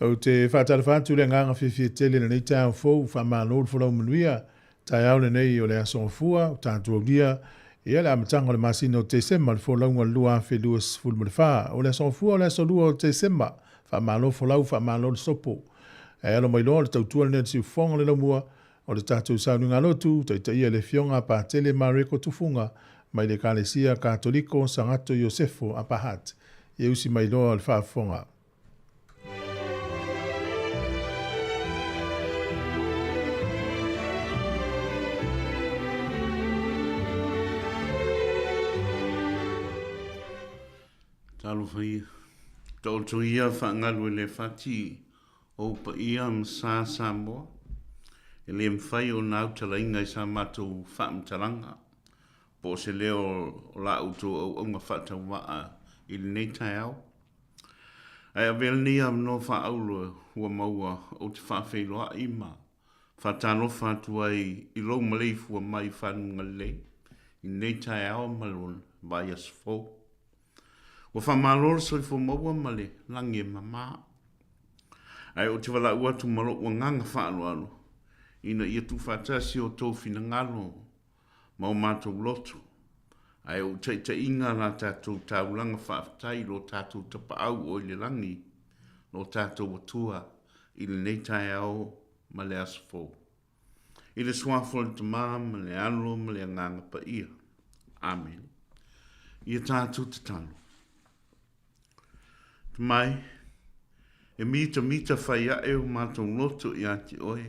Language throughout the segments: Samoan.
Ou te faatalofa atu i le agaga fiafia tele i lenei taeao fou, faamalo le folau manuia. Taeao lenei o le Aso Gafua, ua tatou aulia ia le amataga o le masina o Tesema, le folauga o le 2024. O le Aso Gafua o le aso 2 o Tesema, faamalo folau, faamalo le sopo. Ae alo mai loa le tautua lenei a le siufofoga o le laumua o le tatou sauniga lotu, taitaia e le Afioga a Patele Mareko Tufuga mai le Ekalesia Katoliko Sagato Iosefo Upper Hutt. Ia usi mai loa le faafofoga. Talofa ia, taoto ia faagalu e le fati ou paia ma sa Samoa, e le mafai ona autalaina i sa matou faamatalaga po o se leo o la outou auauna faatauvaa i lenei taeao. Ae avea lenei avanoa faaauro ua maua ou te faafeiloai ma faatalofa atu ai i lou maleifua mai i fanuga lelei i lenei taeao ma lona vaiaso fou. Ua faamalo le soifua maua ma le lagi e mama. Ae ou te valaau atu ma lou agaga faaaloalo ina ia tuufaatasi outou finagalo ma o matou loto, ae o taitaiga la tatou taulaga faafetai i lo tatou Tapaau o i le lagi, lo tatou Atua, i lenei taeao ma le aso fou. I le Suafa o le Tama ma le Alo ma le Agaga Paia. Amene. Ia tatou tatalo. Tama e, e mitamita fai ae o matou loto ia te oe,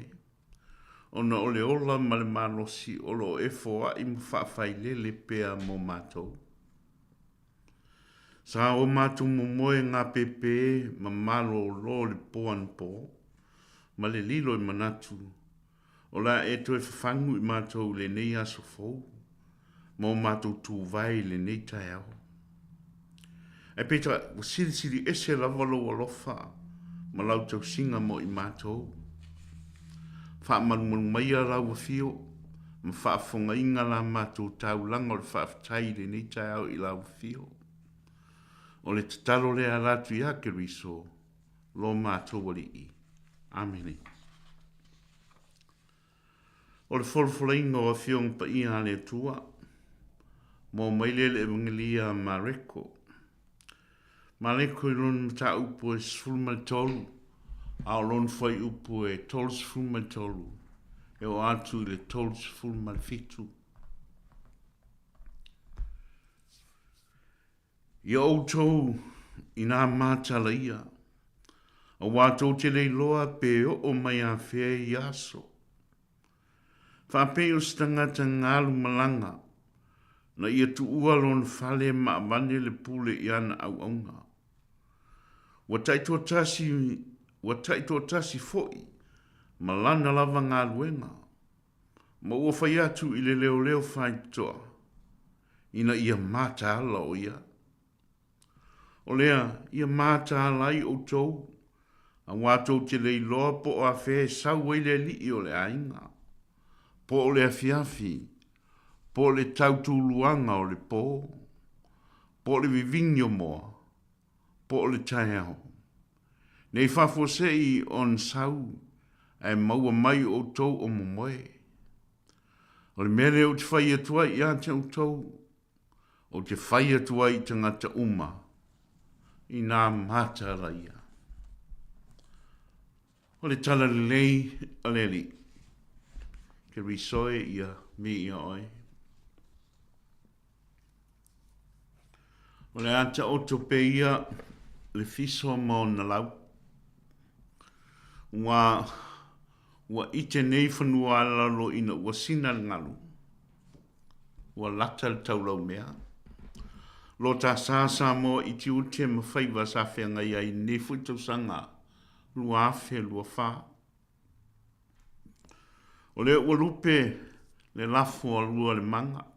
ona o le ola ma le malosi o lo o e foai ma faafailele pea mo matou. Sa o matou momoe gapēpē ma malōlō le po anapo, ma le lilo i manatu o le a e toe fafagu i matou i lenei aso fou ma o matou tuvae i lenei taeao. Ae peitai, ua silisili ese lava lou alofa ma lau tausiga mo i matou. Faamalumalu maia lau afio ma faafofogaina la matou taulaga o le faafetai i lenei taeao i lau afio. O le tatalo lea ala atu ia Keriso, lo matou Alii. Amene. O le folafolaina o Afioga Paia a le Atua, Maua mai lea i le Evagelia a Mareko. Mareko i lona mataupu e 13, a o lona fuaiupu e 33, e oo atu i le 37. Ia outou inā mataala ia, auā tou te le iloa pe oo mai afea ia aso. Faapei o se tagata galu malaga, na ia tuua lona fale ma avane le pule i ana auauna. Ua taitoatasi, ua taitoatasi foi ma lana lava galuega, ma ua fai atu i le leoleo faitotoa, ina ia mataala o ia. O lea, ia mataala ai outou, auā tou te le iloa po o afea e sau ai le alii o le aiga, po o le afiafi, po o le tautuluaga o le po, po o le vivini o moa, po o le taeao. Nei faafuasei ona sau, ae maua mai outou o momoe. O le mea lea ou te fai atu ai ia te outou, Ou te fai atu ai i tagata uma, inā mataala ia. O le tala lelei a le Alii, ke risoe ia mi ia oe. O le a taoto pe ia le fiso ma ona lau. Ua ua ite nei fanua alalo ina ua sina le galu. Ua lata le taulaumea. Lo ta sa Samoa i tiute ma faiva sa feagai ai i lenei foi tausaga 2024. O lea ua lupe le lafo a Lualemaga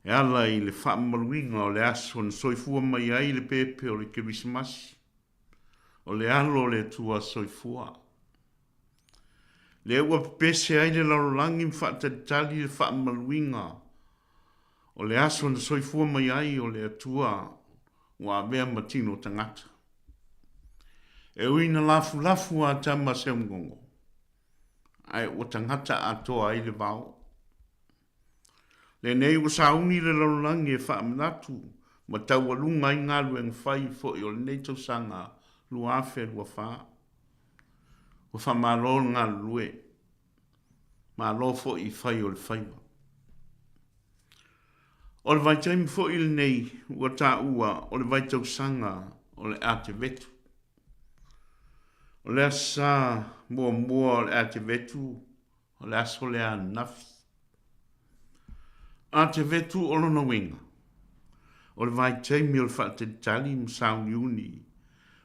e ala i le faamamaluina o le aso na soifua mai ai le pepe o le Kerisimasi, o le Alo o le Atua Soifua. Lea ua pepese ai le lalolagi ma faatalitali le faamamaluina o le aso na soifua mai ai o le Atua ua avea ma tino tagata. E ui ina lafulafu a tama seugogo, ae ua tagata atoa ai le vao. Lenei ua sauni le lalolagi e faamanatu ma taualuga ai galuega fai foi o lenei tausaga 2024. Ua faamalo le galulue, malo foi i fai o le faiva. O le vaitaimi foi lenei ua taua o le vaitausaga o le Atevetu. O le Aso Sa muamua o le Atevetu o le aso lea ananafi. Atevetu o lona uiga, o le vaitaimi o le faatalitali ma sauniuni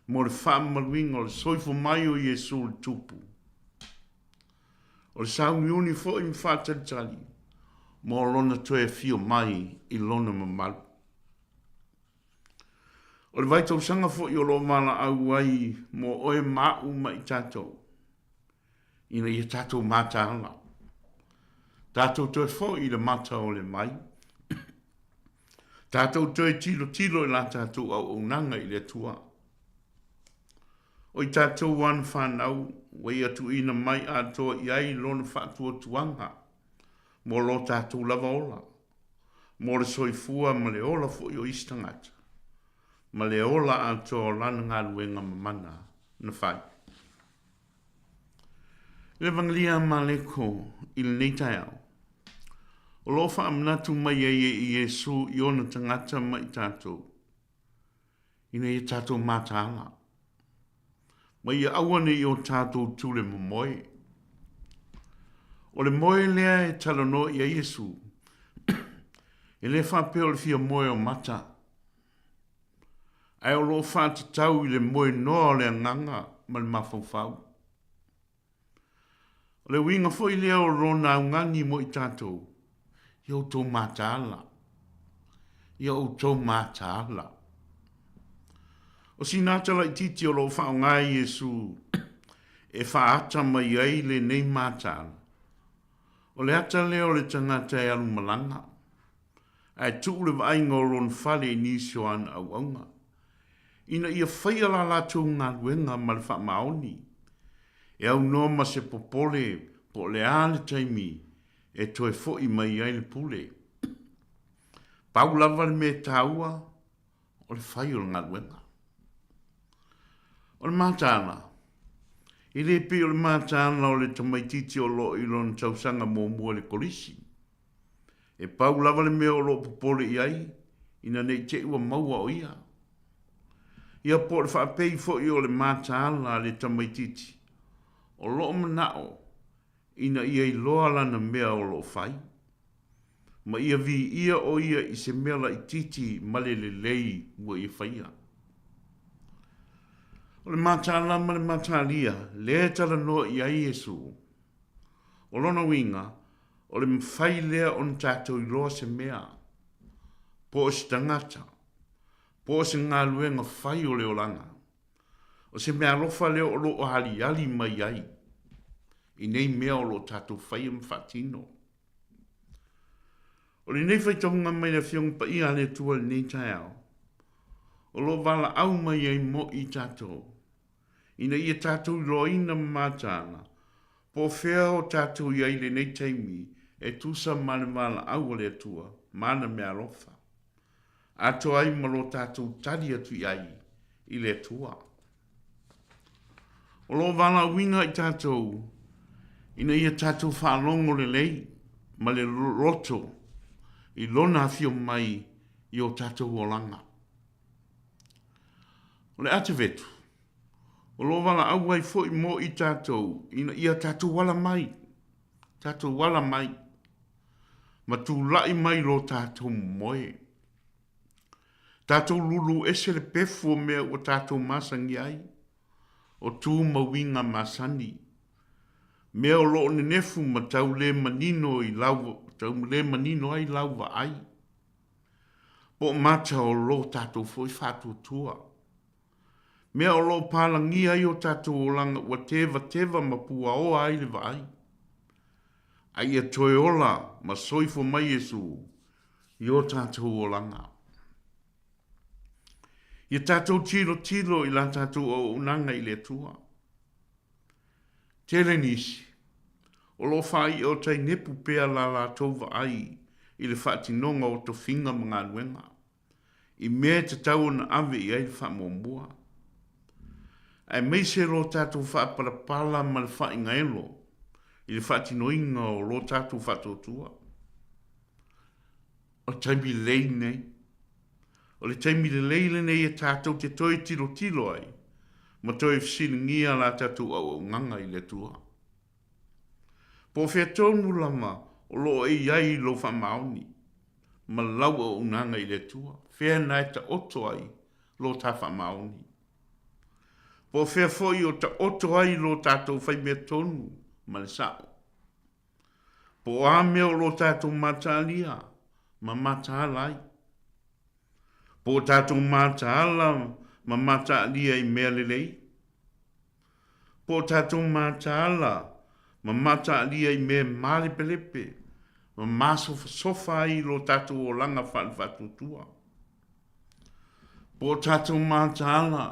mo le faamamaluina o le soifua mai o Iesu le Tupu. O le sauniuni foi ma faatalitali mo lona toe afio mai i lona mamalu. O le vaitausaga foi o lo o valaau ai mo oe ma a'u ma i tatou, ina ia tatou mataala, tatou toe foi i le mata o le vai, tatou toe tilotilo i la tatou auaunaga i le Atua. O i tatou ana fanau ua ia tuuina mai atoa i ai lona faatuatuaga mo lo tatou lava ola, mo le soifua ma le ola foi o isi tagata, ma le ola atoa o lana galuega mamana na fai. I le Evagelia a Mareko i lenei taeao, o lo o faamanatu mai ai e Iesu i ona tagata ma i tatou, ina ia tatou mataala, ma ia aua ne i o tatou tule momoe. O le moe lea e talanoa i ai Iesu, e le faapea o le fia moe o mata, ae o lo o faatatau i le moe noa o le agaga ma le mafaufau. O le uiga foi lea o lona augani mo i tatou, ia outou mataala, ia outou mataala. O sina ata laitiiti o lo o faaaoga e Iesu e faaata mai ai lenei mataala, o le ata lea o le tagata e alu malaga, ae tuu le vaaiga o lona fale i nisi o ana auauna, ina ia faia la latou galuega ma le faamaoni, e aunoa ma se popole po o le a le taimi e toe foi mai ai le pule. Pau lava le mea taua, o le fai o le galuega. O le mataala, e le pei o le mataala o le tamaitiiti o lo o i lona tausaga muamua i le kolisi. E pau lava le mea o lo o popole i ai, ina ne i te i ua maua o ia. Ia po o le faapei foi o le mataala a le tamaitiiti, o lo o manao ina ia iloa lana mea o lo o fai, ma ia viia o ia i se mea laitiiti ma le lelei ua ia faia. O le mataala ma le mataalia lea e talanoa i ai Iesu, o lona uiga, O le mafai lea ona tatou iloa se mea, po o se tagata, po o se galuega fai o le olaga. O se meaalofa lea o lo o aliali mai ai i nei mea o lo o tatou faia ma faatino. O lenei faitauga mai le Afioga Paia a le Atua i lenei taeao, o lo o valaau mai ai mo i tatou, ina ia tatou iloaina ma mataala Po o fea o tatou i ai i lenei taimi e tusa ma le valaau a le Atua ma ana meaalofa, atoa ai ma lo tatou tali atu i ai i le Atua. O lo o valaauina i tatou ina ia tatou faalogo lelei ma le loto i Lona afio mai i o tatou olaga. O le atevetu, O lo o valaau ai foi mo i tatou ina ia tatou ala mai, tatou ala mai, ma tulai mai lo tatou momoe. Tatou lulu ese le pefu o mea ua tatou masani ai, o tu ma uiga masani, mea o lo o nenefu ma tau le manino i lau, tau le manino ai lau vaai, po o mata o lo tatou foi faatuatua. Mea o lo o palagia ai o tatou olaga ua tevateva ma puaoa ai le vaai. A ia toe ola ma soifua mai Iesu i o tatou olaga. Ia tatou tilotilo i la tatou auaunaga i le Atua. Tele nisi, o lo o faai'a o tainepu pea la latou vaai i le faatinoga o tofiga ma galuega, i mea e tatau ona ave i ai le faamuamua. Aemaise lo tatou faapalapala ma le faaigaelo i le faatinoina o lo tatou faatuatua. O le taimi lelei lenei. O le taimi lelei lenei e tatou te toe tilotilo ai ma toe fesiligia la tatou auaunaga i le Atua. Po o fea tonu lava o lo o e i ai i lou faamaoni ma lau auaunaga i le Atua, fea na e taoto ai lo ta faamaoni? Po o fea foi o taoto ai lo tatou faimea tonu ma le sa'o? Po o a mea o lo tatou mataalia ma mataala ai. Po o tatou mataala ma mataalia i mea lelei. Po o tatou mataala ma mataalia i mea malepelepe ma masofasofa ai lo tatou olaga faale-faatuatua. Po o tatou mataala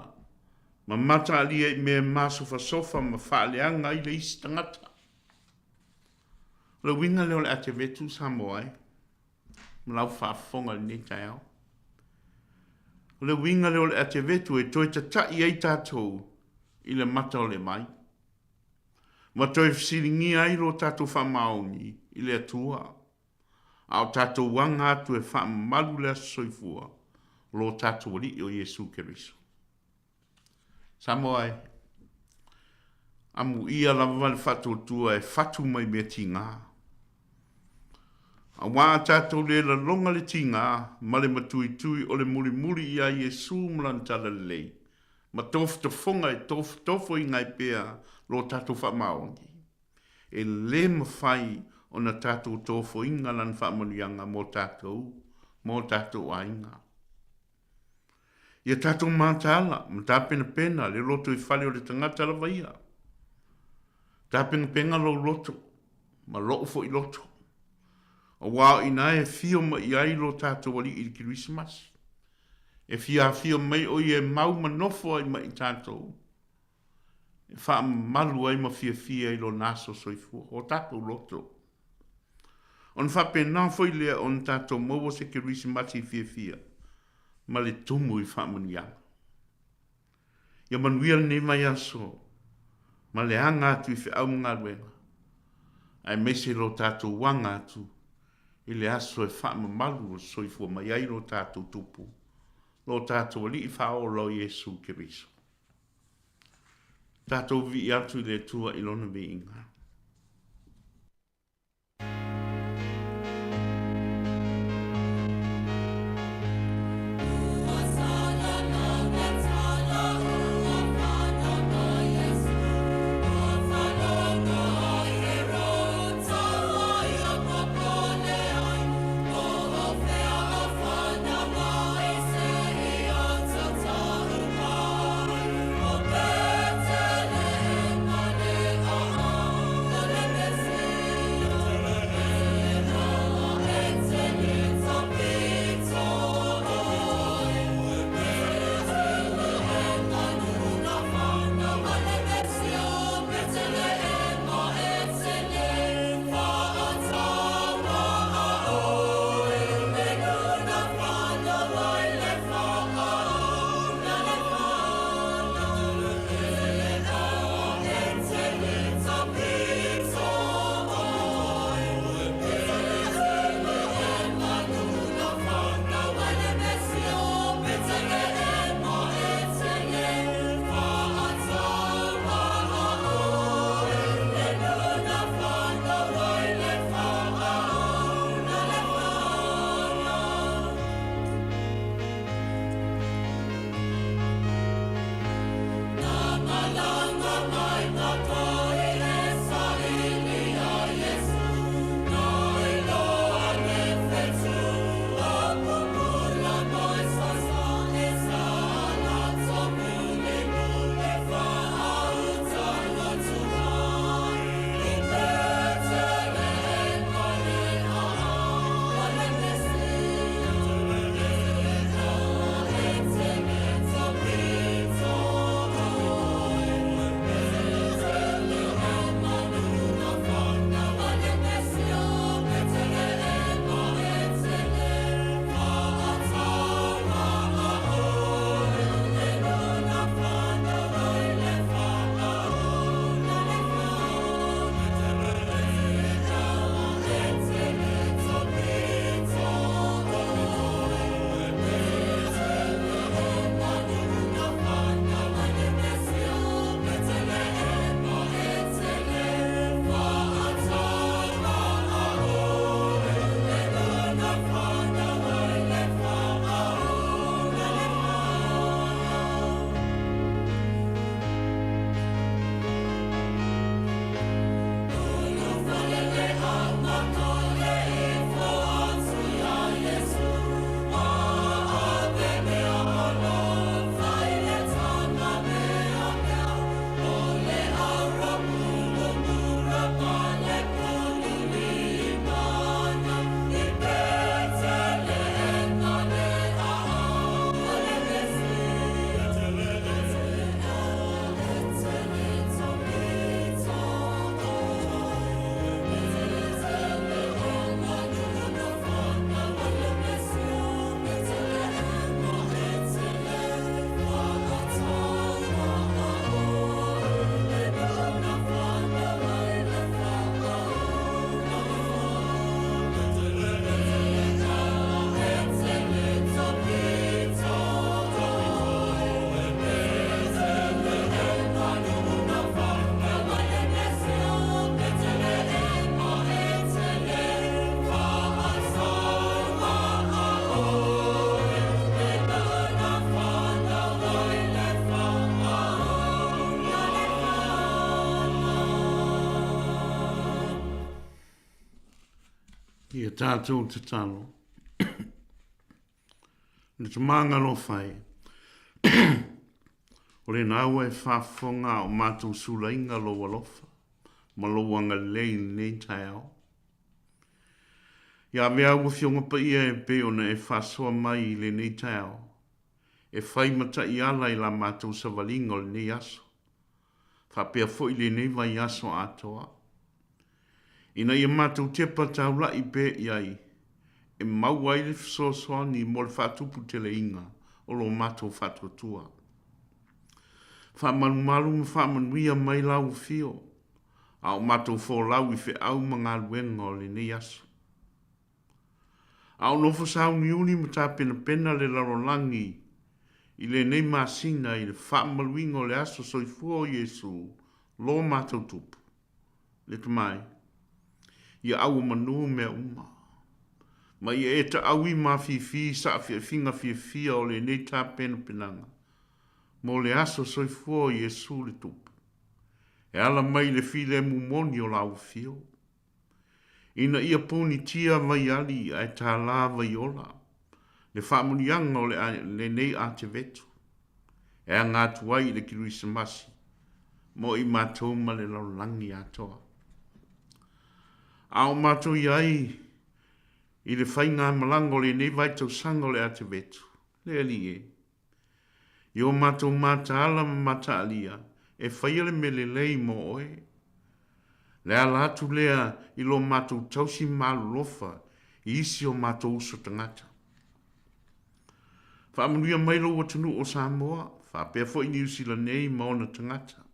ma mataalia i mea masofasofa ma faaleaga ai le isi tagata. O le uiga lea o le atevetu Samoa e, ma lau faafofoga i lenei taeao. O le uiga lea o le atevetu e toe tata'i ai tatou i le mata o le vai, ma toe fesiligia ai lo tatou faamaoni i le Atua, a o tatou aga atu e faamamalu le aso soifua o lo tatou Alii o Iesu Keriso. Samoa e, amuia lava le faatuatua e fatu mai mea tiga. Aua a tatou le laloga le tiga ma le matuitui o le mulimuli iā Iesu ma Lana Talalelei, ma tofotofoga e tofotofoina ai pea lo tatou faamaoni, e le mafai ona tatou tofoina Lana faamanuiaga mo tatou ma o tatou aiga. Ia tatou mataala ma tapenapena le lotoifale o le tagata lava ia. Tapenapena lou loto ma lou foi loto, aua o i ina e fio mai i ai lo tatou Alii i le Kerisimasi. E fia afio mai o ia e mau ma nofo ai ma i tatou, e faamamalu ai ma fiafia i lona aso soifua, o tatou loto. Ona faapena foi lea ona tatou maua se Kerisimasi fiafia ma le tumu i faamanuiaga. Ia manuia lenei vaiaso ma le aga atu i feau ma galuega, aemaise lo tatou aga atu i le aso e faamamalu o soifua mai ai lo tatou Tupu, lo tatou Alii Faaola o Iesu Keriso. Tatou vivii atu i le Atua i Lona viiga. tatou tatalo. Le tamaga alofa e, o lena ua e faafofoga a o matou sulaina lou alofa ma lou agalelei i lenei taeao. Ia ave au Afioga Paia e pei ona e faasoa mai i lenei taeao, e fai ma taiala i la matou savaliga o lenei aso, faapea foi lenei vaiaso atoa. Ina ia matou tepa taula'i pea i ai, e maua ai le fesoasoani mo le faatuputeleina o lo matou faatuatua. Faamalumalu ma faamanuia mai lau Afio, a o matou folau i feau ma galuega o lenei aso. A o nofo sauniuni ma tapenapena le lalolagi i lenei masina i le faamamaluina o le aso soifua o Iesu lo matou Tupu, le Tama e, ia auomanu mea uma, ma ia e taʻaui mafifi i saafiafiga fiafia o lenei tapenapenaga mo le aso soifua o Iesu le Tupu, e ala mai i le filemu moni o lau Afio. Ina ia ponitia vaiali ae tālā vaiola le faamanuiaga o lenei atevetu e aga atu ai i le Kerisimasi mo i matou ma le lalolagi atoa. A o matou i ai i le faigamalaga o lenei vaitausaga o le atevetu, le Alii e, I o matou mataala ma mataalia e faia le mea lelei mo oe. Le ala atu lea i lo matou tausi malolofa i isi o matou uso tagata. Faamanuia mai lou atunuu o Samoa, faapea foi Niu Sila nei ma ona tagata,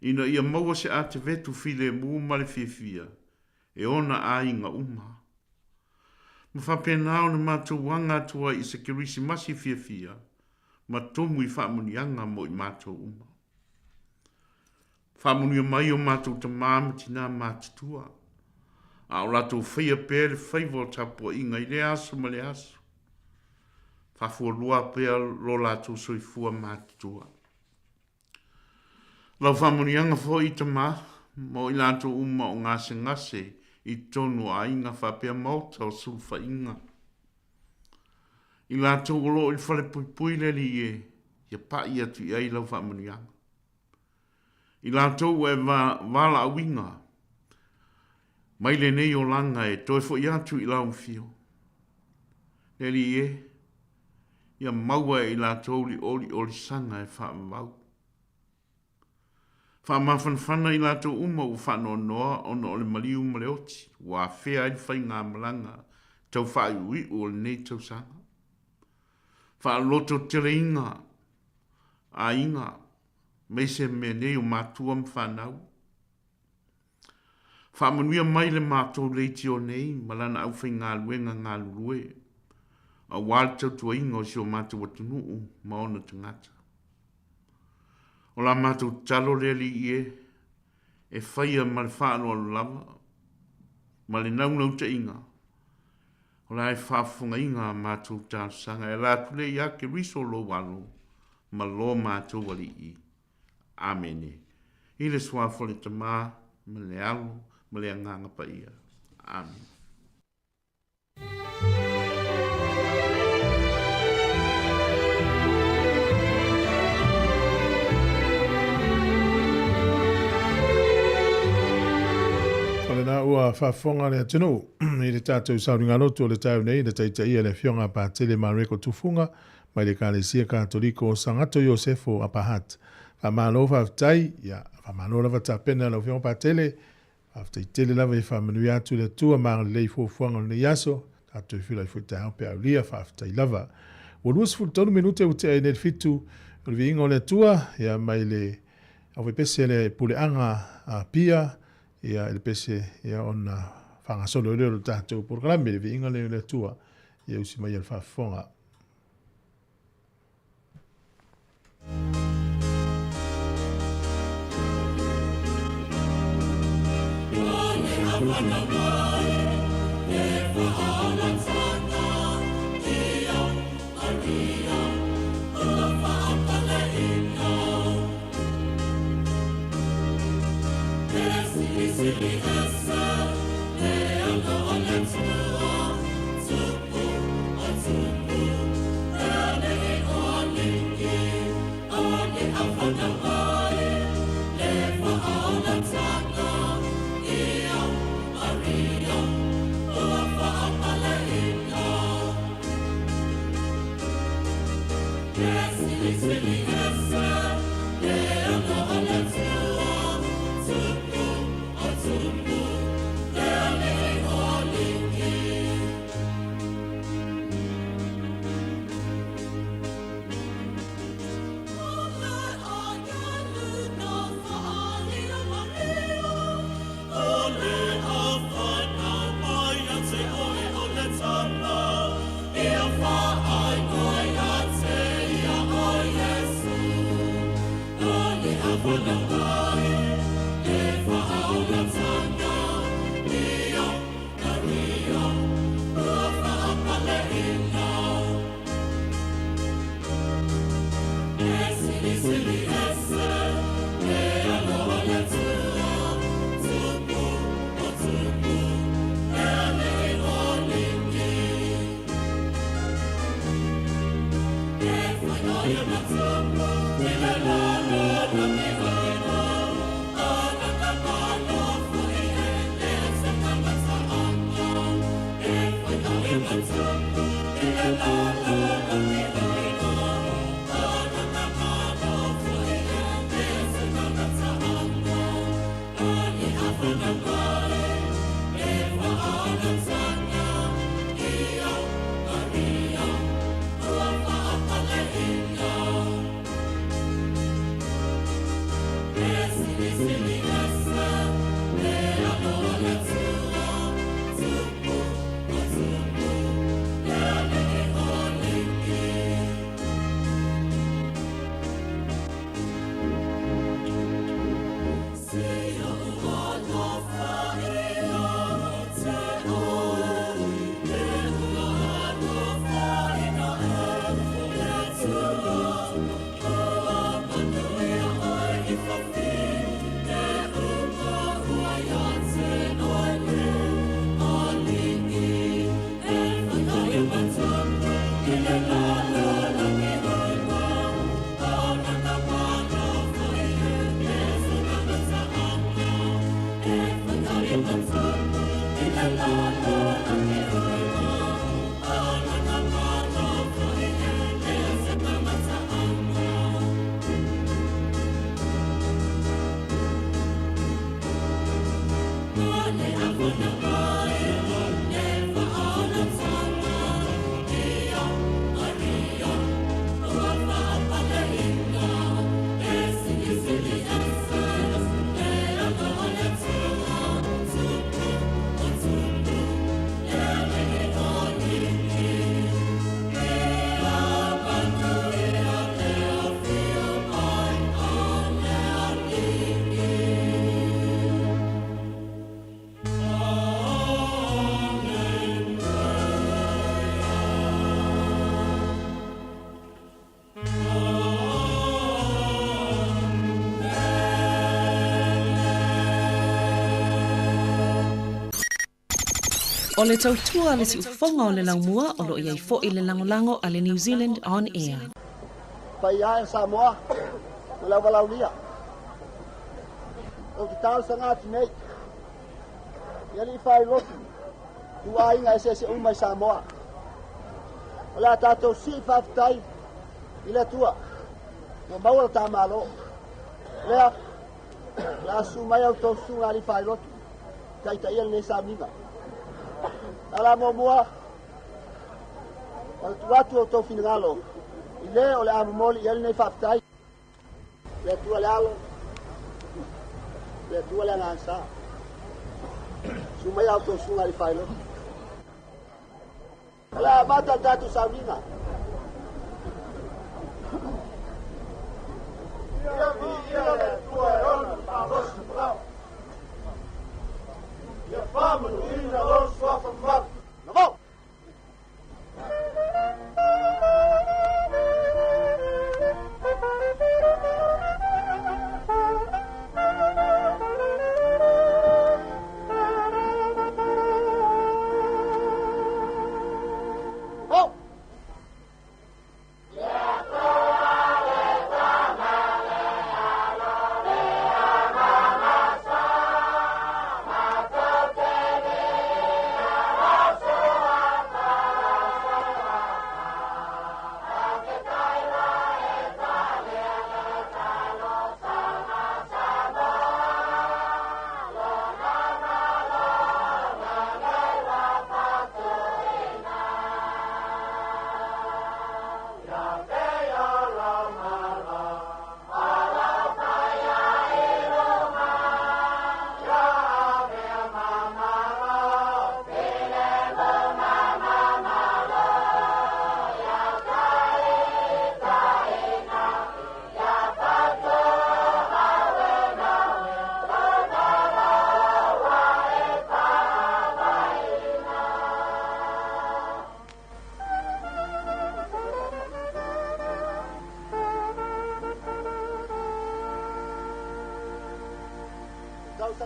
ina ia maua se atevetu filemu ma le fiafia e ona aiga uma. Ma faapena ona matou aga atu ai i se Kerisimasi fiafia ma tumu i faamanuiaga mo i matou uma. Faamanuia mai o matou tamā ma tinā matutua, a o latou faia pea le faiva o tapuaiga i lea aso ma lea aso. Faafualua pea lo latou soifua matutua. Lau faamanuiaga foi, Tama, mo i latou uma o gasegase i totonu o aiga faapea maota o sulufaiga. I latou o lo o i le falepuipui le Alii e, ia paʻi atu i ai lau faamanuiaga. I latou ua e valaauina mai lenei olaga e toe foi atu i lau afio. Le Alii e, ia maua e i latou le oliolisaga e faavavau. Faamafanafana i latou uma ua faanoanoa ona o le maliu ma le oti ua afea ai le faigamalaga tau faaiuiu o lenei tausaga. Faalototeleina aiga, aemaise mea nei o matua ma fanau. Faamanuia mai le matou leitio nei ma lana aufaigaluega galulue aua le tautuaina o si o matou atunuu ma ona tagata. O la matou tatalo le Alii e, e faia ma le faaaloalo lava ma le naunautaiga o la e faafofogaina a matou talosaga e ala atu lea ia Keriso lou Alo ma lo matou Alii. Amene. I le Suafa o le Tama, ma le Alo, ma le Agaga Paia. Amene. O lena ua faafofoga le atunuu i le tatou sauniga lotu o le taeao nei na taitaia e le Afioga a Patele Mareko Tufuga mai le Ekalesia Katoliko o Sagato Iosefo Upper Hutt. Faamalo faafetai, ia faamalo lava tapena lau Afioga Patele, faafetai tele lava ia faamanuia atu le Atua ma agalelei i fuafuaga o lenei aso, tatou feiloai foi taeao pe aulia, faafetai lava. Ua 23 minute ua tea ai nei le fitu o le viiga o le Atua, ia mai le aufaipesele puleaga a Apia, ia i le pese ia ona faagasolo ai lea o le tatou polokalame, le viiga lea o le Atua, ia usi mai ia le faafofoga. O le tautua a le siufofoga o le laumua o lo o i ai foi le lagolago a le New Zealand On Air. Paia e Samoa ma le auvalaulia. Ou te talosaga atu nei i alii failotu i aiga eseese uma i Samoa. O le a tatou sii faafetai i le Atua ua maua le ta Malo. Lea, o le a susu mai a outou susuga alii failotu taitaia lenei sauniga. A la muamua, o le tuu atu o outou finagalo i le o le a momoli i ai lenei faafetai. Le Atua le Alo, le Atua le Agaga Sa. Susu mai a outou susuga alii failotu. O le a amata le tatou sauniga. Ia viia le Atua e ona le malosi ma Ia faamanuina lou suafa mamalu. Navao! Oh!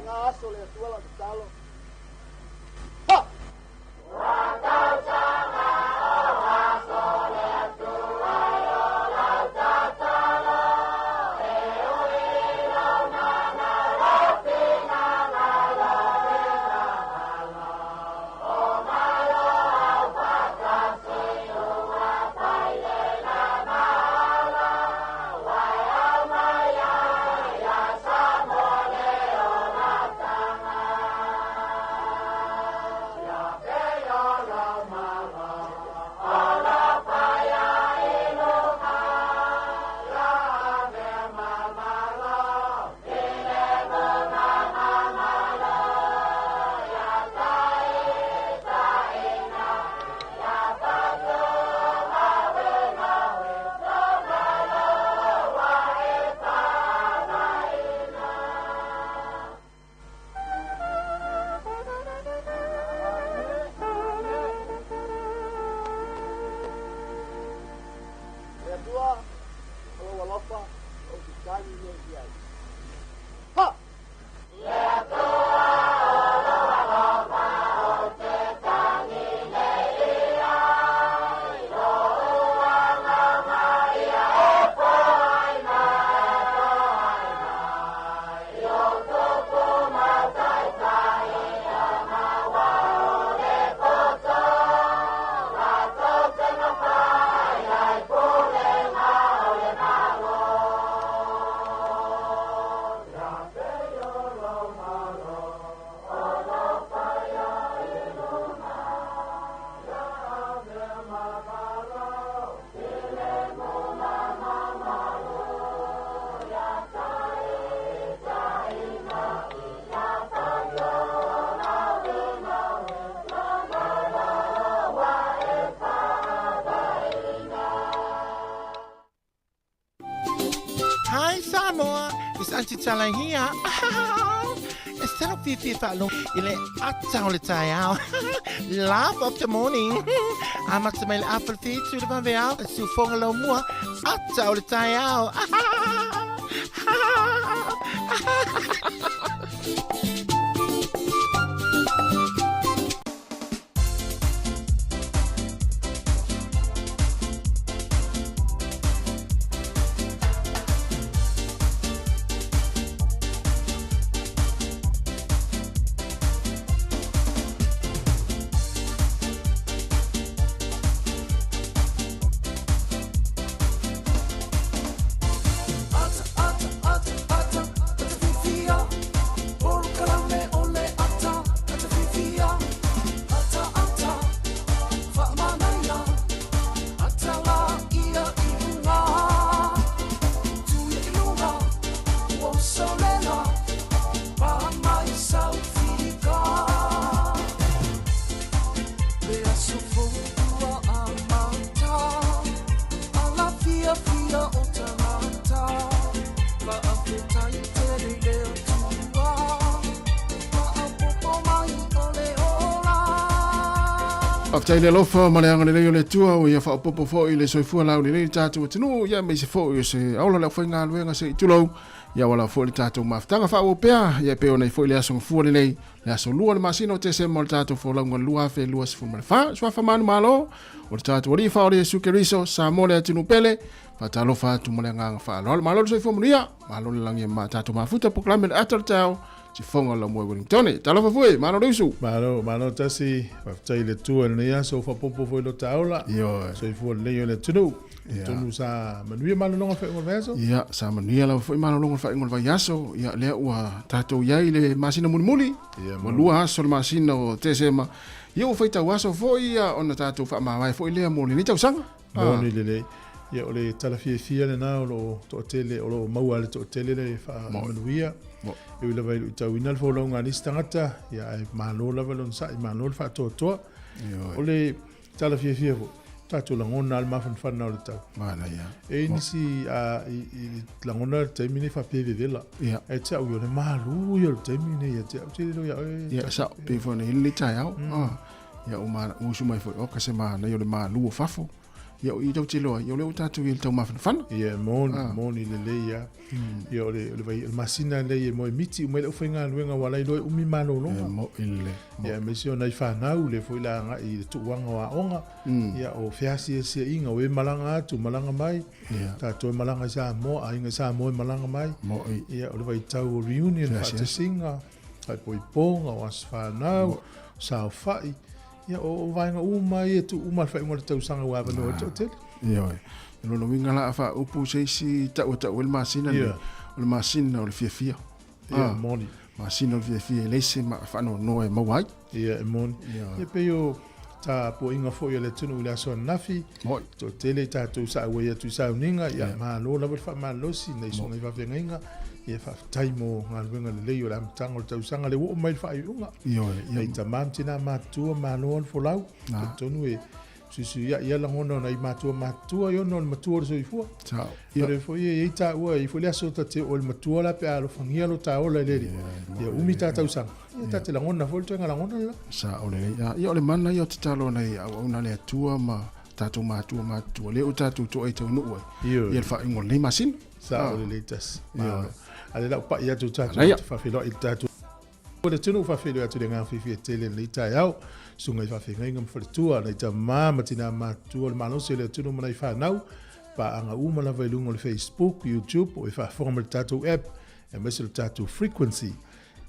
Tausaga aso le Atua lau tatalo. Ha! Le Atua, o lou alofa, ou te tagi nei i ai. Ha! Hi Samoa, it's Auntie Tala here. It's talo fifi whaalo i le ata o le taeao. Laugh of the morning. Amata mai le afa le whitu le vave ao, le siufoga lau mua, ata o le taeao. Faafetai le alofa ma le agalelei o le Atua ua ia faaopoopo foi le soifua laulelei i le tatou atunuu, ia aemaise foi o se aola le aufaigaluega se i tulou, ia ua lava foi le tatou mafutaga faaauau pea, ia e pei ona i foi le aso gafua lelei, le aso lua o le masina o Tesema o le tatou folauga 2024. Suafa manumalo o le tatou Alii Faaola Iesu Keriso, Samoa le atunuu pele, faatalofa atu ma le agaga faaaloalo. Malo le soifua manuia, malo le lagi e ma tatou mafuta, polokalame le ata o le taeao, Sifoga o Laumua i Wellingtone. Talofa fue, malo le usu. Malo, malo tasi, faafetai i le Atua i lenei aso, ua faaopoopo foi lo ta ola. Ioe. Soifua lelei o le atunuu. Ia. Atonu sa manuia malologa faaiuga o le vaiaso. Ia, sa manuia lava foi malologa o le faaiuga o le vaiaso. Ia, lea ua tatou i ai i le masina mulimuli. Ia, Ua lua aso le masina o Tesema. Ia, ua faitau aso foi ia ona tatou faamavae foi lea mo lenei tausaga. Moni lelei. Ia, o le tala fiafia lena o lo o toatele, o lo o maua e le toatele le faamanuia. E ui lava i luitauina le folauga a nisi tagata, ia, ae malo lava le onosai, malo le faatoatoa. O le tala fiafia foi, tatou lagona lava le mafanafana o le tau. Manaia. E i nisi a, i, i lagona le taimi nei faapea e vevela. Ia. Ae te au ia o le malu ia o le taimi nei ia te au te lilo ia oe. Ia, sao, pei foi ona i ai lenei taeao. Ah. Ia ua usu mai foi, oka se manaia o le malu o fafo. Ia o i tatou te iloa ai, ia o lea ua tatou i ai i le taumafanafana. Ia, e moni, moni lelei lava. Ia o le, o le, vai, o le masina lenei e moemiti uma ai le aufaigaluega aua la iloa e umi malologa. E moi lelei. Ia aemaise o nai fanau lea foi la agai i le tuuaga o aoga. Ia o feasiasiaiga o e malaga atu, malaga mai. Ia. Tatou e malaga i Samoa, aiga i Samoa e malaga mai. Moi. Ia o le vaitau o reunion, faatasiga, faaipoipoga, o aso fanau, saofai. Ia o vaega uma ia e tuu uma i le faaiuga o le tausaga ua avanoa ai le toatele. Ioe. O lona uiga la a faaupu se isi tau e tau ai le masina lenei, o le masina o le fiafia. Ia, e moni. Masina o le fiafia e leai se faanoanoa e maua ai. Ia, e moni. Ia pei o tapuaiga foi a le atunuu i le aso ananafi, toatele i tatou sa auai atu i sauniga, ia malo lava le faamalosi nai susuga i faafeagaiga, ia faafetai mo galuega lelei o le amataga o le tausaga lea ua oo mai i le faaiuga. Ioe. Nai tama ma tina matutua, malo le folau, talitonu e suisuiai lava lagona o nai matua matutua, ia ona o le matua o le soifua. Sao. Ia o lea foi e i ai taua, e i ai foi le aso ta te oo i le matua la pe a alofagia lo ta ola e le Alii. Ia umi ta tausaga, ia ta te lagona foi le toega lagona le la. Sao lelei. Ia o le mana ia o tatalo a nai auauna a le Atua ma tatou matua matutua, lea ua tatou toa i taunuu ai Ioe. ia le faaiuga o lenei masina. Sao lelei tasi. Malo. A lea la ua pai atu tatou Manaia. te faafeiloai i le tatou O le atunuu faafeiloai atu i le agaga fiafia tele i lenei taeao, susuga i faafeagaiga ma faletua, nai tama ma tina matutua o le malosi o le atunuu ma nai fanau, paaga uma lava i luga o le Facebook, YouTube, o e faafofoga mai i le tatou app, aemaise o le tatou frequency.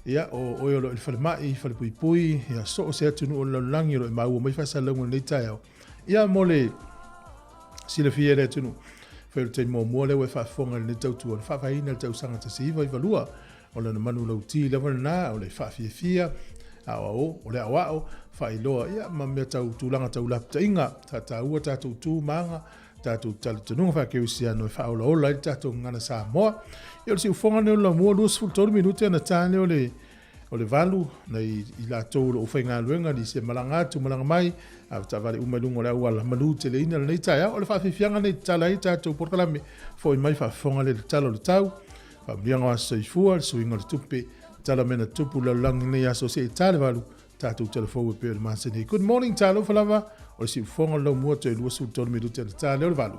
Ia, o oe o lo o i le falemai, falepuipui, ia, so o se atunuu o le lalolagi o lo o e maua mai faasalalauga i lenei taeao. Ia, mo le silafia e le atunuu, fai o le taimi muamua lea ua e faafofoga i lenei tautua, na faavaeina i le tausaga 1992, O lana manulauti lava lena, o le faafiafia, aoao, o le aoao, faailoa, ia, ma mea tau tulaga tau lapataiga. Faataua tatou tu ma aga, tatou talitonuga faakerisiano e faaolaola ai le tatou gagana Samoa. Ia, o le siufofoga lenei o le laumua, 23 minute ona ta lea o le o le valu, nai i latou o lo o faigaluega, nisi e malaga atu, malaga mai, avetaavale uma i luga o le auala, maluteleina lenei taeao. O le faafiafiaga lenei e tatala ai tatou polokalame, foi mai faafofoga lea i le tala o le tau. Faamanuiaga o aso soifua, le suiga o le tupe, tala mea na tupu i le lalolagi i lenei aso seia ta le valu, tatou talafou e pei o le masani. Good morning, talofa lava, o le siufofoga o le laumua toe 23 minute ona ta lea o le valu.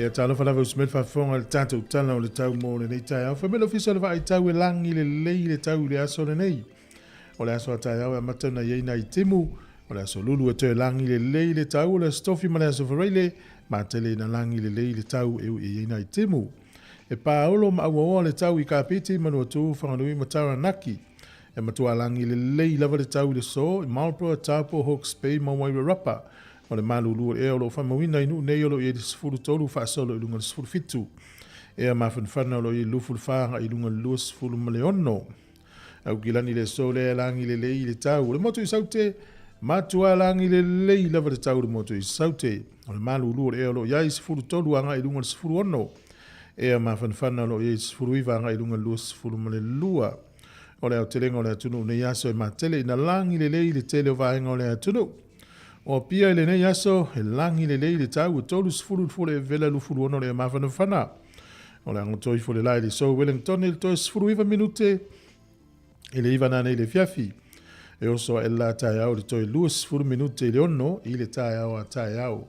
Ia talofa lava usi mai le faafofoga i le tatou tala o le tau mo lenei taeao. Fai mai le Ofisa o le Vaai Tau e lagi lelei le tau i le aso lenei. O le aso a taeao e amata ona i ai nai timu, o le aso Lulu e toe lagi lelei le tau, o le aso Tofi ma le aso Faraile, matele ina lagi lelei le tau e ui e i ai nai timu. E paolo ma auaoa le tau i Kapiti, Manuatu, Whanganui ma Taranaki. E matua lagi lelei lava le tau i le aso i Marlborough, Taupo, Hawke's Bay ma Wairarapa. O le malulu o le ea o lo o faamauina i nuu nei o lo o i ai le 13 faasolo i luga i le 17. Ea mafanafana o lo o i ai le 24 agai i luga i le 26. Aukilani le aso lea e lagi lelei le tau. O le motu i Saute, matua lagi lelei lava le tau i le motu i Saute. O le malulu o le ea o lo o i ai 13 agai i luga i le 16. Ea mafanafana o lo o i ai le 19 agai i luga i le 22. O le aotelega o le atunuu nei aso e matele ina lagi lelei le tele o vaega o le atunuu. O Apia i lenei aso, e lagi lelei le tau e 30 le fua le vela 26 le mafanafana. O le agoto ifo le la i le aso Wellington i le toe 19 minute i le 9 nanei le afiafi. E oso ae le la taeao i le toe 20 minute i le 6 i le taeao a taeao.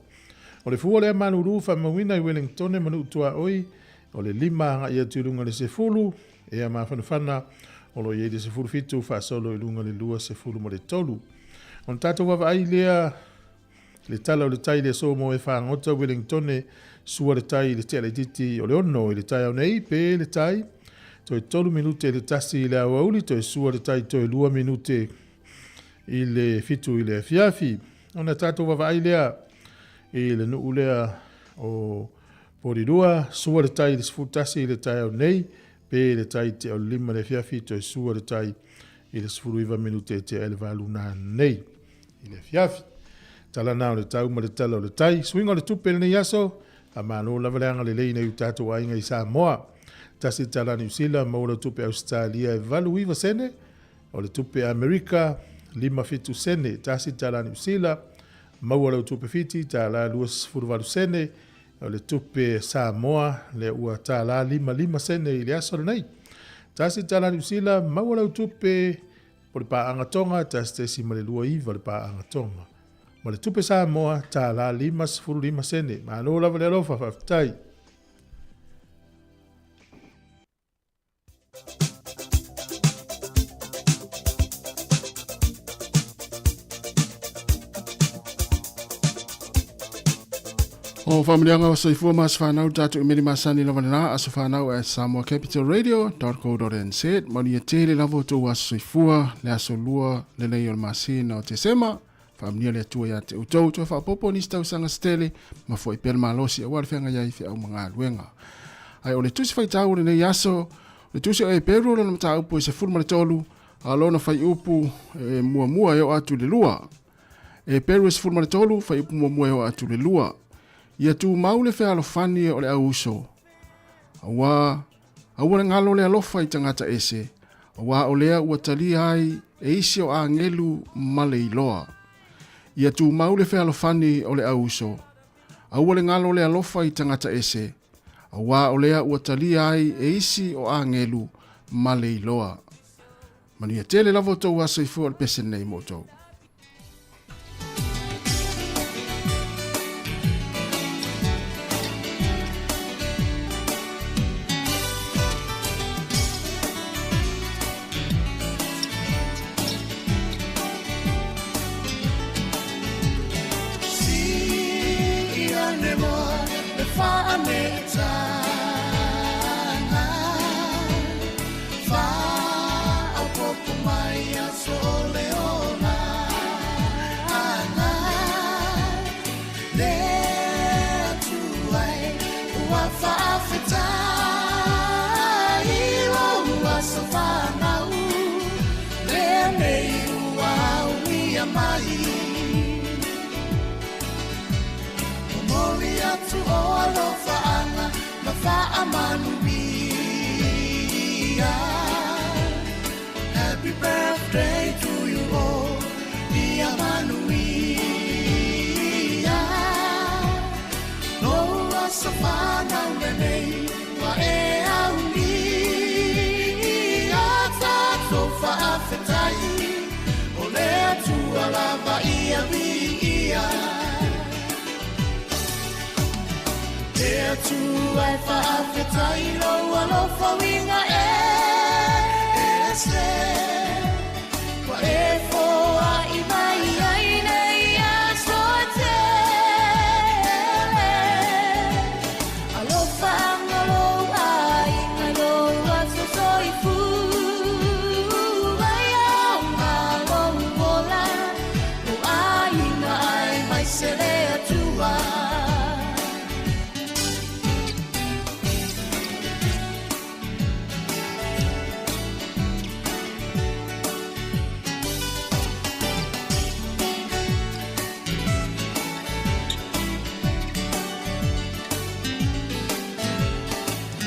O le fua lea malulu faamauina i Wellington ma Nuu Tuaoi, o le 5 agai atu i luga i le 10, ea mafanafana o lo o i ai le 17 faasolo i luga i le 23. Ona tatou vaavaai lea le tala o le tai i le aso mo e fagota Wellington sua le tai i le tea laitiiti o le 6 i le taeao nei pe le tai toe 3 minute i le 1 i le aoauli toe sua le tai toe 2 minute i le 7 i le afiafi. Ona tatou vaavaai lea i le nuu lea o Porirua, sua le tai i le 11 i le taeao nei, pe le tai tea o le 5 i le afiafi, toe sua le tai i le 19 minute e tea i le 8 nanei i le afiafi. Tala na o le tau ma le tala o le tai. Suiga o le tupe i lenei aso, faamalo lava le agalelei i nai o tatou aiga i Samoa. Tasi tala Niu Sila, maua lau tupe Ausetalia e 89 sene, o le tupe Amerika, 57 sene. Tasi tala Niu Sila, maua lau tupe Fiti, tala 28 sene, O le tupe Samoa lea ua $55 sene i le aso lenei. $1 Niu Sila, maua lau tupe po le paaga Tonga, 1.29 le paaga Tonga. Ma le tupe Samoa, $55 sene. Malo lava le alofa, faafetai. O faamanuiaga o soifua ma aso fanau le tatou imeli masani lava lena aso fanau at samoacapitalradio.co.nz. Manuia tele lava o tou aso soifua le aso lua lenei o le masina o Tesema. Faamanuia le Atua ia te outou, toe faaopoopo nisi tausaga se tele, ma fo'i pea le malosi aua le feagai ai i feau ma galuega. Ae o le tusi faitau o lenei aso, o le tusi o Eperu o lona mataupu e 13, a o lona faiupu e muamua e oo atu i le lua. Eperu e 13, faiupu muamua e oo atu i le lua. Ia tumau le fealofani o le au uso, aua aua le galo le alofa i tagata ese, aua o lea ua talia ai e isi o agelu ma le iloa. Ia tumau le fealofani o le au uso, aua le galo le alofa i tagata ese, aua o lea ua talia ai e isi o agelu ma le iloa. Manuia tele lava o tou aso soifua o le pese lenei mo outou. Atua e faafetai lou alofa uiga ese ua e foai mai ai nei aso e tele. Alofa anga lou aiga i lou aso soifua ai aoga lou ola lou aiga aemaise le Atua.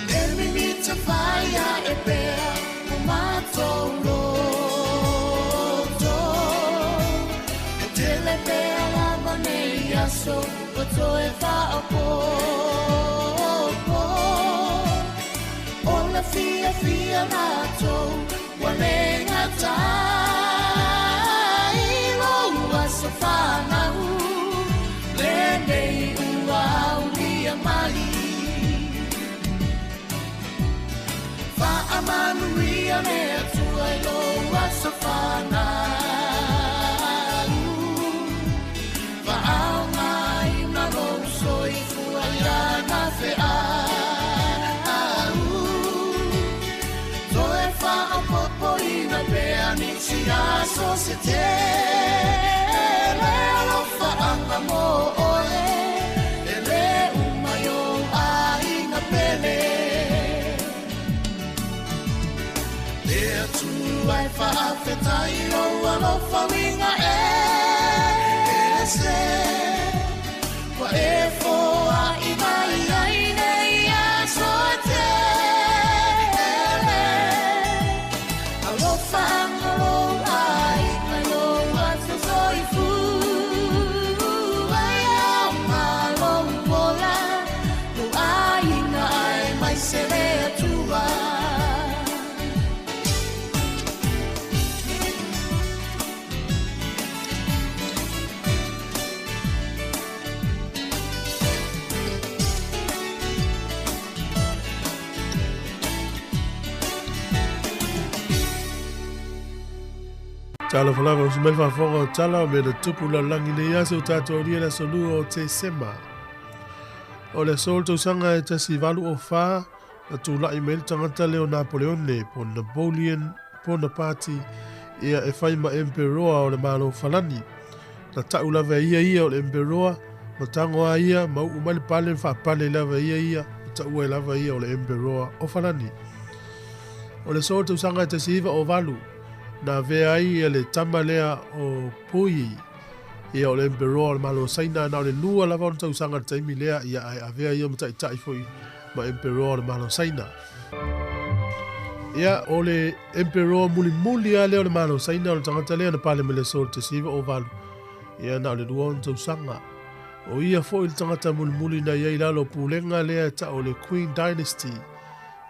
E mimita faia e pea o matou loto. E tele pea lava nei aso ua toe faaopoopo. O le fiafia matou ua le gatai lou aso fanau lenei ua aulia mai. Faamanuia le Atua i lou aso fanau. Faaaogaina lou soifua i lana feau. Toe faaopoopoina pea nisi aso se tele. Alofaaga mo oe e le uma i ou aiga pele. Le Atua e faafetai lou alofa uiga ese ua e foai mai ai nei aso e tele. Alofa anga lou aiga i lou aso soifua ai aoga lou ola lou aiga aemaise le Atua. Talofa lava uso mai le faafofoga o tala o mea na tupu lalolagi nei aso o tatou aulia le aso lua o Tesema. O le aso o le tausaga e 1804 na tulai mai le tagata lea o Napoleone po o Napoleon Bonaparte ia e fai ma Emperoa o le Malo o Falani. Na tau lava e ia ia o le Emperoa, ma tago a ia ma uu mai le pale ma faapale lava e ia ia, ma taua ai lava ia o le Emperoa o Falani. O le aso o le tausaga e 1908, na avea ai ia le tama lea o Puyi, ia o le Emperoa o le Malo o Saina, na o le lua lava ona tausaga i le taimi lea, ia ae avea ia ma taitai foi ma Emperoa o le Malo o Saina. Ia, o le Emperoa mulimuli lava lea o le Malo o Saina, o le tagata lea na pale mai le aso o le 1908, ia na o le lua ona tausaga. O ia foi le tagata mulimuli na i ai i lalo o pulega lea e tau o le Qing Dynasty,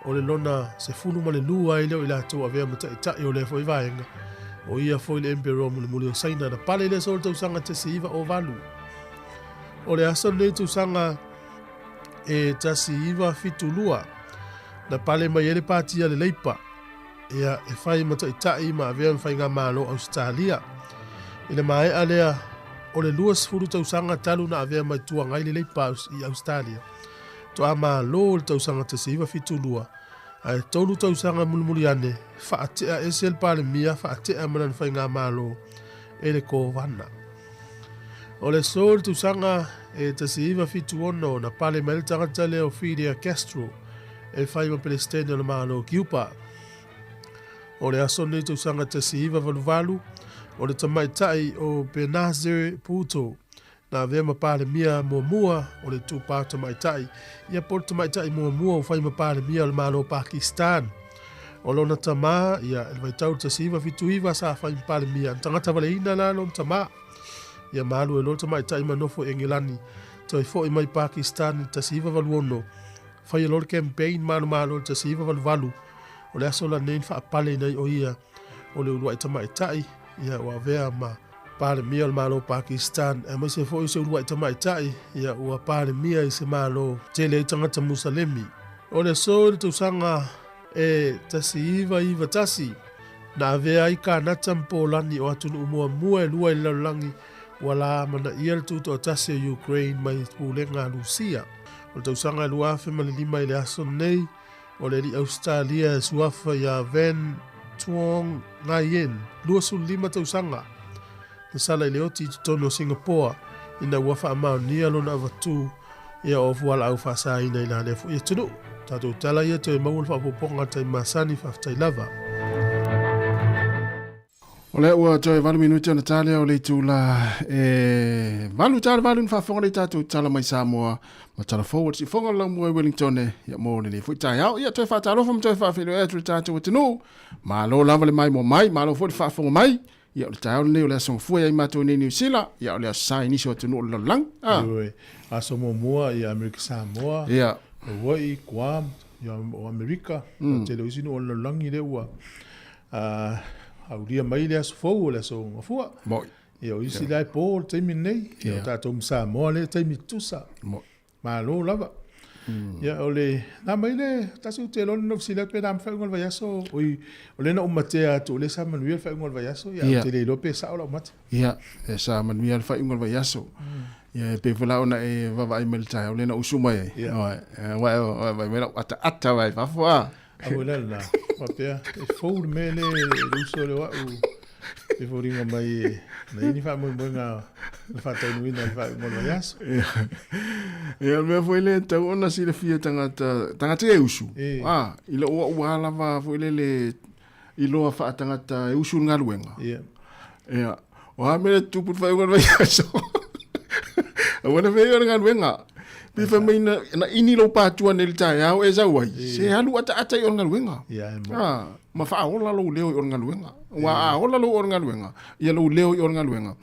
o le lona 12 ai lea o i latou avea ma taitai o lea foi vaega. O ia foi le Emperoa mulimuli o Saina na pale i le aso o le tausaga 1908. O le aso lenei tausaga e 1972, na pale mai ai le Pati a le Leipa, ia e fai ma taitai ma avea ma faigamalo o Ausetalia. I le maea lea o le 20 tausaga talu na avea mai tuaga ai le Leipa i Ausetalia, toa malo le tausaga 1972, ae tolu tausaga mulimuli ane, faatea ese le Palemia, faatea ma lana faigamalo e le Kovana. O le aso i le tausaga e 1976 na pale mai ai le tagata lea o Fidel Castro e fai ma Peresetene o le Malo o Kiupa. O le aso lenei tausaga 1988, o le tamaitai o Benazir Bhutto na avea ma Palemia muamua o le itupa tamaitai, ia po o le tamaitai muamua ua fai ma Palemia o le Malo o Pakistan. O lona tama, ia, i le vaitau i le 1979 sa fai ma Palemia, na tagata valeina la lona tama. Ia ma alu ai loa le tamaitai ma nofo i Engelani, toe foi mai Pakistan i le 1986, faia loa le campaign malomalo i le 1988, o le aso la lenei na faapaleina ai o ia o le uluai tamaitai, ia ua avea ma Palemia o le Malo o Pakistan, aemaise foi o se uluai tamaitai ia ua Palemia i se Malo tele ai tagata Musalemi. O le aso i le tausaga e 1991, na avea ai Kanata ma Polani o atunuu muamua e lua i le lalolagi ua la amanaia le tutoatasi o Ukraine mai pulega a Lusia. O le tausaga e 2005 i le aso lenei, o le alii Ausetalia e suafa ia Van Tuong Nguyen, 25 tausaga, na sala i le oti i totonu o Singapoa ina ua faamaonia lona avatū ia o fualaau faasaina i la lea foi atunuu. Tatou tala ia toe maua le faaopoopoga a le taimi masani, faafetai lava. O lea ua toe 8 minute ona ta lea o le itula e 8 ta le 8 na faafofoga nei tatou tala mai Samoa ma tala fou o le siufofoga o le laumua i Wellington ia mo lenei foi taeao. Ia toe faatalofa ma toe faafeiloai atu le tatou atunuu. Malo lava le maimoa mai, malo foi le faafofoga mai. Ia o le taeao lenei o le aso Gafua ia i matou nei Niu Sila, ia o le aso Sa i nisi o atunuu o le lalolagi. Ah. Ioe, aso muamua i Amerika Samoa, Ia. Hawaii, Guam, ia o Amerika, mm. tele o isi nuu o le lalolagi lea ua aulia mai le aso fou o le aso Gafua. Moi. Ia o isi la e po le taimi lenei, ia o tatou ma Samoa lea taimi tutusa. Moi. Malo lava. Ia o le na mai le tasi ou te iloa na fesili atu pe na ma faaiuga o le vaiaso oi o lea na ou matea atu o lea sa manuia le faaiuga o le vaiaso ia ou te le iloa pe sao lau mate. Ia e sa manuia le faaiuga o le vaiaso. Ia e pei foi la ona e vaavaai mai le taeao lea na usu mai ai. Ua e vaai mai lau ataata mai fafo a. A foi la lena, faapea, e fou le mea lea e le uso lea o au e foliga mai e na i ai ni faamoemoega na faataunuuina i le faaiuga o le vaiaso. Ia, o le mea foi lea e tatau ona silafia e tagata, tagata ia e usu. A, i lou au lava lava foi lele iloa faatagata e usu i le galuega. Ia. Ia, o a mea e tutupu i le faaiuga o le vaiaso? Aua na fai o le galuega. Pe fai mai na, na ini lou patua nei le taeao e sau ai, se alu ataata i o le galuega. Ia, e mo. Ah, ma faaola lou leo i o le galuega. Ua a ola lou o le galuega, ia lou leo i o le galuega.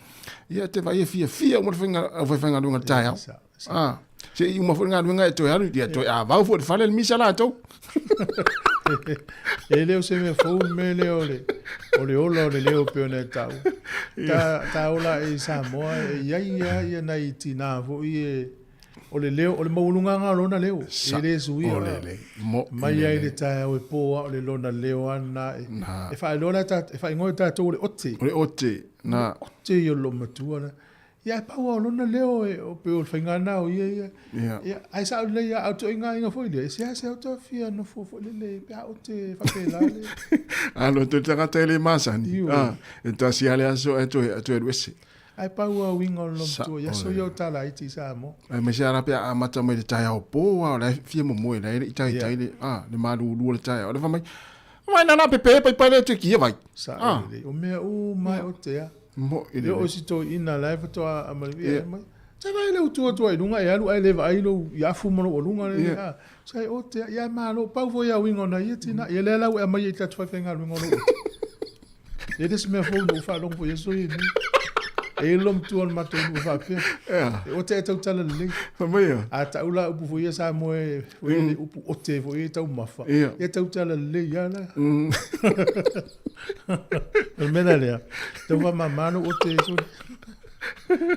Ia te vaai e fiafia uma le faiga, au faigaluega i le taeao. Ah, se i uma foi le galuega e toe alu, ia toe avau foi i le fale le misa latou. E le o se mea fou le mea lea o le, o le ola o le leo pei ona e taua. Ta, ta ola i Samoa, e i ai lava ia nai tinā foi e, o le leo, o le maualugaga o lona leo, e le suia. O le lei. Mo, Mai ai le taeao e pō a o le lona leo lava lena e, e faailoa la e faaigoa e tatou o le ote. O le ote, na. O le ote ia o le loomatua lena. Ia ae pau lava o lona leo e, o pei o le faiga lena o ia ia. Ia. Ia, ae sao lelei lava, a o ituaiga aiga foi lea, e seasea o toe fia nofo foi lele pe a ote faapela le. Alo atu le tagata e le masani, Ioe. a, e tasi lava le aso ae toe, toe alu ese. Ae pau lava uiga o le Sao loomatua i aso lelei. ia o talaiti i Samoa. Aemaise lava la pe a amata mai le taeao po lava, o la e fia momoe, la e le i taitai le, a, le malulu o le taeao. O le fai mai, Vai nana pepe pai pai le te kia vai. Sao Ah. lelei. O mea uma e ote a. Mo i E oo le. si toeaina la e faatoa amalivia Ia. e mai. Sa vai le utu atu ai i luga e alu ae le vaai lou i afu ma lou aluga le Ia. a. Sa e ote a ia e malo pau foi a uiga ona ia tina. Ia lea la ua e aumai ai i tatou faifaigaluega o lou ote. E le se mea fou na ou faalogo foi i aso ia nei. E i ai le matua o le matou nuu e faapea. Ia. E ote ae tautala lelei. Fai mai ia. A tau la upu foi ia Samoa e foi le upu ote foi ia taumafa. Ia. Ia tautala lelei lava la. O le mea la lea, tau faamama lou ote sole.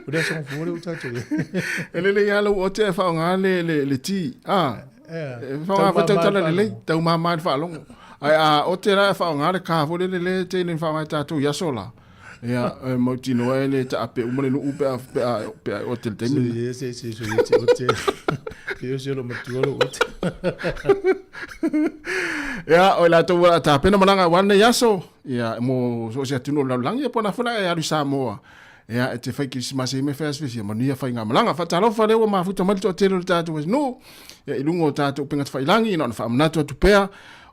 O le aso Gafua lea ua tatou i ai. E lelei lava lou ote ae faaaoga le, le, le ti. Ah. Ea. E faaaoga foi tautala lelei, taumama i le faalogo. Ae a ote la e faaaoga le ka foi lele lea e tele ina faaaoga e tatou i aso la. Ia, e mautinoa e le taape uma le nuu pe a, pe a, pe a ote i le taimi lena. Se, se, se, se, se, ote. Pe o se lo matua lo ote. Ia, o i latou ua tapena malaga aua lenei aso, ia, mo so o se atunuu o le lalolagi, ia po o na foi la e alu i Samoa. Ia, e te fai Kerisimasi ai me fai aso fiafia, manuia faigamalaga. Faatalofa lea ua mafuta mai le toatele o le tatou atunuu, ia, i luga o tatou upega tafailagi, na ona faamanatu atu pea,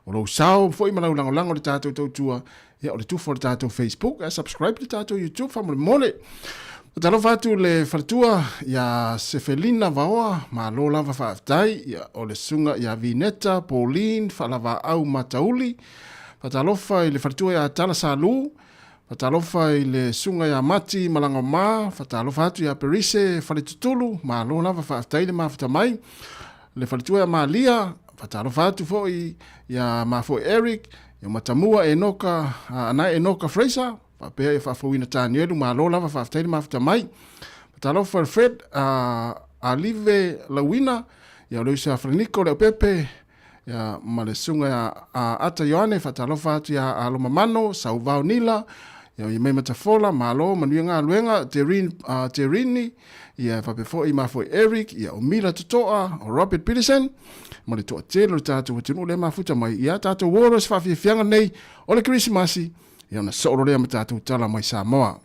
o lou sao foi ma lau lagolago i le tatou tautua, ia, o le tufa o le tatou Facebook, ae subscribe i le tatou YouTube faamolemole. Faatalofa atu le faletua ia Sefelina Vaoa, malo lava faafetai, ia, o le susuga ia Vineta Pauline Faalavaau Matauli. Faatalofa i le faletua ia Tala Salu, Faatalofa i le Susuga ia Mati Malagoma, faatalofa atu ia Perise Faletutulu, malo lava faafetai le mafuta mai. Le faletua ia Malia, faatalofa atu foi ia Mafoe Eric, ia Matamua Enoka, Anae Enoka Fraser. Faapea ia faafouina Tanielu, malo lava faafetai le mafuta mai. Fatalofa le Fred, Alive Lauina, ia o le uso ia Falaniko Leaupepe, ia ma le susuga ia Ata Ioane, faatalofa atu ia Alomamano, Sauvao Nila, ia o Iamai Matafola, malo, manuia galuega, Terin, Terini, ia faapea foi Mafoi Eric, ia o Mila Totoa, o Robert Peterson, ma le toatele o le tatou atunuu lea mafuta mai, ia tatou o loa i se faafiafiaga nei o le Kerisimasi, ia ona soo loa lea ma tatou tala mai Samoa.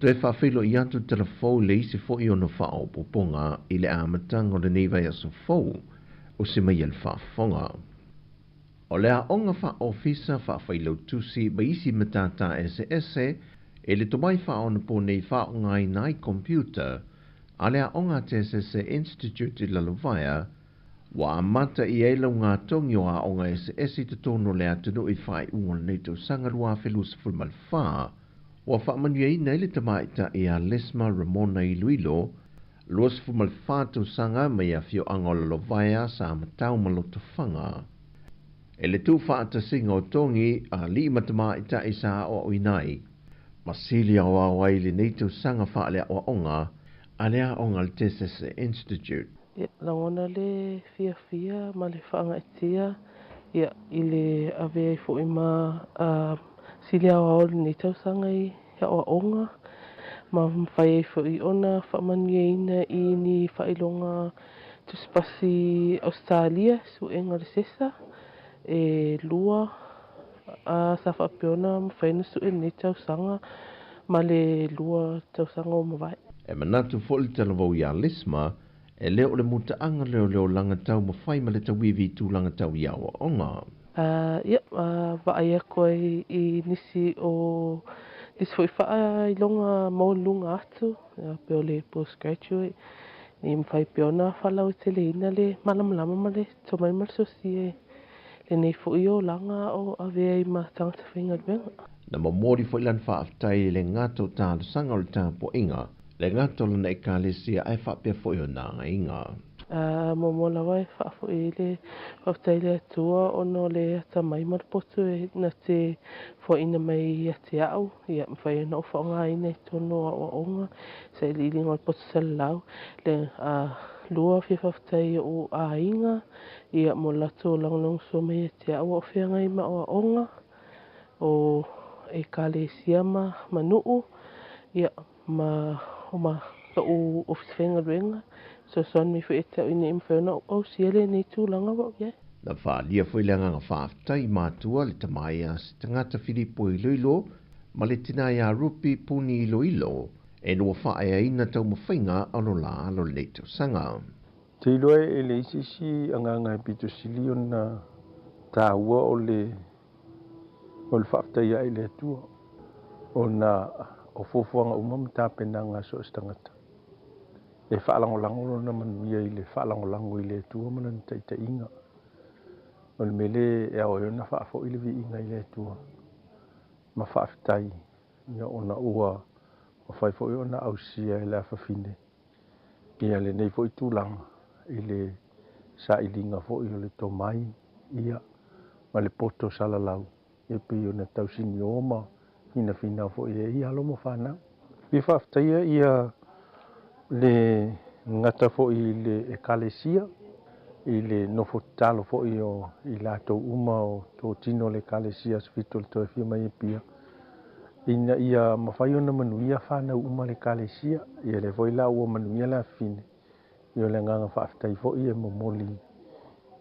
Toe faafeiloai atu le tala fou i le isi foi ona faaopoopoga i le amataga o lenei vaiaso fou o se mai a le faafofoga. O le aoga faa-ofisa, faa-failautusi ma isi matata eseese e le tomai faaonaponei faaaogaina ai computer a le aoga TSS Institute i Lalovaea, ua amata i ai laugatogi o aoga eseese i totonu o le atunuu i faaiuga o lenei tausaga 2024. Ua faamanuiaina ai le tamaitai ia Lesma Ramona Iloilo, 24 tausaga mai afioaga o Lalovaea, Samatau ma Lotofaga. E le tuufaatasiga o togi a alii ma tamaitai sa aoaoina ai, ma sili aoao ai lenei tausaga faaleaoaoga a le aoga a le TSS Institute. Ia, lagona le fiafia ma le faagaetia ia i le ave ai foi ma sili aoao lenei tausaga i aoaoga ma mafai ai foi ona faamanuiaina i ni faailoga tusipasi Ausetalia, suega o le sesa, e lua sa faapea ona mafai ona sue i lenei tausaga ma le 2 tausaga ua mavae. E manatu foi le talavou iā Lisma, e le o le mutaaga lea o le olaga taumafai ma le tauivi i tulaga tau i aoaoga. Ia, vaai atu ai i nisi o nisi foi faailoga maualuluga atu, pei o le postgraduate, ina ia mafai pea ona faalauteleina le malamalama ma le tomai ma le sosia i lenei foi olaga o avea ai ma tagata faigaluega. Na momoli foi lana faafetai i le gata o talosaga o le tapuaiga, le gata o lana ekalesia ae faapea foi ona aiga. Muamua lava e faafoi ai le faafetai i le Atua ona o le atamai ma le poto e na te foaiina mai ia te au, ia mafai ona ou faaaogaina i totonu o aoaoga, sailiiliga o le poto salalau. Le lua fia faafetai i ou aiga, ia mo le latou lagolagosua mai ia te au a o feagai ma aoaoga o ekalesia ma nuu, ia ma o ma lou ofisa faigaluega, fesoasoani mai foi ia te au ina ia mafai ona ou ausia lenei tulaga ua ou i ai. Na faaalia foi le agaga faafetai i matua le tama ia se tagata Filipo Iloilo ma le tina ia Rupi Puni Iloilo e ua faaeaina taumafaiga o lo la alo lenei tausaga. Te iloa e leai se isi agaga e pito sili ona taua o le faafetai ai i le Atua ona o fuafuaga uma ma tapenaga a so o se tagata. E faalagolago lona manuia i le faalagolago i le Atua ma lona taitaiga. O le mea lea e ao ai ona faafoi le viiga i le Atua ma faafetai ia ona ua mafai foi ona ausia e le afafine ia lenei foi tulaga i le sailiga foi o le tomai ia ma le poto salalau e pei ona tausinio ma finafina foi e ia alo ma fanau. Fia faafetaia ia le gata foi i le ekalesia i le nofo tatalo foi o i latou uma o totino le ekalesia Aso Fito le toe afio mai e Apia ina ia mafai ona manuia fanau uma le ekalesia. Ia lea foi la ua manuia le afafine, ia o le agaga faafetai foi e momoli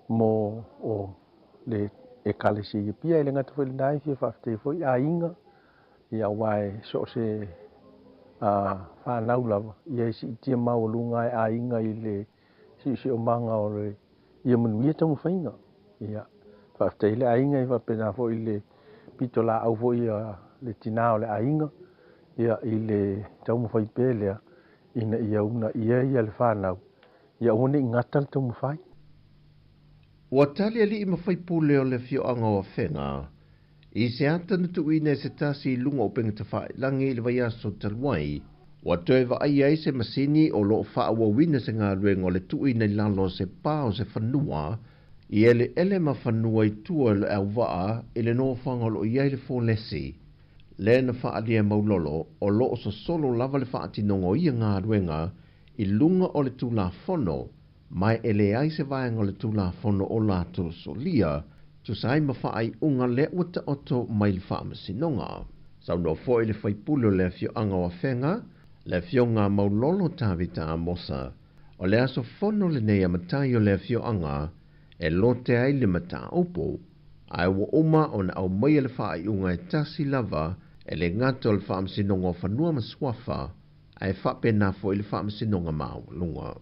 mo o le ekalesia i Apia. E le gata foi lena e fia faafetai foi aiga, ia aua e so o se fanau lava ia e siitia maualuga e aiga i le siosiomaga o le ia manuia taumafaiga. Ia faafetai le aiga e faapena foi le pitolaau foi a le tina o le aiga ia i le taumafai pea lea ina ia uunaia ia le fanau ia aua ne i gata le taumafai. Ua tali alii ma faipule o le afioaga o Afega i se ata na tuuina e se tasi i luga o upega tafailagi i le vaiaso talu ai, ua toe vaai ai se masini o loo faaauauina se galuega o le tuuina i lalo o se pa o se fanua i eleele ma fanua i tua o le auvaa i le nofoaga o loo i ai le folesi. Le na faalia maulolo o loo sosolo lava le faatinoga o ia galuega i luga o le Tulafono, ma e leai se vaega o le Tulafono o latou solia, tusa ai ma faaiuga lea ua taoto mai le faamasinoga. Saunoa foi le faipule o le afioaga o Afega, le afioga Maulolo Tavita Amosa, o le aso fono lenei a matai o le afioaga e lote ai le mataupu, ae ua uma ona aumaia le faaiuga e tasi lava e le gata o le faamasinoga o Fanua ma Suafa, ae faapena foi le faamasinoga maualuga.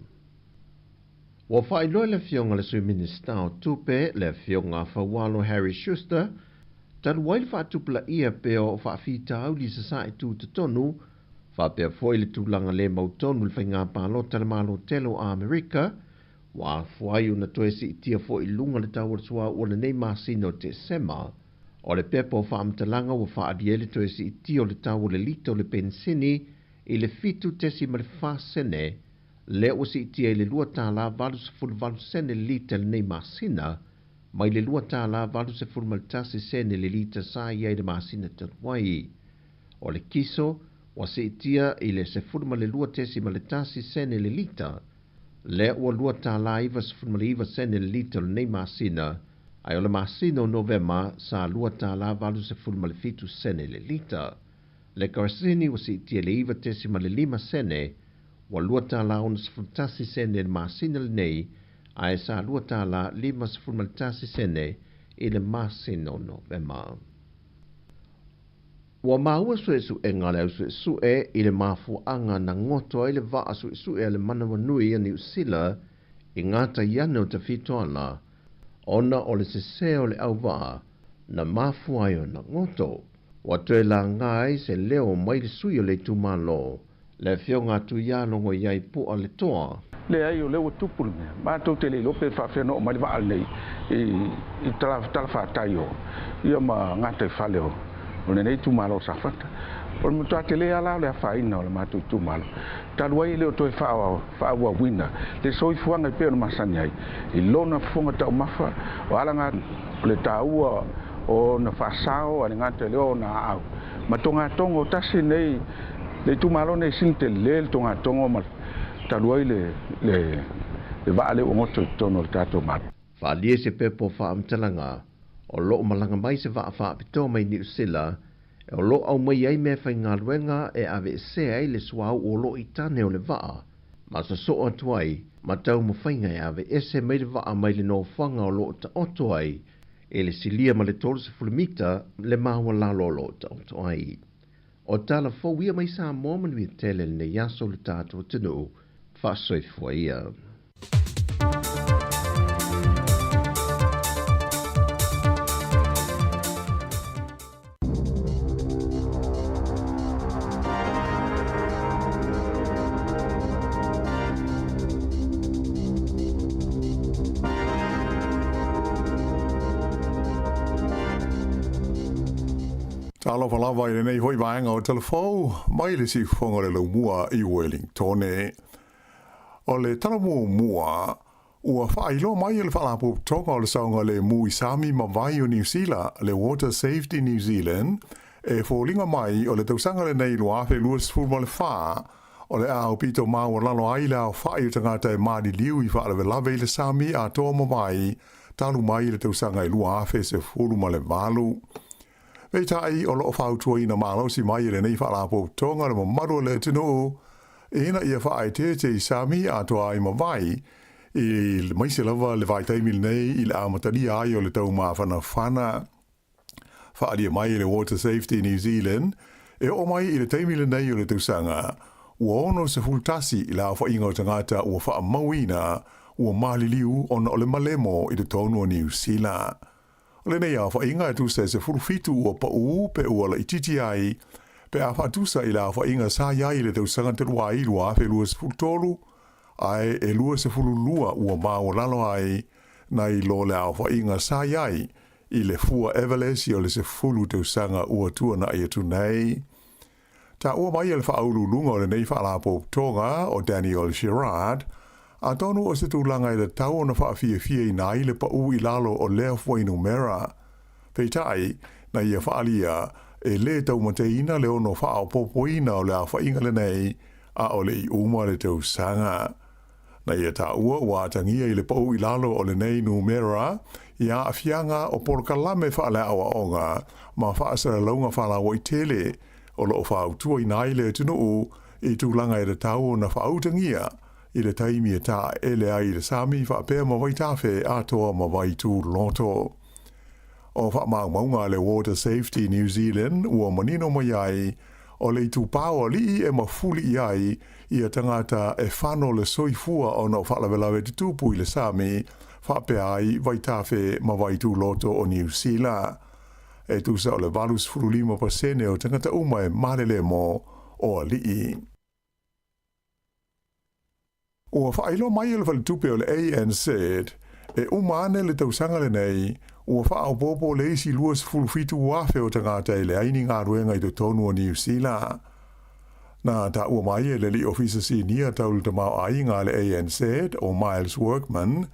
Ua faailoa le afioga le Sui Minisita o Tupe, le afioga Faualo Harry Schuster, talu ai le faatupulaia pea o faafitauli sasae tutotonu, faapea foi le tulaga le mautonu le faiga palota le Malo tele o Amerika, ua afua ai ona toe siitia foi i luga le tau o le suauu o lenei masina o Tesema. O le pepa o faamatalaga ua faaalia ai le toe siitia o le tau o le lita o le penisini i le 7.4 sene, lea ua siitia i le $2.88 sene le lita lenei masina, mai le $2.81 sene le lita sa i ai le masina talu ai. O le kiso ua siitia i le 12.1 sene le lita, lea ua $2.99 sene le lita lenei masina, ae o le masina o Novema sa $2.87 sene le lita. Le kerosene ua siitia i le 9.5 sene, ua $2.61 sene le masina lenei, ae sa $2.51 sene i le masina o Novema. Ua maua suesuega a le au suesue i le mafuaaga na goto ai le vaa suesue a le manawanui a Niu Sila i gatai ane o Tafitoala ona o le sesē o le auvaa na mafua ai ona goto. Ua toe laga ai se leo mai le sui o le itumalo, le Afioga a Tuialogoiai Pu'a Letoa. Leai, o lea ua tupu le mea. Matou te le iloa pe faapefea ona oo mai le vaa lenei i talafatai o ia ma gataifale o lenei itumalo o Safata. O le matua tele lava la o le afaina o le matou itumalo, talu ai e le o toe faaauauina le soifuaga e pei ona masani ai i lona fofoga taumafa, o alaga o le taua o ona faasao a le gata i lea o ona aau ma togatogo. Tasi lenei le itumalo lenei e sili tele le togatogo ma talu ai le vaa lea ua goto i totonu o le tatou Malo. Faaalia se pepa o faamatalaga o lo o malaga mai se vaa faapitoa mai Niu Sila o lo o aumai ai meafaigaluega e aveesea ai le suauu o lo o i tane o le vaa ma sosoo atu ai ma taumafaiga e aveese mai le vaa mai le nofoaga o lo o taoto ai e le silia ma le 30 mita le maualalo o lo o taoto ai. O tala fou ia mai Samoa manuia tele lenei aso le tatou atunuu faasoifua ia. Talofa lava i lenei foi vaega o Talafou mai le siufofoga o le laumua i Wellingtone. O le tala muamua, ua faailoa mai e le Faalapotopotoga o le Saogalemu i Sami ma Vai o Niu Sila, le Water Safety New Zealand, e foliga mai o le tausaga lenei 2024, o le a aupito maualalo ai le aofai o tagata e maliliu i faalavelave i le sami atoa ma vai talu mai i le tausaga e 2018. Peitai, o lo o fautuaina malosi mai e lenei Faalapotopotoga le mamalu o le atunuu ina ia faaeteete i sami atoa ai ma vai, i maise lava le vaitaimi lenei i le amatalia ai o le taumafanafana. Faaalia mai e le Water Safety New Zealand, e oo mai i le taimi lenei o le tausaga, ua 61 le aofaiga o tagata ua faamauina ua maliliu ona o le malemo i totonu o Niu Sila. O lenei aofaiga e tusa e 17 ua paū pe ua laitiiti ai pe a faatusa i le aofaiga sa i ai i le tausaga talu ai 2023, ae e 22 ua maualalo ai nai lo le aofaiga sa i ai i le fua Everlesi o le 10 tausaga ua tuanai atu nei. Taua mai e le faauluuluga o lenei Faalapotopotoga o Daniel Girard, atonu o se tulaga e tatau ona faafiafiaina ai le paū i lalo o lea fuainumera. Peitai, na ia faaalia, e lē taumateina le ono faaopoopoina o le aofaiga lenei, a o le i uma le tausaga. Na ia taua ua atagia i le paū i lalo o lenei numera i aafiaga o polokalame faaleaoaoga ma faasalalauga faalauaitele o lo o fautuaina ai le atunuu i tulaga e tatau ona faautagia i le taimi e taele ai i le sami faapea ma vaitafe atoa ma vaituloto. O faamaumauga a le Water Safety New Zealand ua manino mai ai o le itupa o alii e mafuli i ai ia tagata e fano le soifua ona o faalavelave tutupu i le sami faapea ai vaitafe ma vaituloto o Niu Sila. E tusa o le 85% o tagata uma e malelemo o alii. Ua faailoa mai e le faletupe o le ANZ, e uma ane le tausaga lenei, ua faaopoopo le isi 27,000 o tagata e leai ni galuega i totonu o Niu Sila. Na taua mai e le alii ofisa sinia tau le tamaoaiga a le ANZ o Miles Workman,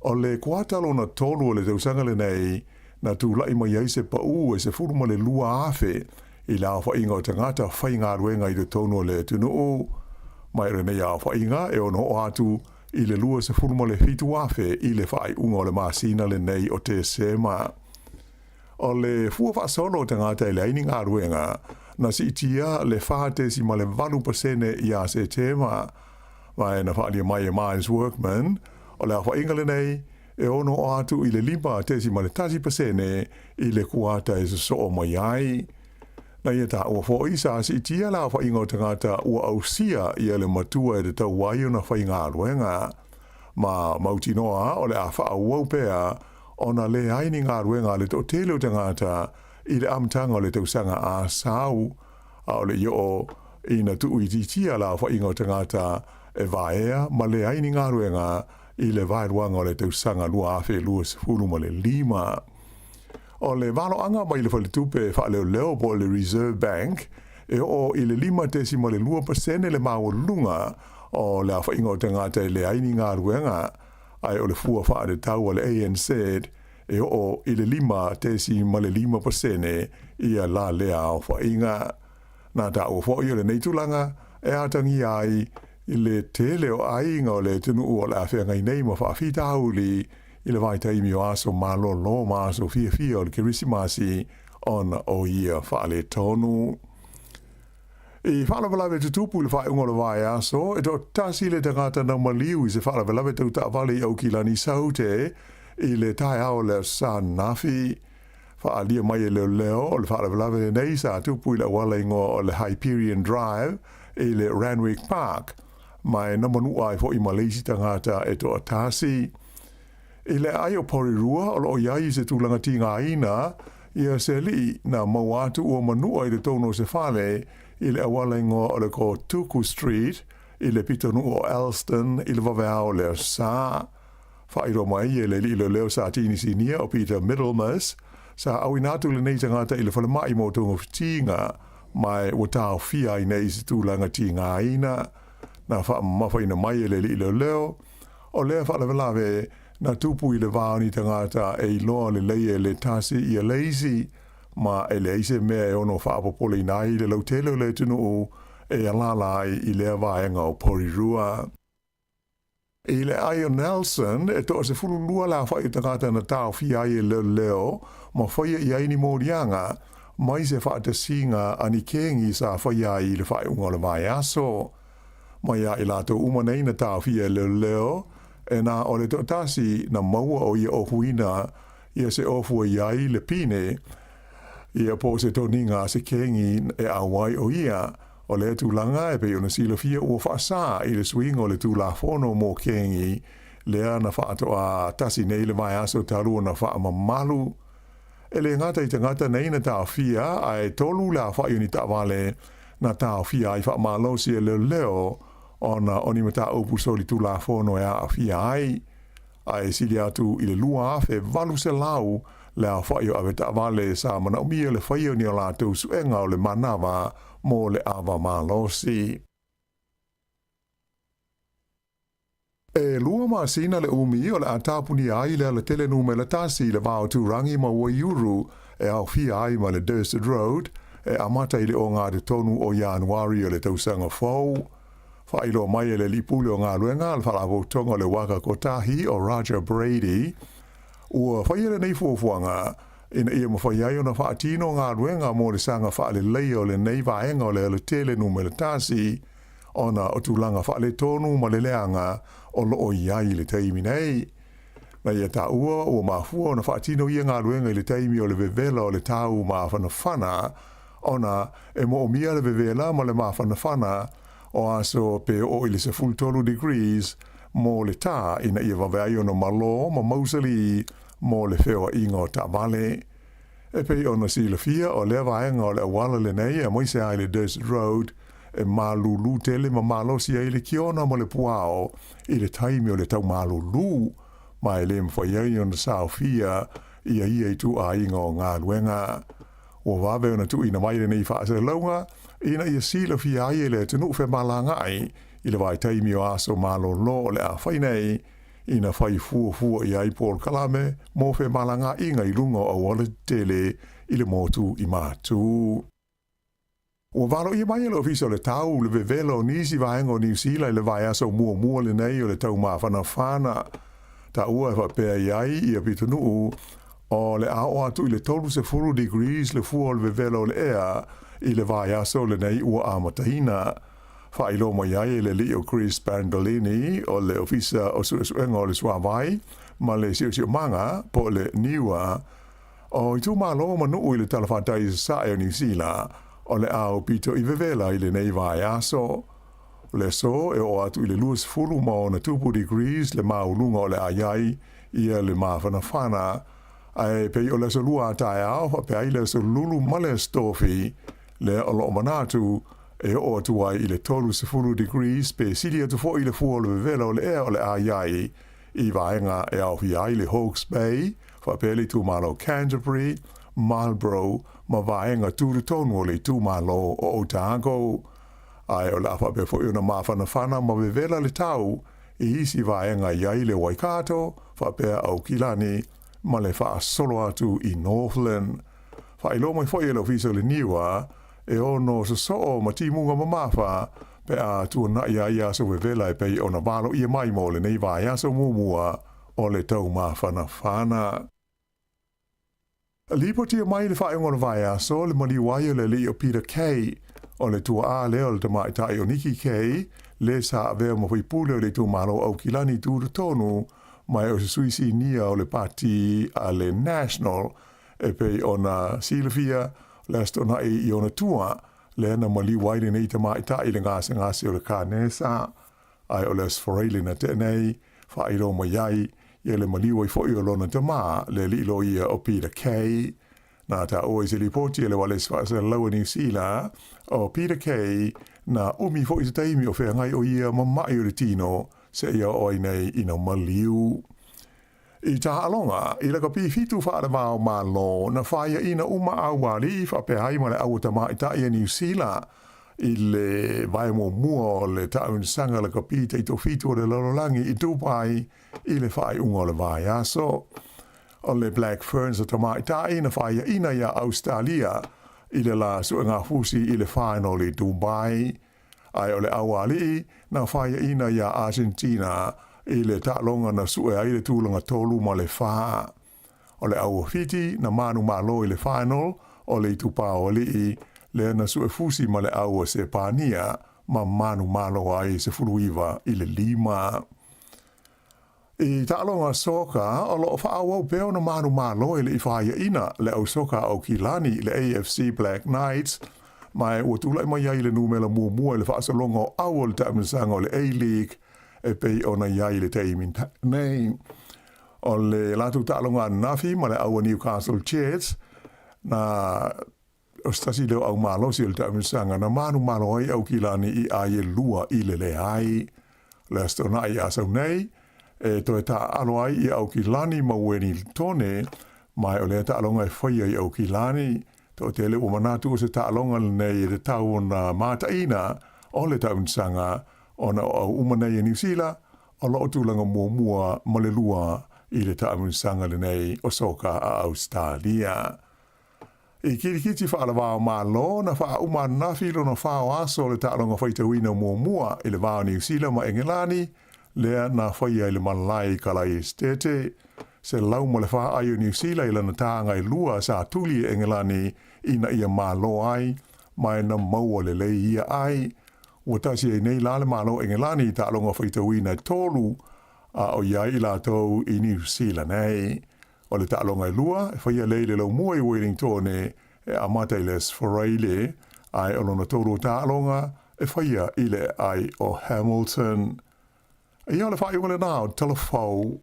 o le kuata lona tolu o le tausaga lenei na tulai mai ai se paū e 12,000 i le aofaiga o tagata faigaluega i totonu o le atunuu. Ma o lenei aofaiga e ono oo atu i le 27,000 i le faaiuga o le masina lenei o Tesema. O le fua faasolo o tagata e leai ni galuega, na siitia le 4.8% ia Setema. Ma na faaalia mai e Miles Workman, o le aofaiga lenei e ono oo atu i le 5.1% i le kuata e sosoo mai ai. Na ia taua foi sa siitia le aofaiga o tagata ua ausia ia le matua e tatau ai ona faigaluega. Ma mautinoa o le a faaauau pea ona leai ni galuega a le toatele o tagata i le amataga o le tausaga a sau, a o le i oo ina tuuitiitia le aofaiga o tagata e vaea ma leai ni galuega i le vaeluaga o le tausaga 2025. O le valoaga mai le faletupe faaleoleo po o le Reserve Bank e oo i le 5.2% le maualuluga o le aofaiga o tagata e leai ni galuega, ae o le fua faatatau a le ANZ e oo i le 5.5% ia la lea aofaiga. Na taua foi o lenei tulaga e atagia ai le tele o aiga o le atunuu o le a feagai nei ma faafitauli i le vaitaimi o aso malolo ma aso fiafia o le Kerisimasi ona o ia faaletonu. I faalavelave tutupu i le faaiuga o le vaiaso, e toatasi le tagata na maliu i se faalavelave tau taavale i Aukilani Saute i le taeao o le Aso Sa ananafi. Faaalia mai e leoleo o le faalavelave lenei sa tupu i le auala igoa o le Hyperion Drive i le Randwick Park, ma e na manua ai foi ma le isi tagata e toatasi. I le aai o Porirua o lo o i ai i se tulaga tigaina ia se alii na maua atu ua manua i totonu o se fale i le auala igoa o le Kotuku Street i le pitonuu o Elston i le vaveao o le Aso Sa. Faailoa mai e le alii leoleo sa tinisinia o Peter Middlemas, sa auina atu lenei tagata i le falemai mo togafitiga, ma ua taofia ai nei i se tulaga tigaina. Na faamamafaina mai e le alii leoleo, o lea faalavelave na tupu i le va o ni tagata e iloa lelei e le tasi ia le isi, ma e leai se mea e ono faapopoleina ai le lautele o le atunuu e alaala ai i lea vaega o Porirua. I le ai o Nelson, e toa-12 le aofai o tagata na taofia ai e leoleo ma faia i ai ni moliaga mai se faatasiga a ni kengi sa faia ai i le faaiuga o le vaiaso. Mai a i latou uma nei na taofia e leoleo, e na o le toatasi na maua o ia ohuina ia se ofu e i ai le pine ia po o se toniga a se kengi e auai o ia. O lea tulaga e pei ona silafia ua faasā i le suiga o le Tulafono mo kengi lea na faatoa tasi nei le vaiaso talu ona faamamalu. E le gata i tagata nei na taofia, ae tolu le aofai o ni taavale na taofia ai faamalosi e leoleo ona o ni mataupu solitulafono e aafia ai. Ae sili atu i le 2,800 le aofai o avetaavale sa manaomia le faia o ni a latou suega o le manava mo le ava malosi. E lua masina le umi o le a tapunia ai le alatele numera tasi i le va o Turangi ma Waiuru e aofia ai ma le Dursted Road e amata i le ogatotonu o Ianuari o le tausaga fou. Faailoa mai e le Alii Pule o Galuega a le Faalapotopotoga o le Waka Kotahi o Roger Brady, ua faia lenei fuafuaga ina ia mafai ai ona faatino galuega mo le saga faaleleia o lenei vaega o le alatele numera tasi ona o tulaga faaletonu ma le leaga o lo o i ai i le taimi nei. Na ia taua ua mafua ona faatino ia galuega i le taimi o le vevela o le tau mafanafana ona e moomia le vevela ma le mafanafana o aso pe oo i le 13 degrees mo le tā ina ia vave ai ona malo ma mausali mo le feoaiga o taavale. E pei ona silafia o lea vaega o le auala lenei aemaise ai le Desert Road e malulu tele ma malosi ai le kiona ma le puao i le taimi o le tau malulu ma e le mafai ai ona saofia ia ia ituaiga o galuega. Ua vave ona tuuina mai lenei faasalalauga ina ia silafia ai e le atunuu femalagaai i le vaitaimi o aso malolo o le a fai nei ina fai fuafua i ai polokalame mo femalagaaiga i luga o auala tetele i le motu i Matu. Ua valoia mai e le Ofisa o le Tau le vevela o nisi vaega o Niu Sila i le vaiaso muamua lenei o le taumafanafana. Taua e faapea i ai ia pitonuu o le a oo atu i le 30 degrees le fua o le vevela o le ea i le vaiaso lenei ua amataina. Faailoa mai ai e le alii o Chris Brandolini o le Ofisa o Suesuega o le Suavai ma le Siosiomaga po o le NIWA o itumalo ma nuu i le talafatai i sasae o Niu Sila. o le a aupito i vevela i lenei vaiaso. O le aso e oo atu i le 26+ degrees le maualuga o le a i ai ia le mafanafana, ae pei o le aso lua a taeao faapea ai le aso lulu ma le aso tofi, lea o lo o manatu e oo atu ai i le 30 degrees pe sili atu foi le fua o le vevela o le ea o le a i ai i vaega e aofia ai le Hawke's Bay, faapea le itumalo Canterbury, Marlborough ma vaega tutotonu o le itumalo o Otago. Ae o le a faapea foi ona mafanafana ma vevela le tau i isi vaega i ai le Waikato, faapea Aukilani ma le faasolo atu i Northland. Faailoa mai foi e le Ofisa o le Niua, e ono sosoo ma timuga mamafa pe a tuanai ai aso vevela e pei ona valoia mai mo lenei vaiaso muamua o le taumafanafana. Lipotia mai i le faaiuga o le vaiaso le maliu ai o le alii o Peter Kay, o le tuaa lea o le tamaitai o Nikki Kay, le sa avea ma faipule o le itumalo Aukilani tutotonu mai o se sui sinia o le pati a le National e pei ona silafia le Aso Toonai i ona tua, lea na maliu ai lenei tamaitai i le gasegase o le kanesa, ae o le Aso Faraile na tea nei, faailoa mai ai ia le maliu ai foi o lona tama, le alii loia o Peter Kay. Na taua i se lipoti a le Ualesi Faasalalau a Niu Sila, o Peter Kay, na umi foi se taimi o feagai o ia ma ma'i o le tino seia oo ai nei ina maliu. I taaloga, i lakapi fitu faale-vao Malo, na faiaina uma aualii faapea ai ma le aua tamaitai a Niu Sila i le vae muamua o le taamilosaga lakapi taitofitu o le lalolagi i Dubai i le faaiuga o le vaiaso. O le Black Ferns a tamaitai na faiaina iā Ausetalia i le la suegafusi i le final i Dubai. Ae o le aualii na faiaina iā Argentina i le taaloga na sue ai le tulaga 3 ma le 4. O le aua Fiti na manumalo i le final o le itupa o alii lea na sue fusi ma le aua Sepania ma manumalo ai 19 i le 5. I taaloga soka, o lo o faaauau pea ona manumalo e le i faiaina le au soka a Aukilani, le AFC Black Knights, ma ua tulai mai ai le numera muamua i le faasologa o au o le taamilosaga o le A-League e pei ona i ai i le taimi nei. O le latou taaloga ananafi ma le au a Newcastle Jets, na o se tasi lea o au malosi o le taamilosaga na manumalo ai Aukilani i ai e lua i le leai. O le Aso Toonai a sau nei, e toe taaalo ai i Aukilani ma Uenilitone, ma o lea taaloga e faia i Aukilani. Toatele ua manatu o se taaloga lenei e tatau ona mataina o le taamilosaga ona o au uma nei e Niu Sila o lo o tulaga muamua ma le lua i le taamilosaga lenei o soka a Ausetalia. I kirikiti faalavao Malo na faauma ananafi lona fao aso o le taaloga faitauina muamua i le va o Niu Sila ma Engelani, lea na faia i le malae i Kalai Esetete. 104 ai o Niu Sila i lana tāga e lua sa tuli e Engelani ina ia malo ai, ma e na maua lelei ia ai. Ua tasi ai nei la le Malo o Engelani i taaloga faitauina e tolu, a o i ai i latou i Niu Sila nei. O le taaloga e lua, e faia lea i le laumua i Wellingtone e amata i le Aso Faraile, ae o lona tolu o taaloga e faia i le aai o Hamilton. Ia o le faaiuga lena o Talafou.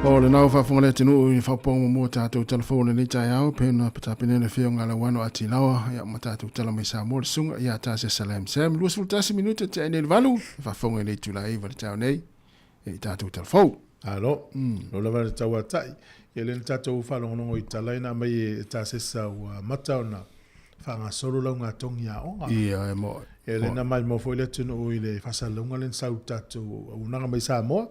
O lenā ua faafofoga le atunuu i faaopoopoga muamua o tatou talafou o lenei taeao, pei ona tapena le Afioga a Lauano Atilawa, ia ma tatou tala mai Samoa le susuga ia Tasia Salam Sam. 21 minute tea nei le valu, e faafofoga i le itula 9 le taeao nei, e i tatou talafou. Alo, lo lava le tauatai. Ia lea na tatou faalogologo i tala ina aumai e Tasesa ua amata ona faagasolo laugatogi aoga. Ia, e moe. Ia lea na maimoa foi le atunuu i le faasalalauga lea na sau i le tatou auaunaga mai Samoa.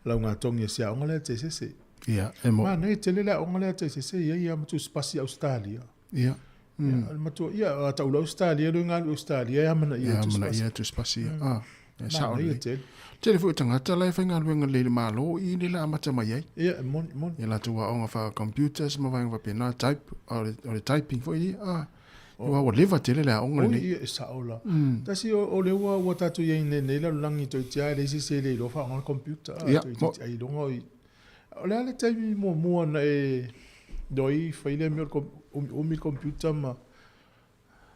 Laugatogi e si aoga lea a Tesese. Ia, e moe. Manaia tele le aoga lea a Tesese e i ai lava ma tusipasi Ausetalia. Ia. Ia, le matua, ia, a tau le Ausetalia, le galu Ausetalia, e amanaia e tusipasi. E amanaia e tusipasi, ia. Ah. E sao lelei. Tele. Tele foi o tagata la e faigaluega lelei i le Malo i le la amata mai ai. Ia, e moni, moni. Ia latou aoga faa computers ma vaega faapena, type, o le, o le typing foi ia. Ah. Aua ua leva tele le aoga lenei. Oi, ia, e sao la. Tasi o, o le ua, ua tatou i ai nei, nei lalolagi toeitiiti lava e leai se isi e le iloa faaaoga le computer. Ia, Toeitiiti ailoga o i. O le a le taimi muamua na e iloa ai fai lea mea o le umiumi le computer ma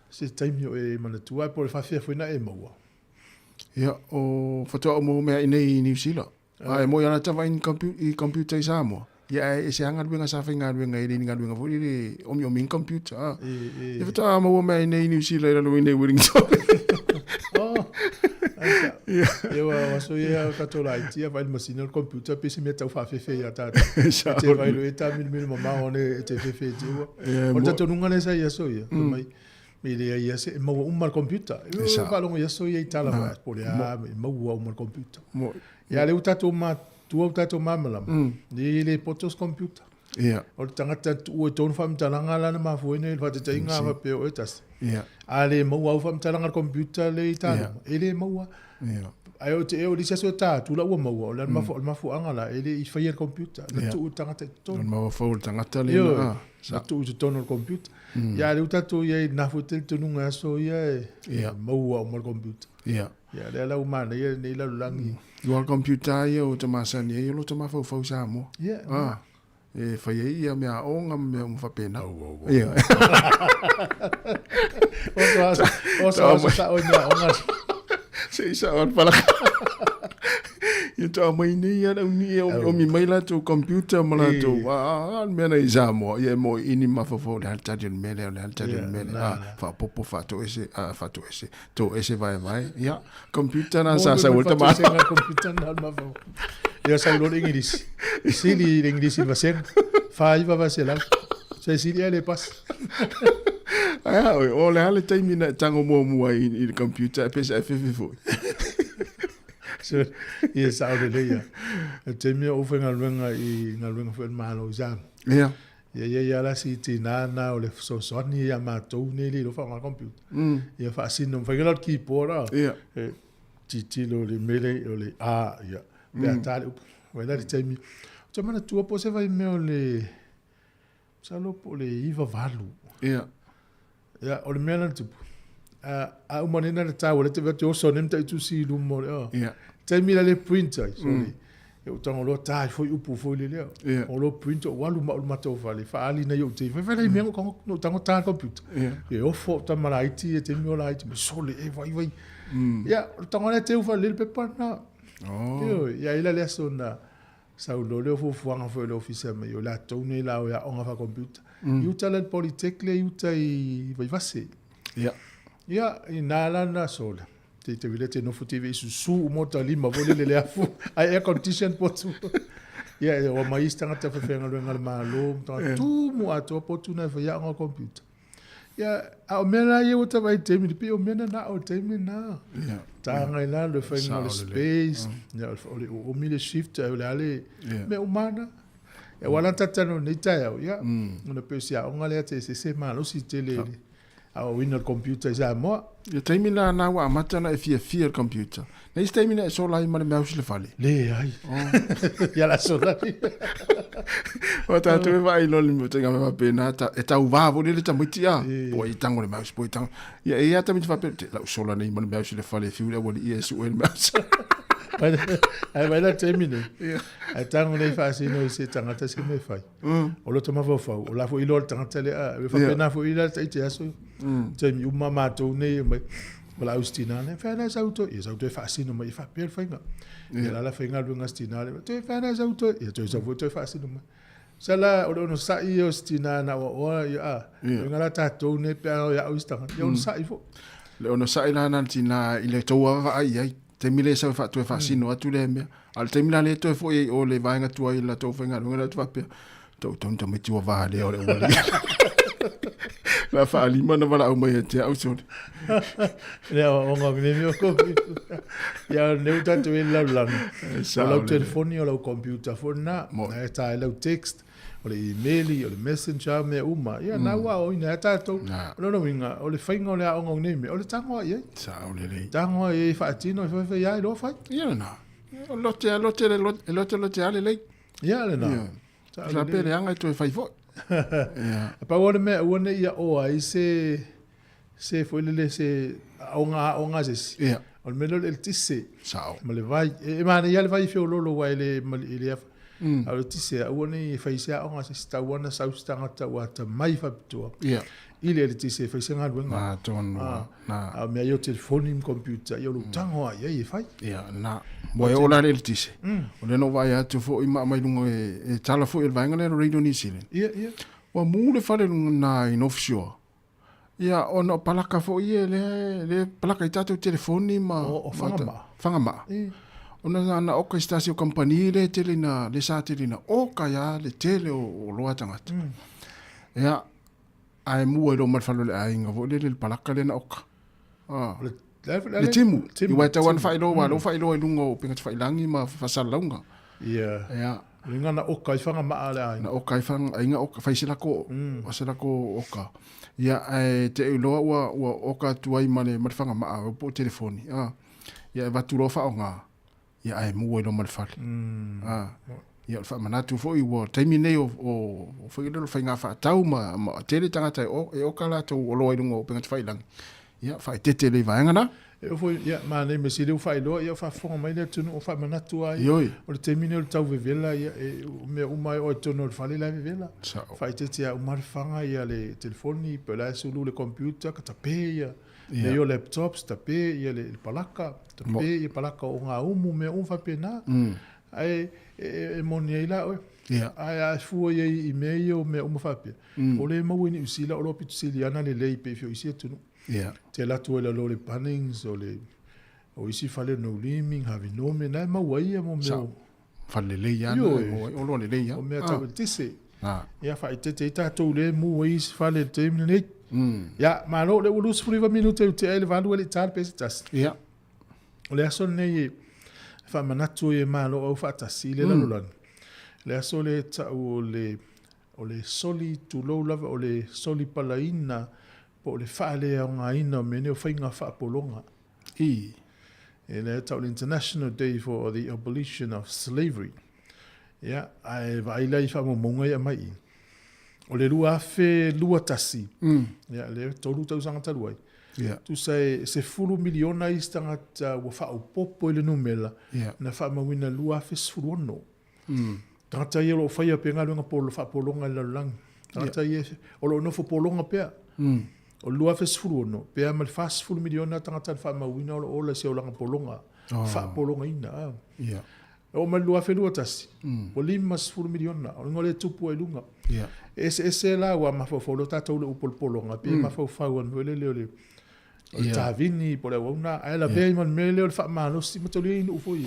se taimi o e manatua ai po o le faafefea foi na e maua? Ia, o faatoa ou maua mai i nei i Niu Sila. A e moi ana tava i computer i Samoa. Ia ae ese lava galuega sa faigaluega e le ni galuega foi lele omiomi ni computer. A. Ia faatoa maua mai nei i Niu Sila i lalo i nei Wellington. Oh, ai sa. Ia ua aso ia o tatou laiti ia vai le masina o le computer pe se mea tau faafefe ia tatou. E te vai lo e tāmilimili mamao one e te fefe e te ua. O le talitonuga lea sa i aso ia. Fai mai, e leai lava se, e maua uma le computer. E faalogo i aso ia i tala mai, po o le a, e maua uma le computer. Ia lea ua tatou matua ua tatou malamalama, e le poto se computer. O le tagata tuua i tonu faamatalaga la na mafua ai nei le faataitaiga a faapea o oe tasi. A le maua au faamatalaga le computer lea i ta luma, e le maua. Ae o te ea o le isi aso e ta atu la ua maua, o le mafuaaga la, e le i faia le computer, na tuu le tagata i totonu. O le mafaufau o le tagata lea. Ioe, na tuu i totonu o le computer. Ia a lea ua tatou i ai i lena foi talitonuga i aso ia e maua uma le computer. Ia. Ia lea la ua manaia lenei lalolagi. Aua o le computer ia ua ta masani ai, o lo ta mafaufau Samoa. Ia. Ah, e fai ai ia mea aoga ma mea uma faapena. Au, au, au. Ia. Oso aso, oso aso sao i mea aoga. Se i sao atu palaka. Ia toa mai nei ia lau ni e omi mai latou computer ma latou a le mea na i Samoa ia e mo ini mafaufau le tali o le mea lea o le tali o le mea lea a faapopo faatoese a faatoese to ese vaevae ia computer na sa sau o le tama computer na mafaufau ia sau loa le English sili le English i vasega 49 vaselau se sili e le pasi. Ai a oi, o le a le taimi na e tago muamua i le computer e pesa e fefe foi. So, ia sao lelei ia. E taimi o ou faigaluega i galuega foi a le Malo i Samoa. Ia. Ia ia ia la si tinā na o le fesoasoani ia matou nei le iloa faaaoga computer. Ia faasino mafai la le keyboard a. Ia. E tilotilo le mele o le A ia. Pe a ta le upu. Vai la le taimi. Ou te manatua po o se vaimea o le masalo po o le 98. Ia. Ia, o le mea la na tupu, a, a uma nei na le taua, le te vete oso nei mta i tusi i luma o le, oh. Ia. Taimi la le print ai, so le, e o tango loa tai foi upu foi le lea. Ia. O lo print o alu ma o le matou fale, faali na i ou te, fai fai lai mea no tango, no tango tā computer. Ia. E ofo o tama laiti, e te mea o laiti, me sole, e vai vai. Ia, o le tango lea te ufa le pepa na. Oh. Ioe, ia ila le aso na, Sau loa lea o fuafuaga foi a le Ofisa mai o latou nei la o e aoga faa-computer. I uta la i le Polytech lea i uta i Vaivase. Ia. Ia, ina la na sola. Te te vile te nofo te vei susu mo ta lima fo le le afu. Ai air condition potu. Ia, e o mai isi tagata faifaigaluega a le Malo, tagata tumu atoa potu na e fai aoga computer. Ia, a o mea la ia ua tavaai i taimi nei, pei o mea na na o taimi na. Ia. Tāngai la le faiga o le space, ia, o le oomi le shift, o le a le, mea uma na. Ia, ua la tatano nei taeao, ia, ona pei o si aoga lea te sese malosi tele i le aoaoina o le computer i Samoa. Ia taimi la na ua amata ona e fiafia i le computer. Na isi taimi na e sola ai ma le meausi i le fale. Leai. Ia la sola ai. O tātou e vaai loa le taiga mea faapena, e tauvā foi lele tamaiti a. Po ai tango le mouse, po ai tango. Ia e ia tamaiti faapea, te lau sola nei ma le mouse i le fale e fiu le aualii e sue le mouse. Ai vai la taimi nei. Ai tango nei faasino i se tagata se mea e fai. O loto mafaufau, o la foi iloa le tagata lea, e faapena foi la taiti aso. Taimi uma matou nei e mai. O la austina nei, whea nei sau toi, ia sau toi faasino mai, i faapea le faiga. Ia la la faigaluega stina le, toi whea nei sau toi, ia toi sau foi toi faasino mai. Sa la, o le onosai ia o stina na oa oa, ia a, yeah. la tātou nei pe a o ia au isi tagata, ia onosai foi. Le onosai la na tina i le tou vaavaai i ai. Taimi le sau e toe faasino atu lea mea. A o le taimi la lea toe foi ai o le vaega tuai i la tou faigaluega la atu faapea, tou tonu tamaiti ua va lea o le aualii. La faalima na valaau mai ia te au sole. Lea o ngā mea mea ko. Ia neu tātou e lalolagi. O lau telefoni, o lau computer foi na. E tā e lau text, o le email, o le messenger, mea uma. Ia na ua o ina e tātou. O lona uiga, o le faiga o le aoga o nei mea, o le tago ai ai. Sao lelei. Tago ai ai faatino, e fai fai ai loa fai. Ia lena. O lote, lote, lote, lote, lote a lelei. Ia lena. Ia. Sa pe leaga e toe fai foi. Ia. Pau o le mea, aua ne i aoa ai se... se foi lele se aoga aoga a se isi. Ia. O le mea lea o le eletise. Sao. Ma le vai. E manaia lava le vai e feoloolo aua e le, e le a o le eletise, aua ne i fai se aoga a se isi, tatau lava ona sau se tagata ua atamai faapitoa Ia. i le eletise e fai se galuega. Na tonu lava. Na. A o mea ia o telefoni ma computer, ia o lou tago lava i ai e fai. Ia, na. Ua e oo la i le eletise, o lea na ou vaai atu foi ma aumai i luga e tala foi e le vaega lea o le Radio New Zealand. Ia, ia. Ua mu le fale i luga na i North Shore. Ia, ona o palaka foi ia lea, lea palaka i tatou telefoni ma... O, o Fagamaa. Fagamaa. E. Ona na, na oka i se tasi o kamupani lea tele ina, lea sa tele ina oka ia le tele o, o loa tagata. Ia, ae mua i loma le fale o le aiga foi lele le palaka lea na oka. Ah. Le, le, le, Le timu. Timu. I wae tau ana whailoa, wā leo whailoa i lunga o penga te whailangi ma whasalalauga. Ia. Ia. Le ngana oka i Whangamaa le aiga. Na oka i whanga, aiga oka, whai se lako, o se lako oka. Ia, ae te iloa ua, ua oka atu ai ma le, ma le Whangamaa, o po o telefoni. Ah. Ia, e vatu loa whaonga. Ia, ae mua i loma le fale. Ah. Ia, o le whaamanatu foi, ua taimi nei o, o, o whai lelo whainga whaatau ma, ma tele tangata e, o, e oka latou o loa i lunga o penga te whailangi. Ia, whaetete le vaenga na. E oo foi, ia, manaia mea sili ua faailoa, ia, o faafofoga mai le atunuu o faamanatu ai. Ioe. O le taimi lenei o le tau vevela, ia, e, o mea uma e oo i totonu o le fale la e vevela. Sao. Faaeteete lava uma le faga, ia, le telefoni, pe o le a e sulu le computer, ka tape, ia, Ia. mea ia o laptops, tape, ia, le, le palaka, Mo. tape, ia, palaka o gaumu, mea uma faapena. Ae, e, e, e moni ai la oe. Ia. Ae a fua i ai i mea ia o mea uma faapea, o lea e maua i Niu Sila, o lo o pito sili ana lelei pei foi o isi atunuu. Ia. Te alu atu ai lalo o le Bunnings, o le o isi fale o No Liming, Harvey Norman, na e maua ai ia mo mea o Fale lelei lava na e maua ai, oloa lelei lava. O mea tau eletise. Ah. Ia faaeteete ai tatou lea e mu ai isi fale i le taimi lenei. Ia, malo, o lea ua 29 minute ua tea ai le 8 e le i ta le pese tasi. Ia. O le aso lenei e faamanatu ai e Malo Aufaatasi i le lalolagi. Le aso lea e tau o le o le soli tulou lava, o le soli palaina po o le faaleaogaina o mea nei o faiga faapologa. I. E lea e tau le International Day for the Abolition of Slavery. Ia, ae vaai la i faamaumauga ia aumai i. O le 2021, ia, lea e 3 tausaga talu ai, Ia. tusa e 10 miliona isi tagata ua faaopoopo i le numera Ia. na faamauina 2016. Tagata ia o lo o faia pea galuega polo, faapologa i le lalolagi. Tagata ia o lo o nofo pologa pea. O le 2016, pe a ma le 40 miliona tagata na faamauina o lo o ola i se olaga pologa, Oh. faapologaina. Ah. Ia. E oo mai le 2021, ua 50 miliona, o le igoa lea e tupu ai i luga. Ia. E eseese la ua mafaufau loa tatou i le upu o le pologa, pei e mafaufau ane foi lele o le o le Ia. tavini po o le auauna, ae lavea ai ma le mea lea o le faamalosi, mataulia i nuu foi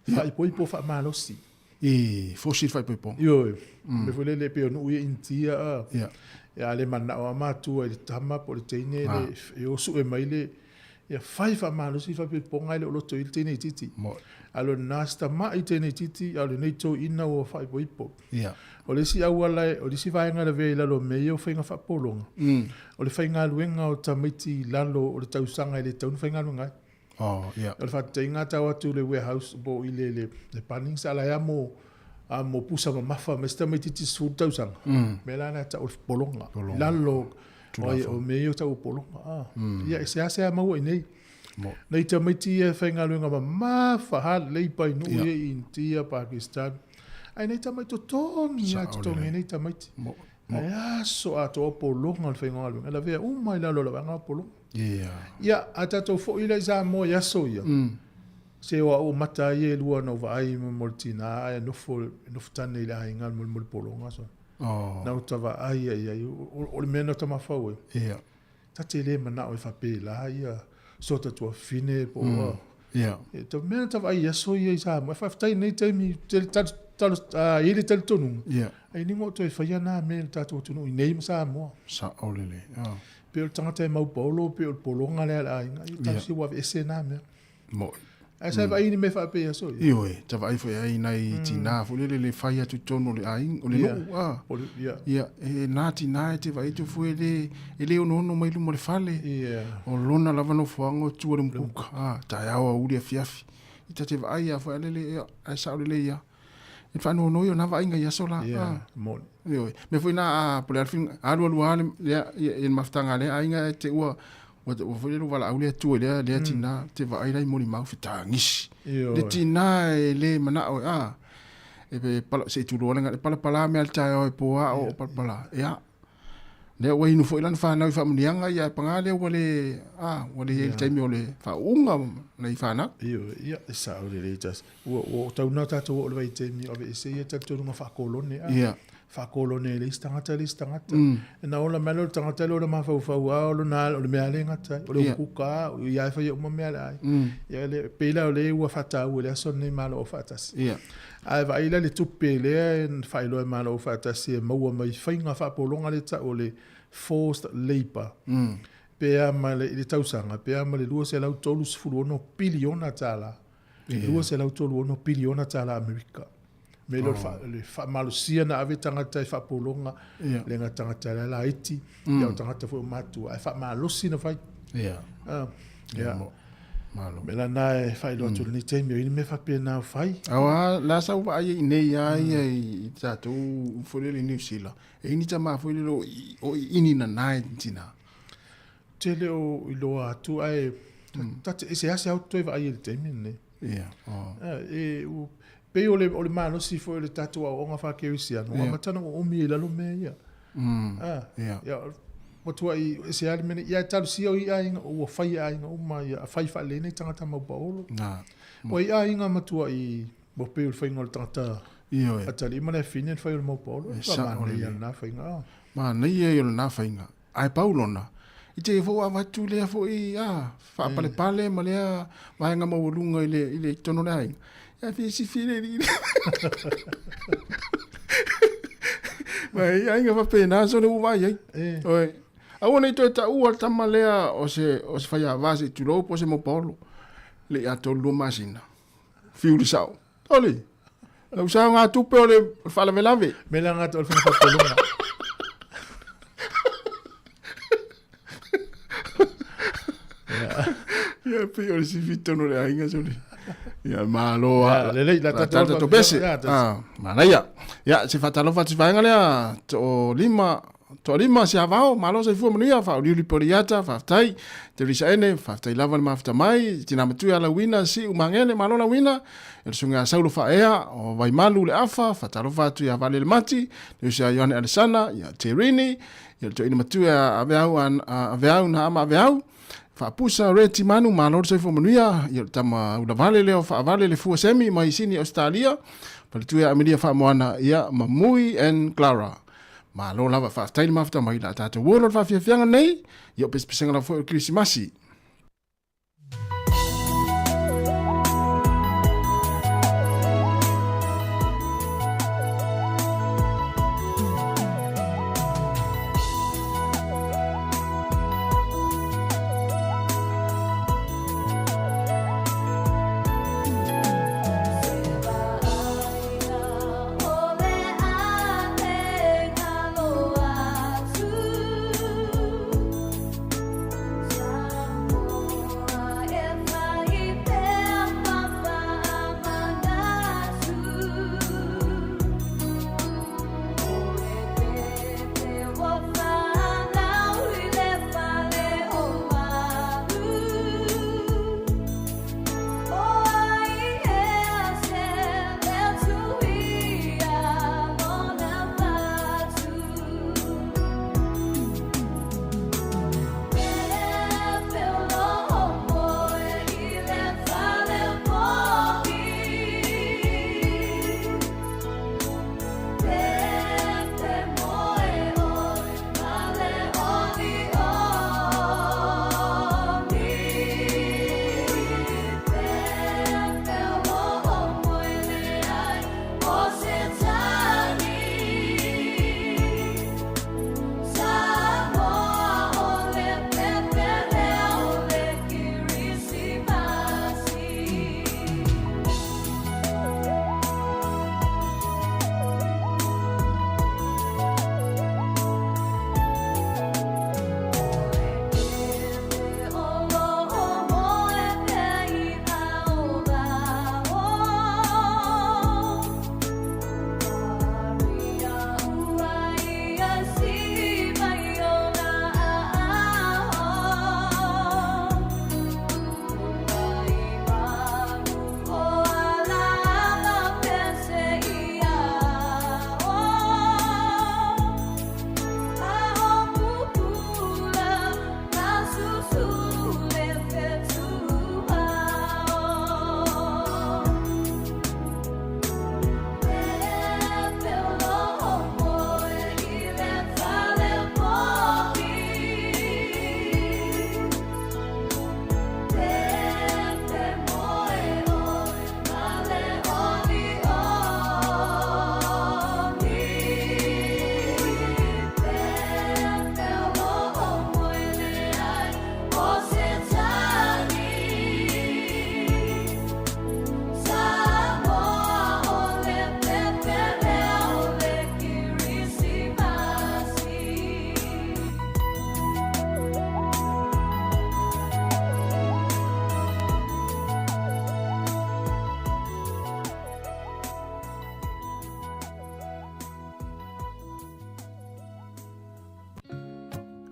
e faaipoipo faamalosi. I fosi le faaipoipoga. Ioe, mea foi lele pei o nuu ia Initia, a. Ia. Ia a le manao lava matua i le tama po o le teine le e o sue mai le ia fai faamalosi faaipoipoga ae le o loto i ai le teine itiiti. Mo. A o lena si tama'i teine itiiti, a o lenei toeaina ua faaipoipo. Ia. O le isi auala o le isi vaega e lavea i lalo o mea ia o faiga faapologa, o le faigaluega o tamaiti i lalo o le tausaga e le tatau ona faigaluega ai. Oh, ia. O le faataitaiga tau atu i le warehouse po o i le, le, le Bunnings, a la e amo, amo pusa mamafa mai se tamaitiiti 10 tausaga. Mea la na tau o le pologa. Pologa. Lalo o, o mea ia o tau o pologa. Ah. Ia, e seasea maua i nei. Mo. Nei tamaiti ia e faigaluega mamafa, ha lelei pai nuu ia i India, Pakistan. Ae nei tamaiti totogi lava totogi nei tamaiti. Mo. Ae aso atoa pologa o le faigaluega. E lavea uma i lalo o le vaega o pologa. Ia. Ia, a tatou foi la i Samoa i aso ia, se o au o mata ai e lua na ou vaai mo le tina ae nofo, nofo tane i le aiga mo le pologa so. Oh. Na uta vaai ai ai, o le mea na uta mafau ai. Ia. Ta te le manao e faapela ia so ta tuafine po o. Ia. E ta mea na ta vaai i aso ia i Samoa. E faafetai nei taimi te talo talo i le talitonuga. Ia. Ai ni ngo toe faia nā mea i le tatou atunuu i nei ma Samoa. Sao lelei. Oh. Pe o le tagata e mau paolo, pe o le pologa lea a le aiga, ia tau si ua aveese nā mea. Mo. Ae sa e vaai ni mea faapea aso ia. Ioe, ta vaai foi ai nai tina foi lele le fai atu i totonu o le aiga, o le Ia. nuu, ah. O le, ia. Ia, e nā tina e te vaai atu foi e le, e le onoono mai luma o le fale. Ia. O lona lava nofoaga o tua le mukuka, ah, taeao aoauli afiafi. I ta te vaai a foi a lele, ia, ae sao lelei ia. E faanoanoa ia o nā vaaiga i aso la, Ia, ah. moni. Ioe, mea foi na, a, po o le a le filiga, alu alu lava le, lea, ia, ia le mafutaga a lea aiga e te ua, Ua foi le valaau le Atua i lea lea tina te vaai la i molimau fetagisi. Le tina e le manao e a e pe pala se i tulou le palapala mea le taeao e po a o palapala. Ia lea ua inu foi lana fanau i faamanuiaga ia paga lea ua le a ua le i ai le taimi o le faauuga nai fanau. Ioe, ia e sao lelei tasi. Ua ua tau na tatou oo i le vaitaimi o aveese ia talitonuga faakolone a. Ia. Faakolone e le isi tagata le isi tagata. E na ola mai lea o le tagata lea o le mafaufau lava o lona o le mea lea e gata ai. O le umukuka lava, o ia e faia uma mea a le aiga. Ia le, pei la o lea ua faataua i le aso lenei Malo Aufaatasi. Ia. Ae vaai la i le tupe lea e faailoa e Malo Aufaatasi e maua mai faiga faapologa lea e tau o le forced labour. Pe a ma le, i le tausaga, pe a ma le $236 piliona tala. $236 piliona tala Amerika. Me lo le faamalosia na ave tagata e faapologa, le ga tagata la laiti, ia o tagata foi o matua, ae faamalosi na fai. Ia. Ia. Malo. Me la na e faailoa atu lenei taimi, o i ni mea faapena o fai. Aua, la sa u vaai i nei a ia i tatou foi lele i Niu Sila. E i ni tama foi lele o i ini na nae tina. Tele o iloa atu ae ta te eseese au toe vaai i le taimi lenei. Ia. Oh. E, u, pei o le, o le malosi foi o le tatou aoaoga faa-kerisiano, ua amata ona oomi i lalo mea ia. Ia. Ia, matuai ese lava le mea nei. Ia, e talosia o i aiga, ua fai e aiga uma, ia fai faalelei nai tagata maupaolo. Na. Ua i aiga matuai, ua pei o le faiga o le tagata Ioe. atalii ma le afine le fai o le maupaolo. E sao Manaia lelei. lena faiga. Manaia ia o lena faiga. Ae pau lona, i te foi ua avatu lea foi a faapalepale ma lea vaega maualuga i le i le totonu o le aiga. Ia fia sifi le alii lea. Ma e aiga faapena so le ua vaai ai. Oi. Aua ne i toe taua le tama lea o se o se faiava se i tulou po o se maupaolo. Le i atoa le 2 masina. Fiu le sao. Oli. Lau saogatupe o le faalavelave. Me la gata o le faiga faapologa. Ia pei o le sifi tonu o le aiga sole. Ia malo a. Lelei la tatou tatou pese. Ah, manaia. Ia se faatalofa atu i vaega lea to lima Toalima Siavao, malo soifua manuia, faauliuli pea o le iata, faafetai. Teresa Ene, faafetai lava le mafuta mai, tina matua ia Lauina, Siu Magele, malo Lauina, e le susuga ia Saulo Faaea, o Vaimalu le Afa, faatalofa atu ia Valele Mati, le uso ia Ioane Alesana, ia Terini, ia le toeaina matua ia Aveau, Aveau na ama Aveau, Faapusa Reti Manu, malo le soifua manuia, ia le tama ulavale lea o Faavale le Fua Semi mai Sini Ausetalia, faletua ia Amelia Faamoana, ia Mamui and Clara. Malo lava, faafetai le mafuta mai la tatou uolo le faafiafiaga nei, ia o pesepesega lava foi o le Kerisimasi.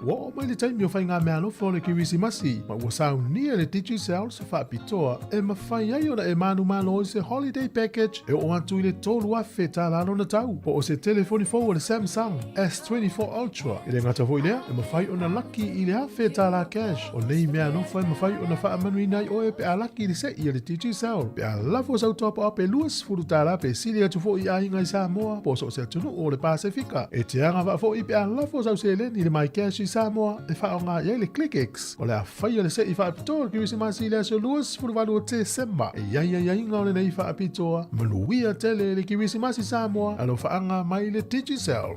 Ua oo mai le taimi o faigameaalofa o le Kerisimasi, ma ua saunia e le Digicel se faapitoa e mafai ai ona e manumalo i se holiday package e oo atu i le $3,000 lona tau, po o se telefoni fou a le Samsung S24 Ultra. E le gata foi i lea, e mafai ona laki i le $1,000 cash. O nei meaalofa e mafai ona faamanuina ai oe pe a laki i le se'i a le Digicel, pe a lafo sau top up e $20 pe sili atu foi i aiga i Samoa po o so o se atunuu o le Pasefika. E te agavaa foi pe a lafo sau seleni i le MyCash i Samoa e faaaoga i ai le ClickX. O le a faia le se'i faapitoa o le Kerisimasi i le aso 28 o Tesema. E i ai aiaiga o lenei faapitoa. Manuia tele le Kerisimasi Samoa, alofaaga mai le Digicel.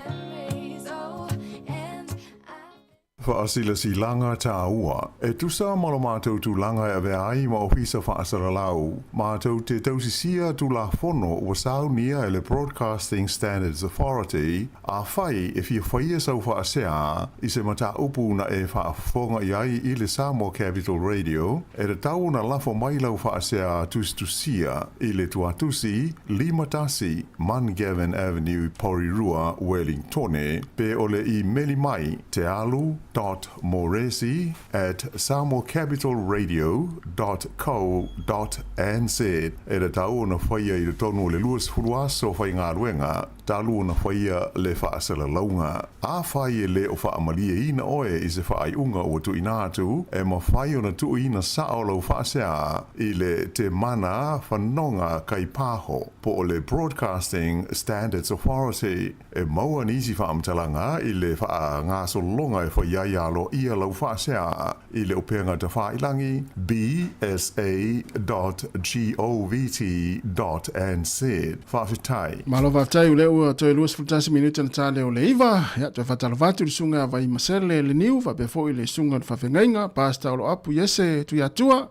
Faasilasilaga tāua. E tusa ma lo mātou tulaga e avea ai ma Ofisa Faasalalau, mātou te tausisia Tulafono ua saunia e le Broadcasting Standards Authority, afai e fia faia sau faasea i se mataupu na e faafofoga i ai i le Samoa Capital Radio, e tatau ona lafo mai lau faasea tusitusia i le tuatusi 51 Mungavin Avenue, Porirua, Wellingtone, pe o le imeli mai tealu dot moresi at samoacapitalradio dot co dot nz. E tatau ona faia i totonu o le 20 aso faigaluega talu ona faia le faasalalauga. Afai e le o faamalieina oe i se faaiuga ua tuuina atu, e mafai ona tuuina sao lau faasea i le Te Mana Fanoga Kaipaho po o le Broadcasting Standards Authority. E maua nisi faamatalaga i le faagasologa e fai ai aloaia lau faasea i le upega tafailagi bsa.govt.nz. Faafetai. Malo faafetai o lea ua toe 21 minute na tale o le iva. Ia, toe faatalofa atu i le susuga ia Vaimasele Leniu, faapea foi le susuga i le faafeagaiga, Pastor Oloapu Iese Tuiatua,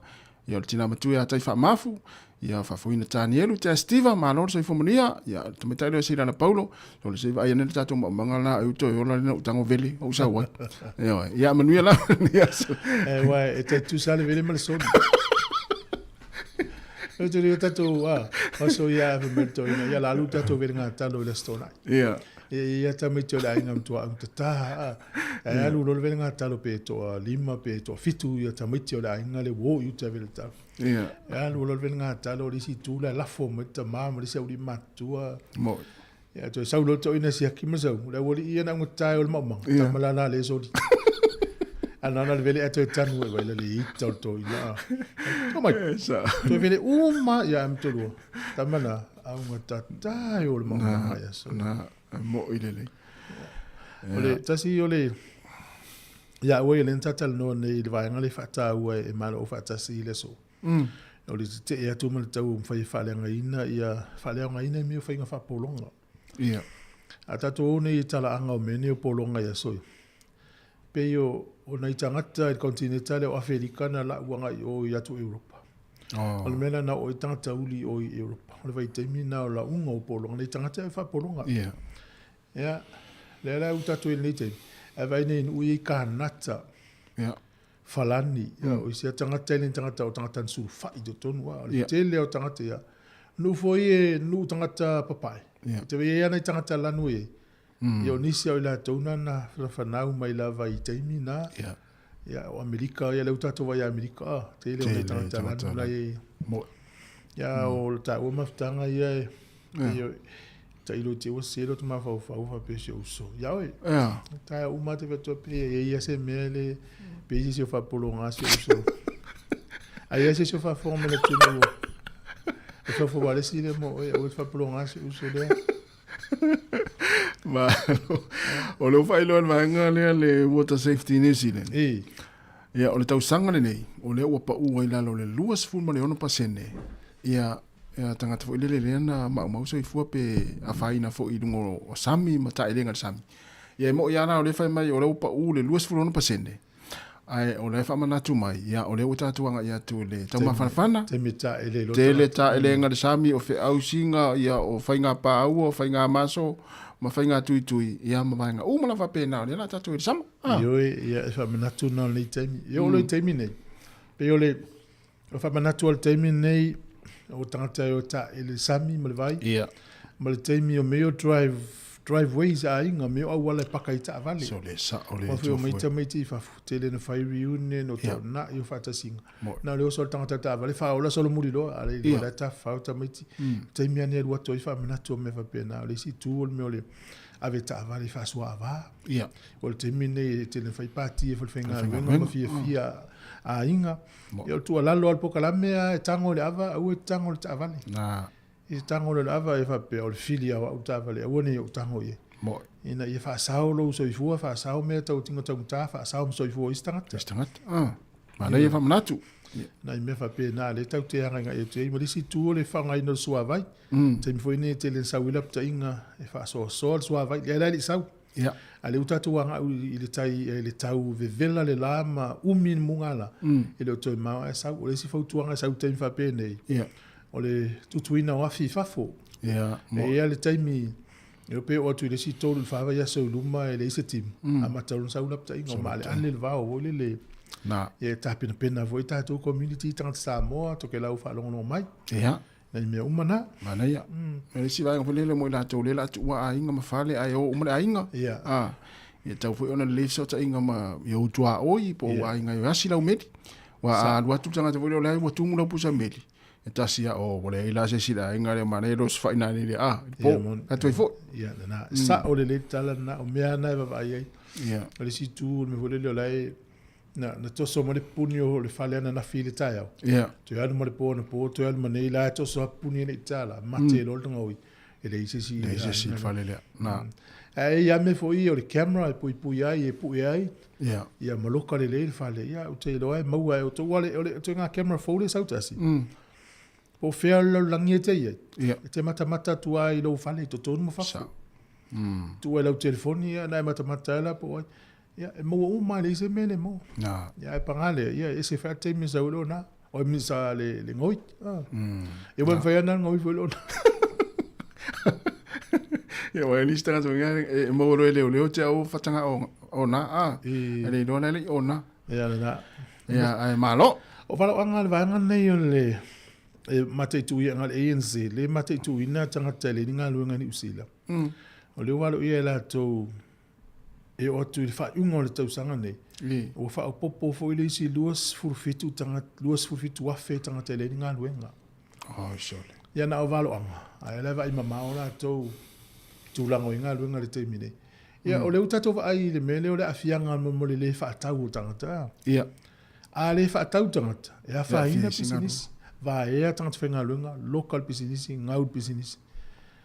ia o le tina matua ia Taifaamafu, ia faafoina Tanielu Tea Steva, malo le soifua manuia, ia le tamaitai lea o Seilala Paulo, o le se vaai ane le tatou maumaga la e toe ola lena utago vele o sau ai. Ia, ia manuia la ni aso. E wa e te tusa le vele ma le soli. E te rio tatou a, aso ia e me to ina ia la lu tatou vele ngā talo i le stona. Ia. Ia ia ta me te le ainga mtua ang tata a. E alu lo le vele ngā talo pe toa lima pe toa fitu ia ta me te le ainga le wo i uta vele talo. Ia. E alu lo le vele ngā talo le isi tula lafo me ta ma ma le se uri matua. Mo. Ia toe sau loa toina siaki ma sau. Le auali'i ia na ugatae o le maumaga. Yeah. Tama la la le soli. Ana na le vele atoe tanu e waila le ita o le toina. To mai. Toe vele uma ia am tolua. Tama na augatatae o le maumaga ia so. Na mo i lelei. O le tasi o le ia ua ia le talanoa nei i le vaega le faataua e malo o faatasi i le aso. O le tetee atu ma le tau ua mafai e faaleagaina ia faaleaogaina i mea o faiga faapologa. Ia. A tatou o nei i talaaga o mea nei o pologa i aso ia, pei o, o nai tagata i le kontineta lea o Afelika na lau agai i o i atu Europa. Oh. O le mea lena na oo ai tagata uli i o i Europa. O le vaitaimi lena o lauga o pologa, nai tagata e faapologa. Ia. Ia, lea la ua tatou i lenei taimi, ae vaai nei i nuu ia i Kanata. Ia. Falani, mm. o isi tagata e le tagata o tagata na sulufai i totonu a, o le yeah. tele o tagata ia. Nuu foi e nuu tagata papae. Yeah. Te wei ana i tagata lanu e. Ia o nisi au i latou na na whanau mai lava i taimi na. Yeah. Ia o Amerika, ia le utato vai Amerika, ah, tele o nei tagata lanu la e. Mo. Ia o le tāua mafutanga ia e. Yeah. Tailo te ua selo te mafaufau faapea si ou uso. Ia oe. Ia. Taea uma te whatua pe e ia se mea le pe isi se o faapologa si ou uso. A ia se se o faafofoga mai le tunu o. E fafo wale si le mo oe o faapologa si uso lea. Malo. O le faailoa le vaega lea le Water Safety New Zealand. E. Ia, o le tausaga lenei, o lea ua pau ai lalo le 26%. Ia, ia tagata foi lele lea na maumau soifua pe afaina foi i luga o sami ma taelega le sami. Ia e mo'i lava la o lea e fai mai o lea ua pau le 26%, ae o lea e faamanatu mai, ia o lea ua tatou agai atu i le taumafanafana, tele taelega le sami, o feausiga, ia o faigapaaua, o faigamaso, ma faigatuitui, ia ma vaega uma lava faapena, o lea o le a tatou i le sama. Ioe, ia e faamanatu na o lenei taimi. Ia o le taimi nei, pei o le O faamanatu o le taimi lenei, o tagata e o taele sami ma le vai. Ia. Ma le taimi o mea o drive Driveways a aiga, mea o auala e paka ai taavale. So le sao le Aua foi omai tofue. tamaiti i fafo, tele ina fai reunion o taunai o faatasiga. Na o le oso o le tagata taavale faaola solomuli loa, a le iloa la e tafafao tamaiti. Taimi lava nei e alu atu ai faamanatu o mea faapena. O le isi itu o le mea o le ave taavale i faasuaava. O le taimi lenei e tele ina fai pati e falefaigaluega ma fiafia aiga. Ia o le tuualalo lava o le polokalame lava e tago i le ava, aua e te tago i le taavale. I te tago loa i le ava e faapea o le fili lava o au le taavale, aua ne i ou tago i ai. Ina ia faasao lou soifua, faasao mea tau tino taugata, faasao ma soifua o isi tagata. Isi tagata. Ah. Manaia faamanatu. Nai mea faapena lea tatou te agaigai atu ai. Ma le isi itu o le faaaogaina o le suavai. Taimi foi nei e tele ina sau ai lapataiga e faasoasoa le suavai, lea la e le i sau. A o lea ua tatou agai i le tai i le tau vevela le la ma umi le mugala, e le o toe mao ae sau. O le isi fautuaga e sau i taimi faapenei, o le tutuina o afi i fafo. E i ai le taimi e pei oo atu i le isi 3 i le 4 vaiaso i luma e leai se timu, amata loa ona sau lapataiga, o maaleale le vao foi lele. Ia e tapenapena foi tatou community tagata Samoa, Tokelau faalogologo mai. Nai mea uma na. Manaia. O le isi vaega foi lele mo i latou lea o le a tuua aiga ma fale ae o uma le aiga. Ia tatau foi ona lelei fesootaiga ma i ou tuaoi po o ou aiga e asi lau meli. Aua a alu atu le tagata foi lea o la ua tumu lau pusa meli, e tasi lava, oh, ua leai la se isi i le aiga lea, manaia le osofai nanei le a, i le po, atu ai foi. Ia, lena. Sao lelei le tala lena, o mea lava na e vaavaai ai. O le isi itu, o le mea foi lele o la e Na, na toso ma le puni o le fale ananafi i le taeao. Toe alu ma le po anapo, toe alu ma nei la e toso lava puni e le i tala. Mate loa le tagaoi. E leai se isi. Leai se isi i le fale lea. Na. Ae i ai lava mea foi ia o le camera e puipui ai, e pue ai. Ia ma loka lelei le fale. Ia, ou te iloa e maua e outou. Aua o le ituaiga camera fou lea e sau tasi. Po o fea o le lalolagi e te i ai. E te matamata atu lava i lou fale i totonu ma fafo. Tuu ai lau telefoni, ia, na e matamata ai la po o ai. Ia, e maua uma lava, e leai se mea e le maua. Ia, ae paga lea, ia, e ese foi lava le taimi e sau ai le ona. Oi, mi sa le, le goi. Ah. Ia, ua mafai lava ona goi foi le ona. Ia, ua nisi tagata foi e maua loa e leoleo te au fatanga o ona, a. E le iloa la e le i ona. Ia, lena. Ia, ae malo. O valaoaga a le vaega lenei o le e mataituina a le ANC, le mataituina tagata e leai ni galuega i Niu Sila. O lea ua aloaia e latou e oo atu i le faaiuga o le tausaga nei, ua faaopoopo foi le isi 27 tagata, 27,000 tagata e leai ni galuega. Oi sole. Ia na o valoaga, ae o la e vaai mamao latou i tulaga o i galuega i le taimi nei. Ia, o lea ua tatou vaai i le mea lea o le aafiaga mo le le faatau o tagata. Ia. A le faatau tagata, e afaina pisinisi, vaea tagata faigaluega, loka le pisinisi, gau le pisinisi.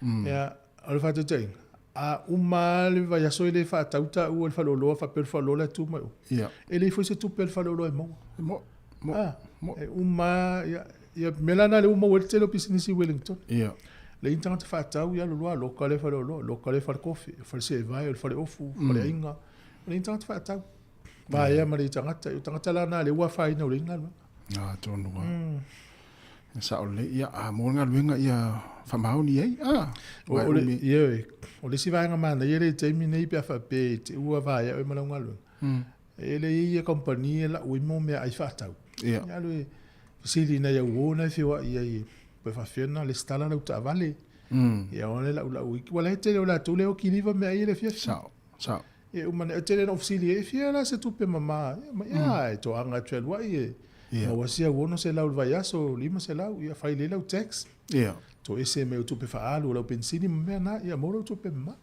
Ia, o le faataitaiga, a uma lava le vaiaso e le faatau taua i le faleoloa faapea o le faleoloa la e tu mai o. E leai foi se tupe a le faleoloa e maua. Mo, mo, mo. E uma lava, ia, ia, mea la na lea ua maua ai le tele o pisinisi i Wellington. Leai ni tagata faatau, ia alu loa loka lea faleoloa, loka lea falekofi, fale seevae, o le faleofu, faleaiga. Leai ni tagata faatau. Vaea ma le tagata, o tagata la na lea ua afaina ua leai ni galuega. Atonu lava. E sao lelei, ia, a maua le galuega ia faamaoni ai. A, o le, ioe, o le isi vaega manaia lea i le taimi nei pe a faapea i te i ua vaea oe ma lau galuega. E le i ai ia kamupani e lau ai mo meaai faatau. Ia. Ia alu e fesili i nai au uo na e feoai ai pe faapefea ona lesitala lau taavale. Ia ona le laulau ai. Ua la e tele o latou lea e okiliva meaai i le afiafi. Sao, sao. E uma nei, tele ina ou fesili ai, e fia la se tupe mama? Ia, ma, ia, e toaga atu e alu ai, e maua si au 600 i le vaiaso, 500, ia fai lelei lau tax. Toese mai au tupe faaalu, o lau penisini ma mea na, ia maua lau tupe mama.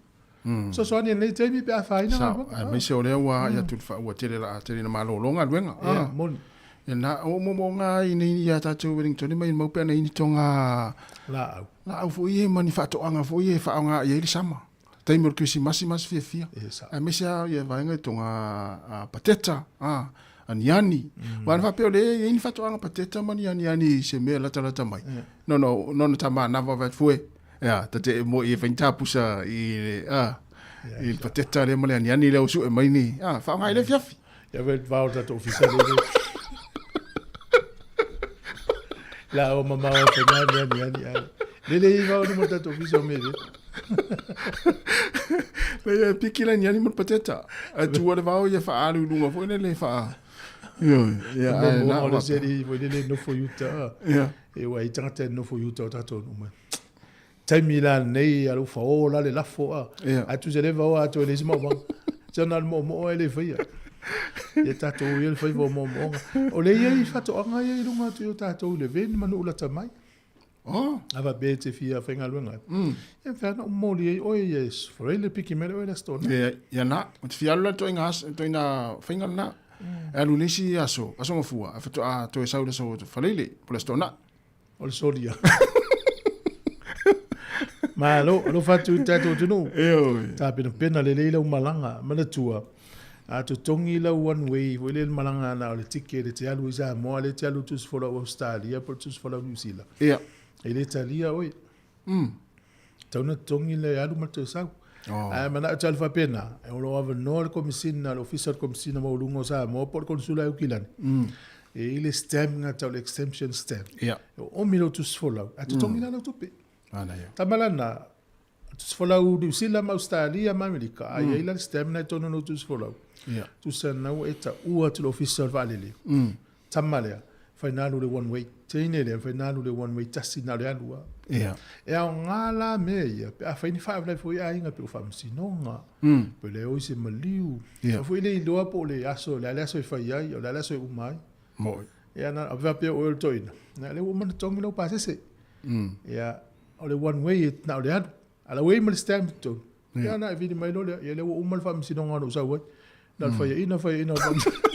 Fesoasoani i lenei taimi pe a afaina Sao, galuega. aemaise o lea ua aai atu i le ua tele la, tele ina malolo galuega. Ia, moni. Ia na, o moomooga ai nei ia tatou Wellington mai mau pe ana i ni tonga Laau. Laau foi ia ma ni faatoaga foi ia e faaaoga i ai le sama. Taimi o le Kerisimasi ma se fiafia. Aemaise lava ia vaega i tonga pateta, aniani. Aua ana faapea o lea e i ai ni faatoaga pateta ma ni aniani i se mea latalata mai. No, no, no na tama nava vai fue. Ia, ta te mo i e faigata pusa i le, i le pateta lea ma le aniani lea ua sue mai ni. Faaaoga i le afiafi. Ia wei vao tatou ofisa le. La o mamao e whai mea ni ani ai. Lele i vao ni mo tatou ofisa o mea. Le e piki la ni ani mo pateta. A tua le vao ia whaalu i lunga foi le wha. Io, ia ai na. Mo le seri foi lele nofo i uta. E wa i tangata e nofo i uta o tatou nuu mai. Taimi la lenei a lou fao la le lafo a. Ae tusa le vao atoa i le isi maumauga. Se na o le moomoo e le faia. Ia tatou ia le faiva o moomooga. O lea e i ai faatoaga ia i luga atu i o tatou i Levin ma nuu lata mai. Oh. A faapea e te fia faigaluega ai. Ia mafai lava ona ou momoli ai oe ia e faleile piki mai le oe le Aso Toonai. Ia, ia na, ou te fia alu la i ituaiga aso, ituaiga faiga lena. E alu i le isi aso, Aso Gafua, ae faatoa toe sau i le aso Faleile, po o le Aso Toonai. O le solia. Malo, alofa atu i le tatou atunuu. Ioe. Tapenapena lelei lau malaga, manatua, a totogi lau one way foi lea i le malaga na o le ticket e te alu i Samoa, lea e te alu i le tusi folau Ausetalia po o le tusi folau Niu Sila. Ia. E le talia oe. Tatau ona totogi le alu ma le toe sau. Oh. Ae manao e te alu faapena, o lo o avanoa le Komesina, le Ofisa o le Komesina Maualuga o Samoa po o le Konesula i Aukilani. E i ai le stamp lena tau le exemption stamp. Ia. E oomi lou tusi folau, ae totogi la lau tupe. Manaia. Tama la na, tusi folau Niu Sila ma Ausetalia ma Amerika, a i ai la le stamp lena i totonu o lou tusi folau. Ia. Tusa na ua e taua atu i le Ofisa o le Vaalele. Tama lea, fai na alu le one way. Teine lea, fai na alu le one way tasi na o le alu lava. Ia. E aoga la mea ia, pe afai ni faalavelave foi i aiga pei o faamasinoga, pe le o i se maliu. Ia. O foi le iloa po o le aso, o le a le aso e fai ai, o le a le aso e uma ai. Moi. Ia na faapea oe o le toeaina, na lea ua uma ona totogi lau pasese. Ia, o le one way na o le alu. A la ua i ai ma le stamp i totonu. Ia na e vili mai loa lea, ia lea ua uma le faamasinoga na ou sau ai. Na o le faiaina, faiaina o le faamasinoga.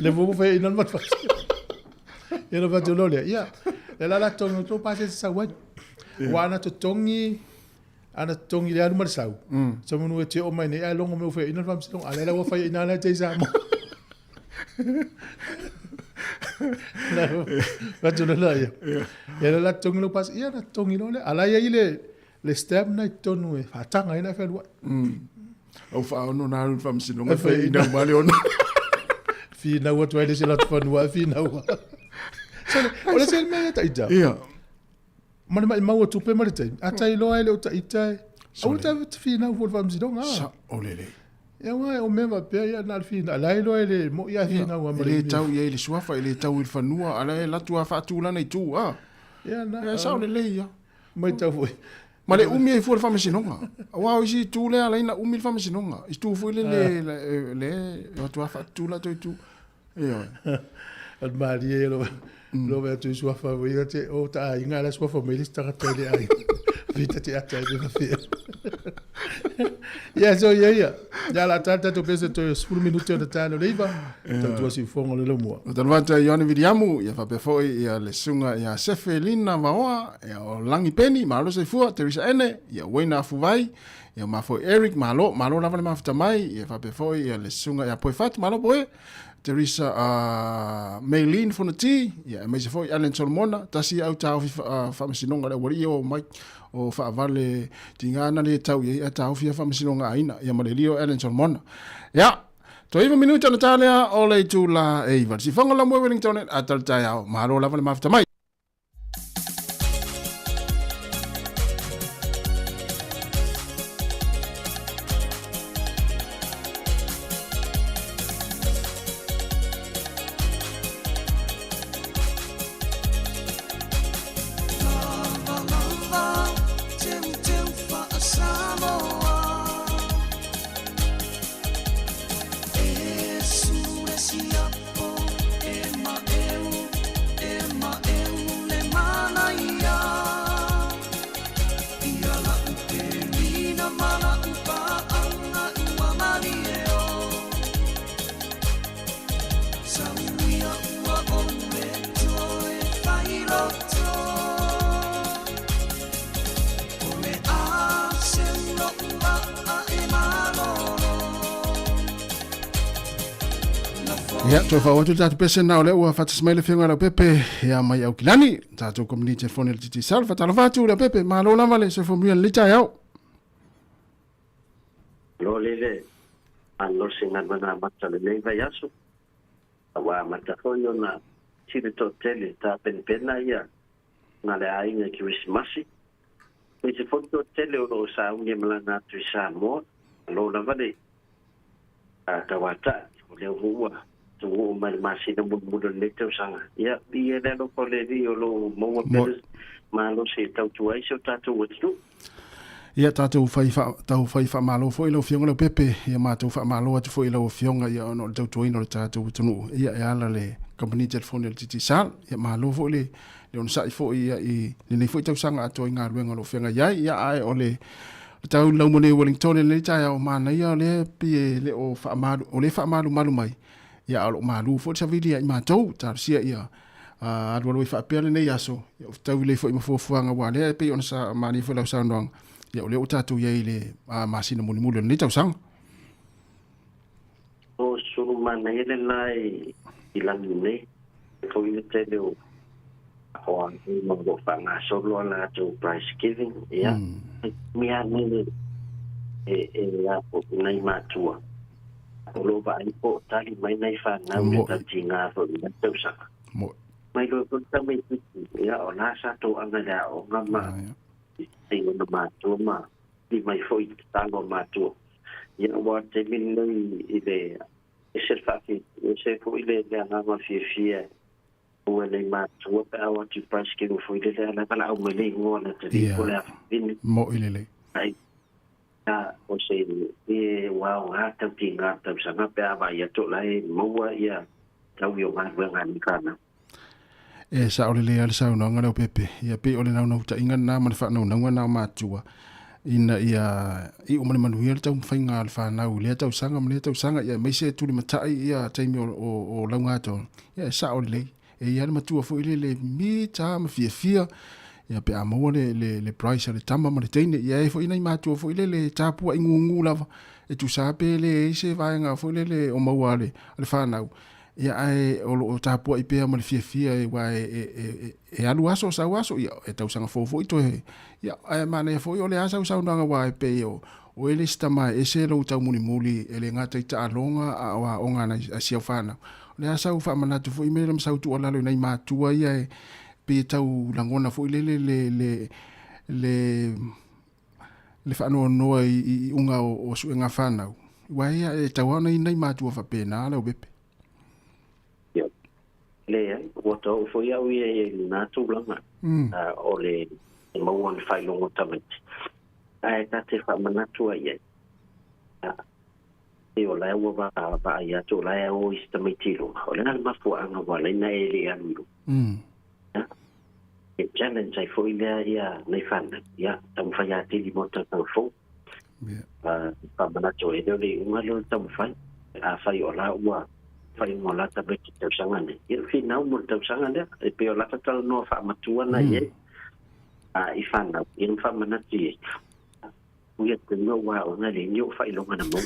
Lea foi ua faiaina le matou faamasinoga. Ia ona fai atu loa lea, ia, lea la o le a totogi atu lau pasese sau ai. Aua ana totogi, ana totogi i le alu ma le sau, semeamanu e te oo mai nei ae logo mai ua faiaina le faamasinoga, a o lea la ua faiaina lava e te i Samoa. Fai atu loa lea, ia lea la totogi lau pasese, ia ona totogi loa lea. A o la e i ai le stamp lena i totonu e faataga ai ona e fealuai. Au faaono na alu i le faamasinoga e faiaina uma le ono. Finau atu ai le isi latou fanua e finau. O le isi mea ia Taita. Ia. Ma le maimau o tupe ma le taimi. A tai loa e le o Taita e. Aua ta finau fua i le faamasinoga. Sao lelei. Ia aua o mea faapea ia na o le finau. La e iloa e le moi a finau a ma le. E le tau i ai le suafa, e le tau i le fanua, a la e alu atu lava faatulana i tua. Ia na. Ia sao lelei ia. Matau foi. Ma le umi ai fua le faamasinoga. Aua o isi itu lea ala ai ona umi le faamasinoga. Itu foi lele le le atu lava faatutula toe itu. Ioe. O le malie lo lo vaai atu i suafa foi ia te o ta aiga la suafa mai le isi tagata e le aiga. Fita te ata e le fafea. Ia so ia ia. Ia la tata tatou pese toe 10 minute ona ta le 9. Tautua siufofoga o le laumua. O Talavata Ioane Viliamu, ia faapea foi ia le susuga ia Sefe Lina Vaoa, ia o Lagi Peni, malo soifua, Teresa Ene, ia Wayne Afuvai, ia ma foi Eric, malo, malo lava le mafuta mai, ia faapea foi ia le susuga ia Poe Fatu, malo Poe, Teresa Maylene Fonoti, ia aemaise foi Allen Solomona, tasi ia au taofi faamasinoga le aualii o mai o faavale tiga na le tau i ai ae taofi ia faamasinoga aina, ia ma le alii o Allen Solomona. Ia, Toe 9 minute ona ta lea o le itula e 9. Sifonga la moe Wellington a tala taeao. Malo lava le mafuta mai. Ia, toe faaoo atu le tatou pese na o lea ua faatasi mai le Afioga ia Leaupepe ia mai Aukilani, tatou community telefoni a le Digicel. Faatalofa atu Leaupepe, malo lava le soifua manuia i lenei taeao. Malo lele, malo se galuega amata o lenei vaiaso. Ua amata foi ona tili toatele tapenapena ia na le aiga i Kerisimasi. Aemaise foi le toatele o lo o sauni e malaga atu i Samoa. Malo lava le tauatai, o lea foi ua tatou oo mai i le masina mulimuli o lenei tausaga. Ia, viia le alofa o le Alii o lo o maua pea le malosi e tautua ai si o tatou atunuu. Ia, tatou fai faa, tau fai faamalo foi lau Afioga Leaupepe, ia matou faamalo atu foi i lau Afioga ia ona o le tautuaina o le tatou atunuu, ia e ala le kamupani telefoni a le Digicel. Ia malo foi le, le onosai foi ia i lenei foi tausaga atoa i galuega o lo o feagai ai. Ia ae o le tau laumone i Wellington i lenei taeao, manaia o lea pei e le o faamalu, o lea e faamalumalu mai, ia a o lo o malu foi le savili ia i matou, talosia ia alualu ai faapea lenei aso, ia o fetaui lelei foi ma fuafuaga, aua o lea e pei ona sa manaia foi lau saunoaga, ia o lea ua tatou i ai i le masina mulimuli o lenei tausaga. O sulu manaia le la i lagi nei, foi le tele o o a o lo o faagasolo a latou prize giving, ia, mea nei e a po nai matua. O lo o vaai po o tali mai nai fanau i le tautiga foi i lena tausaga. Mai loa foi le tamaitiiti, ia o la sa toaga i le aoga ma ai ona matua ma li mai foi i tatalo a matua. Ia aua o le taimi lenei i le ese le faafia, ese foi le agaga o le fiafia ua nei matua pe a o atu i Price foi lele a la e valaau mai le igoa o le atalii po o le afafine. Mo'i lelei. Ai a o se e ua aoga tautiga o le tausaga pe a vaai atu o la e maua ia taui o galuega a nei fanau. E sao lelei lava le saunoaga Leaupepe, ia pei o le naunautaiga lena ma le faanaunauga lena o matua ina ia iu ma le manuia le taumafaiga a le fanau i lea tausaga ma lea tausaga, ia aemaise e tulimatai ia taimi o lauga ia e sao lelei. E i ai le matua foi lele mita ma fiafia ia pe a maua le prize a le tama ma le teine, ia e foi nai matua foi lele tapuai gugu lava e tusa pe le ai se vaega foi lele o maua a le fanau, ia ae o lo o tapuai pea ma le fiafia e aua e alu aso sau aso, ia e tausaga fou foi toe, ia ae manaia foi o le a sau saunoaga aua e pei o oe le isi tama e ese lou taumulimuli e le gata i taaloga a o aoga a si au fanau. O le a sau faamanatu foi mea ma sau tuualalo i nai matua ia e pei e tau lagona foi lele le faanoanoa i iuga o suega fanau. Aua ia e tau lava ona i nai matua faapena Leaupepe. Ia, leai, ua tau foi au ia i lena tulaga o le maua o le faailoga o tamaiti. Ae ta te faamanatu ai i ai, e o la e ua vaai atu o la e o i se tamaiti i luga. O le a le mafuaaga ua ala ai ona e le alu i luga. E challenge ai foi lea ia nai fanau, ia taumafai atili mo le tausaga fou. Faamanatu ai lea o le iuga lea o le taumafai. Afai o la ua faaiuga o la tamaiti i le tausaga nei, ia finau mo le tausaga lea. E pei o la ta talanoa faamatua na i ai i fanau, ia ma faamanatu i ai. Ui atu i ua aoga le ni o faailoga na maua.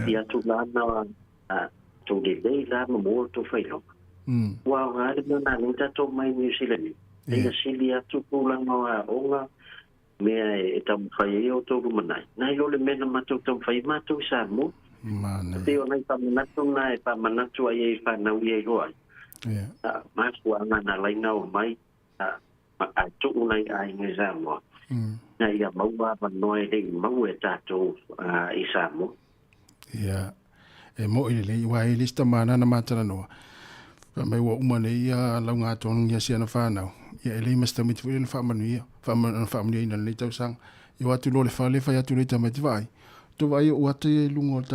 Ia atu la na tou lelei la ma maua tou faailoga. Ua aoga le mea na alai tatou mai New Zealand nei. Leina sili atu tulaga o aoga mea e taumafai ai outou lumanai. Nai lo le mea na matou taumafai ai matou i Samoa. E pei o nai faamanatu na e faamanatu ai e fanau ia iloa ai. Mafuaaga na alai na omai a tuu nai aiga i Samoa, ina ia maua avanoa e le i maua e tatou i Samoa. Ia, e mo'i lelei, aua e le isi tama na ma talanoa. Fai mai ua uma nei ia lauga atoa ia siana whanau. Ia e lei ma se tamaiti foi lea na faamanuia, na faamanuiaina i lenei tausaga. Ia o atu loa le fale, fai atu lea i tamaiti vaai. Tou vaai o ata ia i luga o le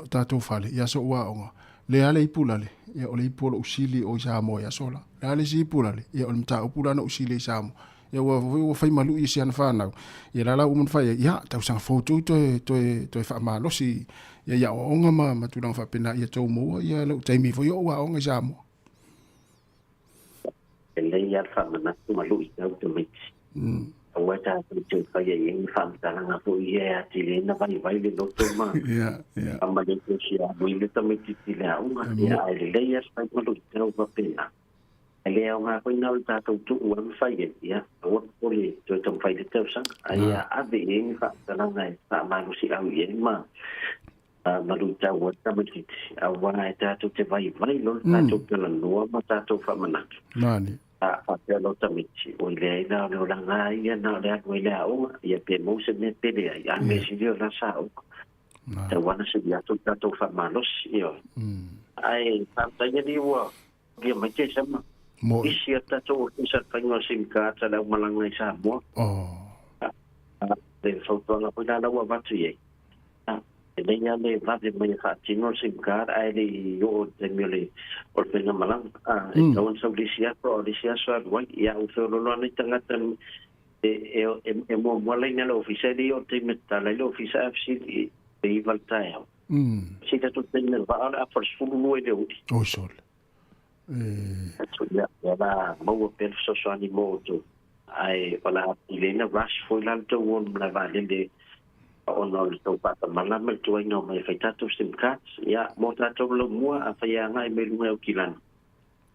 tatou fale, i aso o aoga. Le a le ipu lale, ia o le ipu o lou sili o i Samoa i aso la. Le a le isi ipu lale, ia o le mataupu la na ou sili ai i Samoa. Ia ua foi ua fai malu'i i siana whanau. Ia la la ua uma ona fai ai, ia tausaga fou tou toe toe toe faamalosi ia i aoaoga ma tulaga faapena ia tou maua ia lou taimi foi o ou aoga i Samoa. E lelei lava le faamanatu ma lu'i tau tamaiti. Aua tatou te faia i ai ni faamatalaga foi ia e atili ai ona vaivai le loto ma ma le fia alu i le tamaitiiti i le aoga. Ia, ae lelei lava le fai ma luitau faapena. E le aoga foi na o le tatou tuu lava ma fai ai, ia, aua le popole toe taumafai i le tausaga, ae ia ave i ai ni faamatalaga e faamalosiau i ai ma luitau ai le tamaitiiti, aua e tatou te vaivai loa le tatou talanoa ma tatou faamanatu. A faapea loa tamaiti, oi leai la o le olaga lava ia na o le alu ai i le aoga, ia pe maua se mea pele ai, a o le mea sili o la sa aoga. Tauana se ia atu tatou faamalosi ioe. Ae faafetai alii ua ia mai Tesema. Isi a tatou ofisa le faiga o SIM cards a le aumalaga i Samoa. Le fautuaga foi la la ua avatu i ai, e lelei lava le vave mai e faatino le SIM card ae le i oo i le taimi o le o le faigamalaga. E tatau ona sau i le isi aso a o le isi aso e alu ai. Ia ua feoloolo lava nai tagata e e muamua laina le ofisa e le i oo i le taimi e tatala ai le ofisa ae fesili i le 9 i le taeao. Se i tatou taimi o le vaa o le afa o le 12 i le uli. Oi sole. Ia, ia la maua pea le fesoasoani mo outou. Ae o le a le na rush foi la le tou o i le malae vaalele ona o le tou faatamala ma le tuaiga o mai e fai tatou sim cards. Ia, mo tatou le laumua, afai e agai mai luga i Aukilani,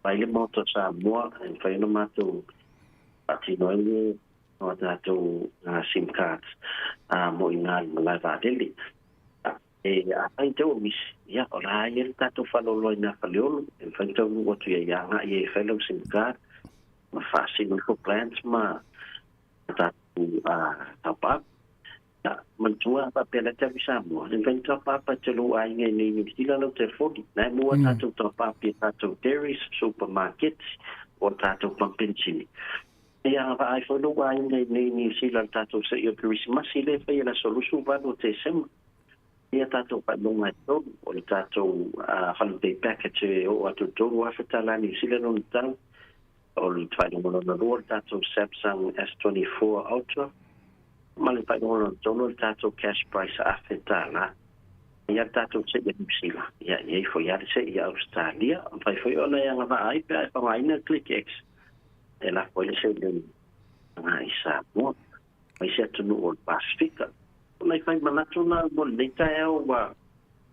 vaai le Maota o Samoa, e mafai ona matou faatino ai le o tatou sim cards mo i ina i le malae vaalele. E afai te ua misi, ia, o la e i ai le tatou faaaloalo i nā Faleolo, e mafai ona taunuu atu i ai agai ai e fai lau sim card ma faasino ifo plans ma tatou top up. Ia, manatua a faapea la te alu i Samoa, e mafai ona top up atu e lou aiga i inei i Niu Sila lau telefoni. Na e maua tatou top up i a tatou dairies, supermarkets, o a tatou pamu penisini. Ia agavaa ai foi lou aiga i inei i Niu Sila i le tatou seia o le Kerisimasi lea e faia i le aso 28 o Tesema. Ia tatou faailoga e tolu, o le tatou holiday package e oo atu i le $3,000 Niu Sila lona tau, o le faailoga lona lua o le tatou Samsung S24 Ultra, ma le faailoga lona tolu o le tatou cash price $1,000. Ia le tatou seia Niu Sila, ia i ai foi lava le seia Ausetalia, mafai foi ona e agavaa ai pe a e faaaogaina le ClickX e lafo ai le seleni agai i Samoa ma isi atunuu o le Pasefika. O nai fai manatu na mo lenei taeao ua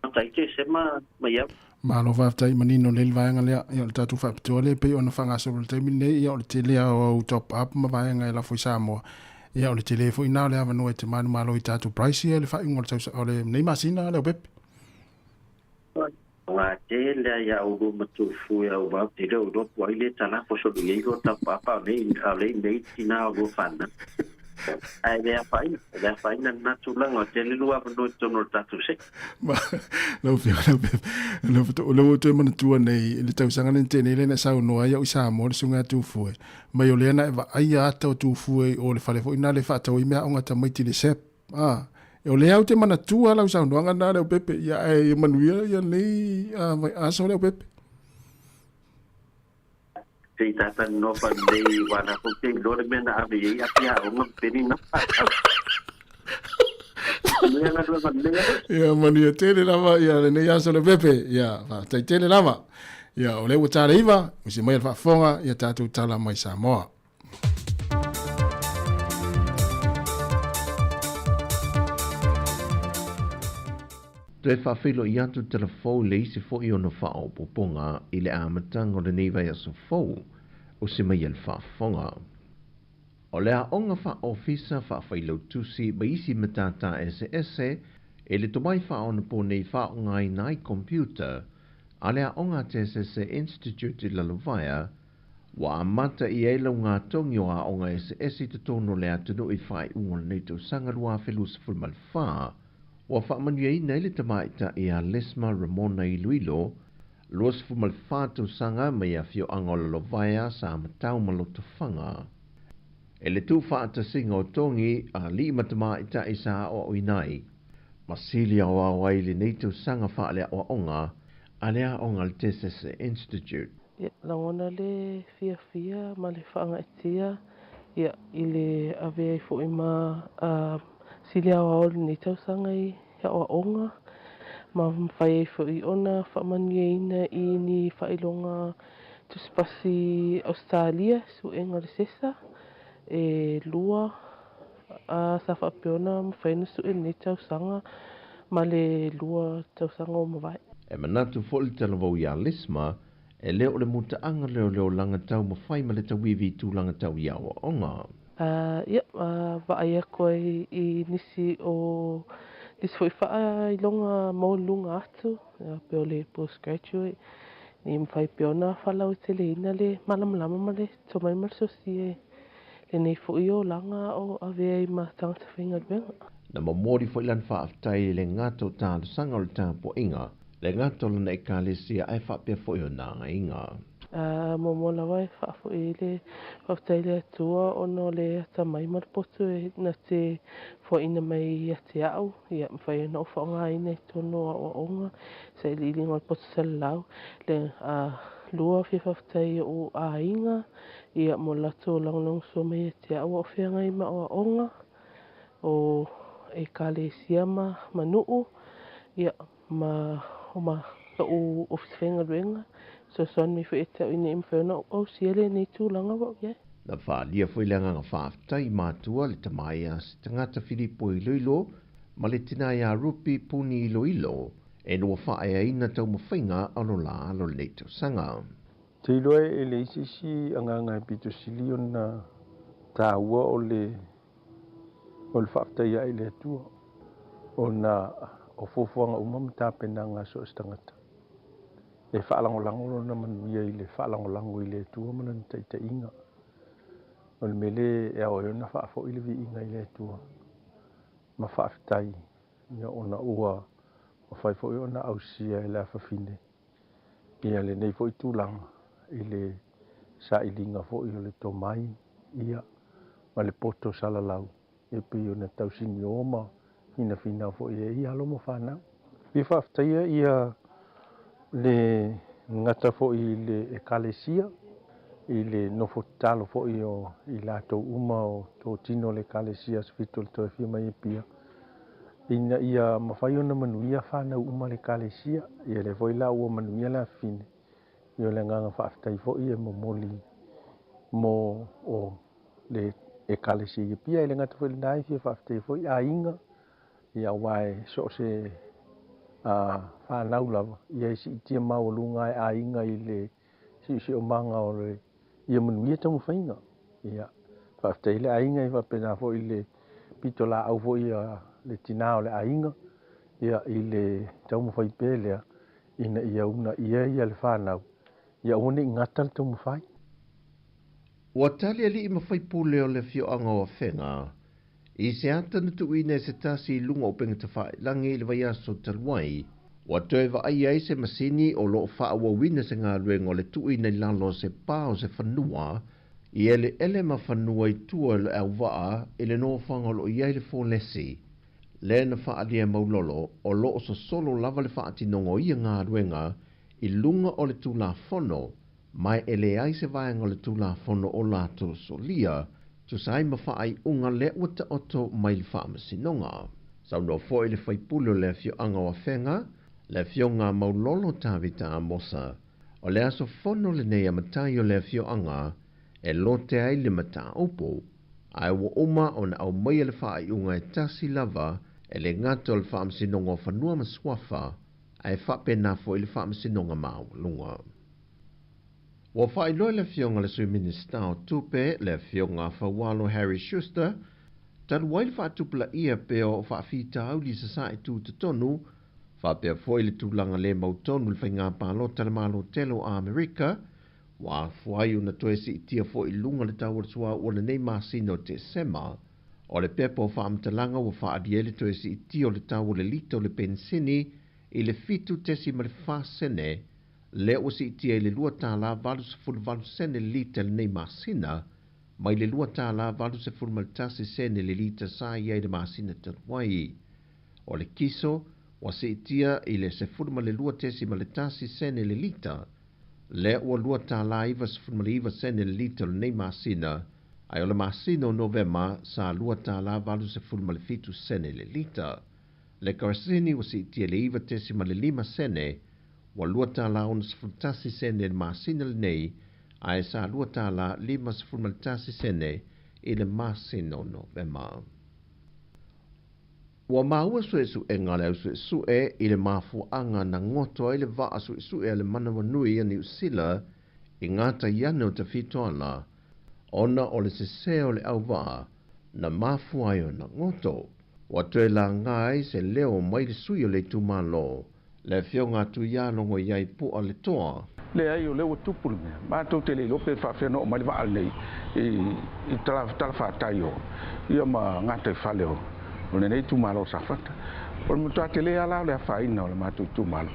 amata ai Tesema mai au. Malo faafetai manino lelei le vaega lea. Ia o le tatou faapitoa lea e pei ona faagasolo i le taimi lenei, ia o le tele lava o au top up ma vaega e lafo i Samoa. Ia o le tele foi lena o le avanoa e te manumalo i tatou price ia i le faaiuga o le tausaga o lenei masina Leaupepe. Nga tele a ia ulu matufu ia ua te leo iloa po ai le tala po solu iai lo tau papa o nei o lei nei tina o lua whana. Ae le afaina, le afaina lena tulaga o tele lua avanoa i totonu o le tatou seki. Ma, lau Afioga Leaupepe, lea faatoa lea ua ou toe manatua nei i le tausaga lea na tea nei lea na e saunoa ai au i Samoa le susuga ia Tufue, mai o lea na e vaaia ata o Tufue i o le fale foi lena lea e faatau ai meaaoga a tamaiti i le SEP. A, o lea ou te manatua lau saunoaga lena Leaupepe, ia ae ia manuia ia lenei aso Leaupepe. Se i tātani noa pa lenei wā nā kou te iloa le mea na ave i ai api aoga ma peni na. Manuia galuega lelei atu. Ia manuia tele lava ia lenei aso Leaupepe. Ia faafetai tele lava. Ia o lea ua ta le 9, usi mai le faafofoga ia tatou tala mai Samoa. Toe faafeiloai atu Talafou i le isi foi ona faaopoopoga i le amataga o lenei vaiaso fou o se mai a le faafofoga. O le aoga faa-ofisa faa-failautusi ma isi matata eseese e le tomai faaonaponei faaaogaina ai computer a le aoga a TSS Institute i Lalovaea Ua amata i ai laugatogi o aoga eseese i totonu o le atunuu i faaiuga o lenei tausaga 2024, ua faamanuiaina ai le tamaitai ia Lesma Ramona Iloilo, 24 tausaga mai afioaga o Lalovaea, Samatau ma Lotofaga. E le tuufaatasiga o togi a alii ma tamaitai sa aoaoina ai, ma sili aoao ai lenei tausaga faaleaoaoga a le aoga a le Tesese Institute. Ia, lagona le fiafia ma le faagaeetia ia i le ave ai foi ma sili aoao i lenei tausaga i aoaoga ma mafai ai foi ona faamanuiaina i ni faailoga tusipasi Ausetalia suega o le sesa e lua sa faapea ona mafai ona sue i lenei tausaga ma le lua tausaga ua mavae. E manatu foi le talavou ia Lisma E le o le mutaaga lea o le olaga taumafai ma le tauivi i tulaga tau i aoaoga. Ia, vaai atu ai i nisi o nisi foi faailoga maualuluga atu, pei o le postgraduate, ina ia mafai pea ona faalauteleina le malamalama ma le tomai ma le sosi e lenei foʻi olaga o avea ai ma tagata faigaluega. Na momoli foi lana faafetai i le gata o talosaga o le tapuaiga, le gata o lana ekalesia ae faapea foi ona agaiga. Muamua lava e faafoʻi ai le faafetai i le Atua ona o le atamai ma le poto e na te foaina mai ia te a'u, ia mafai ai ona ou faaaogāina i totonu o aʻoaʻoga sailiiliga o le poto salalau. Le lua fia faafetai i oʻu aiga, ia mo le latou lagolagosua mai ia te a'u a o feagai ma aʻoaʻoga o ekalesia ma nuu, ia ma o ma lo'u ofisa faigaluega fesoasoani mai foi ia te a'u ina ia mafai ona ou ausia lenei tulaga ua ou iai. Na faaalia foi le agaga faafetai i matua le tama ia se tagata Filipo Iloilo ma le tina ia Rupi Puni Iloilo e ua faaeaina taumafaiga o lo la alo lenei tausaga. Te iloa e leai se isi agaga e pito sili ona taua o le o le faafetai ae i le Atua ona o fuafuaga uma ma tapenaga a so o se tagata e faalagolago lona manuia i le faalagolago i le Atua ma lona taitaiga. O le mea lea e ao ai ona faafoʻi le viiga i le Atua ma faafetai ia ona ua mafai foi ona ausia e le afafine ia lenei foi tulaga i le sailiga foi o le tomai ia ma le poto salalau e pei ona tausinio ma finafinau foi e ia alo ma fanau. Fia faafetaia ia le gata foi i le ekalesia i le nofo tatalo foi o i latou uma o totino o le ekalesia Aso Fitu o le toe afio mai Apia ina ia mafai ona manuia fanau uma le ekalesia. Ia lea foi la ua manuia le afafine, ia o le agaga faafetai foi e momoli mo o le ekalesia i Apia. E le gata foi i lena e fia faafetaia foi aiga, ia aua e so o se fanau lava ia e siitia maualuga e aiga i le siosiomaga o le ia manuia taumafaiga. Ia faafetai le aiga e faapena foi le pitolaau foi a le tinā o le aiga ia i le taumafai pea lea ina ia uunaia ia le fanau ia aua ne i gata le taumafai. Ua tali alii ma faipule o le afioaga o Afega i se ata na tuuina e se tasi i luga o upega tafailagi i le vaiaso talu ai, ua toe vaaia ai se masini o loo faaauauina se galuega o le tuuina i lalo o se pa o se fanua i eleele ma fanua i tua o le auvaa i le nofoaga o loo i ai le folesi. Lea na faaalia maulolo o loo sosolo lava le faatinoga o ia galuega i luga o le Tulafono, ma e leai se vaega o le Tulafono o latou solia tusa ai ma faaiuga lea ua taoto mai le Faamasinoga. Saunoa foi le faipule o le afioaga o Afega, le afioga Maulolo Tavita Amosa, o le aso fono lenei a matai o le afioaga e lote ai le mataupu, ae ua uma ona aumaia le faaiuga e tasi lava e le gata o le Faamasinoga o Fanua ma Suafa, ae faapena foi le Faamasinoga Maualuga. Ua faailoa e le afioga i le Sui Minisita o Tupe, le afioga Faualo Harry Schuster, talu ai le faatupulaia pea o faafitauli i sasae tutotonu, faapea foi le tulaga le mautonu i le faiga palota a le Malo tele o Amerika, ua afua ai ona toe siitia foi i luga le tau o le suauu o lenei masina o Tesema. O le pepa o faamatalaga ua faaalia ai le toe siitia o le tau o le lita o le penisini i le 7.4 sene, lea ua siitia i le $2.88 sene le lita i lenei masina, mai le $2.81 sene le lita sa i ai i le masina talu ai. O le kiso ua siitia i le 12.1 sene le lita, lea ua $2.99 sene le lita o lenei masina, ae o le masina o Novema sa $2.87 sene le lita. Le kerosene ua siitia i le 9.5 sene, ua $2.61 sene le masina lenei, ae sa $2.51 sene i le masina o Novema. Ua maua suesuega a le ausuesue i le mafuaaga na goto ai le vaa suesue a le manawanui a Niu Sila i gatai ane o Tafitoala, ona o le sesē o le auvaa na mafua ai ona goto. Ua toe laga ai se leo mai le sui o le itumalo, le afioga a Tuialogo i ai Pua le Toa. Leai, o lea ua tupu le mea, matou te le iloa pe faapefea ona oo mai le vaa lenei i talafatai o ia ma gataifale o lenei itumalo o Safata. O le matua tele lava la o le afaina o le matou itumalo,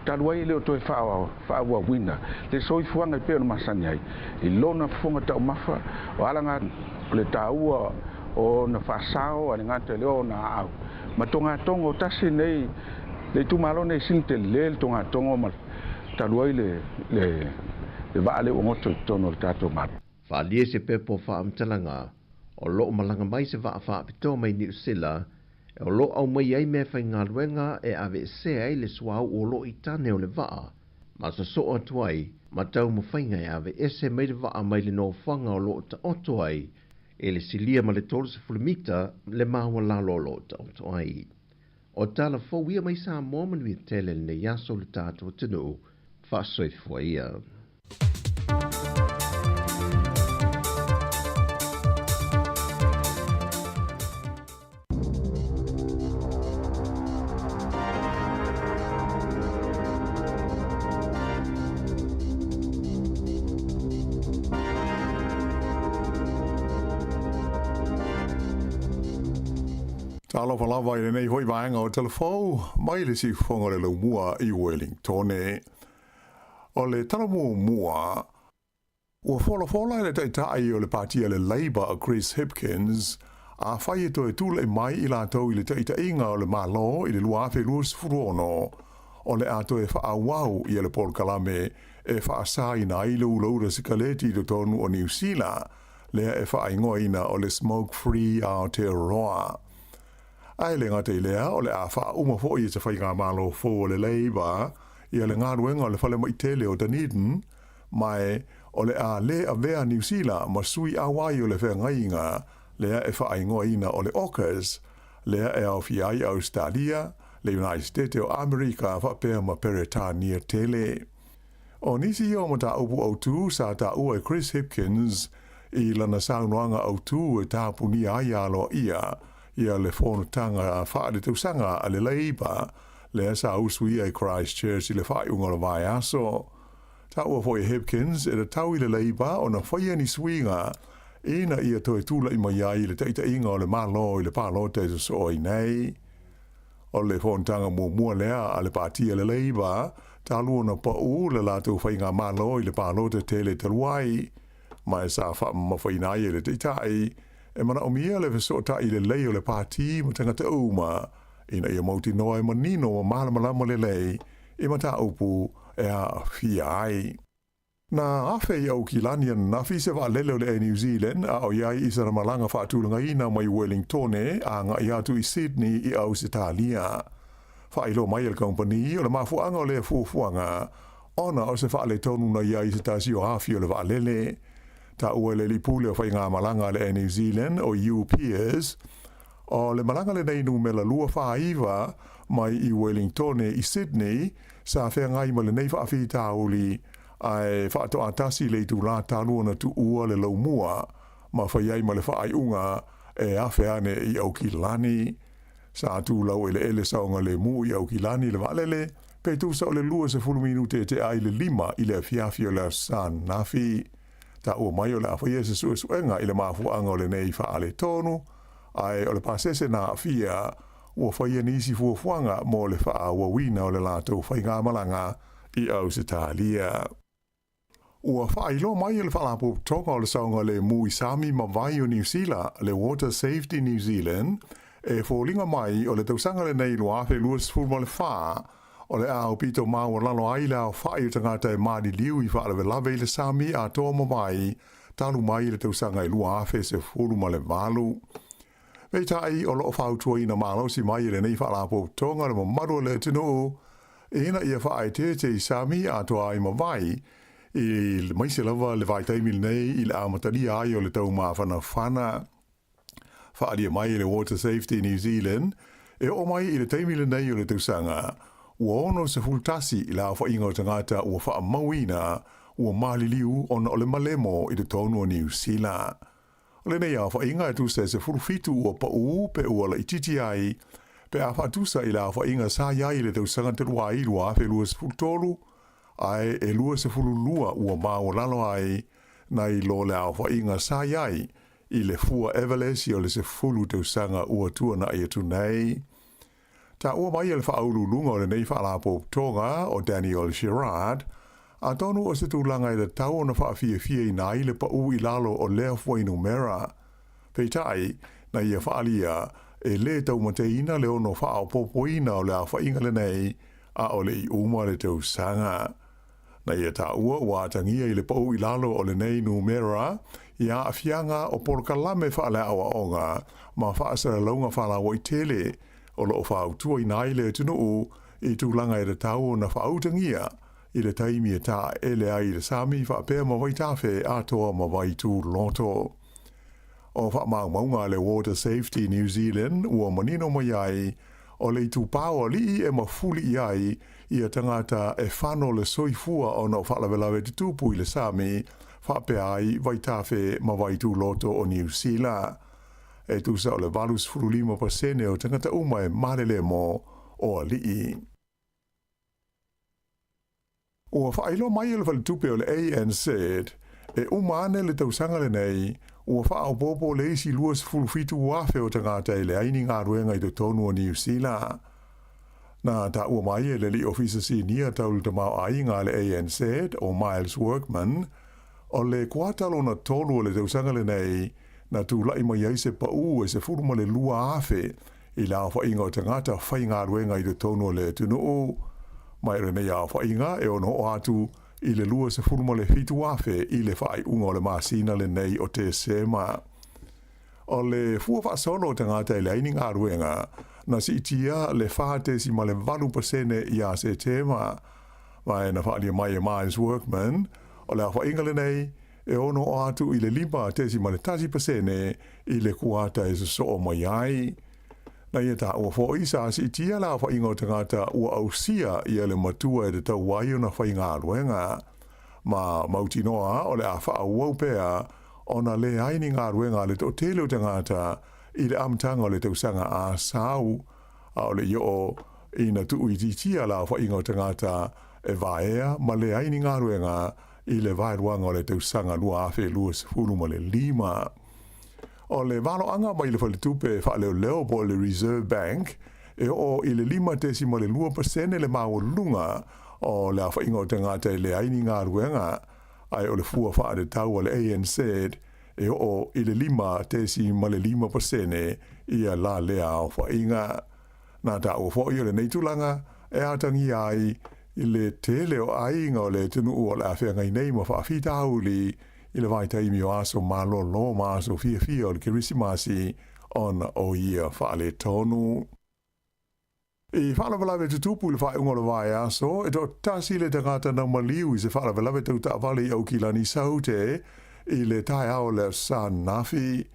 talu ai e le o toe faaauauina le soifuaga e pei ona masani ai i lona fofoga taumafa, o alaga o le taua o ona faasao a le gata i lea o ona aau ma togatogo. Tasi lenei le itumalo lenei e sili tele le togatogo ma talu ai le vaa lea ua goto i totonu o le tatou Malo. Faaalia se pepa o faamatalaga o lo o malaga mai se vaa faapitoa mai Niu Sila o lo o aumai ai meafaigaluega e aveesea ai le suauu o lo o i tane o le vaa ma sosoo atu ai ma taumafaiga e aveese mai le vaa mai le nofoaga o lo o taoto ai e le silia ma le 30 mita le maualalo o lo o taoto ai. O tala fou ia mai Samoa manuia tele lenei aso le tatou atunuu faasoifua ia. Talofa lava i lenei foi vaega o Telefou mai le siufofoga o le Laumua i Wellingtone. O le tala muamua, ua folafola e le Taitai o le Pati a le Labour o Chris Hipkins, afai e toe tulai mai i latou i le taitaiga o le Malo i le 2026, o le a toe faaauau ia le polokalame e faasaina ai le ulaula sikaleti i totonu o Niu Sila, lea e faaigoaina o le Smoke Free Aotearoa. Ae le gata i lea, o le a faauma foi e se faigamalo fou o le Labour ia le galuega o le falemai tele o Dunedin, ma o le a lē avea Niu Sila ma sui auai o le feagaiga lea e faaigoaina o le AUKUS, lea e aofia ai Ausetalia, le United States o Amerika faapea ma Peretania tele. O nisi ia o mataupu autū sa taua e Chris Hipkins i lana saunoaga autū e tapunia ai aloaia ia le fonotaga faaletausaga a le Labour lea sa usuia i Christchurch i le faaiuga o le vaiaso. Taua foi e Hipkins e tatau i le Labour ona faia ni suiga ina ia toe tulai mai ai le taitaiga o le Malo i le palota e sosoo ai nei. O le fonotaga muamua lea a le Pati a le Labour talu ona pau le latou faigamalo i le palota tele talu ai, ma e sa faamamafaina ai e le Taitai e manaomia le fesootai lelei o le Pati ma tagata uma ina ia mautinoa e manino ma malamalama lelei i mataupu e aafia ai. Na afe i Aukilani ananafi se vaalele o le Air New Zealand a o i ai i sana malaga faatulagaina mai Wellingtone agai atu i Sydney i Ausetalia. Faailoa mai e le kamupani o le mafuaaga o lea fuafuaga ona o se faaletonu na i ai i se tasi o afi o le vaalele. Taua e le alii pule o faigamalaga a le Air New Zealand o Hugh Peers, O le malaga lenei numera 249 mai i Wellingtone i Sydney sa feagai ma lenei faafitauli ae faatoatasi le itulā talu ona tuua le laumua ma fai ai ma le faaiuga e afe ane i Aukilani. Sa tulau eleele saogalemu i Aukilani le vaalele pe tusa o le 20 minute e tea ai le 5 i le afiafi o le Aso Sa ananafi. Taua mai o le a faia se suesuega i le mafuaaga o lenei faaletonu, ae o le pasese na aafia, ua faia nisi fuafuaga mo le faaauauina o le latou faigamalaga i Ausetalia. Ua faailoa mai e le Faalapotopotoga o le Saogalemu i Sami ma Vai o Niu Sila, le Water Safety New Zealand, e foliga mai o le tausaga lenei 2024, O le a aupito maualalo ai le aofai o tagata e maliliu i faalavelave i le sami atoa ma vai talu mai i le tausaga e 2018. Peitai, o lo o fautuaina malosi mai e lenei faalapotopotoga le mamalu o le atunuu ina ia faaeteete i sami atoa ai ma vai, i maise lava le vaitaimi lenei i le amatalia ai o le taumafanafana. Faaalia mai e le Water Safety New Zealand, e oo mai i le taimi lenei o le tausaga, ua 61 le aofaiga o tagata ua faamauina ua maliliu ona o le malemo i totonu o Niu Sila. O lenei aofaiga e tusa e 17 ua pau pe ua laitiiti ai pe a faatusa i le aofaiga sa i ai i le tausaga talu ai 2023. ae e 22 ua maualalo ai nai lo le aofaiga sa i ai i le fua Everlesi o le 10 tausaga ua tuana'i atu nei. Taua mai e le faauluuluga o lenei faalapotopotoga o Daniel Girard, atonu o se tulaga e tatau ona faafiafiaina ai le pau i lalo o lea fuainumera. Peitai, na ia faaalia, e lē taumateina le ono faaopoopoina o le aofaiga lenei a o le i uma le tausaga. Na ia taua ua atagia i le pau i lalo o lenei numera i aafiaga o polokalame faaleaoaoga ma faasalalauga faalauaitele o loo fautuaina ai le atunuu i tulaga e tatau ona faautagia i le taimi e taele ai i le sami faapea ma vaitafe atoa ma vaituloto. O faamaumauga a le Water Safety New Zealand ua manino mai ai, o le itupā o alii e mafuli i ai ia tagata e fano le soifua ona o faalavelave tutupu i le sami faapea ai vaitafe ma vaituloto o Niu Sila. E tusa o le 85% o tagata uma e malelemo o alii. Ua faailoa mai e le faletupe o le ANZ, e uma ane le tausaga lenei, ua faaopoopo le isi 27,000 o tagata e leai ni galuega i totonu o Niu Sila. Na taua mai e le alii ofisa sinia tau le tamaoaiga a le ANZ o Miles Workman, o le kuata lona tolu o le tausaga lenei na tula'i mai ai se paū e 12,000 i le aofaiga o tagata faigaluega i totonu o le atunuu. Ma o lenei aofaiga e ono oo atu i le 27,000 i le faaiuga o le masina lenei o Tesema. O le fua faasolo o tagata e leai ni galuega, na siitia le 4.8% ia Setema. Ma e na faalia mai e Miles Workman, o le aofaiga lenei e ono oo atu i le 5.1% i le kuata e sosoo mai ai. Na ia taua fo'i sa siitia le aofaiga o tagata ua ausia ia le matua e tatau ai ona faigaluega. Ma mautinoa o le a faaauau pea ona leai ni galuega a le toatele o tagata i le amataga o le tausaga a sau, a o le i oo ina tuuitiitia le aofaiga o tagata e vaea ma leai ni galuega i le vaeluaga o le tausaga 2025. O le valoaga mai le faletupe faaleoleo po o le Reserve Bank e oo i le 5.2% le maualuluga o le aofaiga o tagata e leai ni galuega, ae o le fua faatatau a le ANZ e oo i le 5.5% ia la lea aofaiga. Na taua fo'i o lenei tulaga e atagia ai i le tele o aiga o le atunuu o le a feagai nei ma faafitauli i le vaitaimi o aso malolo ma aso fiafia o le Kerisimasi ona o ia faaletonu. I faalavelave tutupu i le faaiuga o le vaiaso, e toatasi le tagata na maliu i se faalavelave tau taavale i Aukilani Saute i le taeao o le Aso Sa ananafi.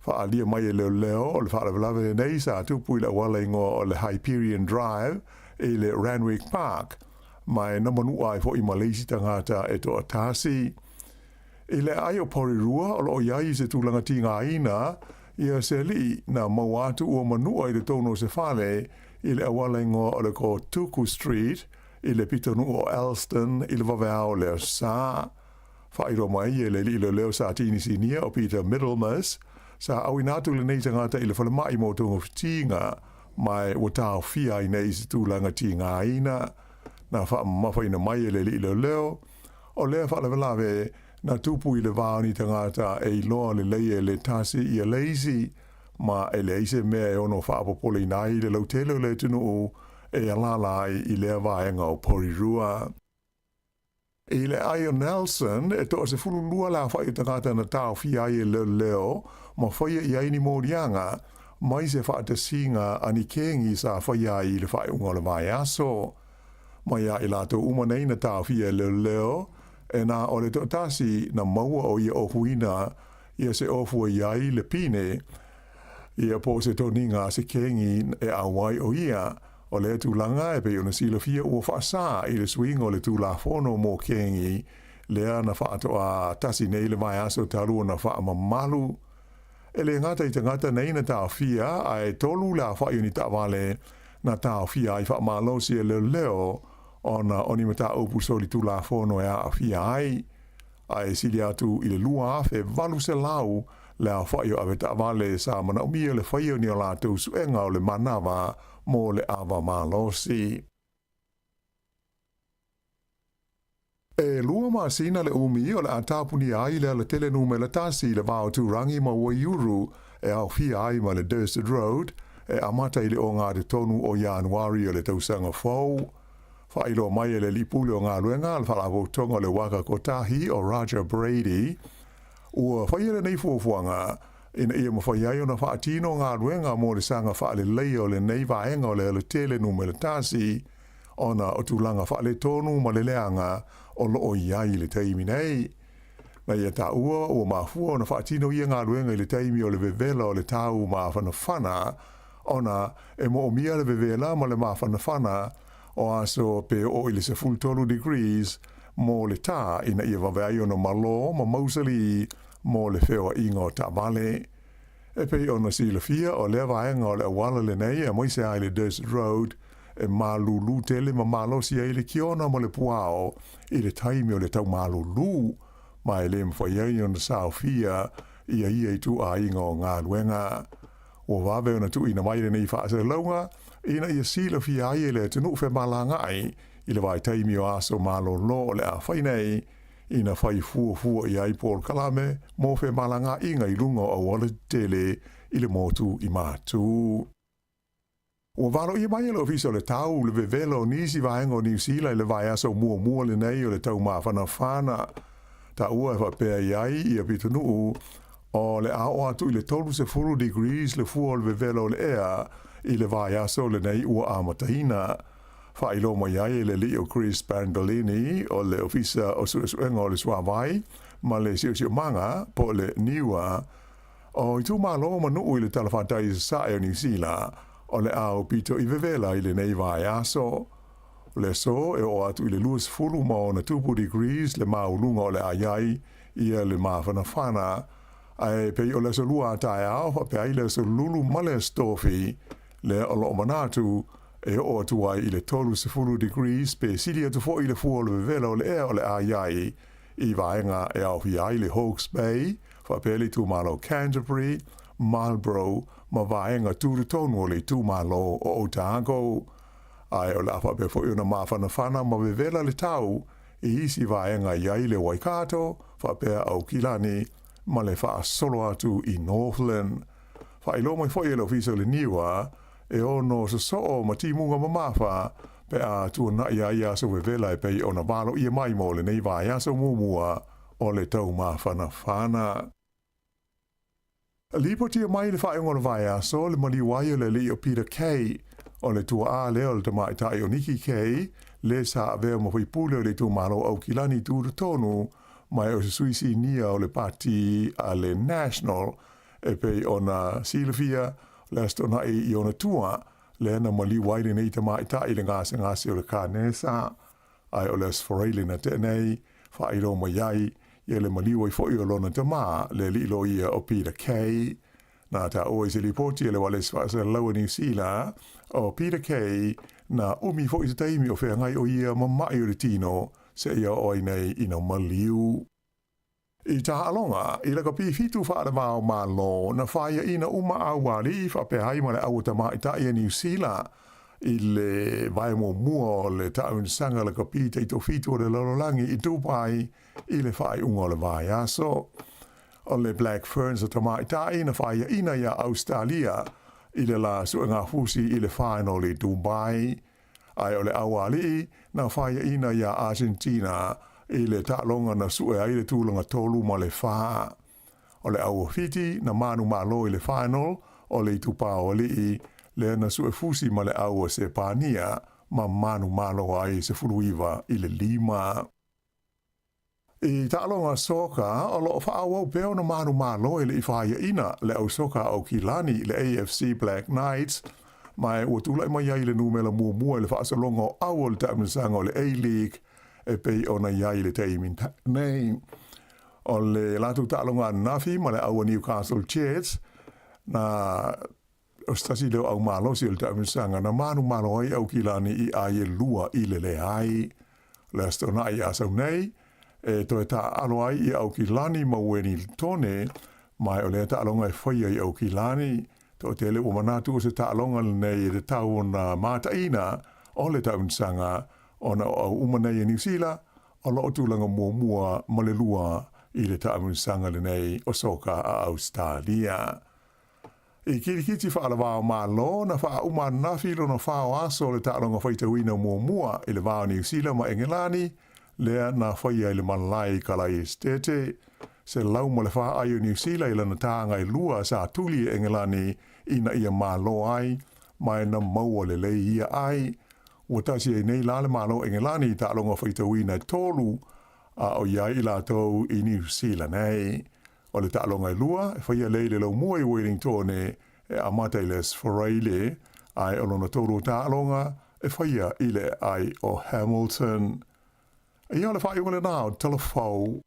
Faaalia mai e leoleo o le faalavelave lenei sa tupu i le auala igoa o le Hyperion Drive i le Randwick Park, ma e na manu'a ai fo'i ma le isi tagata e toatasi. I le aai o Porirua o loo i ai i se tulaga tigaina ia se alii na maua atu ua manu'a i totonu o se fale i le auala igoa o le Kotuku Street i le pitonuu o Elston i le vaveao o le Aso Sa. Faailoa mai e le alii leoleo sa tinisinia o Peter Middlemas, sa auina atu lenei tagata i le falemai mo togafitiga, ma ua taofia ai nei i se tulaga tigaina. Na faamamafaina mai e le alii leoleo, o lea faalavelave na tupu i le va o ni tagata e iloa lelei e le tasi ia le isi, ma e leai se mea e ono faapopoleina ai le lautele o le atunuu e alaala ai i lea vaega o Porirua. I le ai o Nelson, e 12 le aofa'i o tagata na taofia ai e leoleo ma faia i ai ni moliaga mai se faatasiga a ni kengi sa faia ai i le faaiuga o le vaiaso. Mai a i latou uma nei na taofia e leoleo, e na o le toatasi na maua o ia ofuina ia se ofu e i ai le pine ia po o se toniga a se kengi e auai o ia. O lea tulaga e pei ona silafia ua faasā i le suiga o le Tulafono mo kengi lea na faatoā tasi nei le vaiaso talu ona faamamalu. E lē gata i tagata nei na taofia, ae tolu le aofa'i o ni taavale na taofia ai faamalosi e leoleo. ona o ni mataupu solitulafono e aafia ai, a e sili atu i le 2,800 le aofa'i o avetaavale sa manaomia le faia o ni a latou suega o le manava mo le ava malosi. E 2 masina le umi o le a tapunia ai le alatele numera 1 i le va o Turangi ma Waiuru e aofia ai ma le Dursted Road e amata i le 63 o Ianuari o le tausaga fou. Faailoa mai e le Alii Pule o Galuega a le Faalapotopotoga o le Waka Kotahi o Roger Brady, ua faia lenei fuafuaga ina ia mafai ai ona faatino galuega mo le saga faaleleia o lenei vaega o le alatele numera 1 ona o tulaga faaletonu ma le leaga o lo o i ai i le taimi nei. Na ia taua ua mafua ona faatino ia galuega i le taimi o le vevela o le tau mafanafana ona e moomia le vevela ma le mafanafana o aso pe oo i le 13 degrees mo le tā ina ia vave ai ona malo ma mausali mo le feoaiga o taavale. E pei ona silafia o lea vaega o le auala lenei aemaise ai le Desert Road e malulu tele ma malosi ai le kiona ma le puao i le taimi o le tau malulu ma e le mafai ai ona saofia ia ia ituaiga o galuega. Ua vave ona tuuina mai lenei faasalalauga ina ia silafia ai e le atunuu femalagaai i le vaitaimi o aso malolo o le a fai nei ina fai fuafua i ai polokalame mo femalagaaiga i luga o auala tetele i le motu i Matu. Ua valoia mai e le Ofisa o le Tau le vevela o nisi vaega o Niu Sila i le vaiaso muamua lenei o le taumafanafana. Taua e faapea i ai ia pitonuu o le a oo atu i le 30 degrees le fua o le vevela o le ea i le vaiaso lenei ua amataina. Faailoa mai ai e le alii o Chris Bandolini o le Ofisa o Suesuega o le Suavai ma le Siosiomaga po o le NIWA o itumalo ma nuu i le talafatai i sasae o Niu Sila o le a aupito i vevela i lenei vaiaso. O le aso e oo atu i le 20 ma ona tupu degrees le maualuga o le a i ai ia le mafanafana, ae pei o le aso lua a taeao faapea ai le aso lulu ma le aso tofi lea o lo o manatu e oo atu ai i le 30 degrees pe sili atu foi le fua o le vevela o le ea o le a i ai i vaega e aofia ai le Hawke's Bay, faapea le itumalo Canterbury, Marlborough ma vaega tutotonu o le itumalo o Otago. Ae o le a faapea foi ona mafanafana ma vevela le tau i isi vaega i ai le Waikato, faapea Aukilani ma le faasolo atu i Northland. Faailoa mai foi e le Ofisa o le Niwa e ono sosoo ma timuga mamafa pe a tuanai ai aso vevela e pei ona valoia mai mo lenei vaiaso muamua o le taumafanafana. Lipotia mai i le faaiuga o le vaiaso le maliu ai o le alii o Peter Kay, o le tuaa lea o le tamaitai o Nikki Kay, le sa avea ma faipule o le itumalo o Aukilani tutotonu mai o se sui sinia o le pati a le National e pei ona silafia le Aso Toonai i ona tua, lea na maliu ai lenei tamaitai i le gasegase o le kanesa. Ae o le Aso Faraile na tea nei, faailoa mai ai ia le maliu ai foi o lona tama, le alii loia o Peter Kay. Na taua i se lipoti a le Ualesi Faasalalau a Niu Sila, o Peter Kay na umi foi se taimi o feagai o ia ma ma'i o le tino seia oo ai nei ina maliu. I taaloga, i lakapi fitu faalevao Malo, na faiaina uma aualii faapea ai ma le aua tamaitai a Niu Sila i le vae muamua o le taamilosaga lakapi taitofitu o le lalolagi i Dubai i le faaiuga o le vaiaso. O le Black Ferns a tamaitai na faiaina iā Ausetalia i le la suegafusi i le final i Dubai. Ae o le aualii na faiaina iā Argentina i le taaloga na sue ai le tulaga 3 ma le 4. O le aua Fiti na manumalo i le final o le itupa o alii lea na sue fusi ma le aua Sepania ma manumalo ai 19 i le 5. I taaloga soka, o lo o faaauau pea ona manumalo e le i faiaina le au soka a Aukilani, le AFC Black Knights, ma ua tulai mai ai le numera muamua i le faasologa o au o le taamilosaga o le A-League e pei ona i ai i le taimi nei. O le latou taaloga ananafi ma le au a Newcastle Jets, na. O se tasi lea o au malosi o le taamilosaga na manumalo ai Aukilani i ai e lua i le leai. O le Aso Toonai a sau nei, e toe taaalo ai i Aukilani ma Uelintone, ma o lea taaloga e faia i Aukilani. Toatele ua manatu o se taaloga lenei e tatau ona mataina o le taamilosaga ona o au uma nei e Niu Sila o lo o tulaga muamua ma le lua i le taamilosaga lenei o soka a Ausetalia. I kirikiti faalavao-malo na faauma ananafi lona fao aso o le taaloga faitauina muamua i le va o Niu Sila ma Engelani, lea na faia i le malae i Kalai Esetete. 104 ai o Niu Sila i lana tāga e lua sa tuli e Engelani ina ia malo ai, ma e na maua lelei ia ai. Ua tasi ai nei la le Malo o Engelani i taaloga faitauina e tolu, a o i ai i latou i Niu Sila nei. O le taaloga e lua, e faia lea i le laumua i Wellingtone, e amata i le Aso Faraile, ae o lona tolu o taaloga, e faia i le aai o Hamilton. Ia o le faaiuga lenā o Talafou.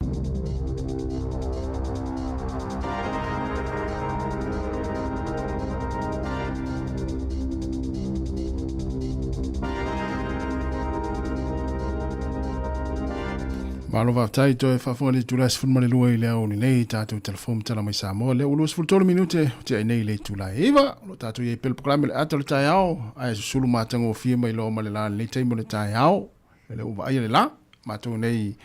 Malo faafetai toe faafofoga i le itula e 12 i le aoauli nei tatou telefoni tala mai Samoa lea ua 23 minute o tea ai nei le itula e 9 o lo o tatou i ai pea le polokalame le ata o le taeao ae susulu matagofie mai loa ma le la lenei taimi o le taeao e le ua vaaia le la matou nei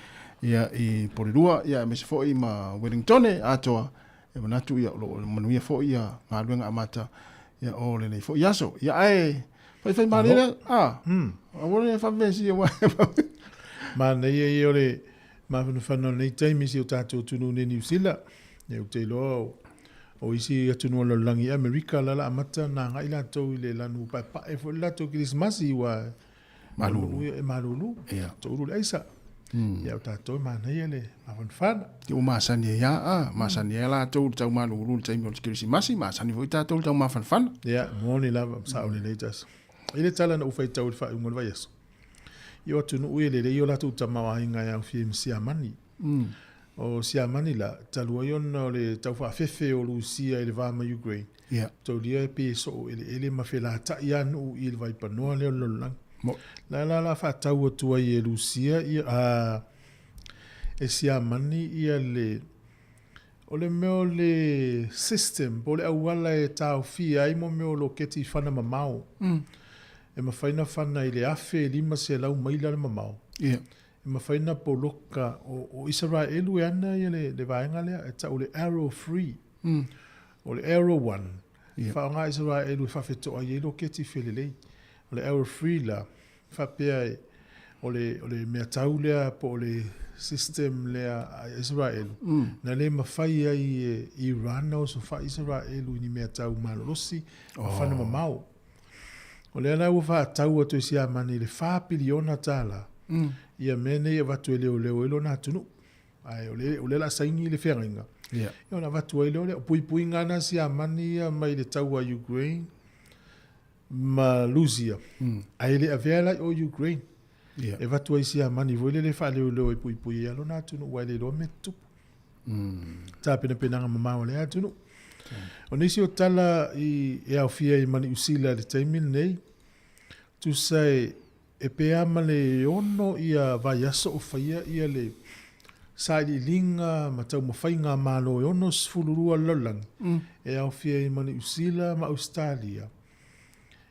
ia i Porirua ia aemaise foi ma Wellingtone atoa e manatu ia o lo o manuia foi ia galuega amata ia o lenei foi aso ia ae Faifai malie lea. Ah. Aua le faavesi aua. Manaia ia o le mafanafana o lenei taimi i si o tatou atunuu nei Niu Sila. Ia ou te iloa o isi atunuu o le lalolagi i Amerika la la amata ona agai latou i le lanu paepae foi le latou Kerisimasi ua malulu. E malulu. Ia. Toulu le aisa. Ia o tatou e manaia le mafanafana. Ia ua masani ai lava, a, masani ai latou i le tau malulu i le taimi o le Kerisimasi, masani foi tatou i le tau mafanafana. Ia, moni lava, sao lelei tasi. I le tala na ou faitau i le faaiuga o le vaiaso, i o atunuu ia e lelei o latou tamaoaiga e aofia ai ma Siamani. O Siamani la, talu ai ona o le taufaafefe o Rusia i le va ma Ukraine, Ia. Taulia e pei e soo eleele ma felatai lava nuu i le vaipanoa lea o le lalolagi. La la la faatau atu ai e Rusia ia, a, e Siamani ia le, o le mea o le system po o le auala e taofia ai mo mea o loketi i fana mamao. E mafai ona fana i le 1500 maila le mamao. Ia. E mafai ona poloka, o Isaraelu e ana ia le vaega lea, e tau o le Arrow 3. O le Arrow 1, e faaaoga Isaraelu e faafetoai ai loketi felelei. O le Arrow 3 la, e faapea e, o le, o le mea tau lea po o le system lea a Isaraelu, na le mafai ai e Iran ona osofai Isaraelu i ni mea tau malolosi ma fana mamao. O lea la ua faatau atu e Siamani i le $4 piliona ia mea nei e avatu e leoleo ai lona atunuu. Ae o lea o le a saini le feagaiga. Ia. Ia ona avatu ai lea o le puipuiga na Siamani ia mai le taua Ukraine ma Rusia. Ae le avea la i o Ukraine. Ia. E avatu ai Siamani foi lele faaleoleo e puipui ai lona atunuu aua e le iloa mea tutupu. Tapenapenaga mamao a lea atunuu. O nisi o tala i e aofia ai ma Niu Sila i le taimi lenei, tusa e E pe a ma le ono ia vaiaso o faia ia le sailiiliga ma taumafaiga a Malo e 62 o le lalolagi, e aofia ai ma Niu Sila ma Ausetalia,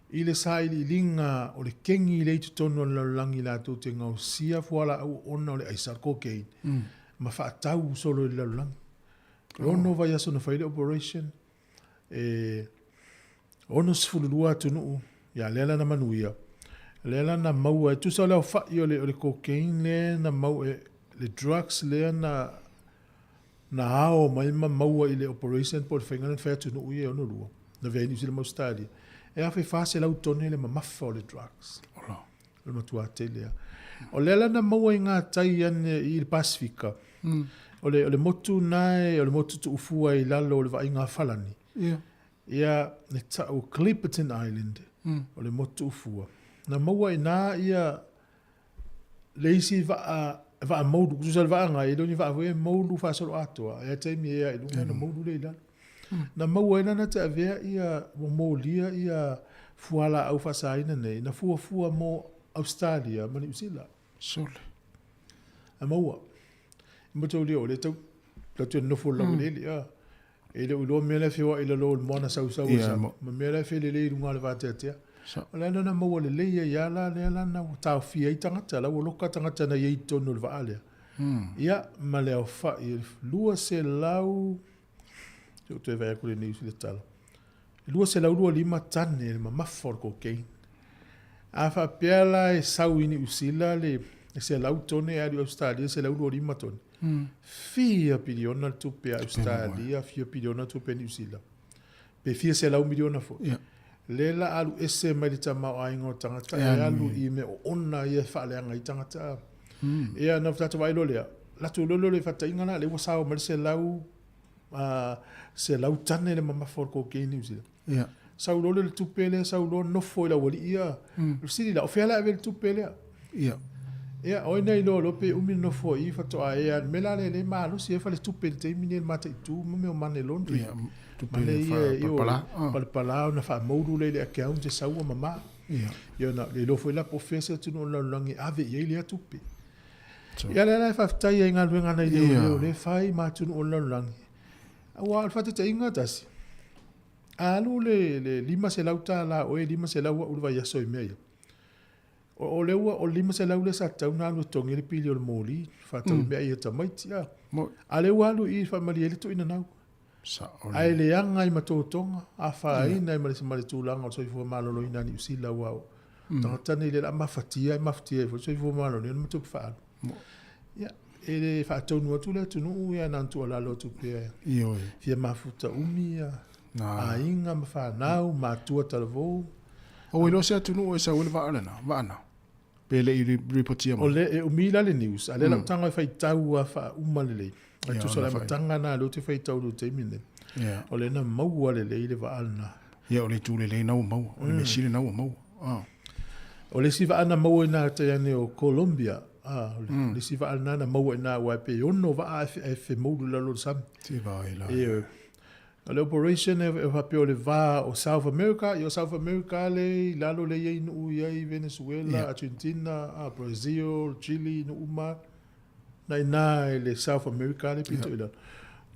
i le sailiiliga o le kegi lea i totonu o le lalolagi latou te gaosia fualaau oona o le aisa, le cocaine, ma faatau solo i le lalolagi. E ono vaiaso na fai le operation, e 62 atunuu, ia lea la na manuia, lea la na maua, e tusa o le aofai o le, o le cocaine lea na maua, le drugs lea na, na ao mai ma maua i le operation po o le faiga lea na fai atunuu ia e 62, na avea ai Niu Sila ma Ausetalia, e 1,400 tone le mamafa o le drugs. Ola. O le matua tele lava. O lea la na maua i ngā tai ane i le Pasifika, o le, o le motu nae, o le motu tuufua i lalo o le vaaiga a Falani. Ia. Ia, e tau Clipperton Island, o le motu tuufua. Na maua i nā ia le isi vaa, vaa moulu, tusa le vaa ngai, e le o ni vaa foi e moulu faasoloatoa, e a taimi e ia i luga na moulu lea i lalo. Na maua ai la na te avea ia ua molia ia fualaau faasaina nei na fuafua mo Australia ma Niu Sila. Sole. A maua. E mataulia o lea tau latou te nonofo i le laueleele a. E le o iloa mea la e feoai i lalo o le moana sausau o le sami, ma mea la e felelei i luga o le vateatea. O le ala na maua lelei ai lava la lea la na ua taofia ai tagata, la ua loka tagata na i ai i totonu o le vaa lea. Ia, ma le aofai e 200, se i ou toe vaai atu i le news i le tala, e 225 tane le mamafa o le cocaine. A faapea la e sau i Niu Sila le 100 tone ae alu i Ausetalia 125 tone, fia piliona le tupe a Ausetalia, fia piliona le tupe a Niu Sila, pe fia selau miliona foi. Yeah. Le la alu ese mai le tamaoaiga o tagata e alu i mea oona ia e faaleaga ai tagata. Ia na tatou vaai loa lea, latou iloa lea o le faataitaiga la, lea ua sao mai le 100 tane le mamafa o le cocaine i Niu Sila. Ia. Sau loa lea le tupe lea, sau loa nofo i le aualii ia. O le fesili la, o fea la e ave ai le tupe lea? Ia. Ia, o ai na iloa loa pe umi le nofo i i faatoa ea. O le mea la lea e malosi ai faletupe i le taimi lenei i le mataitu ma mea o money laundry. Ia, tupe Mane ia, ioe, palapala. Ah. Palapala ona faamaulu lea i le account e sau ua mama. Ia. Ia ona le iloa foi la po o fea se atunuu o le lalolagi e ave i ai lea tupe. Ia lea la e faafetai ai i galuega nai leoleo lea e fai ma atunuu o le lalolagi. Aua o le faataitaiga tasi, a alu le, le $500 oe, $500 au i le vaiaso i mea ia. O, o lea ua, o le $500 lea sa tatau ona alu e totogi ai le pili o le moli, faatau mm. mea ia tamaiti. A, a lea ua alu i i faamalie ai le tuuina nau. Ae leaga ai ma totoga, afaina ai ma le, ma le tulaga o le soifua maloloina a Niu Sila, aua o tagata nei lea o le a mafatia ai, mafatia ai foi le soifua maloloina ma tupe faaalu. Ia, e le faatonu atu le atunuu, ia na ona tuualalo atu pea. Ioe. Fia mafuta umi ia aiga ma fanau, matua talavou. Ua iloa se atunuu e sau ai le vaa lena, vaa na? Pe le i ripotia mai? O le, e umi la le news, a o lea lau tago e faitau lava faauma lelei. Ae tusa o le amataga lena lea ou te faitau i le taimi lenei. O lea na maua lelei le vaa lena. Ia, o le itu lelei na ua maua, o le mea sili na ua maua. O le isi vaa na maua i na tai ane o Colombia, o le isi vaa lena na maua i na, aua e pe ono vaa ae femoulu i lalo o le sami. Se vaai la. Ioe. O le operation e faapea o le va o South America, ia o South America le i lalo lea e i ai nuu i ai Venezuela, Argentina, Brazil, Chile, nuu uma na i ina i le South America le pito i lalo.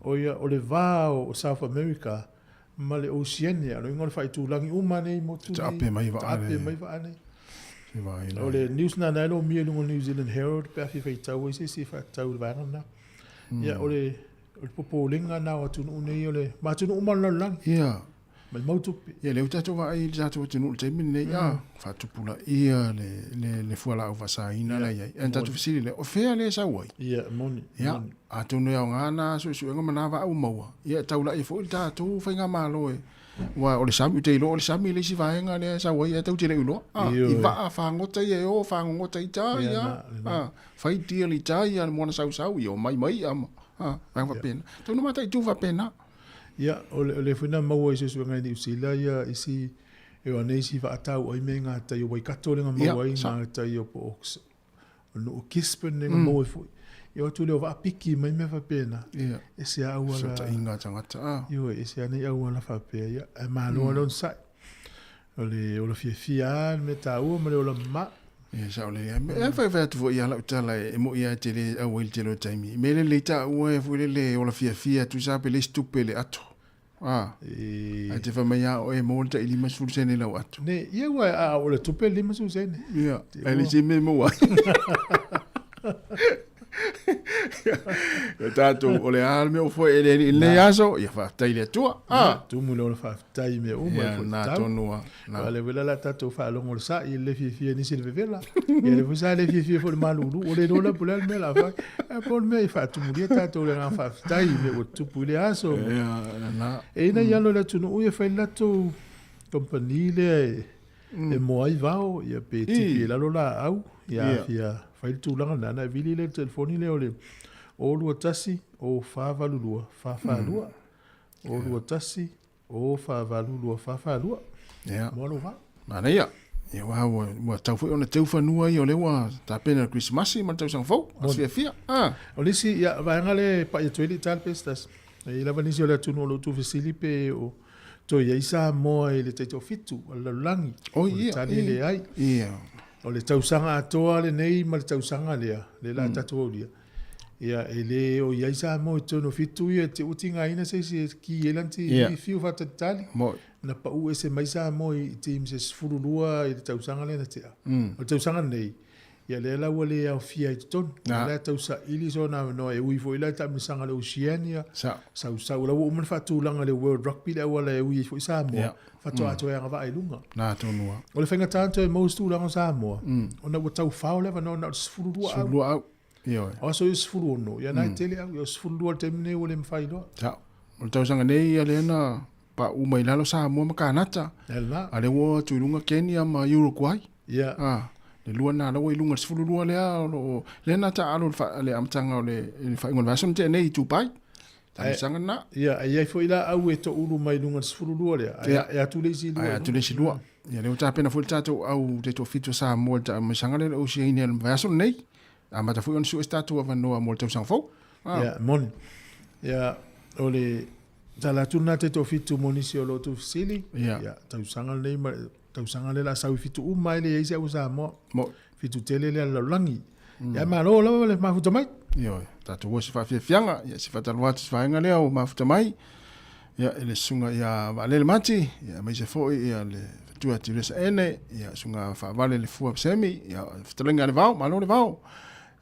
O ia, o le va o South America ma le Oceania, o le uiga o le faaitulagi uma nei motu nei. Taape mai vaa nei. Taape mai vaa nei. O le news lena na e lomia i luga o New Zealand Herald pe a fia faitau ai se isi e faatatau i le vaega lena. Ia, o le O le popolega lena o atunuu nei o le, ma atunuu uma o le lalolagi. Ia. Ma le mau tupe. Ia, lea ua tatou vaai i le tatou atunuu i le taimi lenei, a, faatupulaia le, le, le fualaau faasaina la e i ai. Ae na tatou fesili lea, o fea lea e sau ai? Ia, e moni, e moni. Ia, atonu e aoga na suesuega ma na vaa ua maua, ia e taulai ai foi le tatou faigamalo e, aua o le sami, ou te iloa o le sami le isi vaega lea e sau ai, ae tatou te le i iloa. A, i vaa fagota ia e o fagogota i tai, a, a, fai deal i tai, a, le moana sausau, ia omai mai ia ma, a, vaega faapena. Tau na mataitu faapena. Ia, o le, o le foi na maua i suesuega i Niu Sila ia isi, e o ane isi vaa tau ai me ngā tai o Waikato le nga maua ai, ngā tai o po o o nuu o Gisborne le nga maua ai foi. Ia o atu lea o vaa piki mai mea faapena. E se a auala. Fesootaiga a tagata, a. Ioe, e se a nei auala faapea, ia, ae malo lava le onosai. O le ola fiafia lava le mea taua ma le ola mama. Ia, sao lelei. E faifai atu foi ia lau tala e moi lava e te le auai i le tele o taimi. I mea lelei taua e foi lele e ola fiafia tusa pe leisi tupe le ato. A, ae te fai mai a oe e maua le tai 50 sene i lau ato. Ne, ia ua a o le tupe le 50 sene. Ia, ae le se mea e maua ai. Ia tatou, o le a le mea ua foe e le alii i lenei aso, ia faafetai i le Atua. A. Tumu le ola faafetai i mea uma e foi na tonu a. Na. Le vela la tatou faalogo le sa'i le fiafia nisi le vevela. Ia le foi sa le fiafia foi le malulu. O le iloa la po o le a le mea la fai. Ae po o le mea i faatumulia tatou le agaga faafetai i mea ua tutupu i le aso. Ia, na. E ina i alo i le atunuu ia fai le latou company lea e e moa ai vao, ia pe tipi i lalo laau, ia a fia fai le tulaga lena, ona e vili lea i le telefoni lea o le 021 0482 442. 021 0482 442. Ia. Moa lou vao. Manaia. Ia, aua ua, ua tau foi ona teu fanua ia o lea ua tapena le Kerisimasi ma le tausaga fou. Aso fiafia. Ah. O le isi, ia, vaega lea e pai atu ai le Itali pe se tasi. E i lava nisi o le atunuu o lo o tuufesili pe o toe i ai Samoa i le taitoafitu a le lalolagi. Oh, O le ia, tali ia. leai. Ia. O le tausaga atoa lenei ma le tausaga lea, lea la tatou aulia. Ia, e le o i ai Samoa i totonu o fitu ia, te ua tigaina se isi e ki ai lana TV fiu faatalitali. Moi. Na pau ese mai Samoa i team se 12 i le tausaga lea na tea. O le tausaga lenei, ia lea la ua le aofia i totonu. Na. Lea tau saili sona avanoa e ui foi la i taamilosaga le Oceania. Sa. Sausau la ua uma ona faatulaga le World Rugby le auala e ui ai foi Samoa. Faatoa toe agavaa i luga. Na tonu lava. O le faigata ona toe maua se tulaga o Samoa, ona ua taufao le avanoa na o le 12 au. 12 au. Ioe. O aso ia 16, ia na e tele au, ia o 12 le taimi lenei ua le mafai loa. Sa. O le tausaga nei ia lea na paʻu mai lalo Samoa ma Kanata. E lena. A lea ua atu i luga Kenya ma Uruguay. Ia. Ah, le lua na la ua i luga le 12 lea o loo lea na taaalo le le amataga o le i le faaiuga o le vaiaso na tea nei i Dubai. Talosaga lena. Ia, e i ai foi la au e toulu mai luga le 12 lea, ae Ia. e atu le isi lua. Ae atu le isi lua. Ia lea ua tapena foi le tatou au taitoafitu o Samoa i le taamilosaga lea le Oceania i le vaiaso lenei. Amata foi ona sue se tatou avanoa mo le tausaga fou. Ah. Ia, moni. Ia, o le tala atu lena taitoafitu mo nisi o lo outou fesili. Ia. Ia, tausaga lenei ma tausaga lea o le a sau i fitu uma ai le i ai se au Samoa. Mo. Fitu tele lea le lalolagi. Ia, malo lava le mafuta mai. Ioe, tatou o se faafiafiaga, ia se faatalofa atu i se vaega lea o mafuta mai. Ia, i le susuga ia Vaalele Mati, ia aemaise foi ia le fatua Tiresa Ene, ia susuga Faavale le Fua Semi, ia fetalaiga a le Vao, malo le Vao.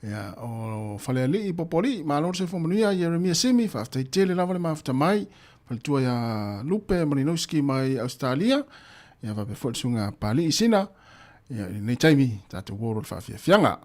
Ia, o Falealii Popoalii, malo le soifua manuia, Jeremia Simi, faafetai tele lava le mafuta mai, faletua ia Lupe Malinowski mai Australia, ia faapea foi le susuga Palii Sina, ia i lenei taimi, tatou o loa le faafiafiaga.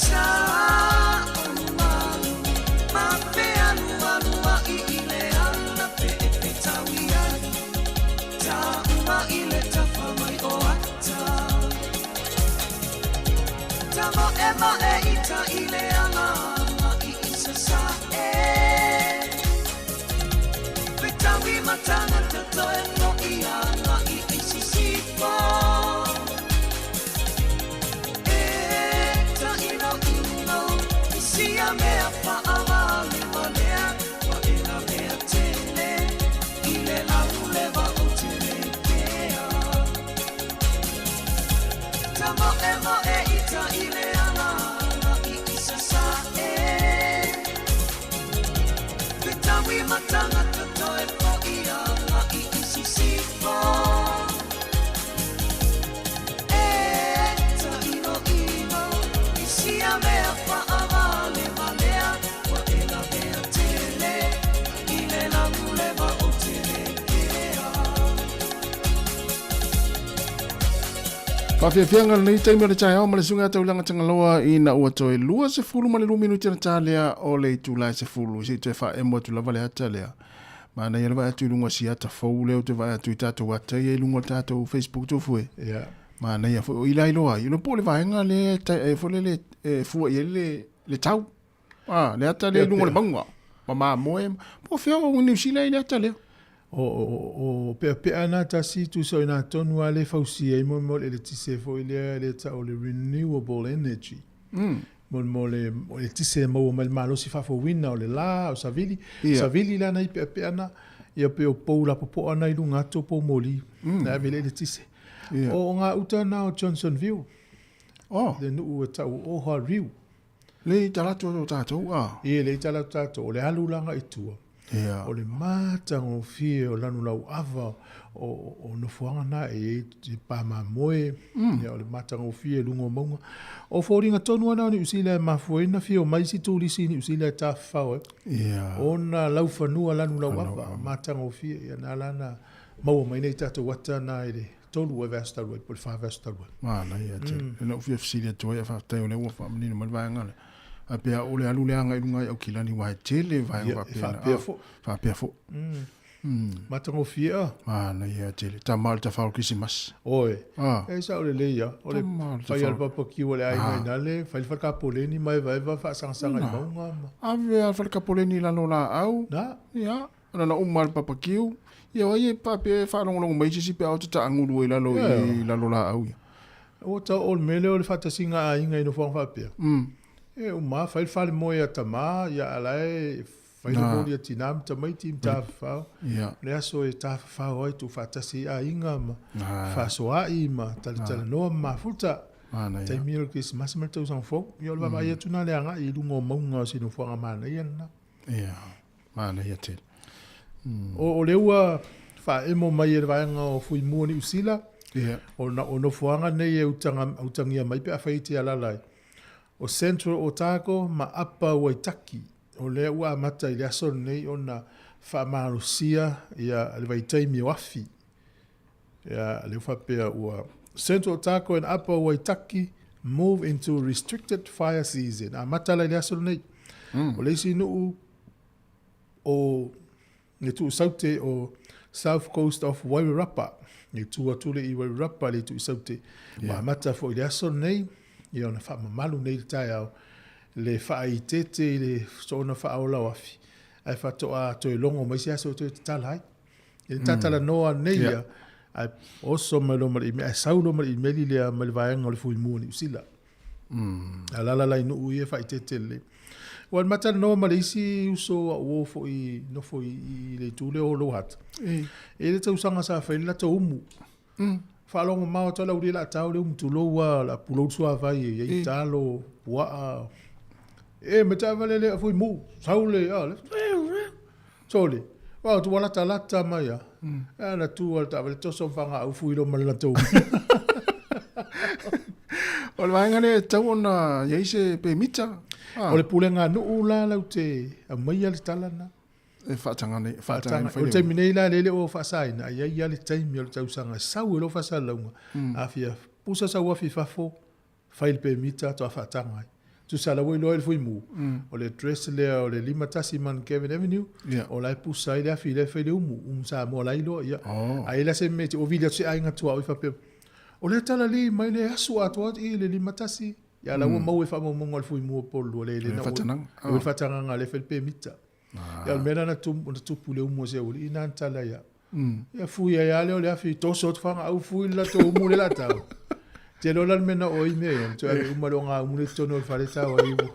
Sa o Tamoemoe i ta i le ala i i sasa'e. Fetaui ma tagata toe fo'i aga'i i sisifo. E taʻiloʻilo i sia mea faʻawalevalea ua e lavea tele i le laulewa o te le pea. Tamoemoe i ta i le ala i i sasa'e. Fetaui ma tagata toe fo'i aga'i i sisifo. E taʻiloʻilo i sia mea faʻawalevalea ua e lavea tele i le laulewa o te le pea. Faafiafiaga lenei taimi o le taeao ma le suga taulaga tagaloa ina ua toe 22 minuti ona talea o le itula e 10 seʻi toe faaemo atu lava le ata lea. Manaia le vaai atu i luga o si ata fou lea ou te vaai atu i tatou ata ia i luga o le tatou Facebook Tofue. Manaia foi o i la iloa ai. Iloa po o le vaega lea e tai- e foi lele e fua i ai le le tau. Ah, le ata lea i luga o le mauga. Ma mamoe. Po o fea o Niu Sila i le ata lea. O, o, o peapea na tasi tusa o ina tonu a le fausia ai mo mo le eletise foi lea le ta'u o le renewable energy. Mo mo le o eletise e maua mai le malosi faafouina o le la, o savili. Savili la nai peapea na, ia pe o pou lapopoa na i luga atu o pou moli. Na ave le eletise. O ngā uta na o Johnsonville. Le nu'u e ta'u o Ohariu. Le i talatu o tatou a. Ie, le i talatu tatou, o le alu la agai i tua. O le matagofie o lanu lauava o, o nofoaga na e i ai pa mamoe, ia, o le matagofie i luga o mauga. O foliga tonu lava na o Niu Sila e mafua ai ona fia omai isi turisi i Niu Sila e tafafao ai. Ona laufanua lanu lauava, matagofie, ia na ala na maua mai nei tatou ata na i le 3 o vaiaso talu ai po o le 4 vaiaso talu ai. Manaia tele. Mm. Na ou fia fesili atu ai, faafetai o lea ua faamanino mai le vaega lea. Ae pe a o le alu le aga i luga i Aukilani aua e tele vaega Ia, e faapena. faapea Ah, foi. Faapea foi. Mm. Matagofie a. Manaia tele. Tama o le tafao o le Kerisimasi. Oi. Ah. E sao lelei ia. O le Tama o le fai a le tafao. papakiu a le aiga i nale, fai le falekapoleni ma evaeva faasagasaga i mauga ma. Ave a le falekapoleni i lalo o laau. Na. Ia. Ona na uma le papakiu. Ia o ai e faapea e faalogologo mai se isi pe a o te taagulu ai i lalo i lalo laau ia. Ua tau o le mea lea o le faatasiga a aiga i nofoaga faapea. E uma fai le falemoe a tamā, ia a la e fai le moli a tinā ma tamaiti ma tafafao. Le aso e tafafao ai tuufaatasi ai aiga ma fefaasoaai ma talatalanoa ma mafuta. Taimi o le Kerisimasi ma le tausaga fou. Ia o le vaavaai atu lena le agai i luga o mauga o si nofoaga manaia lena. Ia, manaia tele. O, o lea ua faaemo mai e le vaega o Fuimu o Niu Sila, o, na, o nofoaga nei e utaga, utagia mai pe afai e te alala ai. O Central Otago ma Upper Waitaki, o lea ua amata i le aso lenei ona faamalosia ia le vaitaimi o afi. Ia, lea ua faapea ua Central Otago and Upper Waitaki move into restricted fire season. Amata la i le aso lenei. O le isi nuu o le tuusaute o South Coast of Wairarapa, e tu atu le i Wairarapa le tuusaute. Ua amata foi i le aso lenei, ia ona faamamalu nei le taeao, le faaitete i le soona faaola o afi, ae faatoa toe logo mai se aso e toe tatala ai. E le tatalanoa nei ia, ae oso mai loa ma le email, ae sau loa ma le email lea mai le vaega o le Fuimu o Niu Sila. Alaala la i nuu ia e faaeteete lelei. Ua matalanoa ma le isi uso a uo foi nofo i le itu lea o Lower Hutt. E le tausaga sa fai le latou umu. Faalogo mamao atu lava le aulia o le a tao le umu tulou a, o le a pulou le suavai e i ai talo, puaa. E me taavale le a Fuimu, sau le, a, le, sole, ua ua latalata mai a. A na tu a le taavale toso ma fagaau fui loa ma le latou umu. O le vaega lea e tatau ona i ai se pemita. O le pulega a nuu la lau te aumaia le tala lena. E faataga nei, faataga. O le taimi nei la lea e le o faasaina, ae i ai lava le taimi o le tausaga e sau ai loa faasalalauga. A fia pusa sau afi i fafo, fai le pemita faatoa faataga ai. Tusa la ua iloa ai le Fuimu, o le address lea o le 51 Mount Kevin Avenue, o la e pusa ai le afi lea e fai le umu, umu Samoa la e iloa, ia. A i ai la se mea e te ua vili atu se aiga tuaoi faapea, o lea talalī mai le aso atoa i le 51. Ia la ua maua i faamaumauga a le Fui Mu o Upolu le le na ua le faatagaga lea e fai le pemita. Ia o le mea lena na tupu i le umu a si aualii lena na tala ia. Ia fui ai lava lea o le afi toso atu fagaau fui le latou umu lea o le a tau. Tele o la le mea na oo ai mea ia, toe ave uma le ogaumu lea i totonu o le fale tau ai ua.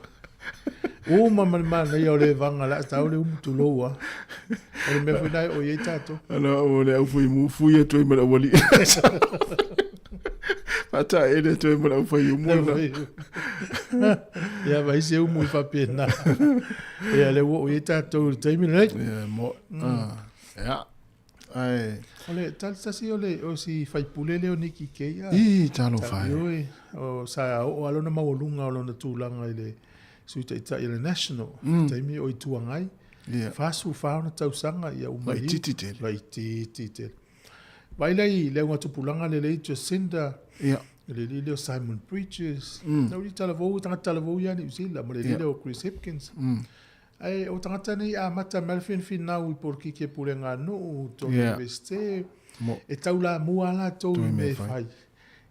Uma ma le manaia o le vaga o le a tau le umu tulou lava. O le mea foi lena e oo i ai tatou. Ala o le au fui mu fui atu ai ma le aualii. Faataele atu ai ma le aufai umu. Ia vai se umu i faapena. Ia le ua oo i ai tatou i le taimi lenei. Ia mo. Ia. Ae. O le tali tasi o le o si faipule lea o Nikki Kay a. I, talofa e. Ioe, o sa oo lava lona maualuga o lona tulaga i le Sui Taitai o le National, mm. taimi o Itu Agai. Yeah. 44 ona tausaga ia uma Laitiiti tele. Laitiiti tele. Vai lea i le augatupulaga le lei Jacinda, yeah. le alii lea o Simon Bridges, mm. na uli talavou, tagata talavou ia New Zealand, ma le alii yeah. lea o Chris Hipkins. Mm. Ae o tagata nei amata mai le finfinau i polokiki e pulega nuu, tonu yeah. universite, e taulamua lava latou i mea e fai.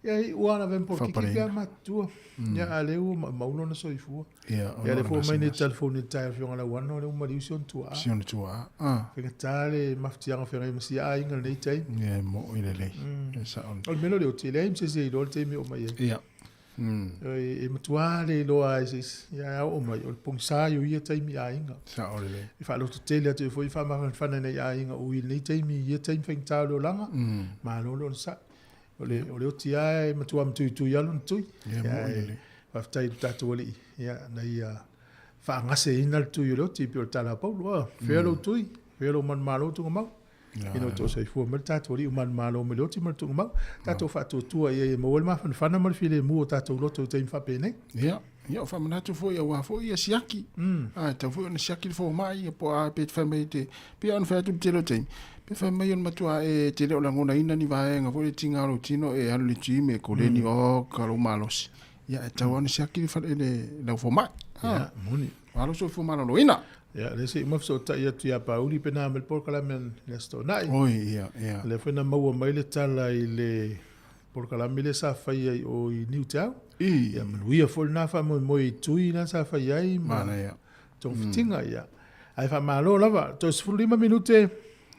Ia i ua ana vem polokiki pe a matutua. Ia a lea ua maumau lona soifua. Ia, Ia lea foi mai nei telefoni i le taeao afioga Lauano lea ua maliu si ona tuaa. Si ona tuaa. Ah. Faigata le mafatiaga o feagai ma sia aiga i lenei taimi. Ia e mo'i lelei. E sao. O le mea lea o le oti, e leai ma se isi e iloa le taimi e oo mai ai. Ia. E matua le iloa e se isi, ia a oo mai, o le pogisa i o ia taimi i aiga. Sao lelei. E faalototele atu ai foi faamafanafana i nai aiga ui i lenei taimi, i ia taimi faigata o le olaga, malo le onosai. O le, o le oti lava e matua matuitui lava lona tui. Ia, mo'i lelei. Faafetai i lo tatou Alii, ia, na ia faagaseina le tui o le oti, pei o le tala a Paulo, a, fea lou tui, fea lou manumalo tuugamau. Ina ua toasoifua mai le tatou Alii ua manumalo mai le oti ma le tuugamau. Tatou faatuatua i ai e maua ai le mafanafana ma le filemu o tatou loto i taimi faapenei. Ia, ia o faamanatu foi aua foi ia siaki. A e tatau foi ona siaki le fomai ia po o a pe fai mai te pei ona fai atu le tele o taimi pe fai mai o le matua e te le o lagonaina ni vaega foi le tiga o lou tino e alu i le gym e koleni o ka lou malosi. Ia e tatau ona siaki le fale le lau fomai. Ia, moni. Ua alu soifua maloloina. Ia, lea se i uma fesootai atu ia Pauli pe na mai le polokalame i le Aso Toonai. Oi, ia, ia. Lea foi na maua mai le tala i le polokalame lea sa faia i o i Niuteau. I. Ia, manuia foi lena faamoemoe i tui la sa fai ai ma Manaia. togafitiga, ia. Ae faamalo lava, toe 15 minute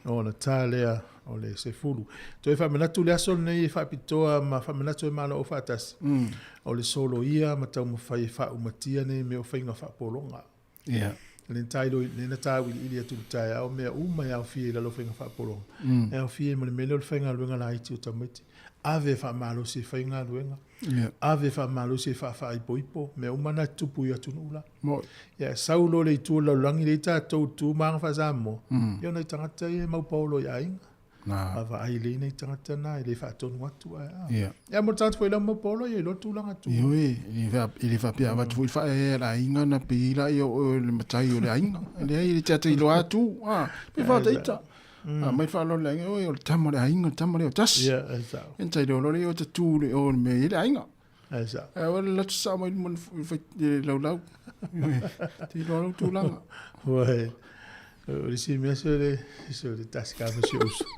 ona ta lea o le 10. Toe faamanatu le aso lenei e faapitoa ma faamanatu e Malo Aufaatasi. O le soloia ma taumafai e faaumatia nei mea o faiga faapologa. Ia. Le tailo le na tauiliili atu i le taeao mea uma e aofia i lalo o faiga faapologa. E aofia ai ma le mea lea o le faigaluega laiti o tamaiti. Ave e faamalosi e faigaluega. Ia. Ave e faamalosi e faafaaipoipo. Mea uma na e tutupu i atunuu la. Moi. Ia, e sau loa le itu o le lalolagi lea i tatou i tu ma aga faa-Samoa, ia o nai tagata ia e maupaolo i aiga. Na. Vaavaai lelei nai tagata na, e le faatonu atu ae a. Ia. Ia mo le tagata foi la maupaolo, ia iloa le tulaga tu. Ioe, e le faapea avatu foi le faaeaea e le aiga na pei la ia o oe o le matai o le aiga. E leai, e le te ata iloa atu, a, pe faataita. A mai le faaaloalo i le aiga, oi, o le tama o le aiga, le tama lea o tasi. Ia, e sao. Ia na ta iloa loa lea o ta tu i o i le mea e i ai le aiga. Ae sao. Ae aua le alu atu sao mai luma i le laulau. Te iloa lou tulaga. Uai, o le isi mea se o le, se o le tasi ka ma si uso.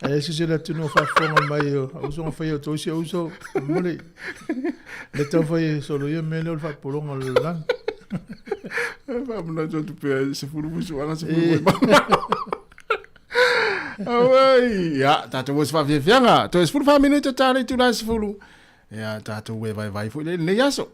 Ae se se le atunuu o faafofoga mai o uso na faia o toi si uso, mole. Le tau fai e solo ia mea lea o le faapologa o le lalolagi. E faamanatu atu pea, 10 fusuaga, 10 moemau. Auai, ia, tatou o se faafiafiaga. Toe 14 minute ta le itula e 10. Ia, tatou e vaivai foi le lenei aso.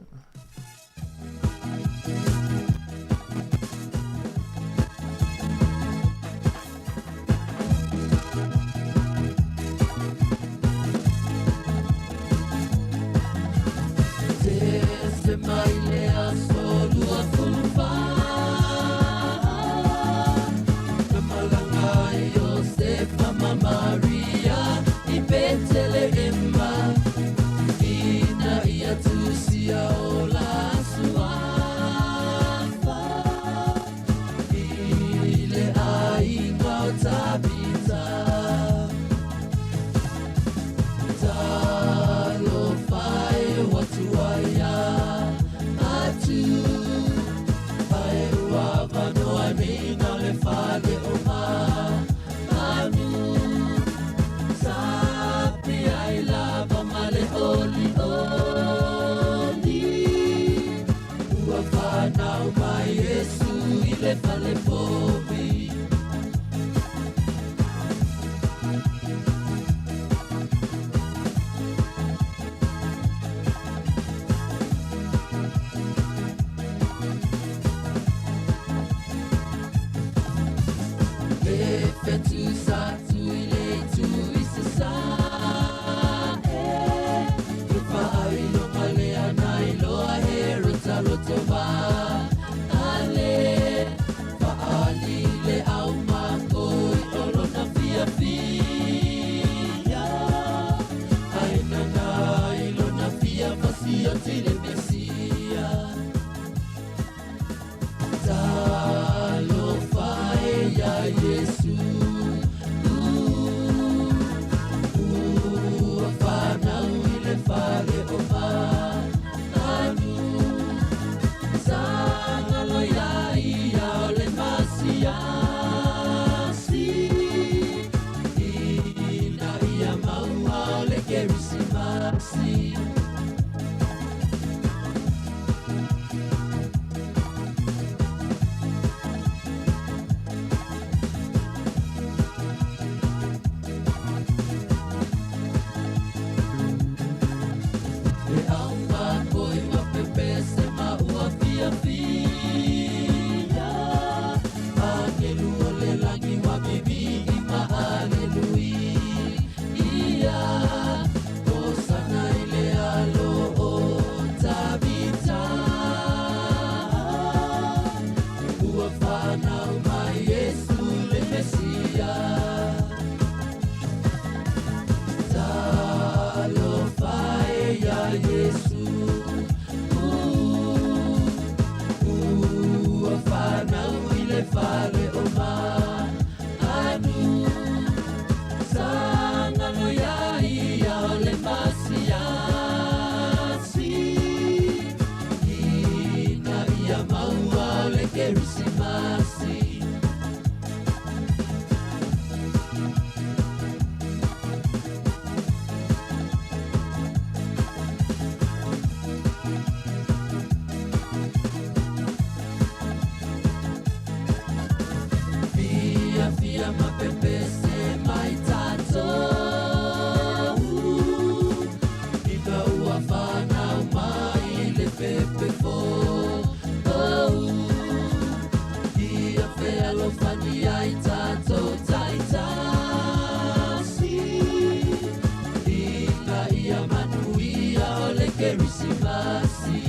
sioti le Mesia. Talofa e ia Iesu, ua fanau i le fale o manu. Sagalo ia ia o le Masiasi, ina ia maua o le Kerisimasi. Le aumapoi ua pepese ma ua fiafia, agelu o le lagi ua vivii ma aleluia. Hosana i le alo o Tavita, ua fanau mai Iesu le Mesia. Talofa e ia Iesu, ua fanau i le fale o manu. Sagalo ia ia o le Masiasi, ina ia maua o le Kerisimasi. Fia fia ma pepese mai tatou, ina ua fanau mai le pepe fou. Ia fealofani ai tatou taitasi, ina ia manuia o le Kerisimasi.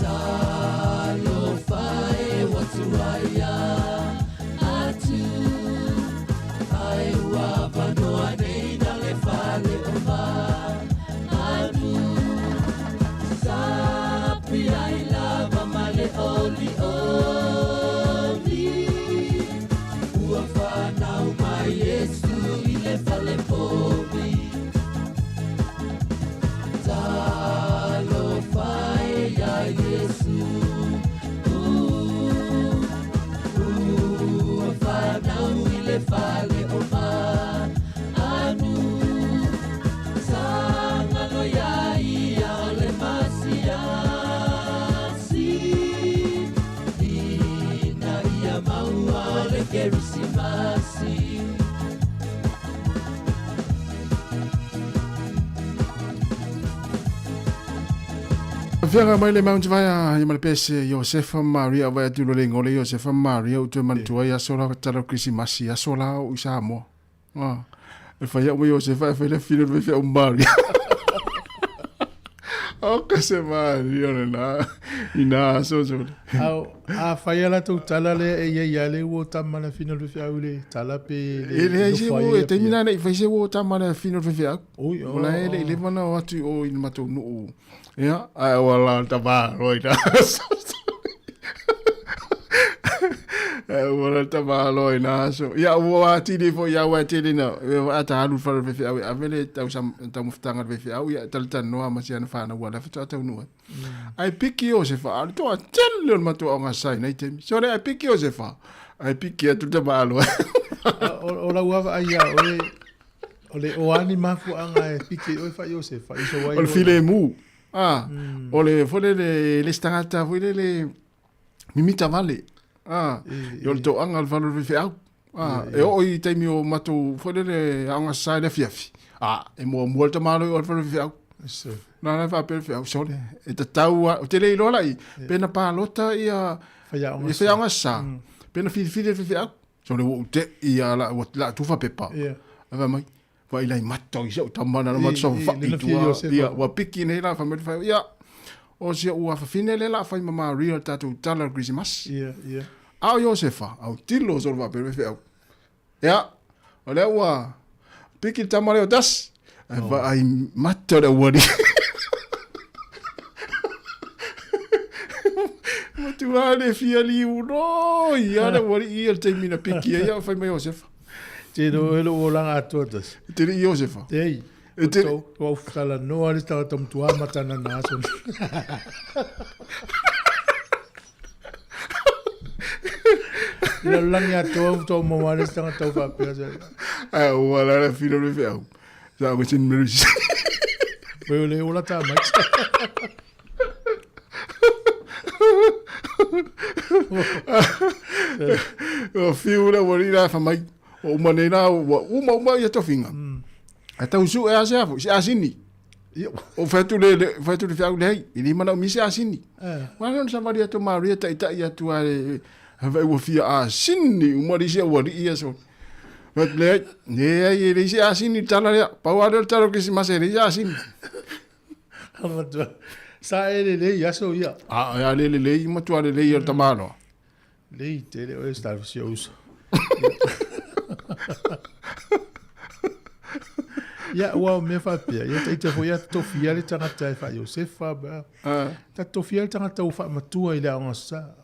Talofa e ua tuaia atu, ae ua avanoa nei na le fale o manu. Sapi ai lava ma le olioli, ua fanau mai Iesu i le fale povi. Talofa e ia Iesu, ua fanau i le fale o manu. Sagalo ia ia o le Masiasi, ina ia maua o le Kerisimasi. Fiaga mai le Mount Vaea ia ma le pese Iosefa ma Maria vai atu lo le igoa o le Iosefa ma Maria ou toe manatua ai aso la tala o Kerisimasi aso la o i Samoa. Ah, e fai au ma Iosefa e fai le fino le fai au Maria. O ka se Maria le na i na aso so. Ao, a fai a latou tala lea e iai a le ua tama le fino le feau le tala pe le E leai se nofo ai ua e e taimi Apia. na nei fai se ua tama le fino le feau. Oi, O la e le i oh. leva na o atu i o i le matou nuu. Ia, ae ua la tama roi na. Ua la tama roi na aso. Ia, ua atili foi ia ua tele na. Ua ata alu fale le feau e ave le tau sam tau mafutanga le feau ia talatalanoa ma si ana whanau ua la faatoa taunuu ai. Ai piki o se wha, toa tele o le matua o ngā sai nei temi. So le ai piki o se wha, ai piki atu te maalo. O lau ava ai ia oe, o le o ani mafuaanga e piki oe wha Iosefa, i so wai O le oe. filemu. Ah, o le foi le le stangata foi le le mimita vale. Ah, i o le toanga le falo le feau. Ah, e oo i taimi o matou foi le le aoga sasae le afiafi. Ah, e muamua le tamalo i o le falo le feau. Na la faapea le feau, sole, e tatau a, ou te le iloa la i, pe na palota ia, Faiaoga ia faiaoga sa, pe na filifili le feau. Sole, ua ou te i a la, ua la tufa pepa. Ai fai mai, vai lai mata i si au tama na matou saofai I, i tua, ia, ua piki nei la, fai mai le feau, ia, o si au afafine lea la fai ma Maria le tatou tala o le Kerisimasi. A o Iosefa, autilo solo faapea le feau. Ia, o lea ua piki le tama lea o tasi. Ai vaai mata o le auali. Matua le fia liu no ia le auali ia le taimi na piki ai a fai mai Iosefa. Te no e lo olanga atoa tasi. Te le Iosefa. Ei. E te Ua ufutala noa le tagata matua matana na aso. Lalolagi atoa ua tau maua le isi tagata ua faapea se. Ai ua la le filo le feau. Sa ko sin meru. Pei o le ola tā mai. O fiu le ua rira fa mai. O uma nei la ua uma uma ia tofinga. A tau su e ase afu, se asini. O whatu le, le whatu le whiau le hei, i lima na umi se asini. Wa lona sa wari atu Maria tai tai atu a le, hawai ua fia asini, uma risi a ua rii aso. Whatu le hei, ne ai e risi asini tala lea, pau a leo tala Krisimasa e risi asini. Matua, sa e le lei aso ia. A, a le le lei, matua le lei o tamaloa. Lei tele o e stalo si uso. Ia, ua o mea faapea, ia taita foi ia tofia le tagata e faa-Iosefa, ba. Ta tofia le tagata ua faamatua i le aoga sa.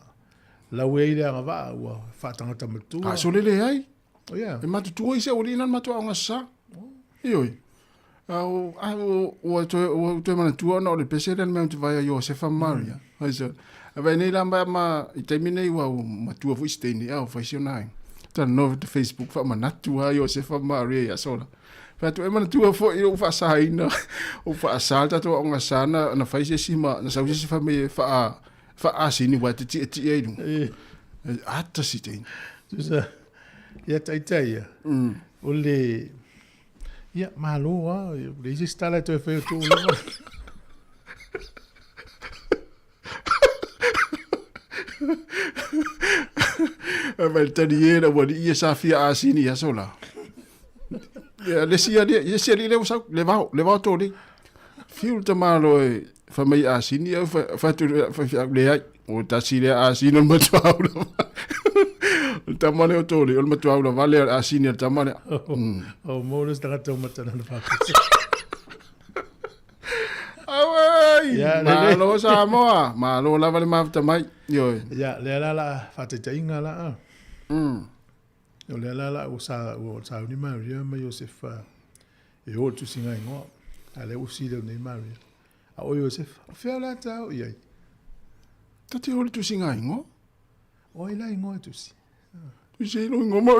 Lau e i le agavaa ua faatagata matua. A sole le ai. Oh, yeah. E matutua i se uli ina matua aoga sa. Ioi. A o a o ua toe ua toe manatua ona o le pese lea na mea te vaai a Iosefa ma Maria. Ai so. A vai nei la ma ma i taimi nei ua matua foi se teine a o fai si ona ai. Talanoa te Facebook faamanatu a Iosefa ma Maria ia sola. Fai atu e manatua foi i lou faasaina o faasa le tatou aoga sa na na fai se isi ma na sau se isi fai mai e faa faasini ua te tietie ai luga. Ata si teine. Tusa ia taitai ia. O le Ia, malo lava, e leai se isi tala e toe fai o tuu lava. Mai le tali e la ua lii e sa fia asini i aso la. Ia, le si ali, le si ali le usau, le vao, le vao tō le. Fiu le tamalo e fa mai asini au fa fa tu fa fa le ai. O tasi le asini o le matua au la. O le tama lea o tō le, o le matua au la vale asini o le tama lea. O mo le tagata o matana na whakati. Auai! Ia, le- le- Malo Samoa, malo lava le mafuta mai. Ioe. Ia, lea la la whataitaiga la a. O lea la la ua sa ua sauni Maria ma Iosefa e o i le tusiga igoa. A lea ua fesili au nei Maria, A o Iosefa, o fea la ta o i ai? Ta te o le tusiga igoa. O ai la igoa e tusi? Tusi ai lou igoa ma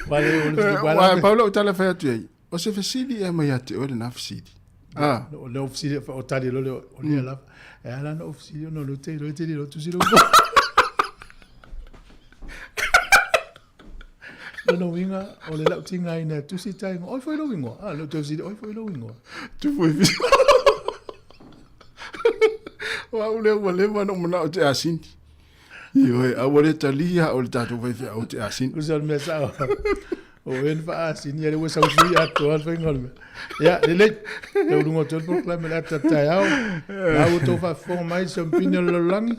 Wale o le Ua pau lau tala fai atu ai. O se fesili e mai ia te oe lena fesili. Ah. O le fesili o tali lo le o lea lava. E ala na o fesili ona o te lo te lo tusi lo. Lona uiga o le lau tigaina e tusi ta ingoa. Oi foi lou ingoa. Ah, lou toe fesili, oi foi lou ingoa. Tupu e fesili. O au lea ua leva ona ou manao te asini. Ioe, a ua le talia o le tatou faifeau te asini. Usa o le mea sao. O oe na faaasini, ia lea ua sau sui atoa le faiga o le mea. Ia, lelei, tau luga o toe le polokalame le ata taeao. La ua outou faafofoga mai i le siamupini o le lalolagi.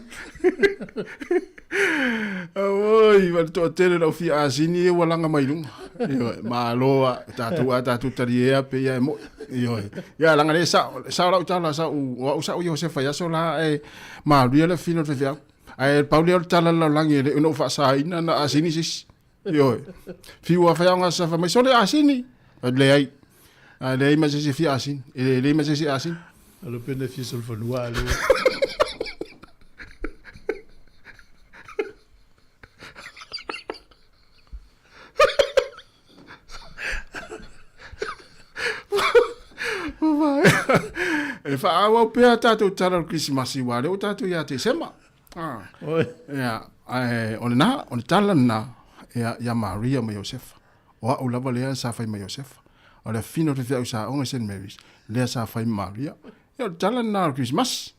Oi, ma le toatele lau fia asini e ua laga mai luga. Ioe, malo a tatou a tatou taliea pe ia e mo'i. Ioe. Ia laga le sao, sao lau tala sa u, o au sa u Iosefa i aso la e maluia le fino o le faifeau. Ae pau lea o le tala o le lalolagi e le o na ou faasaina na asini se isi. Ioe. Fiu a faiaoga sa fai mai sole asini. Fai leai. A leai ma se isi e fia asini. E leai ma se isi e asini. Alo pena fia solofanua alo. E faaauau pea tatou tala o le Kerisimasi aua o lea ua tatou ia Tesema. Ah. Ia, ae o lena, o le tala lena ia, ia Maria ma Iosefa. O au lava lea sa fai ma Iosefa. O le afina o le faifeau sa aoga i St. Mary's, lea sa fai ma Maria. Ia, o le tala lena o le Kerisimasi.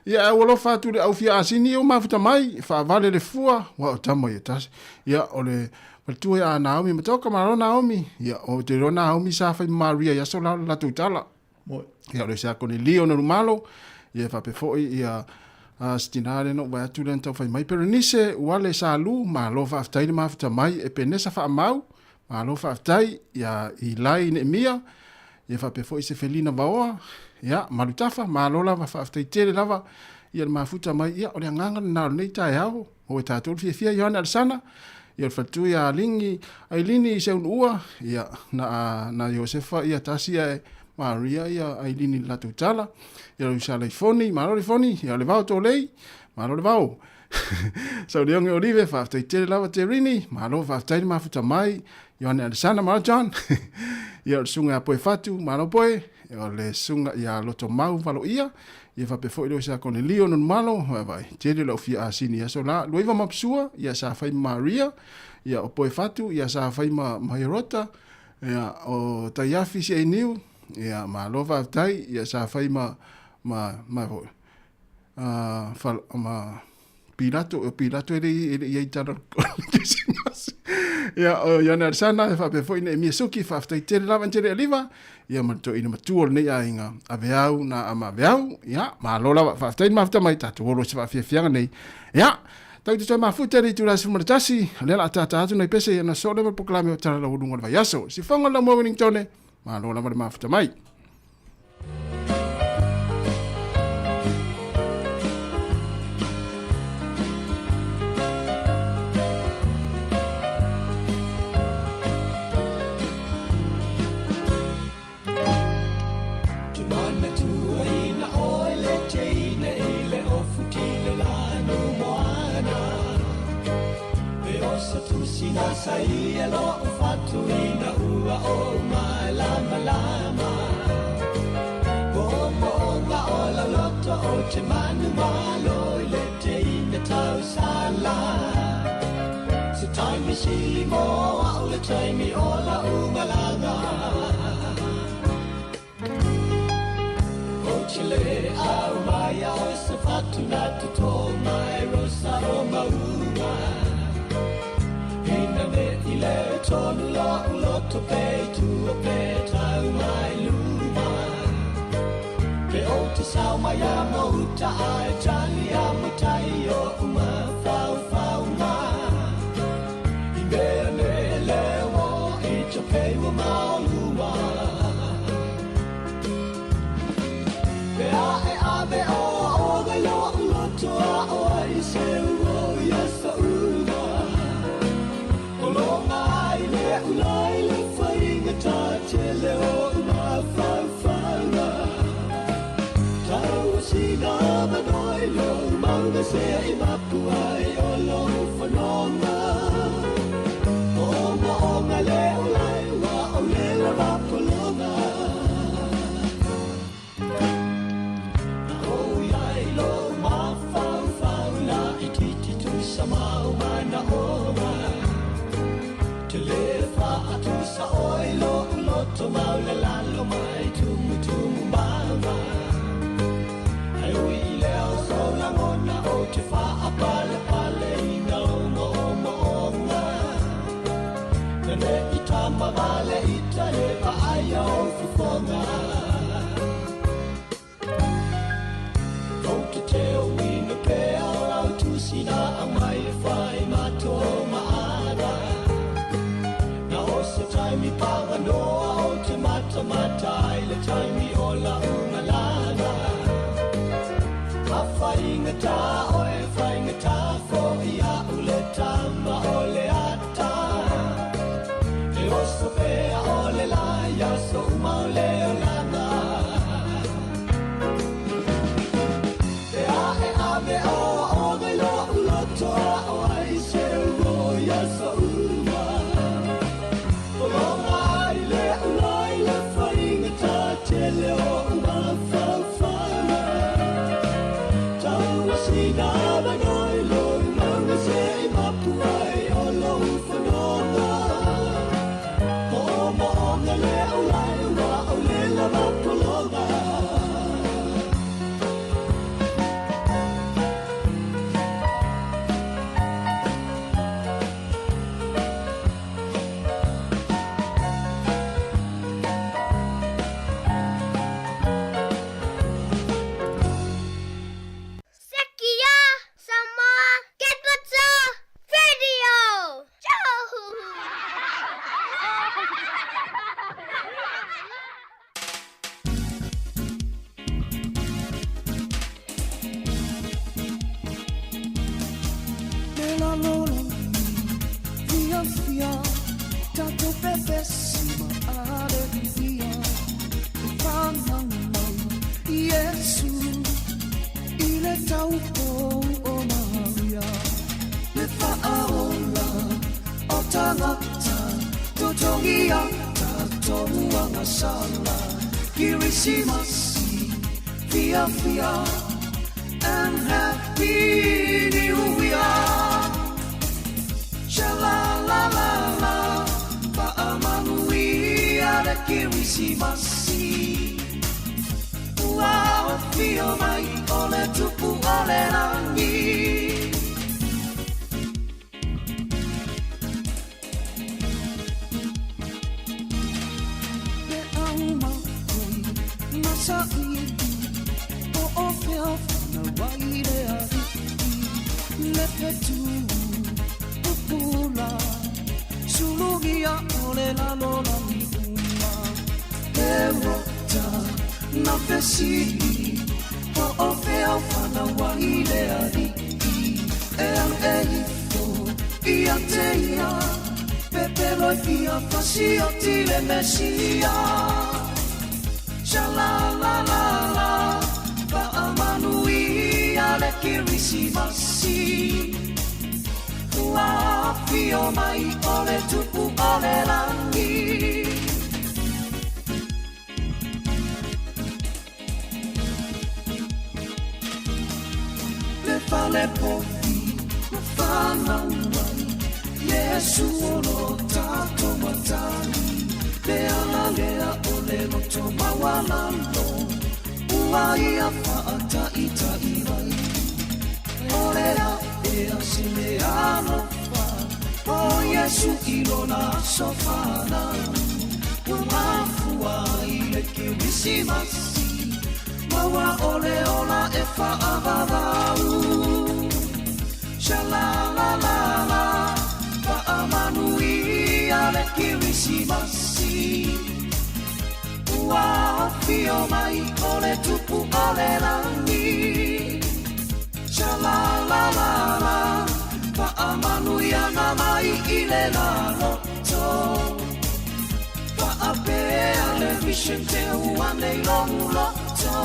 Ia, ae ua alofa atu le au fia asini ia ua mafuta mai, faavale le fua, ua o tama ia tasi. Ia, o le faletua ia a Naomi, ma toka malo Naomi. Ia, o te iloa Naomi sa fai ma Maria i aso la o le latou tala. Ia, o le isi a Konelio na lumalo, ia faapea foi ia Sitina le no vai atu le tau fai mai Perenise ua le salu malo faafetai le mafuta mai e penesa faamau malo faafetai ia ilai ne mia ia faapea foi se felina vaoa ia malutafa malo lava faafetai tele lava ia le mafuta mai ia o le agaga lena o lenei taeao o e tatou le fiafia Ioane Alesana ia o le faletua ia Aligi Ailini i Seunuua ia na na Iosefa ia tasi ae Maria ia Ailini le latou tala ia o Sala Ifoni malo le Ifoni ia o le vao tolei malo le vao Sauliogi Olive faafetai tele lava Terini malo faafetai le mafuta mai Ioane Alesana malo John ia o le susuga ia Poe Fatu malo Poe o le susuga ia Lotomau Valoia ia faapea foi le sa Konelio Nonumalo vaai tele lau fia asini aso la Luaiva Mapsua ia sa fai ma Maria ia o Poe Fatu ia sa fai ma Herota ia o Taiafi Seiniu ia malo faafetai ia sa fai ma ma ma foi ma Pilato, o Pilato e le i ai tala o le Krisimasi. Ia, o Ioane Alesana, e faapea foi ne Emia Suki, faafetai tele lava tele aliva, ia ma le toeaina matua o lenei aiga, aveau na ama aveau, ia, malo lava, faafetai le mafuta mai, tatou olo i se faafiafiaga nei. Ia, tau te toe mafuta i le itula 11, o lea o le a tata atu nai pese, ia ona soo lea ma le polokalame o Tala Laualuga o le Vaiaso. Sifoga le Laumua Wellingtone, malo lava le mafuta mai. Tele Fia tatou pepesi ma aleluia e whanau mai Iesu i le taupou o Maria le whaaola o tangata totogia tatou angasala Kirisimasi fia fia and happy new year. Sha la la la la Fa'amanuia le Kirisimasi Ua ofio mai o le tupu o le lagi Le au makoi masaili O o fea whanau ai le ali'i Le fetu pupula Sulugia o le lalolagi uma Le rota na fesili Po o fea whanau ai le ali'i E alu e ifo ia te ia Pepelo e fia fasioti le Mesia Sha la la la la Fa'amanuia le Kirisimasi Ua afio mai o le tupu o le lagi Le fale povi na whanau ai Iesu o lo tatou matagi Le ala lea o le loto maualalo Ua ia fa'ataʻitaʻi mai O le a'ea se mea alofa O Iesu i lona aso fanau Ua mafua ai le Kerisimasi Maua o le ola e fa'avavau Sha la la la la Fa'amanuia le Kerisimasi Ua afio mai o le tupu o le lagi Sha la la la la Fa'amanuiaga mai i le laloto Fa'apea le vision te ua nei logu loto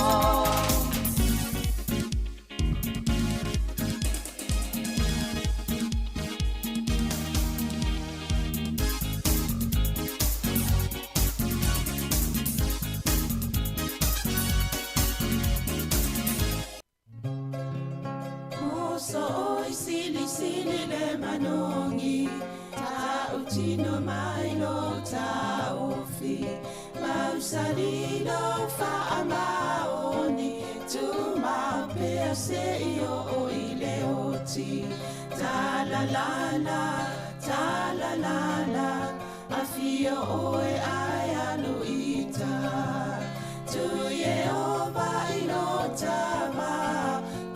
Moso oi sili sili le manongi Ta utino mai lo taofi Mausalilo fa'amaoni Tumapea se i o i le oti Ta la la la, ta la la la Afio oe ai aluita Tu Yehova i lo tava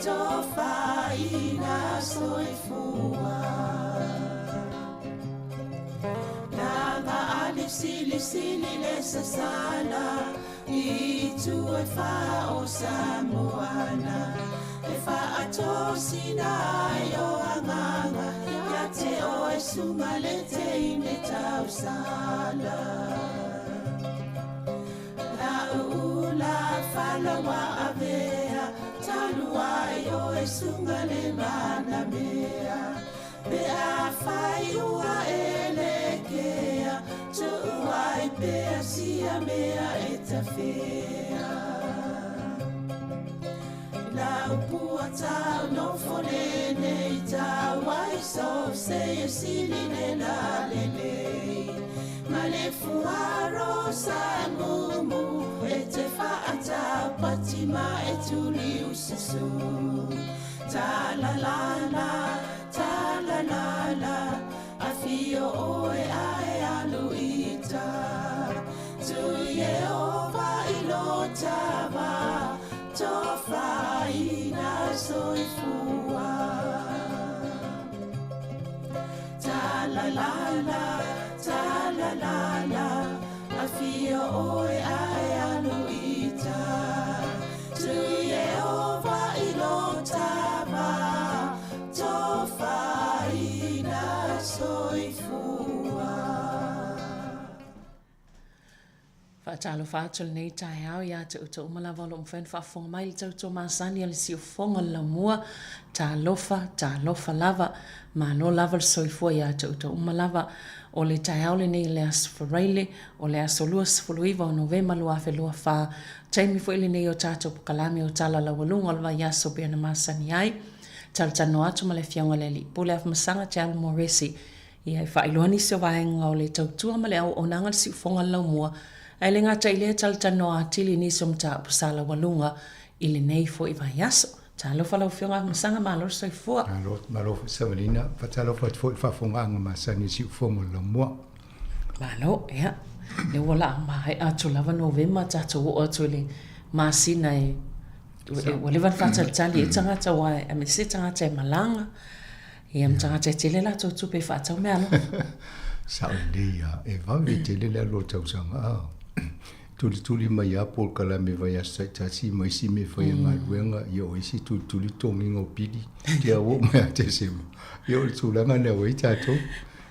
Tofaina soifua Langa ali sili sili le sasala I tu e fa o Samoana E fa atosina ai o anganga Ia te o e sunga le te ine tausala La uula falawa avea Talua ai o e sunga le manamea Pe a fai ua e le kea Tuuai pea sia mea e tafea La upua tau no fone nei tau ai so se e sili le la le le Ma le fuaro sa mumu e te whaata patima e tuli usasu Ta la la la, ta la la la Afio oe ae aluita Tu Yehova i lo tava Tofaina soifua Ta la la la, ta la la la Afio oe ae aluita Tu Yehova i lo tava Tofaina Faatalofa atu i lenei taeao ia te outou uma lava o lo o mafai ona faafofoga mai i le tautua masani a le siufofoga o le laumua. Talofa, talofa lava. Malo lava le soifua ia te outou uma lava. O le taeao lenei i le Aso Faraile, o le aso 29 o Novema 2024, taimi foi lenei o tatou pokalame o tala laualuga o le vaiaso pei ona masani ai. Talatalanoa atu ma le Afioga i le Alii Pule Afamasaga Te Alo Moresi Ia, e faailoa nisi o vaega o le tautua ma le auaunaga a le siufofoga o le laumua, ae le gata i lea e talatalanoa atili i nisi o mataupu sa laualuga i lenei foi vaiaso. Talofa lau Afioga Afamasaga, malo le soifua. Malo, malo foi Savalina. Faatalofa atu foi i le faafofogaaga masani a le siufofoga o le laumua. Malo, ia. Lea ua laa maea atu lava Novema, tatou oo atu i le masina e ua leva ona faatalitali ai tagata, aua aemaise tagata e malaga. Ia ma tagata e tele latou tupe e faatau meaalofa. Sao lelei lava, e vave tele le alu o le tausaga a. Tulituli mai lava polokalame vaiaso taitasi ma isi mea e fai a galuega, ia o isi tulituli totogiga o pili, te au oo mai ia Tesema. Ia o le tulaga lea ua i ai tatou.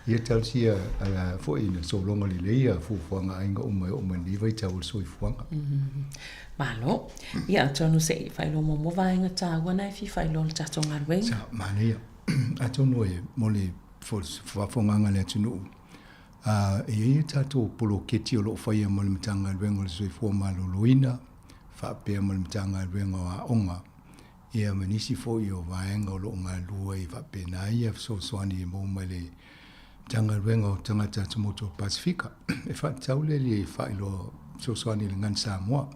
Ia talosia ala foi ina sologa lelei ia fuafuaga a aiga uma e oo mai lenei vaitau o le soifuaga. Malo. Ia atonu se i faailoa muamua vaega taua na e fia faailoa o le tatou galuega. Sa, manaia. Atonu e mo le faafofogaaga a le atunuu, e i ai a tatou poloketi o lo o faia mo le Matagaluega o le Soifua Maloloina faapea ma le Matagaluega o Aoga, ia ma nisi foi o vaega o lo o galulue ai faapena ia fesoasoani e maua mai le Matagaluega o Tagata Atumotu o le Pasefika. E faatatau lea i le faailoa fesoasoani i le Gane Samoa.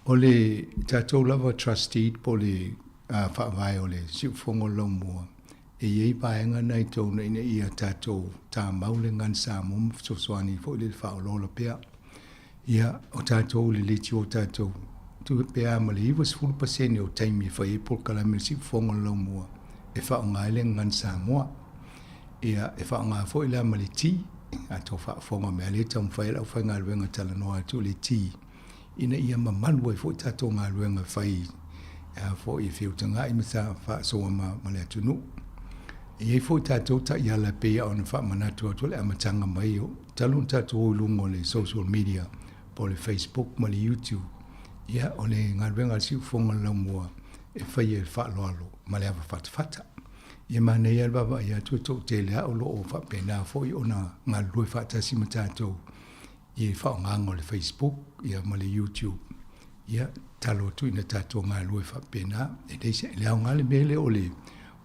O le tatou lava trust deed po o le faavae o le siufofoga o le laumua, e i ai vaega na i totonu ina ia tatou tamau le Gane Samoa ma fesoasoani foi lele faaolaola pea. Ia, o tatou le leitio tatou, tu pe a ma le 90% o taimi e fai ai polokalame o le siufofoga o le laumua e faaaoga ai le gagana Samoa. Ia, e faaaoga foi la ma le ti, a tou faafofoga mai lava lea e taumafai ai le aufaigaluega e talanoa atu i le ti, ina ia mamalu ai foi tatou galuega e fai a foi e feutagai ma sa faasoa ma le atunuu. E i ai foi tatou taiala e pei ona faamanatu atu o le amataga mai o talu ona tatou o i luga o le social media po o le Facebook ma le YouTube, ia o le galuega a le siufofoga o le laumua e faia i le faaaloalo ma le ava fatafata. Ia manaia le vaavaai atu e toatele lava o lo o faapena foi ona galulue faatasi ma tatou i le faaaogaga o le Facebook ia ma le YouTube. Ia tatalo atu ina tatou galulue faapena. E leai se, le aoga le mea lea o le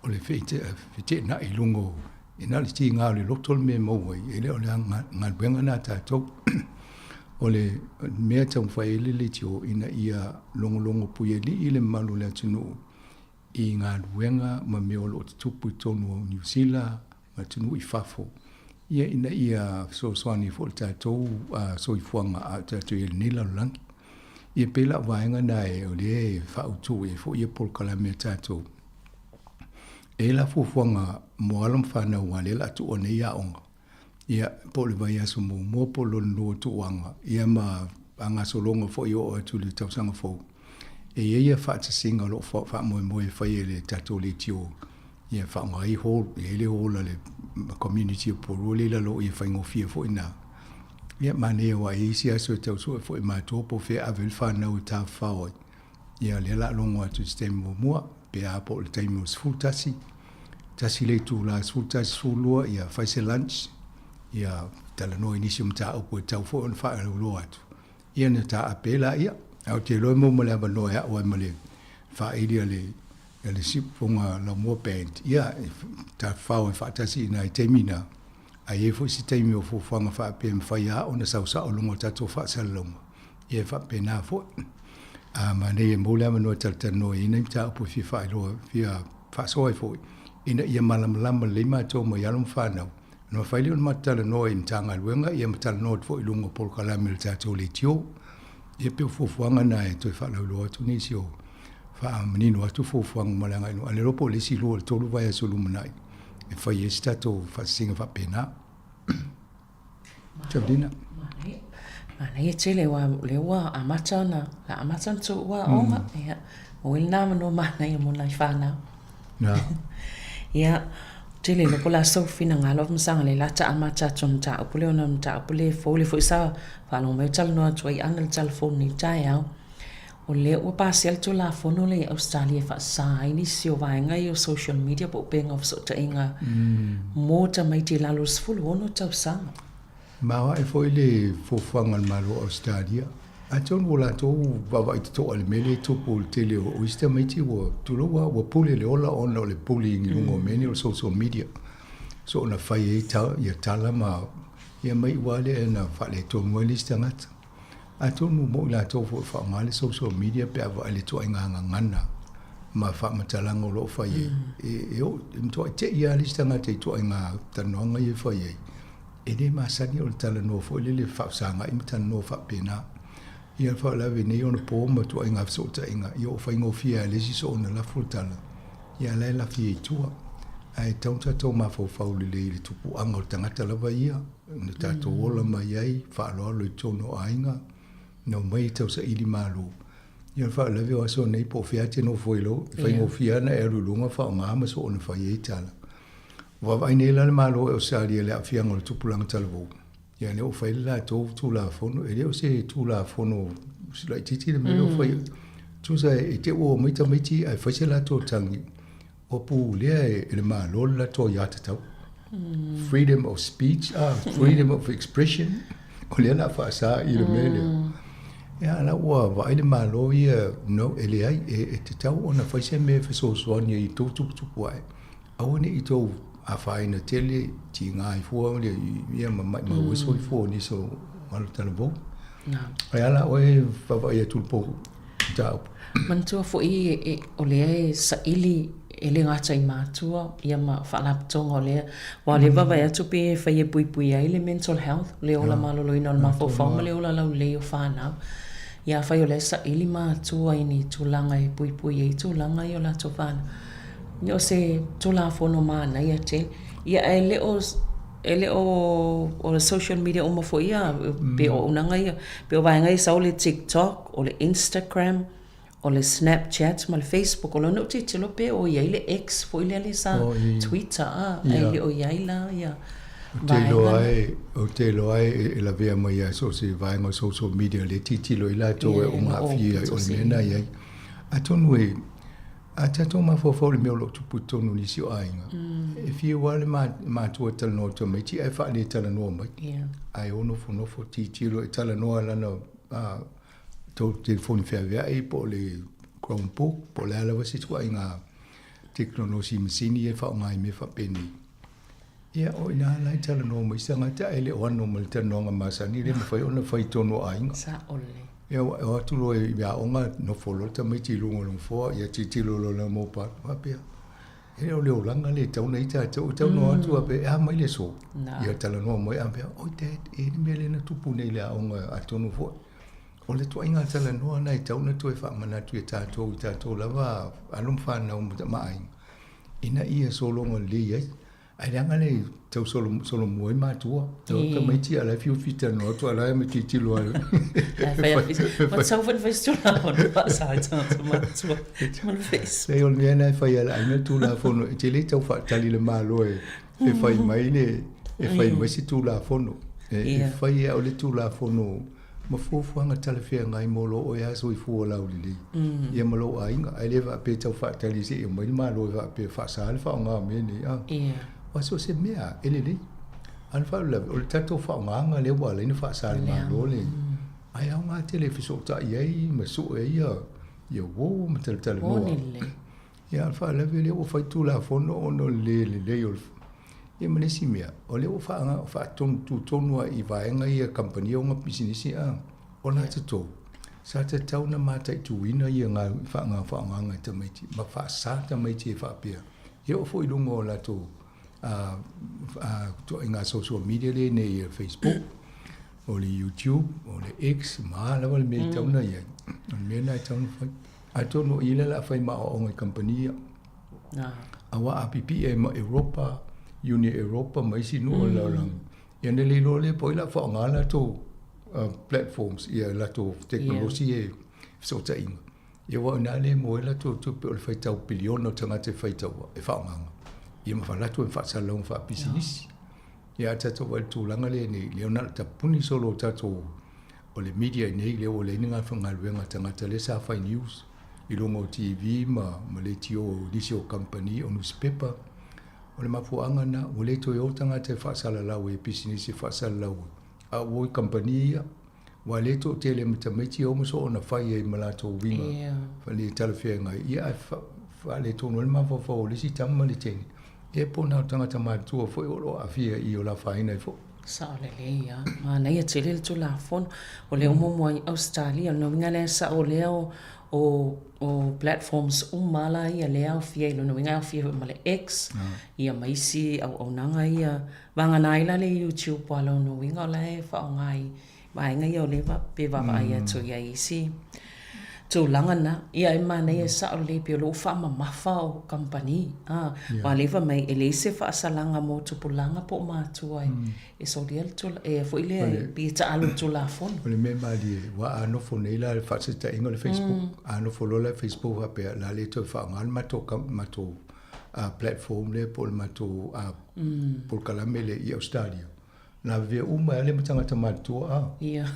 o le feteenai i luga o, e na o le tiga o le loto le mea e maua ai, e le o le galuega lena a tatou. O le mea e taumafai ai le leitio ina ia logologo puialii le mamalu o le atunuu i galuega ma mea o lo o tutupu i totonu o Niu Sila ma atunuu i fafo, ia ina ia fesoasoani foi i le tatou soifuaga a o tatou i ai i lenei lalolagi. Ia pei la o vaega na o lea e faautu ai foi ia polokalame a tatou. E i ai la fuafuaga mo alo ma fanau aua o lea o le a tuua nei aoga, ia po o le vaiaso muamua po o le lona lua o tuuaga, ia ma faagasologa foi e oo atu i le tausaga fou. E i ai ia faatasiga o lo o faamoemoe e fai e le tatou leitio ia faaaoga ai hall, e i ai le hall a le community o Porirua lea i lalo ia faigofie foi na. Ia manaia aua e i ai isi aso e tau sue foi e matou po o fea e ave ai le fanau e tafafao ai. Ia o lea o le a logo atu i se taimi muamua, pe a po o le taimi o le 11, tasi le itula 11, 12, ia fai se lunch, ia talanoa i nisi o mataupu e tatau foi ona faalauiloa atu, ia ona taape ai laia. Ae ou te iloa e maua ma le avanoa e a'o ai ma le faaili a le a le Siufofoga Laumua Band, ia e tafafao ai faatasi i nai taimi na, a i ai foi se taimi o fuafuaga faapea e mafai lava ona sau sao i luga o tatou faasalalauga, ia e faapena foi. A manaia e maua le avanoa e talatalanoa ai nai mataupu e fia faailoa, fia faasoa ai foi, ina ia malamalama lelei matou mai alo ma fanau, ona mafai lea ona matou talanoa i Matagaluega ia ma talanoa atu foi i luga o polokalame a le tatou leitio. Ia pei o fuafuaga na e toe faalauiloa atu nisi o faamanino atu fuafuaga mo le agai i luma. A o le iloa po o le isi lua i le tolu vaiaso lumanai e fai ai se tatou faasisiga faapena. Sabrina. Manaia tele aua o lea ua amata ona, la amata ona tuua aoga. Ia, ua i lena avanoa manaia mo nai fanau. Na. Ia, Tele iloa po o le a sou finagalo masaga le la ta amata atu o le mataupu lea ona o le mataupu lea e fou lea foi sa faalogo mai o talanoa atu ai Ana i le telefoni i lenei taeao. O lea ua pasia le Tulafono lea i Ausetalia e faasa ai nisi o vaega ia o social media po o upega o fesootaiga mo tamaiti i lalo o le 16 tausaga. Maoae foi le fuafuaga a le Malo o Ausetalia, atonu ua latou vaavaai totoa i le mea lea e tupu i le tele o isi tamaiti ua, tulou lava, ua pule le ola ona o le bullying i luga o mea nei o le social media. Soona fai ai ia tala ma ia ma iu lava lea ina faaletonu ai le isi tagata. Atonu mo i latou foi o faaaoga le social media pe a vaai i le ituaiga gagana ma faamatalaga o lo o fai ai, e, e, e matuai tei lava le isi tagata i ituaiga talanoaga ia e fai ai. E le masani o le talanoa foi lele faafesagai ma talanoa faapena. Ia le faalavelave nei ona po ma ituaiga fesootaiga, ia ua faigofie lava e le isi soona lafo le tala, ia la e lafi ai i tua. Ae tatau ona tatou mafaufau lelei i le tupuaga o le tagata lava ia, na tatou ola mai ai, faaaloalo i totonu o aiga, na omai e tausaili malo. Ia le faalavelave o aso nei po o fea e te nofo ai loa, e faigofie lava ona e alu i luga faaaoga ma soona fai ai tala. Ua vaavaai nei la le Malo o Ausetalia i le aafiaga o le tupulaga talavou, ia lea ua fai le latou Tulafono, e le o se Tulafono laitiiti le mea lea ua fai. Tusa e te ua omai tamaiti ae fai se latou tagi, ua pulea e le Malo le latou aiatatau. Freedom of speech, ah, freedom of expression, o lea o le a faasa i le mea lea. Ia, la ua vaai le Malo ia, no, e leai, e tatau ona fai se mea e fesoasoani ai i tou tuputupu ae. Aua ne i tou afaina tele, tiga ai fua le ia ma maimau ai soifua o nisi o alo talavou. Ae a la oe vaavaai atu i le mataupu? Manatua foi o lea e saili e le gata i matua ia ma faalapotopotoga o lea, aua o lea e vaavaai atu pei e fai e puipui ai le mental health, le ola maloloina o le mafaufau ma le ola laulelei o fanau. Ia afai o lea e saili matua i ni tulaga e puipui ai tulaga ia o latou fanau, Ia o se Tulafono manaia tele. Ia ae le o e le o o le social media uma foi ia pei o auaunaga ia, pei o vaega ia e sau le TikTok, o le Instagram, o le Snapchat ma le Facebook. O lona ou tilotilo pe o i ai le X foi lea le sa Twitter a, ae le o i ai la ia vaega na. Ou te iloa e lavea mai lava i so o se vaega o social media lea e tilotilo ai latou e aafia ai, o le mea lena e i ai. Atonu e A tatou mafaufau i le mea o lo o tupu i totonu o nisi o aiga, e fiu lava le matua e talanoa i tamaiti ae faaletalanoa mai. Ae o nofonofo tilotilo e talanoa i lana telefoni feaveai po o le Chromebook po o le a lava se ituaiga tekonolosi masini ia e faaaoga i mea faapenei. Ia, o i ina la e talanoa mai se tagata ae le o ano ma le talanoaga masani le mafai ona fai i totonu o aiga. Sao lelei. Ia, ua o atu loa i aoga, nofo loa le tamaiti i luga o le nofoa, ia tilotilo loa i lana mobile, faapea, e le o le olaga lea e tatau ona i ai tatou. E tatau ona o atu faapea, e a mai le aso? Ia talanoa mai, a faapea, oi dad, e i ai le mea lea na tupu nei i le aoga atonu foi. O le ituaiga talanoa lena e tatau ona toe faamanatu i a tatou, i tatou lava alo ma fanau ma aiga, ina ia sologa lelei ai. Ae leaga le tau solomua ai matua. Tau tamaiti a la e fiu talanoa atu a la e ma tilotilo lava. Ma tatau foi ona fai se Tulafono faasa ai tagata matutua ma le Facebook. Leai o le mea lena e fai e le aiga le Tulafono e te le tau faatali i le Malo e fai mai le e fai mai se Tulafono. E fai e au le Tulafono ma fuafuaga talafeagai mo lou oe lava soifua laulelei ia ma lou aiga. Ae le faapea e tau faatali se i aumai le Malo e faapea e faasa le faaaoga o mea nei. A aua so o se mea e lelei. A o le faalavelave, o le tatou faaaogaga lea ua ala ai ona faasa e le Malo le, ae aoga tele e fesootai ai ma sue ai ia uo ma talatalanoa. Ia, a o le faalavelave lea ua fai Tulafono ona o le le lelei o le Ia ma le isi mea, o lea ua faatonu tutonu lava i vaega ia kamupani ona pisinisi a o latou, sa tatau ona mataituina ia faaaogaga e tamaiti ma faasa tamaiti e faapea e oo foi i luga o latou ituaiga social media lea nei e Facebook, o le YouTube, o le X, ma a lava le mea e tatau ona i ai. O le mea lena e tatau ona fai. Atonu o i lea o le a fai ma aoaoga i kamupani ia. Aua a pipii ai ma Europa, Iuni Europa ma isi nuu o le lalolagi, ia ona le iloa lea po o ai o le a faaaoga latou platforms, ia latou tekonolosi ia i fesootaiga. Ia aua o i ina lea e maua ai latou tupe o le faitau piliona o tagata e faitau e faaaogaina. Ia ma faalatu ai ma faasalalauga faapisinisi. Ia a tatou vaai i le tulaga lea nei, lea na o le tapuni solo o tatou o le media i nei lea ua leai ni galuega a tagata lea sa fai news i luga o TV ma ma leitio o nisi o kamupani o nusipepa. O le mafuaaga lena ua le toe o tagata e faasalalau e pisinisi e faasalalau a ua o i kamupani ia. Aua lea e toatele ma tamaiti e o ma soona fai ai ma latou uiga le talafeagai, ia ae faaletonu ai le mafaufau o le isi tama ma le teine, ia po o na o tagata matutua foi o lo o aafia i o le afaina ai foi. Sao lelei lava. Manaia tele le Tulafono. O lea ua muamua ai Ausetalia. O lona uiga lea e sao lea o o platforms uma la ia lea e aofia ai. O lona uiga e aofia foi ma le X ia ma isi auaunaga ia. Vagana ai la le YouTube aua o lona uiga o la e faaaoga i vaega ia o lea pe vaavaai atu i ai i isi tulaga na. Ia e manaia e sao lelei pei o lea ua faamamafa o kamupani. Aua o lea fai mai e leai se faasalaga mo tupulaga po o matua e solia le tulaga, e foi lea pei e taalo i le Tulafono. O le mea malie, aua a nofo nei la i le faataitaiga o le Facebook, a nofo loa la le Facebook faapea o le a le toe faaaoga le matou platform lea po o le matou polokalame lea i Ausetalia, lavevea uma ai lava ma tagata matutua a. Ia.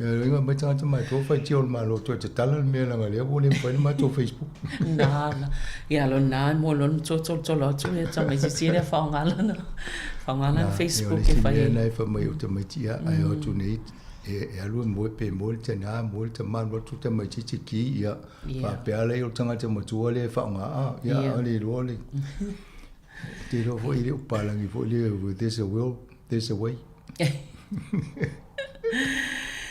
Ia inga mai tagata matutua faitio le Malo toe tatala le mea leaga lea ua le mafai le matou Facebook. Na na. Ia lo na mo lo no tolotolo atu ia tamaitiiti lea faaaoga lana faaaoga lana Facebook e fai ai. Ia, o le isi mea lena e fai mai o tamaiti ia ae o atu nei e alu e moe pe moe le tina moe le tama alu atu tamaitiiti ki ia faapea lea o le tagata matua lea e faaaoga a ia a le iloa le Te iloa foi le palagi foi lea, there's a will, there's a way.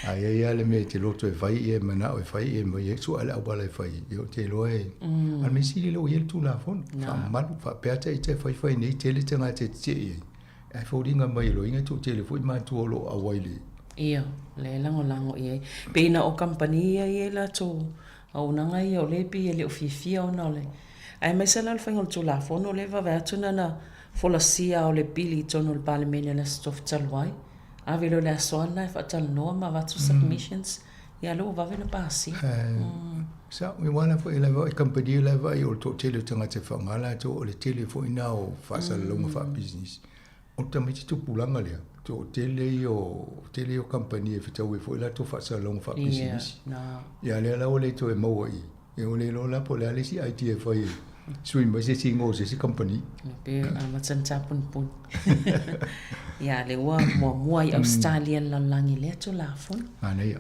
Ae i ai lava le mea e te loto e fai ia e manao e fai ia ma ia sua le auala e fai ia o te iloa e a le mea sili lea ua i ai le Tulafono faamamalu faapea ita e faifai nei tele tagata e tetee ai ae foliga mai e loiga e toatele foi matua o lo o auai le Ia, lea e lagolago i ai. Pei na o kamupani ia e i ai latou auaunaga ia o lea e pei e le o fiafia ona o le Aemaise la le faiga o le Tulafono lea e vave atu na na folasia o le pili i totonu o le Palemene i le Aso Tofi talu ai. Ave loa i le aso lava lena e faatalanoa ma avatu submissions, ia lea ua vave ona pasia. Sa, aua la foi lava i kamupani lava o le toatele o tagata e faaaoga latou, o le tele foi lena o faasalalauga faapisinisi. O le tamaiti tupulaga lea, toatele ia o, tele ia o kamupani e fetau ai foi latou faasalalauga faapisinisi. Ia lea la ua le toe maua i i, ua le iloa la po o le a le isi idea e fai e sui mai se isi igoa o se isi kamupani. Pe amata ona tapunipuni. Ia lea ua muamua i Ausetalia i le lalolagi i lea Tulafono. Manaia.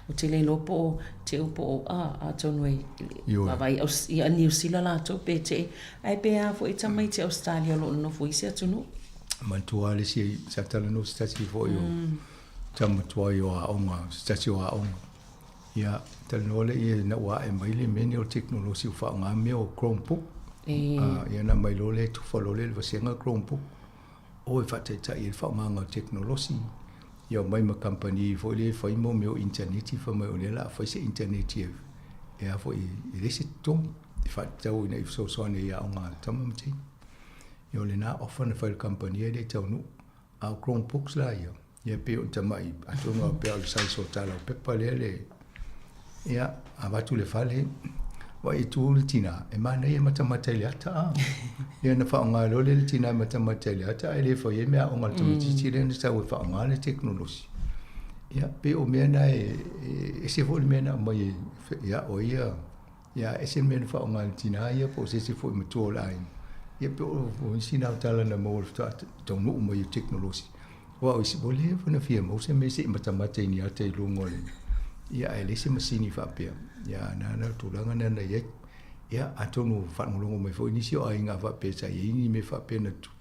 Ou te le iloa po o te u po o a, atonu e vaavaai i Niu Sila latou pe te Ae pe a foi tamaiti Ausetalia o lo o nonofo i isi atunuu. Manatua lava le isi sa talanoa se tasi foi o tama tuai o aoga, se tasi o aoga. Ia, talanoa lea ina ua ae mai le mea lenei o le tekonolosi ua faaaoga mea o Chromebook. Ia ona aumai loa lea tufa loa lea i le vasega Chromebook. O e faataitai ai le faaaogaina o le tekonolosi. Ia omai ma kamupani foi lea e fai mo mea o initaneti fai mai o lea o le a fai se initaneti e a foi e leai se totogi e faatatau ina ia fesoasoani ai i aoga a tama ma teine. Ia o lena offer na fai e le kamupani e le i taunuu. A o Chromebooks la ia, ia pei o ni tamai, atonu lava pei o le size o talaupepa lea le, ia, avatu i le fale, vaai e tu le tina, e manaia e matamata i le ata a. Ia ona faaaoga loa lea e le tina e matamata i le ata ae le fai ai meaaoga a le tamaitiiti lea na sau e faaaoga le tekonolosi. Ia, pei o mea na e ese foi le mea na aumai e o ia, ia ese le mea na faaaoga e le tina ia po o se isi foi matua o le aiga. Ia pei o nisi na o tala na maua faatoa taunuu mai i le tekonolosi. Aua o isi, ua leva ona fia maua se mea se i matamata i ni ata i luga o le, ia ae leai se masini faapea. Ia na o le tulaga lena na i ai. Ia atonu faalogologo mai foi nisi o aiga faapea sa i ai ni mea faapea na tupu.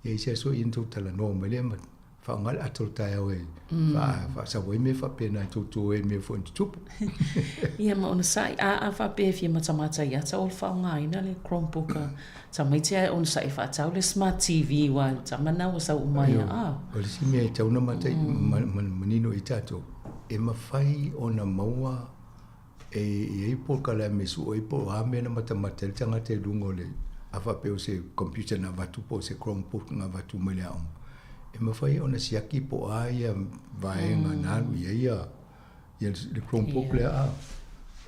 Ia i se aso ia ona tou talanoa mai lea ma faaaoga le ata o le taeao e faasau ai mea faapena e toutou ai i mea foi na tutupu. Ia ma onosai, a a faapea e fia matamata i ata o le faaaogaina le Chromebook a tamaiti ae onosai e faatau le Smart TV aua o le tama lena ua sau uma ai a. O le isi mea e tatau ona manino i tatou, e mafai ona maua e i ai polokalame e sue ai po o a mea na matamata ai le tagata i luga o le, a faapea o se computer na avatu po o se Chromebook na avatu mai le aoga, e mafai ona siaki po o a ia vaega na alu i ai ia le Chromebook lea a.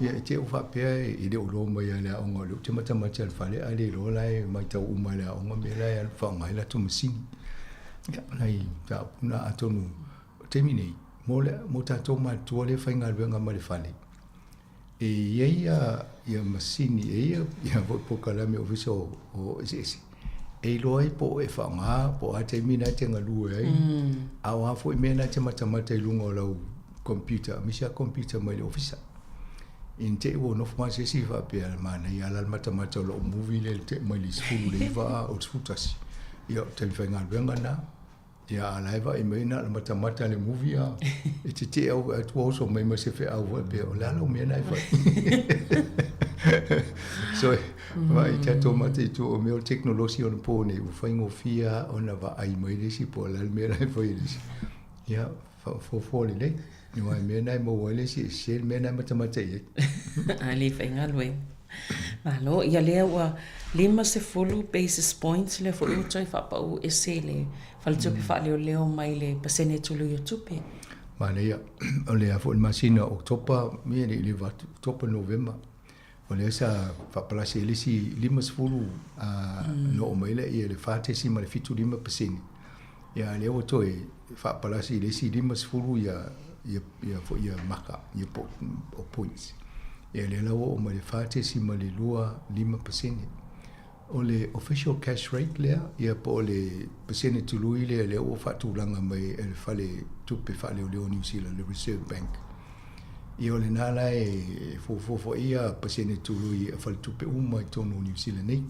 Ia, e te ʻou faapea e le o iloa mai lava e le aoga o lea ou te matamata i le fale ae le iloa la e matau uma e le aoga mea la e alu faaaoga ai latou masini. Ia, o nai mataupu na atonu o le taimi nei, mo le mo tatou matutua lea e faigaluega ma le fale, e i ai ia ia masini, e i ai ia foi polokalame ofisa o o eseese e iloa ai po o e faaaoga po o a taimi na e te galue ai, a o a foi mea na e te matamata i luga o lau computer, aemaise lava computer mai le ofisa. Ina te i ua nofo lava se isi faapea, manaia lava la le matamata o lau movie lea i le tea mai le 19 o le 11. Ia, o le taimi faigaluega lena. Ia, a o la e vaai mai na o le matamata i le movie a e tetee au vaai atu ua oso mai ma se feau faapea, o le a lau mea lena e fai? So, vaai tatou mataitu o mea o le tekonolosi onapo nei, ua faigofie lava ona vaai mai le isi po o le a le mea la e fai e le isi. Ia, faafofoa lelei. Aua e mea na e maua ai le isi e sese le mea na e matamata i ai. A le faigaluega. Malo, ia lea ua 50 basis points lea foi ua toe faapau ese i le faletupe faaleoleo mai le pasene tului o tupe. Manaia, o le a foi le masina o Oketopa, ia le i leva atu, Oketopa, Novema, o lea sa faapalasi ai le isi 50 na oo mai lea i le 4.75%. Ia a lea ua toe faapalasi i le isi 50 ia ia ia foi ia maka ia po o points. Ia lea la ua oo mai le 4.25%. O le official cash rate lea, ia po o le pasene tului lea lea ua faatulaga mai e le Fale Tupe Faaleoleo o Niu Sila, le Reserve Bank. Ia o lena la e fuafua foi ia pasene tului a faletupe uma i totonu o Niu Sila nei.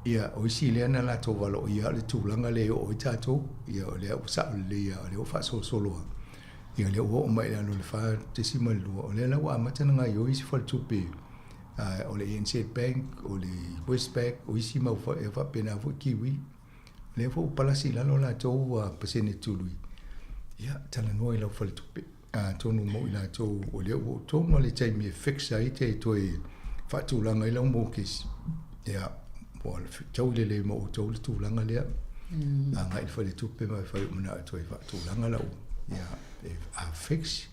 Ia, o isi lea na latou valoia o le tulaga lea e oo ai tatou, ia o lea ua sao lelei lava, o lea ua faasolosolo lava. Ia o lea ua oo mai i lalo o le 4.2, o lea la ua amata ona gaoioi isi faletupe, o le ANZ Bank, o le Westpac, o isi mau e faapena foi Kiwi. O lea foi ua palasi i lalo latou pasene tului. Ia, talanoa i lau faletupe. Atonu mo i latou o lea ua oo tonu lava le taimi e fix ai te toe faatulaga ai lau mokesi. Ia, ua fetaui lelei ma outou le tulaga lea. Agai i le faletupe ma e fai ua manao e toe faatulaga lau, ia, a fix,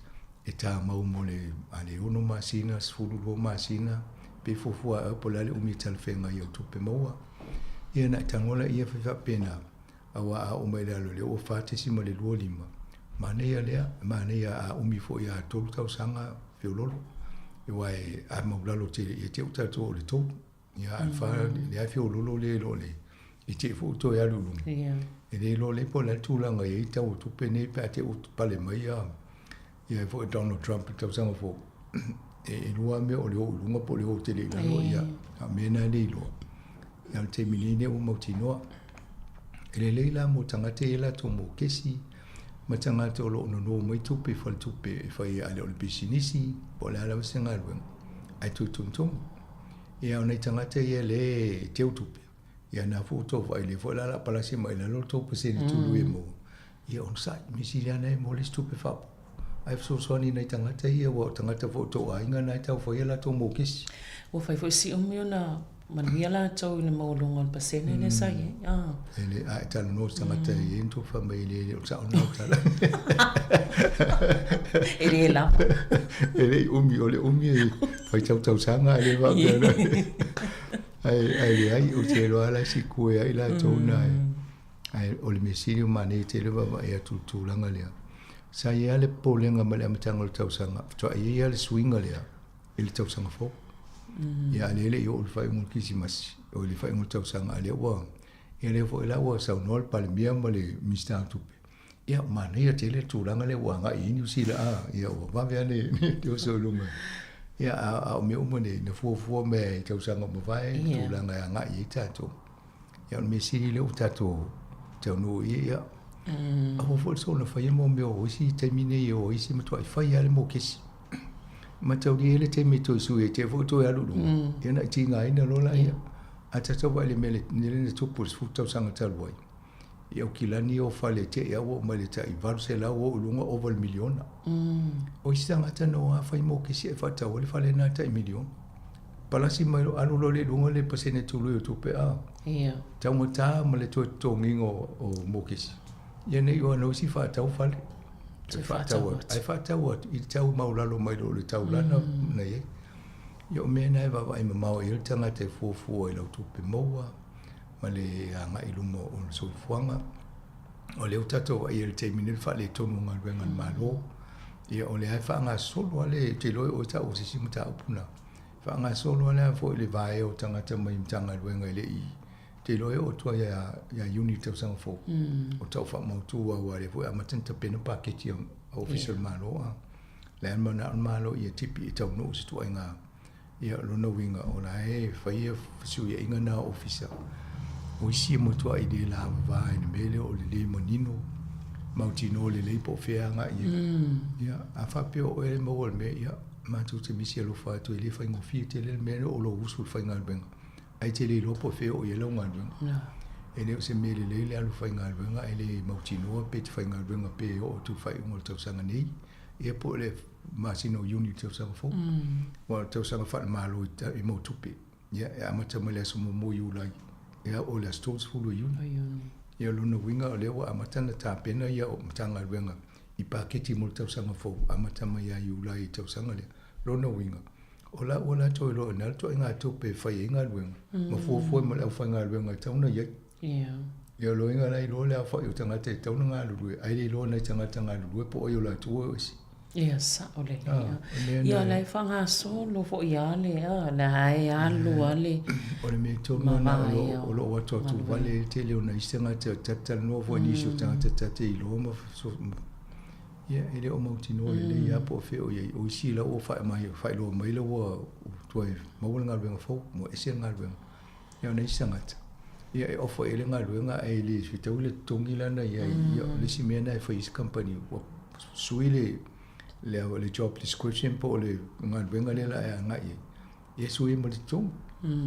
e tamau mo le a le 6 masina, 12 masina, pe fuafua e oe po o le a le umi e talafeagai ai au tupe maua. Ia ona e tago laia fai faapena, aua a oo mai i lalo i le 4.25, manaia lea, manaia a umi foi a 3 tausaga feololo, aua a maulalo tele ia te i ua tatou oo i le 3. Ia, a o le 4, lea e feololo le i lo le i te i foi ua toe alu i luga. E le iloa lelei po o le a le tulaga e i ai le tau o tupe nei pe a te i ua pale mai ia foi Donald Trump i le tausaga fou. E lua lava mea o le o i luga po o le o tele i lalo, ia, a o mea na e le iloa. Ia, o le taimi nei lea ua mautinoa. E lelei la mo tagata ia latou mokesi ma tagata o lo o nono mai tupe i faletupe e fai ai a le o le pisinisi po o le a lava se galuega, ae toe togitogi. Ia, o nai tagata ia lea e teu tupe, ia na foi ua tou vaai, lea foi la o le a palasi mai i lalo le tou pasene tului e maua. Ia onosai, mea sili lava lena e maua le isi tupe faaopoopo. Ae fesoasoani i nai tagata ia, aua o tagata foi o tou aiga na e tau faia latou mokesi. Ua fai foi si umi ona manuia latou i le maualuga o le pasene lea sa i ai. Ah. E le, a e talanoa i se tagata e i ai ni tou fai mai e le o le sao lena o tala. E le lava. E le i umi, o le umi e faitau tausaga ae le faapea na. Ae, ae leai, ou te iloa la e sikue ai latou na e. Ae o le mea sili ua manaia tele vaavaai atu i le tulaga lea. Sa i ai lava le popolega mai le amataga o le tausaga, faatoa i ai lava le suiga lea i le tausaga fou. Ia a o lea e le i oo i le faaiuga o le Kerisimasi, o le faaiuga o le tausaga, a o lea ua, ia lea foi la ua saunoa le Palemia ma le Minisita o Tupe, ia ua manaia tele le tulaga lea ua agai i ai Niu Sila, a, ia ua vave lava le oso i luga. Ia a o mea uma nei, na fuafua mai i tausaga ua mavae le tulaga e agai i ai tatou. Ia o le mea sili lea ua tatou taunuu i ai, ia, aua foi le soona faia mo mea o isi taimi nei o isi matuai fai lava le mokesi. Mataulia ai le taimi e toe sui ai te foi toe alu i luga, ia ona e tigaina loa laia. A tatou vaai i le mea lea na tupu i le 10 tausaga talu ai, i Aukilani ia o fale e te i a ua oo mai i le tai 800 ua oo i luga ova i le miliona. O isi tagata na o lava fai mokesi ae faatau ai le fale lena tai miliona. Palasi mai loa, alu loa lea i luga le pasene tului o tupe a. Ia. Taugata ma le toe totogiina o mokesi. Ia nei o ana isi faatau fale. Toe faatau atu. Ae faatau atu i le tau maualalo mai lo le taulana na i ai. Ia o mea na e vaavaai mamao i ai le tagata e fuafua i lau tupe maua ma le agai i luma o le soifuaga. O lea ua tatou vaai i le taimi nei le faaletonu o galuega a le Malo. Ia o lea e faagasolo lava le, ou te iloa o oe taua o se isi mataupu lena. Faagasolo lava le foi le vaea o tagata mai Matagaluega e le i, ou te iloa e oo atu lava ia Iuni i le tausaga fou, o tau faamautu lava aua o lea foi e amata ona tapena paketi a Ofisa o le Malo. A le a le manao le Malo ia tipi e taunuu se ituaiga, ia o lona uiga o la e fai ia fesuiaiga na o Ofisa. O isi e matuai le lavava i le mea lea o le le manino, mautinoa lelei po o fea e agai i ai. Ia, a faapea o oe e maua i le mea, ia, matou te misi alofa atu e le faigofie tele le mea lea o lou usu i le faigaluega, ae te le iloa po o fea e oo i ai lau galuega. E le o se mea lelei le alu faigaluega ae le mautinoa pe te faigaluega pea e oo atu i le faaiuga o le tausaga nei, ia po o le masina o Iuni i le tausaga fou. Aua o le tausaga faale-Malo i maua tupe, ia e amata mai le aso 1 o Iulai, ia oo i le aso 30 o Iuni. Ia o lona uiga o lea ua amata ona tapena ia Matagaluega i paketi mo le tausaga fou, amata mai ia Iulai i le tausaga lea. Lona uiga, o la ua latou iloa o le a le ituaiga tupe e fai ai galuega, ma fuafua ma le aufaigaluega e tatau ona i ai. Ia o lona uiga la e iloa le aofai o tagata e tatau ona galulue, ae le iloa nai tagata galulue po o ai o latou o ese. Ia sao lelei lava. Ia o la e faagasolo foi lava le, a, la e alu lava le. O le mea tonu lena o lo o atuatu vale ai le tele o nai isi tagata e talatalanoa foi i nisi o tagata ta te iloa ma ia e le o mautinoa lelei lava po o fea o i ai. O isi la ua faailoa mai la ua toe maua le galuega fou, ua ese le galuega. Ia o nai isi tagata, ia e offer i ai le galuega ae le fetaui le totogi la na i ai. Ia o le isi mea lena e fai e isi kamupani, ua sui le le job description po o le galuega lea o le a e agai i ai, ia sui ai ma le totogi.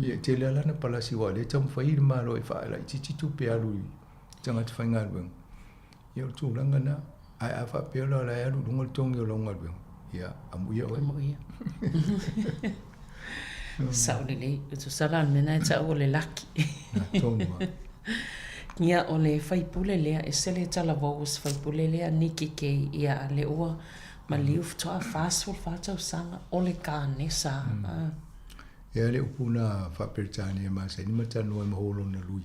Ia e tele lava la na palasi aua o lea e taumafai le Malo e faalaitiiti tupe alu i tagata faigaluega. Ia o le tulaga lena. Ae a faapea la o la e alu i luga le totogi o lau galuega, ia amuia oe. Amuia. Sao lelei. E tusa la o le mea lena e tau o le laki. Tonu lava. Ia, o le faipule lea, e ese le talavou o se faipule lea, Nikki Kay, ia lea ua maliu faatoa 44 tausaga, o le kanesa. Ia le upu na faa-Peretania masani ma talanoa ai ma holo na lui.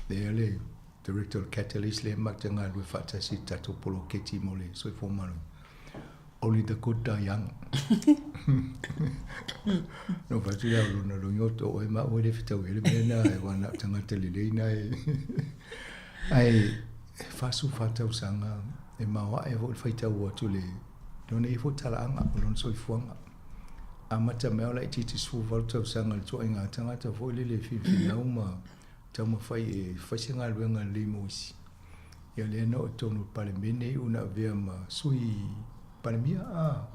Lea le Director o le Catalyst lea matou te galulue faatasi i le tatou poloketi mo le soifua maloloina. Only the good die young. No fai atu lea o lona loiga o to oe ma oe le fetau i le mea na e wana o tagata lelei na e. Ae e 44 tausaga e maoae foi le faitau atu le lona ia foi talaaga o lona soifuaga. Amata mai o laitiiti 18 tausaga le ituaiga tagata foi lele e filifiliau ma taumafai e fai se galuega lelei mo isi. Ia lea na oo i totonu o le Palemene iu na avea ma sui Palemia a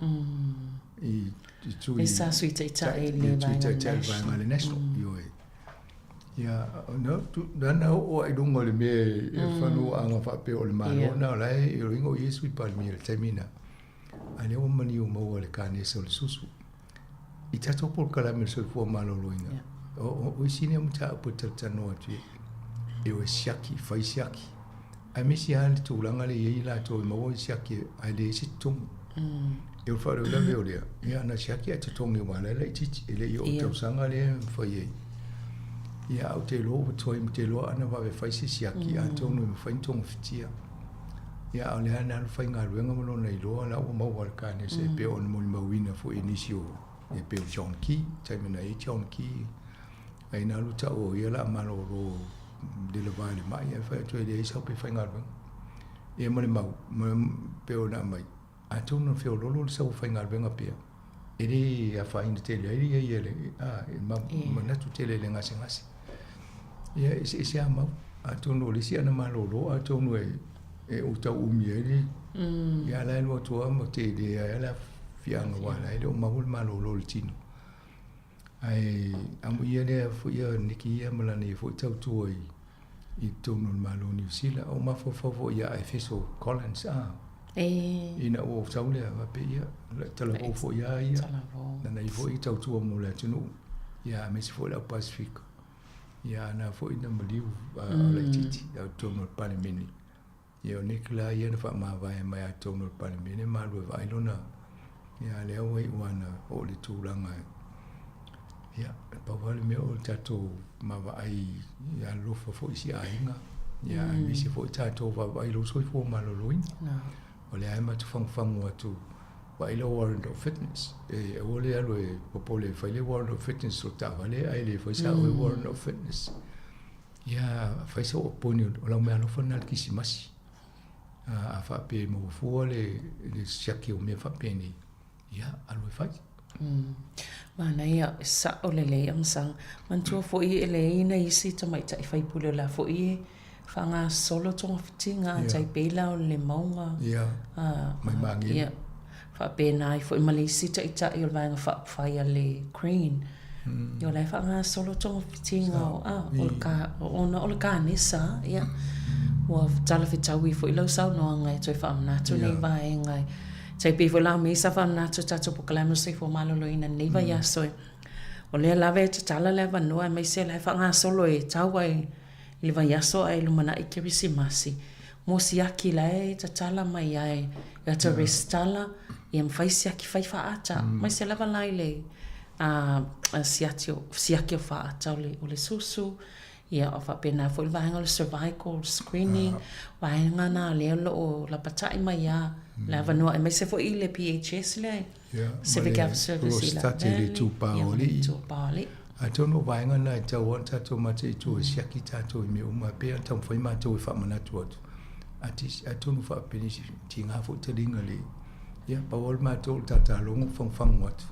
i i tui E sa sui taitai i le vaega a le National. Ioe. Ia na tu na na oo ai luga o le mea e fanuaaga faapea o le Malo na o la e iloiga o ia e sui Palemia i le taimi na. A lea ua maliu maua e le kanesa o le susu. I tatou polokalame o le soifua maloloina, o isi nei o mataupu e talatalanoa atu ai, e o e siaki, fai siaki. Aemaise lava le tulaga lea e i ai latou e maua le siaki ae leai se totogi. E o le faalavelave o lea, ia na siaki ae totogi aua o la e laitiiti, e le i oo i le tausaga lea e mafai ai. Ia ae ou te iloa ua tuai ma te iloa ana vave fai se siaki atonu e mafai ona togafitia. Ia a o lea na alu faigaluega ma lona iloa la ua maua le kanesa e pei ona molimauina foi e nisi o e pei o John Key, taimi na i ai John Key, ai na alu tau o ia la malolo le lava i le mai ae fai atu e leai sau pe faigaluega. Ia ma le mau, ma pei ona aumai, atonu na feololo le sau faigaluega pea, e le afaina tele ai ia ia le, a, e manatu tele i le gasegase. Ia, e eseese lava mau. Atonu o le isi ana malolo, atonu e, e ou tau umi ai le, ia la e alu atu lava ma tele ai le afiaga aua la e le o maua le malolo o le tino. Ae amuia lea foi ia Niki ia ma lana ia foi tautua i, i totonu o le Malo o Niu Sila. O mafaufau foi ia Efeso Collins, a. Ina ua ou sau lea, faapea ia, talavou foi lava ia. Lana ia foi tautua mo le atunuu. Ia, aemaise foi le au Pasifika. Ia, ana foi na maliu a laitiiti au totonu o le Palemene. Ia, o Nick la ia na faamavae mai a totonu o le Palemene ma alu e vaai lona, ia, lea ua iu lava ina oo i le tulaga. Ia, e pau lava le mea o le tatou vaavaai ia alofa foi i si aiga, ia aemaise foi tatou vaavaai i lou soifua maloloina. O lea lava e matou fagufagu atu, vaai lau warrant of fitness. E aua le alu e popole e fai le warrant of fitness o le taavale ae le fai sa oe warrant of fitness. Ia fai sou appointment, o lau meaalofa lena i le Kerisimasi. A faapea e maua fua le siaki o mea faapenei, ia, alu e fai. Manaia, e sao lelei Amasaga. Manatua foi e leai nai isi tamaitai faipule o la foi e faagasolo togafitiga a tai pei la o le Mauga. Mai Magele. Ia, faapena ai foi ma le isi taitai o le Vaega Faaupufai a le Green. Ia o la e faagasolo togafitiga o, a, o le ka, ona o le kanesa, ia, ua talafetaui foi lau saunoaga e toe faamanatu nei vaega e tai pei foi la o mea sa faamanatu i tatou polokalame o le soifua maloloina i lenei vaiaso e o lea lava e tatala le avanoa aemaise o la e faagasolo e tau ai i le vaiaso ae lumanai Kerisimasi mo siaki la e tatala mai ai ia ta resitala ia ma fai siaki fai faata aemaise lava la i le siaki o faata o le susu Ia, o faapena foi le vaega o le cervical screening, vaega na lea o lo o lapatai mai lava le avanoa aemaise foi i le PHS lea, Civic Health Service i Lau Valley, ia ma le Itupa o Alii. Atonu o vaega na e tatau lava ona tatou mataitu e siaki tatou i mea uma, pei ona taumafai matou e faamanatu atu, atonu faapea se tiga foi taliga le, ia pau lava le matou o le tatalogo fagufagu atu,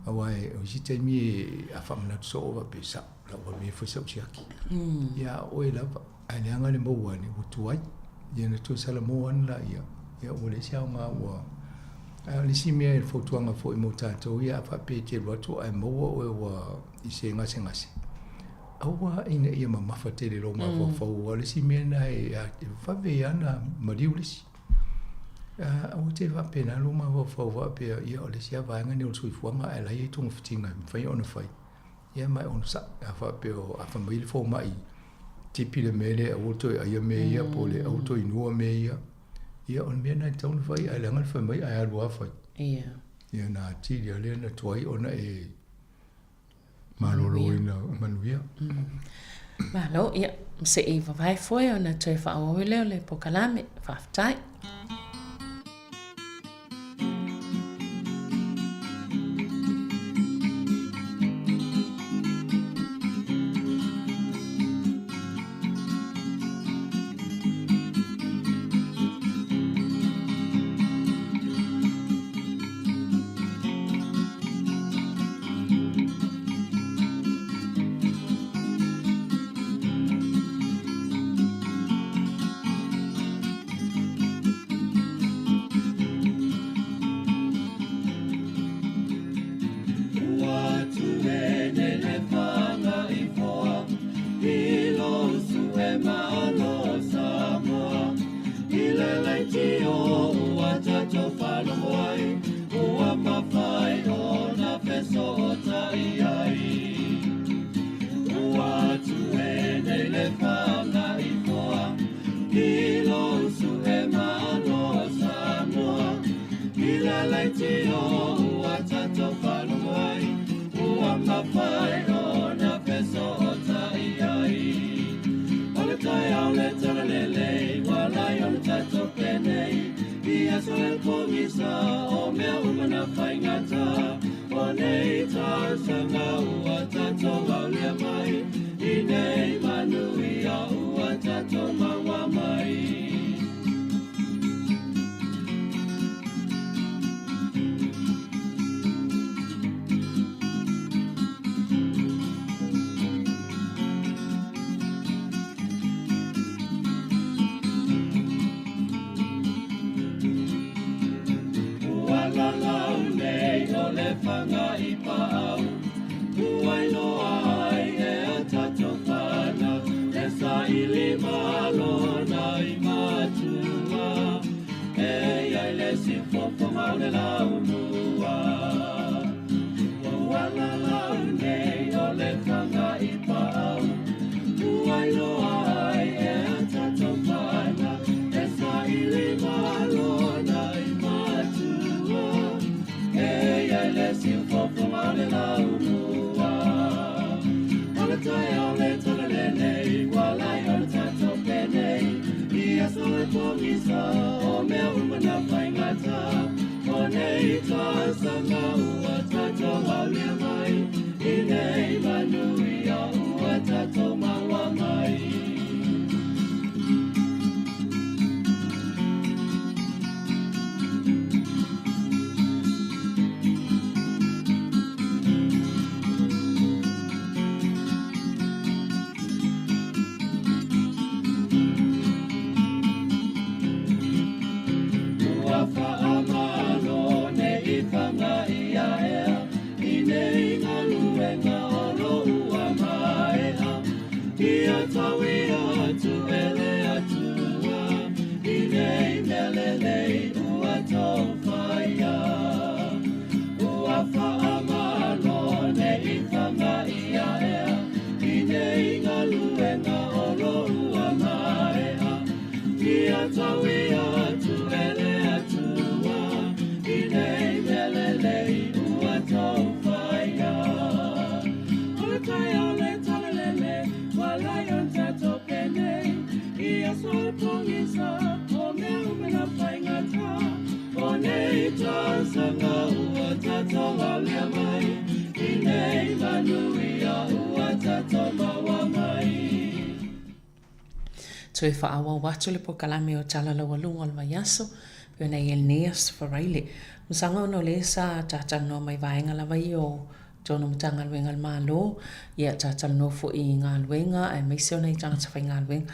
aua o isi taimi a faamanatu soo faapea e sao. Lau alu e fai sau siaki. Ia a oe lava, ae leaga le maua ane, ua tuai. Ia na toe salamo ane laia, ia ua leai se aoga ua... Ae o le isi mea i le fautuaga foi mo tatou ia a faapea e te alu atu ae maua oe ua i se gasegase, aua ina ia mamafa tele i lou mafaufau, aua o le isi mea lena e vave lava ona maliu le isi. Aua te faapena lou mafaufau faapea, ia o le isi lava vaega lenei o le soifuaga ae la e i ai togafitiga e mafai ona fai. Ia ma e onosai, a faapea o a fai mai le fomai, tipi le mea lea aua le toe aia mea ia po o le aua le toe inua mea ia. Ia o le mea lena e tatau ona fai, ae leaga le fai mai ae alu lava fai. Ia. Ia na atili lava lea na tuai ona e maloloina manuia. Malo, ia, se i vavae foe ona toe faaauau ai lea o le polokalame. Faafetai. pogisa o mea uma na faigata o nei tausaga ua tatou aulia mai i nei manuia ua tatou maua mai. Ua faamalo nei fagaia ea i nei galuega o lo ua maea. Ia tauia atu e le Atua i nei mea lelei ua tou faia. Ua faamalo nei fagaia ea i nei galuega o lo ua maea. Ia tauia atu e le Atua i nei mea lelei ua tou faia. O le taeao le talalele ua lai ona tatou penei i aso o le pogisa o mea uma na faigata o nei tausaga ua tatou aulia mai i nei manuia ua tatou maua mai. Toe faaauau atu le polokalame o Tala Laualuga o le Vaiaso, pei ona i ai lenei Aso Faraile. Masaga ona o lea sa tatalanoa mai vaega lava ia o tonu Matagaluega a le Malo, ia tatalanoa foi i galuega aemaise o nai tagata faigaluega.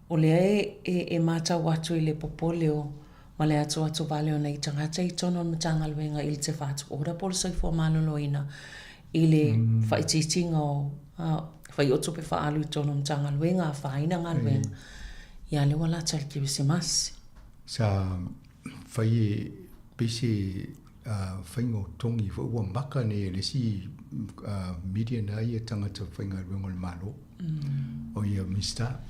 O lea e, e matau atu i le popole o ma le atoato vale o nai tagata i tonu o le Matagaluega i le Te Whatu Ora po o le Soifua Maloloina i le faaitiitiga o faiotupe faaalu i tonu o Matagaluega, afaina galuega. Ia lea ua lata le Kerisimasi. Sa fai e pei se faiga o togi foi ua maka nei e le isi media na ia tagata faigaluega o le Malo, o ia Minisita.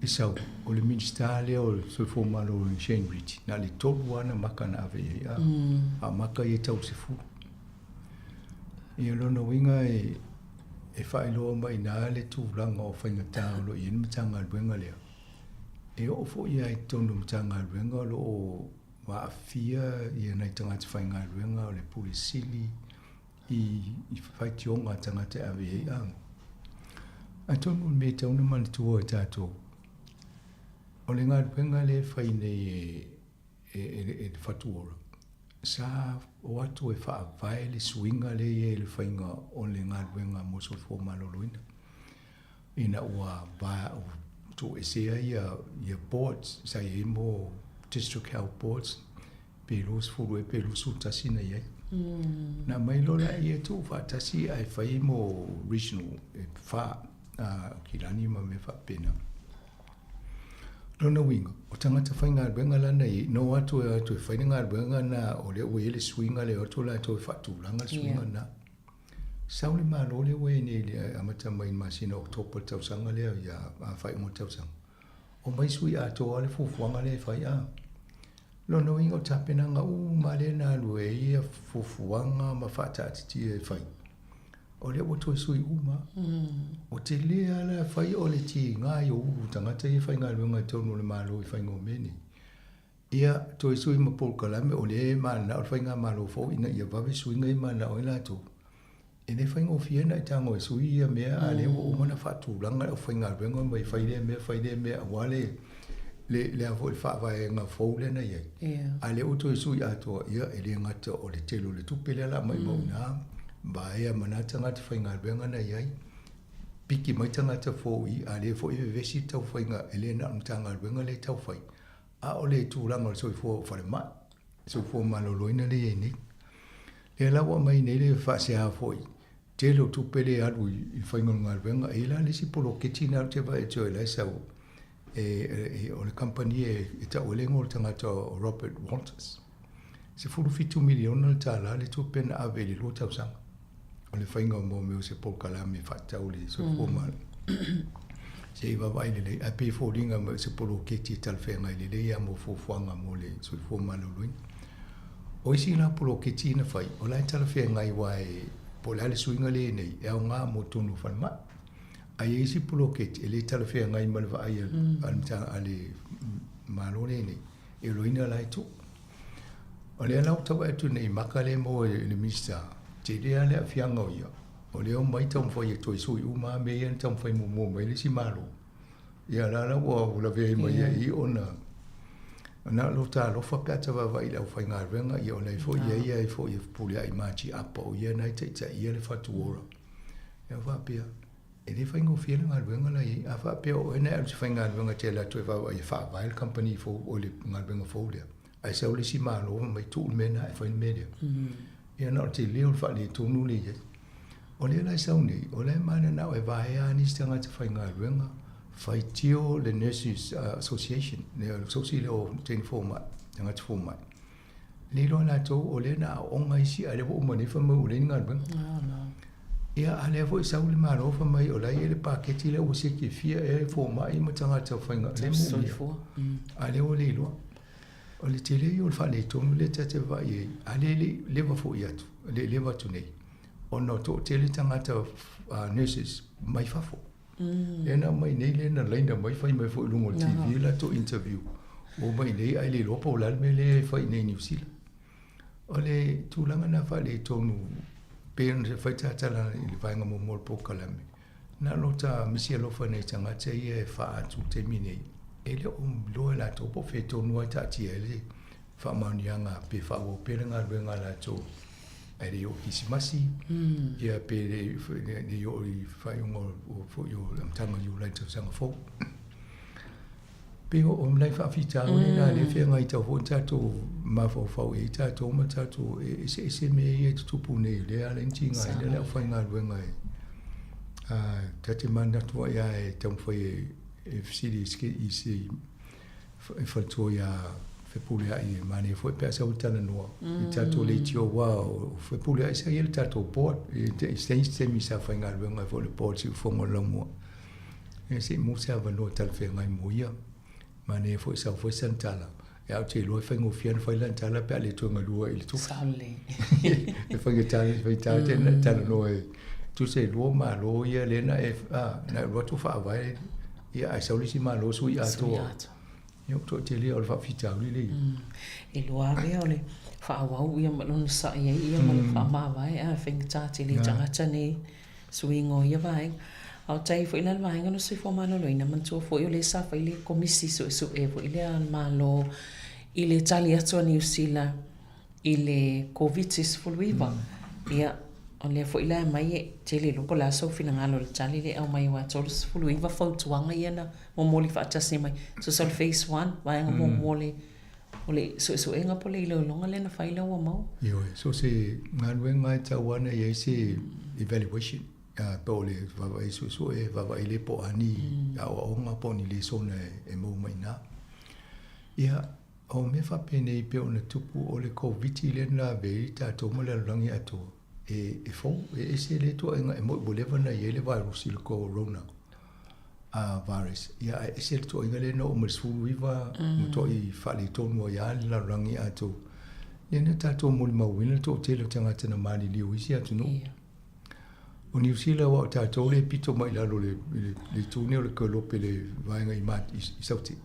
E sau, o le Minisita lea o le Soifua Maloloina Shane Rich, na o le tolu lava ana maka na ave i ai, a o maka ia e tau 10. Ia lona uiga e, e faailoa mai i ina le tulaga o faigata o lo o i ai le Matagaluega lea. E oo foi lava i totonu o Matagaluega o lo o aafia ia nai tagata faigaluega o le Pule Sili i, i faitioga a tagata e ave i ai. A, atonu o le mea e tatau ona manatua e tatou, o le galuega lea e fai nei e, e, e, e le Fatu Ora, sa o atu e faavae le suiga lea e i ai i le faiga o le galuega mo soifua maloloina. Ina ua va, tuuesea ia, ia boards sa i ai mo District Health Boards pe 20 ea pe 21 na i ai. Na aumai loa laia e tuufaatasi ae fai mo regional e fa Kilani ma mea faapena. Lona uiga, o tagata faigaluega la na i ai, na o atu e o atu e fai le galuega na o lea ua i ai le suiga lea e o atu latou e faatulaga le suiga na. Sau le Malo lea ua i ai nei i le amata mai i le masina o Oketopa i le tausaga lea ia faaiuga o le tausaga, omai sui atoa le fuafuaga lea e fai a. Lona uiga o tapenaga uma lea na alu ai ia fuafuaga ma faataatitia e fai, o lea ua toe sui uma. Ua tele lava la fai o le tiga i o ulu tagata ia e faigaluega i totonu o le Malo i faiga o mea nei. Ia, toe sui ma polokalame, o lea e mananao le faigamalo fou ina ia vave suiga ia e mananao ai latou. E le faigofie ona e tago e sui ia mea, a o lea ua uma ona faatulaga le aufaigaluega mai fai lea mea, fai lea mea aua le le le a foi le faavaega fou lea na i ai. A o lea ua toe sui atoa, ia e le gata o le tele o le tupe lea o le a maumau i ina, vaea ma na tagata faigaluega na i ai, piki mai tagata fou i i, a o lea foi e vevesi le taufaiga, e le na o le Matagaluega lea e taufai, A o le tulaga o le soifua falemai, soifua maloloina lea e i ai nei. Lea la ua aumai nei le faasea foi, tele o tupe lea e alu i le faiga o le galuega. E i ai la le isi poloketi lena ou te vaai atu ai o la e sau, e, o le kamupani e tau ai le igoa o le tagata o Robert Walters. $17 miliona le tala le tupe na ave i le 2 tausaga o le faiga o mea o se polokalame faatatau i le soifua maloloina. Se i vaavaai lelei, ae pei e foliga mai o se poloketi e talafeagai lelei lava mo fuafuaga mo le soifua maloloina. O isi la poloketi na fai, o la e talafeagai aua e, po o le a le suiga lea e i ai nei, e aoga mo totonu o falemai. Ae i ai isi poloketi e le talafeagai ma le vaai a le Malo lenei, e iloina la e tuu. O lea la ua tau vaai atu nei i maka lea e maua e le Minisita, tele lava le aafiaga o ia. O lea omai taumafai e toe sui uma lava mea ia na taumafai muamua mai ai le isi Malo. Ia la la ua lavea ai ma ia i ona na o lou talofa pe a ta vaavaai i le aufaigaluega, ia o la e foi i ai ia e foi e fepuleai ma Tiapa o ia na e taitaia le fatu ola. Ia faapea, E le faigofie le galuega la e i ai. A faapea o oe na e alu i se faigaluega e te alu atu e vaavaai e faavae le kamupani fou, oi le galuega fou lea, ae sau le isi Malo fai mai tuu le mea lena ae fai le mea lea. Ia na o le tele o le faaletonu lea e i ai. O lea la e sau nei, o la e mananao e vaea lava nisi tagata faigaluega, faitio le Nurses Association, le asosi lea o teine fomai, tagata fomai. Le iloa latou o lea na aooga isi a o lea ua uma nei fai mai ua leai ni galuega. Ia a lea foi sau le Malo fai mai o la e i ai le paketi lea ua seki e fia ea fomai ma tagata faiga lea moomia. A lea ua le iloa. O le tele ia o le faaletonu lea ta te vaai i ai, a lea e le i leva foi atu, e le i leva atu nei, ona toatele tagata nurses mai fafo. Lea na aumai nei lea na laina mai fai mai foi i luga o le TV latou interview. Ua omai nei ae le iloa po o le a le mea lea e fai i inei i Niu Sila. O le tulaga lena faaletonu pei ona fai tatala i le vaega muamua o le polokalame, na o lota misi alofa i nai tagata ia e faa-atu i le taimi nei, e le o iloa e latou po o fea tonu lava e taatia ai le faamaoniaga pe faaauau pea le galuega a latou ae le i oo i Kerisimasi, ia pe le i oo i faaiuga o foi o le amataga o Iulai i le tausaga fou. Pei o nai faafitauli na lea e feagai tatau foi ona tatou mafaufau i ai tatou ma tatou e eseese mea ia e tutupu nei lea e ala ai ona tiga ai le aufaigaluega e ta te manatu ai lava e taumafai e fesili i se e faletua iā Fepuleai e manaia foi pe a sau e talanoa i tatou leitio aua o Fepuleai sa i ai le tatou board i se isi taimi sa faigaluega ai foi i le board siufofoga o le Laumua. Ia se i maua se avanoa talafeagai mo ia. Manaia foi sau foi sana tala. Ia ae ou te iloa e faigofie ona fai lana tala pe a le toe galua i le tupe. Sao lelei. E faigata faigata tele ona talanoa e tusa e lua Malo ia lea na e na e alu atu faavae Ia, ae sau le isi Malo sui atoa. Ia, ua toatele o le faafitauli lea i ai. E lua ave o le faaauau ia ma lona sa'i ai ia ma le faamavae ae faigata tele i tagata nei suiga o ia vaega. A o tai foi la le vaega lea o le soifua maloloina, manatua foi o lea sa fai le Komisi Suesue foi lea a le Malo i le tali atu a Niu Sila i le Koviti-19. Ia, o lea foi la e aumai e tele iloa po o le a sou finagalo i le tali lea e aumai aua e 39 fautuaga ia na momoli faatasi mai. Tusa o le phase one, vaega muamua o le o le suesuega po o le iloiloga lea na fai lea ua maua. Ioe, so se galuega e tatau lava ona i ai se evaluation po o le vaavaai suesue, vaavaai le po o a ni aoaoga po o ni lesona e maua mai i ina. Ia, O mea faapenei pei ona tupu o le Koviti lea na lavea ai tatou ma le lalolagi atoa, e, e fou, e ese lea tuuaiga e moi ua leva ona i ai le vairusi le Corona a virus. Ia ae ese le tuuaiga lea na oo mai le 19 matuai faaletonu ai lava le lalolagi atoa. Lea na tatou molimauina le toatele o tagata na maliliu i isi atunuu. O Niu Sila aua o tatou lea e pito mai i lalo i le itu nei o le kelope i le vaega i i Sauti.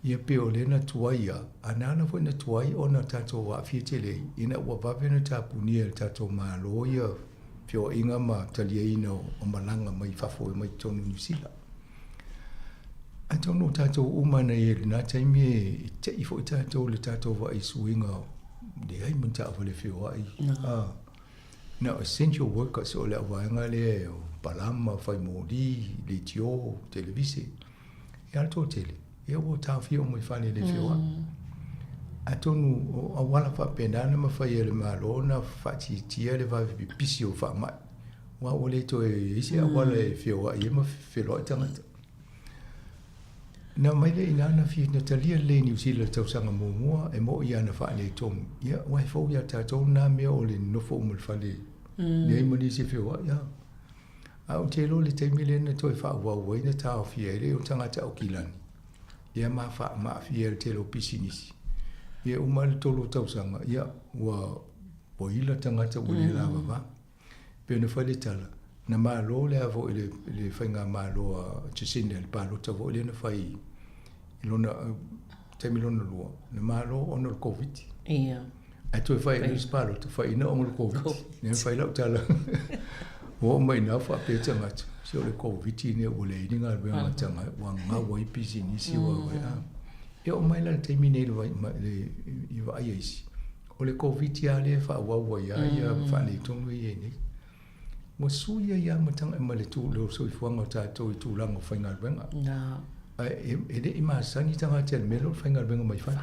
Ia pei o lea na tuai ia, a na ala foi na tuai ona tatou aafia tele ai, ina ua vave ona tapunia e le tatou Malo ia feoaiga ma taliaina o malaga mai fafo e omai i totonu o Niu Sila. Atonu o tatou uma na i ai i lena taimi e te'i foi tatou i le tatou vaai i suiga leai ma ni taavale feoai. Na o essential workers o le auvaega lea o palama, fai moli, leitio, televise. Ia le toatele, ia ua taofia uma i fale e le feoai. Atonu o auala faapena na mafai e le Malo ona faatiatia le vave pipisi o faamai. Aua ua le toe i ai se auala e feoai ai ma feloai tagata. Na aumai lea i ina na fia na talia lelei e Niu Sila i le tausaga muamua e mo'i ana faaletonu. Ia, aua e fou ia tatou lena mea o le nonofo uma i le fale, leai ma nisi e feoai. A, a ou te iloa i le taimi lea na toe faaauau ai na taofia ai le tagata Aukilani, ia ma aafia ai le tele o pisinisi. Ia, uma le tolu o tausaga, ia, ua ua ila tagata ua le lavava. Pei ona fai le tala, na malo le a foi le, le faigamalo a Jacinda i le palota foi lea na fai i lona taimi lona lua, na malo ona o le Koviti. Ia. Ae toe fai ai le isi palota, faiina ona o le Koviti. Lea na fai lau tala, ua oo mai i ina faapea tagata, se o le Koviti lenei ua leai ni galuega a tagata, ua gau ai pisinisi, ua gau ai, a. E oo mai la i le taimi nei i vaai a isi, o le Koviti lava lea e faaauau ai lava ia faaletonu lea e i ai nei. Ua sui ai lava ma tagata ma le soifuaga o tatou i tulaga o faigaluega. Ae e le i masani tagata i le mea lea o le faigaluega mai fale.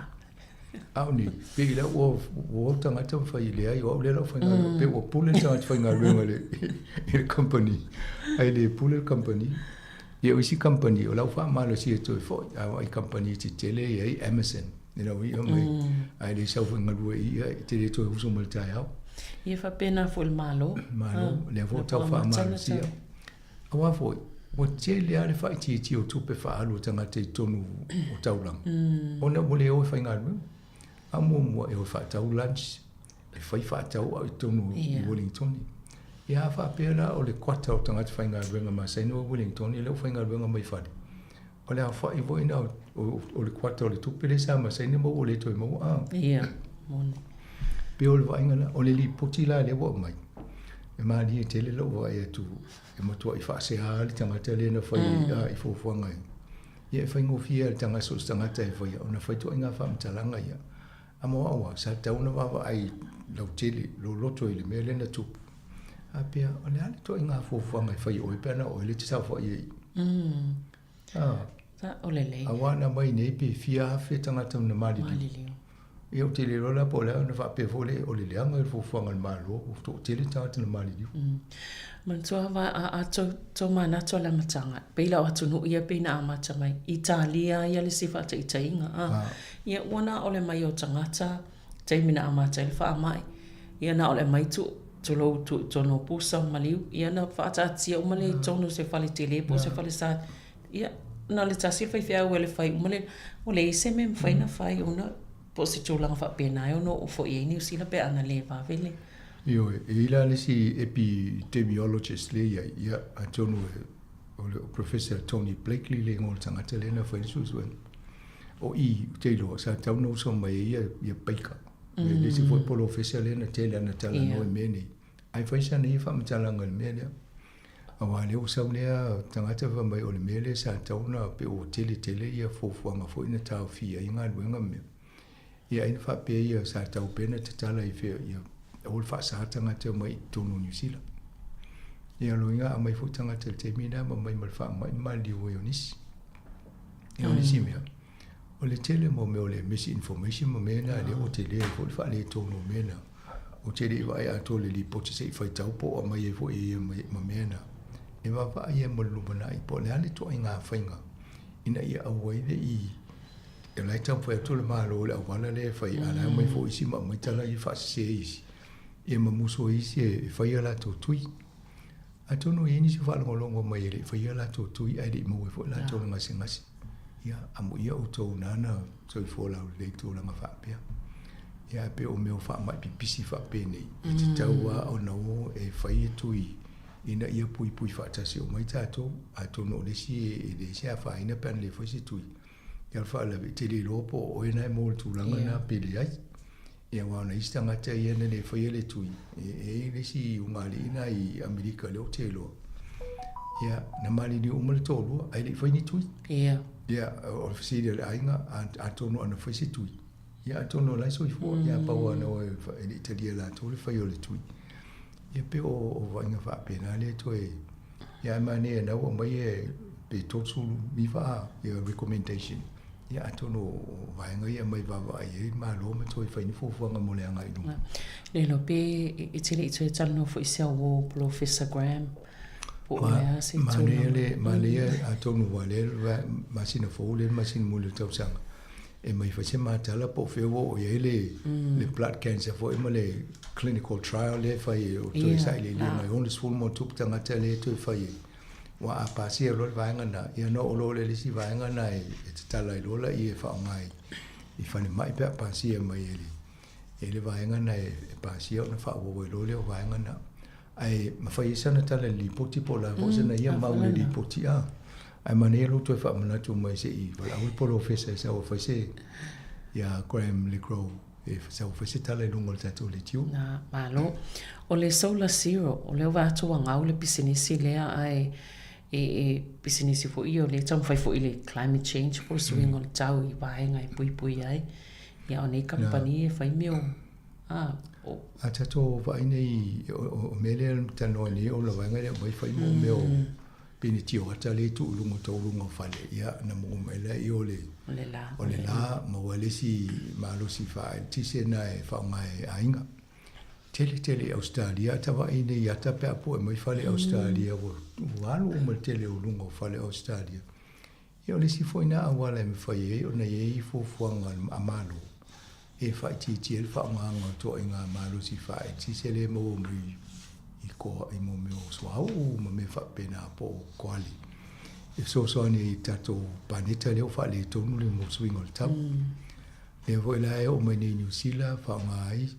A o nei, pei la ua o tagata ma fai, leai, o au lea o le a ou faigaluega. Pei ua pule le tagata faigaluega i le company, ae le pule le company. Ia o isi company, o la ua faamalosia toe foi. A vaai i company tetele e i ai Amazon, i lau ia mai, ae le sau foi galue i ia, e te le toe usu mai i le taeao. Ia faapena foi i le Malo. Malo, lea foi ua tau faamalosia. Aua foi, ua tele lava le faaitiitia o tupe faaalu a tagata i totonu o taulaga, ona ua le o e faigaluega. A muamua e o e faatau lunch, e fai faatau au i totonu i Wellingtoni. Ia a faapea la o le kuata o tagata faigaluega masani o Wellingtoni lea ua faigaluega mai fale, o le aofai foi lena o le kuata o le tupe lea sa masani ona maua ua le toe maua. A. Ia, moni. Pei o le vaaiga lena. O le lipoti la lea ua aumai, e malie tele lou vaai atu e matuai faasea le tagata lea na fai i fuafuaga ia. Ia e faigofie lava i le tagata, so o se tagata e faia ona fai ituaiga faamatalaga ia. A mo au lava, sa tatau ona vaavaai lautele, loloto i le mea lea na tupu. A pea, o le a le ituaiga fuafuaga e fai e oe pe ana o oe lea e te saofai ai i i? A, o lelei. Aua na aumai nei pe fia afe tagata na maliliu. Ia ou te le iloa la po o le a ona faapea foi lea o le leaga i le fuafuaga a le Malo ua toatele tagata na maliliu. Manatua va a a tou tou manatu a le amataga, pei la o atunuu ia pei na amata mai, Italia ia le isi faataitaiga a. Ia ua na o le mai o tagata taimi na amata ai le faamai, ia na o le aumai tu tulou tuu i totonu o pusa ma maliu, ia na faataatia uma lea i totonu o se fale tele po o se fale sa, ia na o le tasi le faifeau e le fai uma le, ua leai se mea e mafai ona fai ona po o se tulaga faapena e ono oo foi i ai Niu Sila pe ana le vave le. Ioe, e i ai la le isi epidemiologist lea e i ai, ia atonu e o le Professor Tony Blakely le igoa o le tagata lea na fai le suesuega. O i, ou te iloa, sa tatau ona uso mai ai ia, ia Baker. Mm. Le isi foi polofesa lea na tele ana talanoa i mea nei. Ae fai sana ia faamatalaga i le mea lea. Aua lea ua sau lea tagata fai mai o le mea lea sa tatau ona pei ua tele tele ia fuafuaga foi na taofia ai galuega ma mea. Ia ai na faapea ia sa tatau pea na tatala i fea ia aua le faasa tagata mai i totonu o Niu Sila. Ia o lona uiga a aumai foi tagata i le taimi lena ma aumai ma le faamai ma maliliu ai o nisi. Ia o nisi mea, o le tele mo mea o le misinformation ma mea na lea ua tele ai foi le faaletonu o mea na. Ou te le i vaai atoa i le lipoti se i faitau po o aumai ai foi ia ma mea na. E vaavaai ai mo le lumanai po o le a le ituaiga faiga ina ia aua ai ne i o la e taumafai atu le Malo i le auala lea e fai, a o la e omai foi isi ma aumai tala ia faasese isi, ia ma musu ai isi e fai a latou tui. Atonu e i ai nisi o faalogologo mai e le i faia a latou tui ae le i maua ai foi latou le gasegase. Ia, amuia outou nana soifua laulelei i tulaga faapea. Ia, ae pei o mea o faamai pipisi faapenei, e tatau lava ona o e fai e tui ina ia puipui faatasi uma ai tatou. Atonu o le isi e leai se afaina pe ana le fai se tui. Ia o le faalavelave, e te le iloa po o oe na e maua i le tulaga lena pe leai. Ia aua o nai isi tagata ia na le faia le tui, e i ai le isi ugaalii na i Amerika lea ou te iloa. Ia, na maliliu uma le toalua, ae le i fai ni tui. Ia. Ia, o le fesili a le aiga, atonu ana fai se tui. Ia, atonu o la e soifua. Ia, pau lava na o e le i talia e latou le fai o le tui. Ia, pei o vaaiga faapena lea toe... Ia, ae manaia na ua aumai e pe 39 a ia recommendation. Ia atonu o vaega ia e aumai vaavaai ai le Malo ma toe fai ni fuafuaga mo le agai i luma. Le iloa pe e te le i toe talanoa foi i se auō Polofesa Graham po o le a se tulaga. Manaia le, manaia atonu ua lea masina fou lea le masina muli o le tausaga e mai fai se matala po o fea ua oo i ai le, le blood cancer foi ma le clinical trial lea e fai o toe sailiilia mai 60+ tagata lea e toe fai ai. Aua a pasia loa le vaega lena, ia ona oo loa lea i le isi vaega lena e tatala ai loa laia e faaaoga i falemai pe a pasia mai e le, e le vaega lena e pasia ona faaauau ai loa lea o vaega lena. Ae mafai ai sana tala i le lipoti po o le a foi sana ia mau i le lipoti a. Ae manaia lou toe faamanatu mai se i valaau le polofesa e sau e fai se ia Graham Legro e sau e fai se tala i luga o le tatou leitio. Na, malo. O le Solar Zero, o lea ua vaai atu ua gau le pisinisi lea ae e, e pisinisi foi ia o lea e taumafai foi i le climate change po o le suiga o le tau i vaega e puipui ai. Ia o nei kamupani e fai mea o a o A tatou vaai nei o mea lea na talanoa nei o le vaega lea aumai fai mo mea o penitio ata lea e tuu i luga o tauluga o fale, ia na maua mai lea i o le o le la o le la maua le isi malosi faaeletise na e faaaoga e aiga. Tele tele i Ausetalia a tavaai nei ata pe a poe mai fale Ausetalia ua ua alu uma le tele o luga o fale Ausetalia. Ia o le isi foi na auala e mafai ai ona i ai fuafuaga a Malo e faaitiitia ai le faaaogaina o ituaiga malosi faaeletise lea e maua mai i koa i mo mea o suauu ma mea faapena po o koali e fesoasoani ai i tatou paneta lea ua faaletonu le suiga o le tau. Lea foi la e oo mai nei i Niu Sila faaaoga ai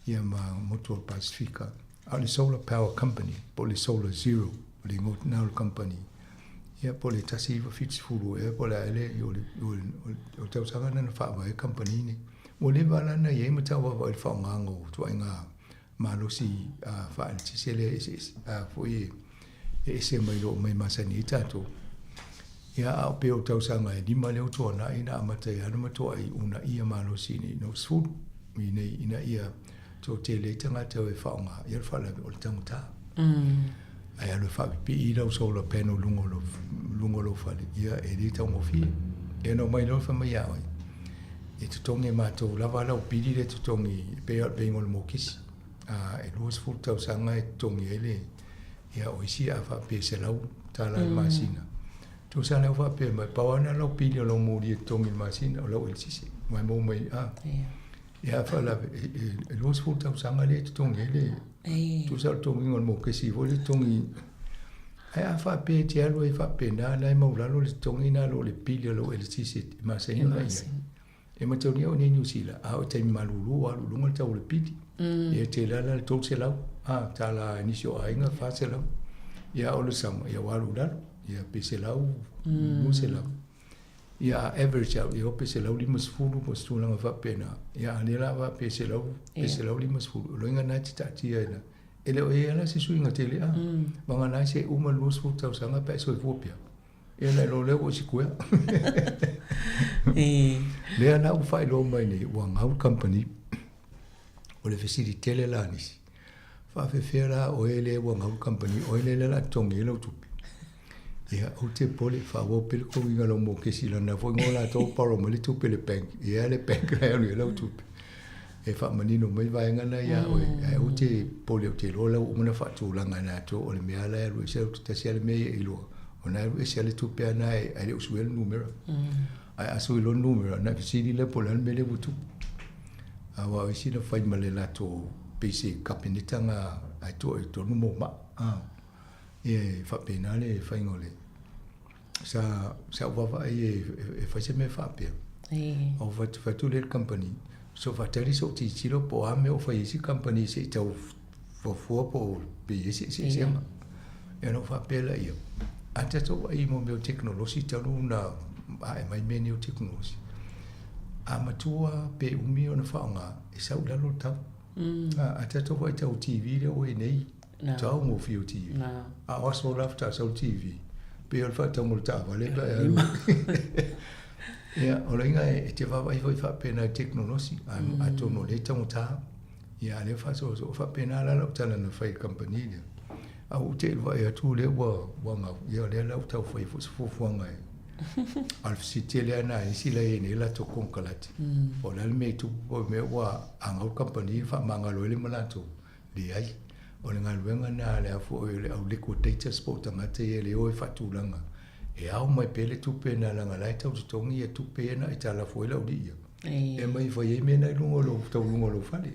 ia ma motu o le Pasifika. A o le Solar Power Company po o le Solar Zero, o le igoa lena o le kamupani, ia po o le 1970 ea po o le a ea le, o le, o le, o le tausaga lena na faavae ai le kamupani lenei. Ua leva la ona i ai ma tau vaavaai i le faaaogaina o ituaiga malosi faaeletise lea eseese foi e ese mai lo mai masani ai tatou. Ia a o pei o tausaga e lima lea ua tuanai na amata ai lava ona matuai uunaia malosi nei no sefulu i nei ina ia toatele ai tagata e faaaoga ia le faalavelave o le taugata. Ae alu e faapipii lau solar panel luga o luga o lou fale, ia e le taugofie. Ia na omai loa fai mai ia oe, e totogi e matou lava lau pili lea e totogi e pei lava o le paying o le mokisi. E 20 tausaga e totogi ai le, ia o isi a faapea e $100 i le masina. Tusa lea ua faapea mai, pau lava lena o lau pili o lau moli e totogi i le masina, o lau eletise, mai maua mai, a. Ia a faalavelave, e 20 tausaga lea e totogi ai le, tusa o le totogiga o le mokesi foi lea e totogi. Ae a faapea e te alu ai faapena, la e maulalo le totogi na lo le pili o lau eletise e masani ona i ai. E mataulia o nei Niu Sila, a o taimi malulu ua alu i luga le tau o le pili. Ia te lala le 300, a, tala i nisi o aiga 400. Ia o le summer, ia ua alu i lalo, ia pe 100, 200. Ia a average out, ia pe 150 po o se tulaga faapena. Ia a lea la faapea 100, pe 150, o loiga na e te taatia ai la. E le o i ai lava la se suiga tele, a, vagana se uma le 20 tausaga pe a e soifua pea. Ia na iloa lea ua sikuea. Lea la ua faailoa mai nei ua gau le kamupani. O le fesili tele la a nisi, faafefea la oe lea ua gau le kamupani, oe lea o le a totogi ai lau tupe. Ia, ou te popole, faaauau pea le totogiina o lau mokesi leaga foi o latou ua borrow mai le tupe i le bank, e i ai lava le bank la e alu i ai lau tupe. E faamanino mai vaega na ia oe, ae ou te popole ou te iloa la ua uma ona faatulaga e latou o le mea la e alu ese au tasi lava le mea ia e iloa, o na e alu ese lava le tupe a na ae le o suia le numera. Ae a sui loa le numera, ona e fesili lea po o le a le mea lea ua tupu. Aua o isi na fai ma le latou pei se kapeneta na ae tua i totonu mo maa. Ia e faapena le faiga o le sa sa ou vaavaai e fai se mea faapea. Ou fai atu lea i le kamupani, so faatali so'u tilotilo po o a mea o fai ai isi kamupani se i tau fuafua po o pe i ai se eseesega. Ia ona ou faapea laia, a tatou vaai i mea o tekonolosi talu ona ae mai mea nei o tekonolosi, a matua pe umi ona faaaoga, e sau i lalo le tau. A tatou vaai i tau TV lea ua i ai nei, taugofie o TV. A o aso la faatoa sau le TV, pei o le faatauga o le taavale pe a e alu. Ia, o lona uiga e te vaavaai foi faapena i tekonolosi, atonu o lea e taugata. Ia, a o lea e faasoasoa faapena la lau tala na fai i le kamupani lea. A ua ou te i vaai atu lea ua gau, ia o lea la ua tau fai foi se fuafuaga e a o le fesili tele lava lena a isi la e i ai nei latou konekarate. Po o le a le mea e tupu po o le mea ua a gau le kamupani faamagalo ai lea ma latou. Leai. O le galuega lena a le au foi o le au liquidators po o tagata ia e le o e faatulaga e ao mai pea le tupe lena leaga la e tau totogi ia tupe ia na aitalafu ai le aualii ia. E aumai e fai ai mea na i luga o lou taualuga o lou fale.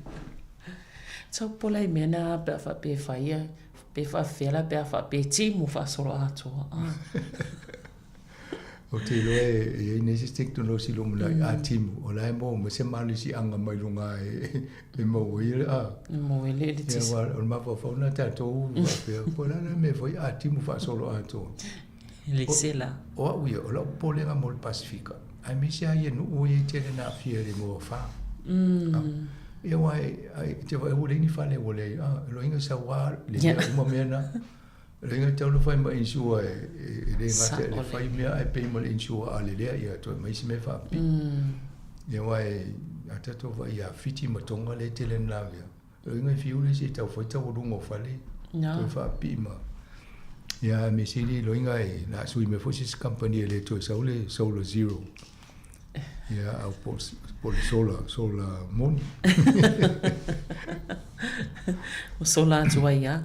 Tau pola i mea na pe a faapea e fai ia, pe faafefea la pe a faapea e timu faasoloatoa. Ah. Ou te iloa e i ai nei se tekonolosi i lumanai a timu, o la e maua mai se malosiaga mai luga e maua ai le a. E maua ai le eletise. Ia, o le mafaufau lena tatou faapea, po o le a la le mea e fai a timu faasoloatoa. E leai se la. O au ia, o lau popolega mo le Pasefika, aemaise lava ia nuu ia e tele ina aafia i le moa fa. Ia aua e te vaai ua leai ni fale ua leai, loiga sau lava le mea uma mea na. Loiga e tatau ona fai ma insure e le gata i le fai mea ae pay ma le insure a le lea ia toe aumai isi mea faapipii. Ia aua a tatou vaai ia Fiti ma Tonga lea e tele ina lavea. Loiga e fiu le isi e tau fai taualuga o fale toe faapipii ma ia ae mea sili loiga e o le a sui mai foi se isi kamupani e le toe sau le solar zero. Ia au po o le solar, solar moni. Ua solar atu ai lava.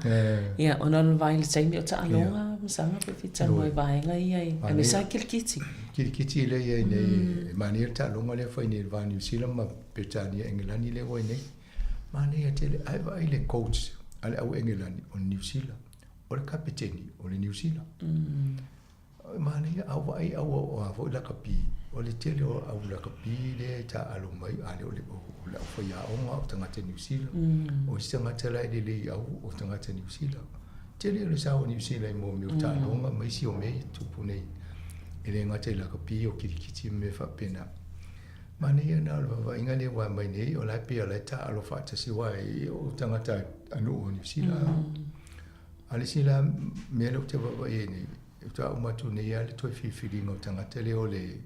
Ia, ona o le vaai i le taimi o taaloga, Masaga pe fia talanoa i vaega ia aemaise lava kirikiti. Kirikiti lea e i ai nei, e manaia le taaloga lea e fai nei i le va o Niu Sila ma Peretania Engelani lea ua i ai nei. Manaia tele, ae vaai le coach a le au Engelani o le Niu Sila, o le kapeteni o le Niu Sila. Manaia, a ou vaai au o a foi lakapi, o le tele o au lakapi lea e taaalo mai, a le o le au faiaoga o tagata Niu Sila, o isi tagata la e lelei au o tagata Niu Sila. Tele o le sao o Niu Sila i mea o taaloga ma isi o mea e tupu nei, e le gata i lakapi o kirikiti ma mea faapena. Manaia na o le vaavaaiga lea ua aumai nei, o la e pei o la e taaalo faatasi aua o tagata a nuu o Niu Sila. A o le isi la mea lea ou te vaavaai ai nei, faatoa uma atu nei lava le toe filifiliga o tagata lea o le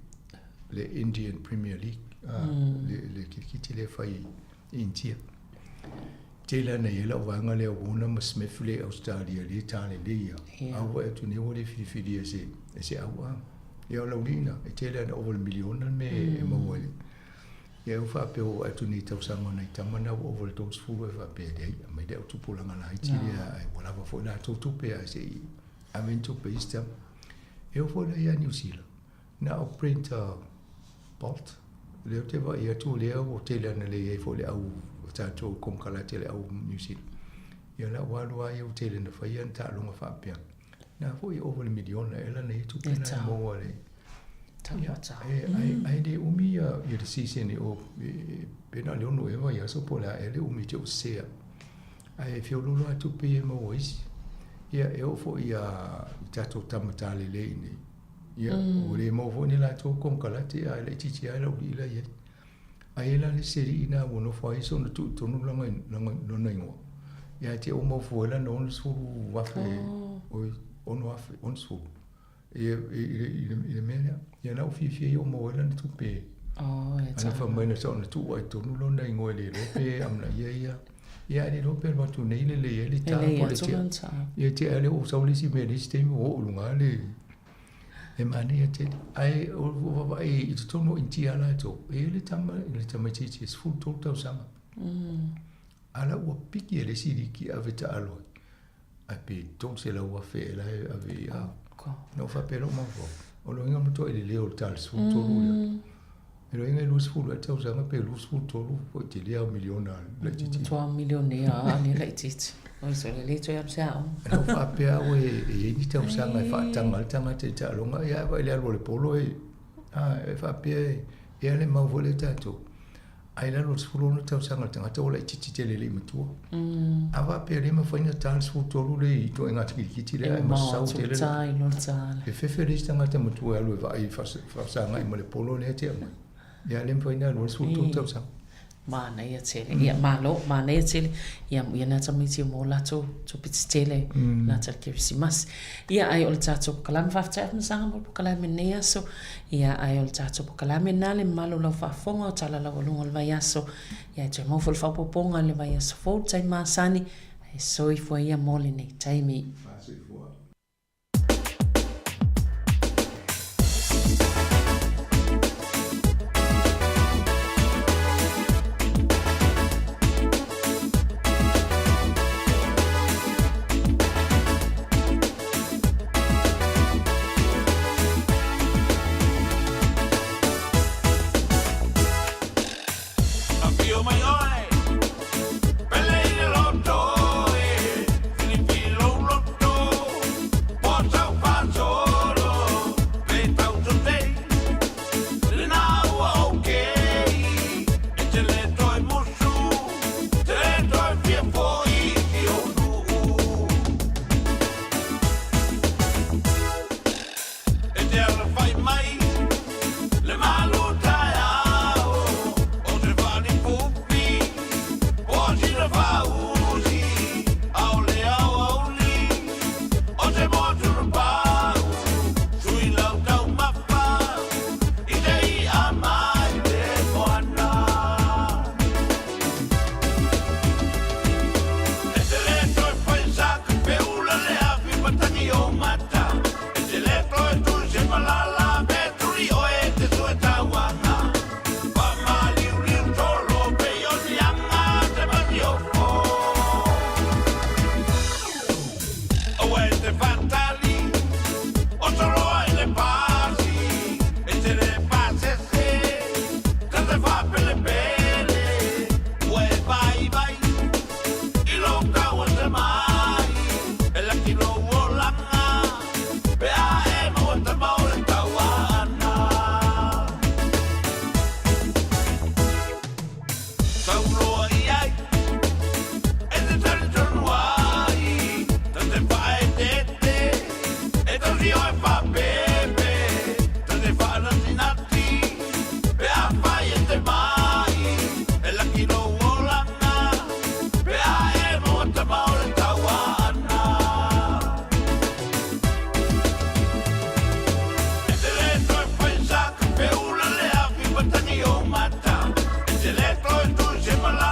le Indian Premier League, le kirikiti lea e fai i Initia. Tele lava na i ai lau vaega lea o Warner ma Smith lea i Ausetalia lea e ta lelei lava. A ua vaai atu nei ua le filifilia e se, e se au. Ia o le auliina, e tele lava ina ova i le miliona le mea e maua ai. Ia ua faapea ua vaai atu nei i tausaga o nai tama na ua ova i le 30 e faapea, leai, aumai le au tupulaga laiti lea ae ua lava foi latou tupe ae se i ave ni tupe i isi tama. E oo foi la ia Niu Sila, na o Brent Bolt, lea ou te vaai atu lea ua tele ana le i ai foi le au tatou konekarate le au Niu Sila. Ia la ua alu lava ia ua tele ina fai ana taaloga faapea. Na foi e ova i le miliona ea lana ia tupe na e maua le Ae le umi ia le season e o pe na o le 6 ea vaiaso po o le a ea le umi te o sea. Ae feoloolo lava tupe ia e maua isi. Ia e oo foi ia i tatou tama talele i inei. Ia ua le maua foi ni latou konekarate ae laitiiti lava lau alii la e i ai. Ae i ai la le isi alii lena ua nofo ai soona tuu i totonu lona igoa. Ia ae te i ua maua fua ai lana $60,000, oi, $6,000, 60 i le mea lea. Ia na ua fiafia ia ua maua ai lana tupe. Ana fai mai na soona tuu ai i totonu lona igoa e le iloa pe amanaia ia. Ia ae le iloa pe alu atu nei lelei ai le ta po o le tea. Ia tea lea ua sau le isi mea i le isi taimi ua oo i luga le E manaia tele. Ae ua vaavaai i totonu o Initia latou, e i ai le tama, le tamaitiiti e 13 tausaga. A la ua piki e le isi liki e ave taalo ai. Ae pe 300,000 ea la e ave i a. Na ou faapea lou mafaufau, o lona uiga matuai lelei o le ta le 13 lea. E loiga e 20 ea tausaga pe 23 po i tele au miliona laitiiti. Matua milionea a le laitiiti. Oi so le le toe alu se aoga. Na ou faapea au e i ai ni tausaga e faataga ai le tagata i taaloga, ia ae vaai i le alu a le polo e, a, e faapea e, e a le mau foi lea tatou. Ae i lalo o le 16 tausaga le tagata ua laitiiti tele e le i matua. A faapea e le mafai ona ta le 13 lea i ituaiga kirikiti lea ae masau tele. E fefe le isi tagata matua e alu e vaai faasagai ma le polo lea e tea mai. Ia le mafai ona alu ai le 13 tausaga. Manaia tele. Ia malo, manaia tele. Ia ia nā tamaiti mo latou tupe tetele nā tala Kerisimasi. Ia ae o le tatou pokalame faafetai Afamasaga mo le pokalame lenei aso. Ia ae o le tatou pokalame lena le mamalu o lau faafofoga o tala laualuga o le vaiaso. Ia e toe maua foi le faaopoopoga i le vaiaso fou le taimi masani. Ae soifua ia mo lenei taimi. Afio mai oe, pele i le loto e, filifili lou loto. tauloa i ai. E te talitonu ai, ta te faaeteete, e tausi oe faapepe, ta te faanatinati, pe afai e te mai, e laki lou olaga, pe a e maua tama o le tauaana. E te le toe fai sa ka feula le afi matagi o mata, e te le toe tu se malae.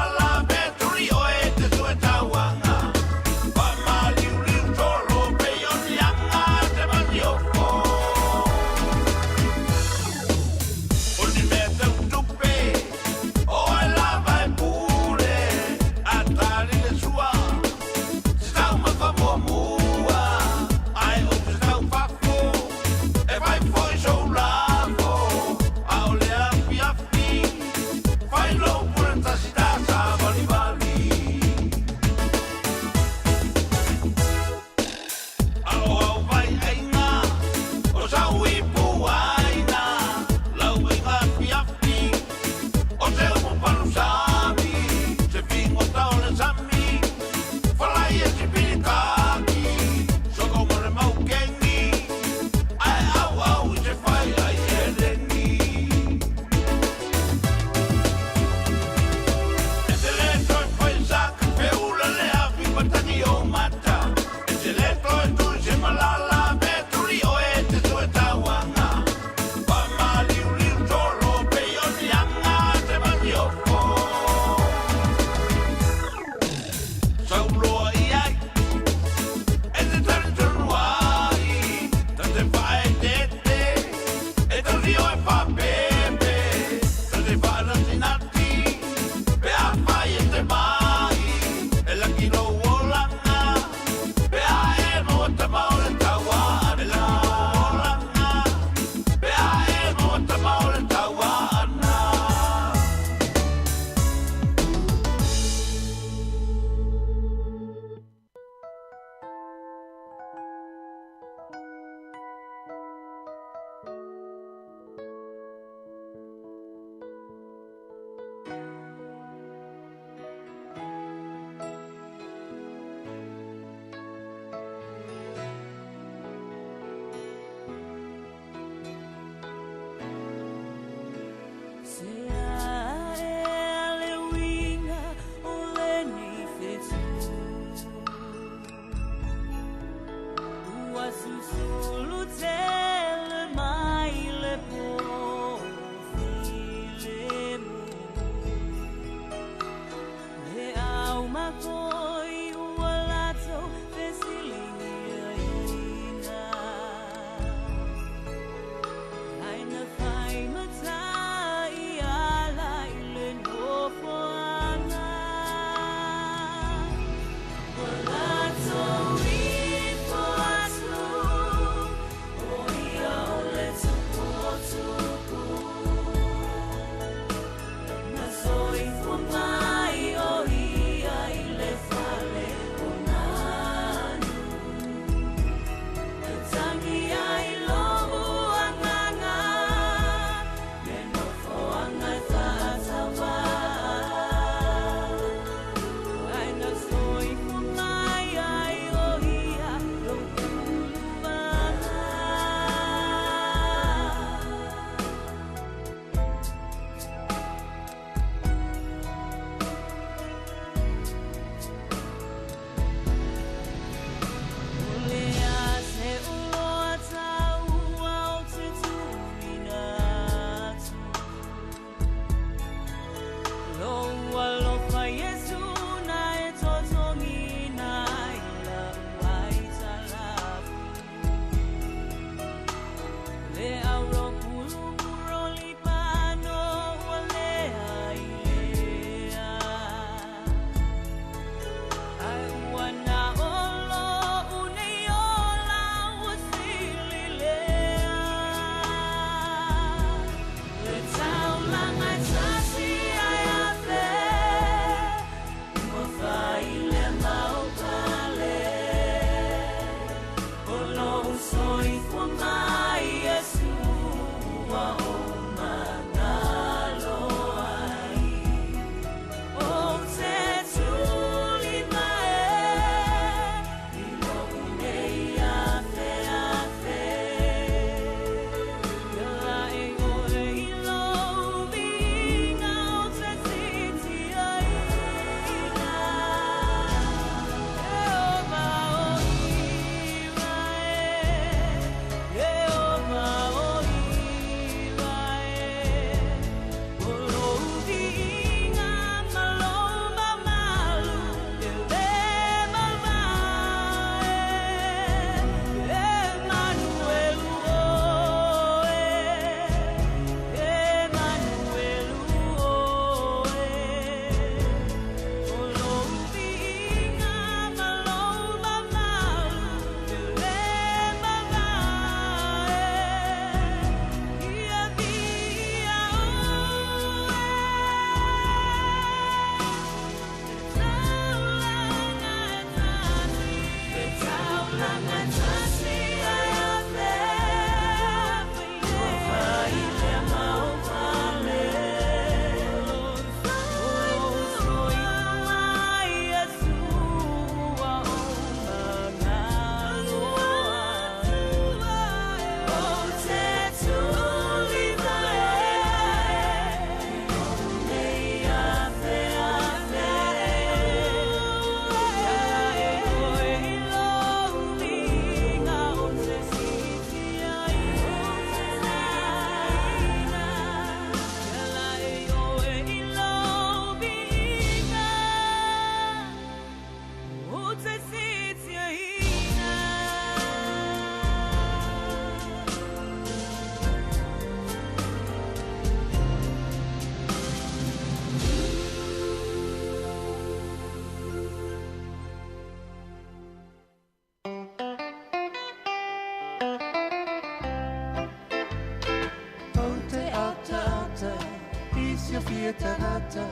fiafia tagata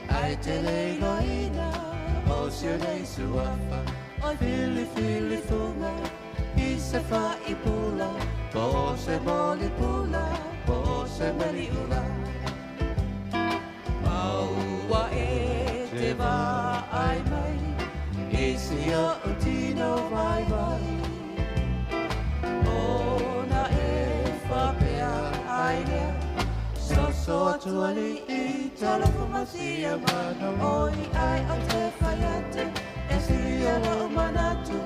Ai te le iloaina o si o nei suafa Oi filifili fuga i se faipula Po o se molipula po o se meliula Maua e te vaai mai I si o'u tino vaivai Ona e faapea ai lea Soso atu ali'i talofa ma sia mano Oi ai o te fai atu e silia la'u manatu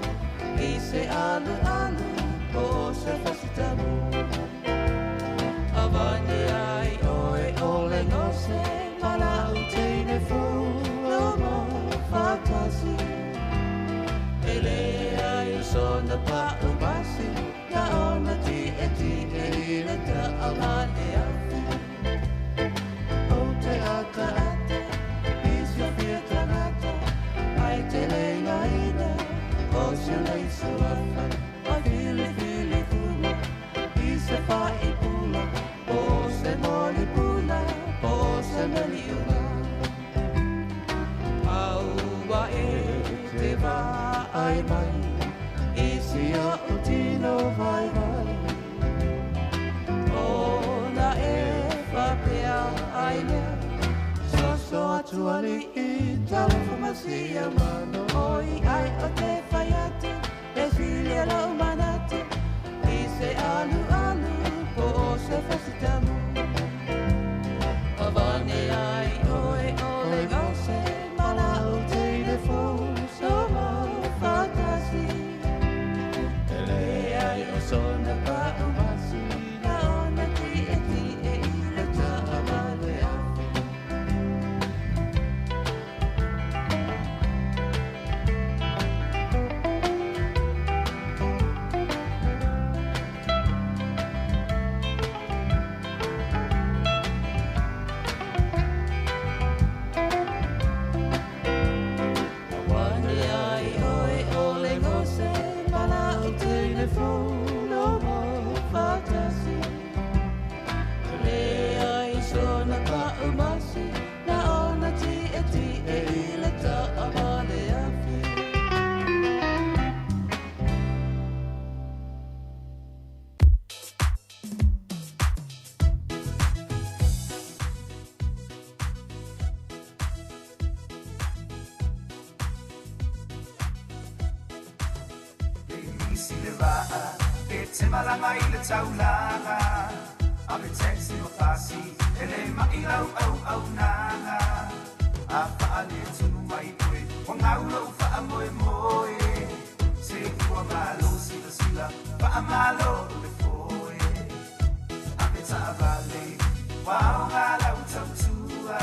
I se alu alu po o se fasitamu Avane ai oe o le gose ma la'u teine fulomo fatasi E leai o sona pa'u masi Na ona ti'eti'e i le ta'avale afi O te ataata i siofia tagata Ai te le iloaina o si o nei suafa Oi filifili fuga i se faipula Po o se molipula po o se meliula Aua e te vaai mai I si o'u tino vaivai Ona e faapea ai lea Soso atu ali'i talofa ma sia mano Oi ai o te fai atu e silia la'u manatu I se alu alu po o se fasitamu Avane ai oe o le gose ma la'u teine fou somo fatasi E leai o sona pa'u masi Na ona ti'eti'e i le ta'avale afi Avane ai oe o le gose ma la'u teine fulomo fatasi E leai sona pa'u masi Na ona ti'eti'e i le ta'avale afi E isi le vaa e te malaga i le taulaga A me taxi ma fasi e le ma'i lau auaunaga A faale tonu mai oe ua gau lou faamoemoe Se ua malo silasila faamalo o le foe A pe taavale ua aoga lau tautua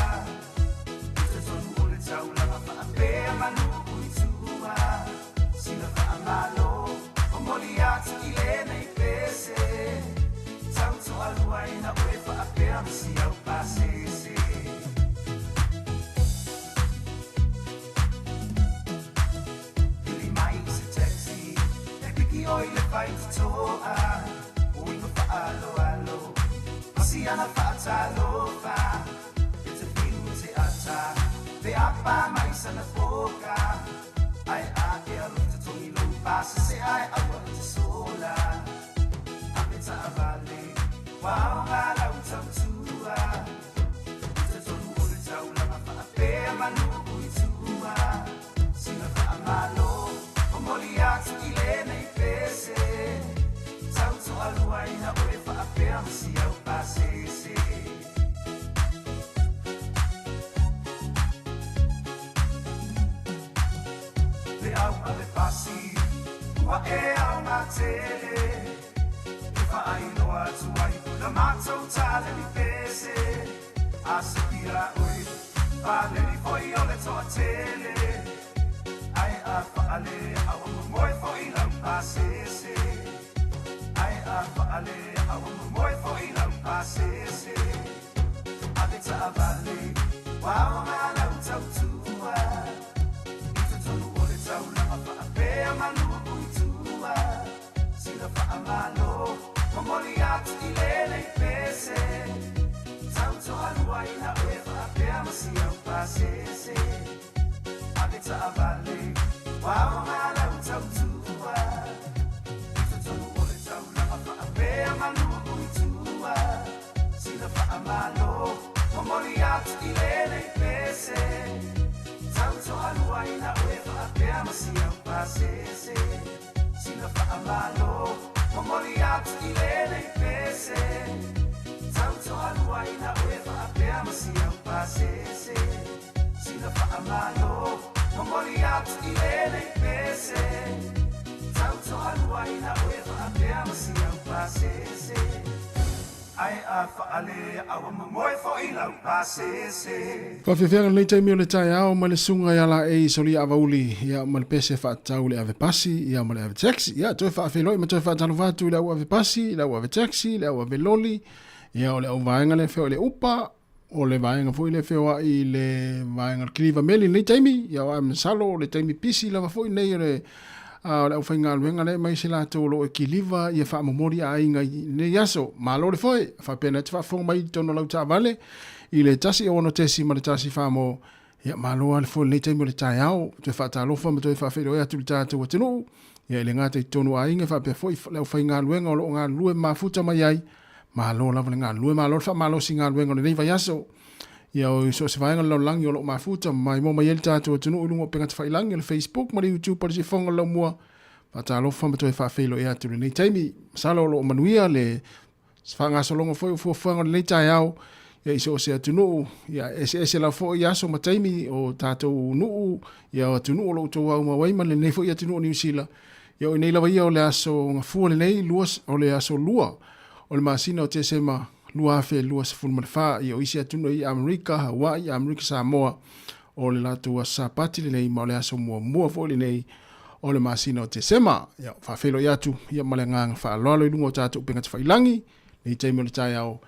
I totonu o le taulaga faapea manuu i tua Sila faamalo momoli atu i lenei pese Tautoaluaina oe faapea ma si au pasese Pili mai i se taxi e piki oi le faitotoa Uiga faaloalo ma siana faatalofa E te fiu te ata pe apa mai sana poka Ai a e alo totogi lou pasese ae aua e te sola A pe taavale ua aoga lau tautua I totonu o le taulaga faapea manuu i tua Sila faamalo momoli atu i lenei pese Tautoaluaina oe faapea ma si au pasese Le au a le pasi ua e aoga tele E faailoa atu ai la matou taleni pese A sepia oe paleni foi o le toatele Ai a faale a ua momoe foi lau pasese Ai a faale a ua momoe foi lau pasese A le taavale ua aoga lau tautua I totonu o le taulaga faapea manuu i tua Sila faamalo momoli atu i lenei pese Tautoaluaina oe faapea fa'amalo momoli atu i lenei pese tautoaluaina oe fa'apea ma siau pasese sina fa'amalo momoli atu i lenei pese tautoaluaina oe fa'apea ma siau pasese ai a fa'ale aua mamoe fo'i lau pasese. Faafiafiaga lenei taimi o le taeao ma le susuga ia Laei Solia Avauli ia ma le pese faatatau i le ave pasi ia ma le ave taxi. Ia toe faafeiloai ma toe faatalofa atu i le au ave pasi, le au ave taxi, le au ave loli, ia o le au vaega lea feoai i le upa, o le vaega foi lea feoai i le vaega o le kiliva meli i lenei taimi, ia ae masalo o le taimi pisi lava foi lenei o le o le aufaigaluega lea aemaise latou o lo o kiliva ia faamomoli aiga i lenei aso. Malo le foe, faapena e te faafofoga mai i totonu o lau taavale i le 1 6.1 mo ia malo lava le foe i lenei taimi o le taeao. Toe faatalofa ma toe faafeiloai atu i le tatou atunuu ia i le gata i totonu o aiga faapea foi le aufaigaluega o lo o galulue mafuta mai ai. Malo lava le galulue, malo le faamalosi i galuega o lenei vaiaso. Ia o so o se vaega o le lalolagi o lo o mafuta ma maimoa mai ai le tatou atunuu i luga o upega tafailagi o le Facebook ma le YouTube o le Siufofoga o le Laumua. Faatalofa ma toe faafeiloai atu i lenei taimi. Masalo o lo o manuia le faagasologa foi o fuafuaga o lenei taeao ia i so o se atunuu, ia eseese lava foi aso ma taimi o tatou nuu, ia o atunuu o lo o outou aumau ai ma lenei foi atunuu o Niu Sila. Ia o inei lava ia o le aso Gafua lenei, lua, o le aso lua o le masina o Tesema 2024. Ia o isi atunuu i Amerika, Hawaii, Amerika Samoa, o le latou aso Sapati lenei ma o le aso muamua foi lenei o le masina o Tesema. Ia, faafeiloai atu ia ma le agaga faaaloalo i luga o tatou upega tafailangi, lenei taimi o le taeao.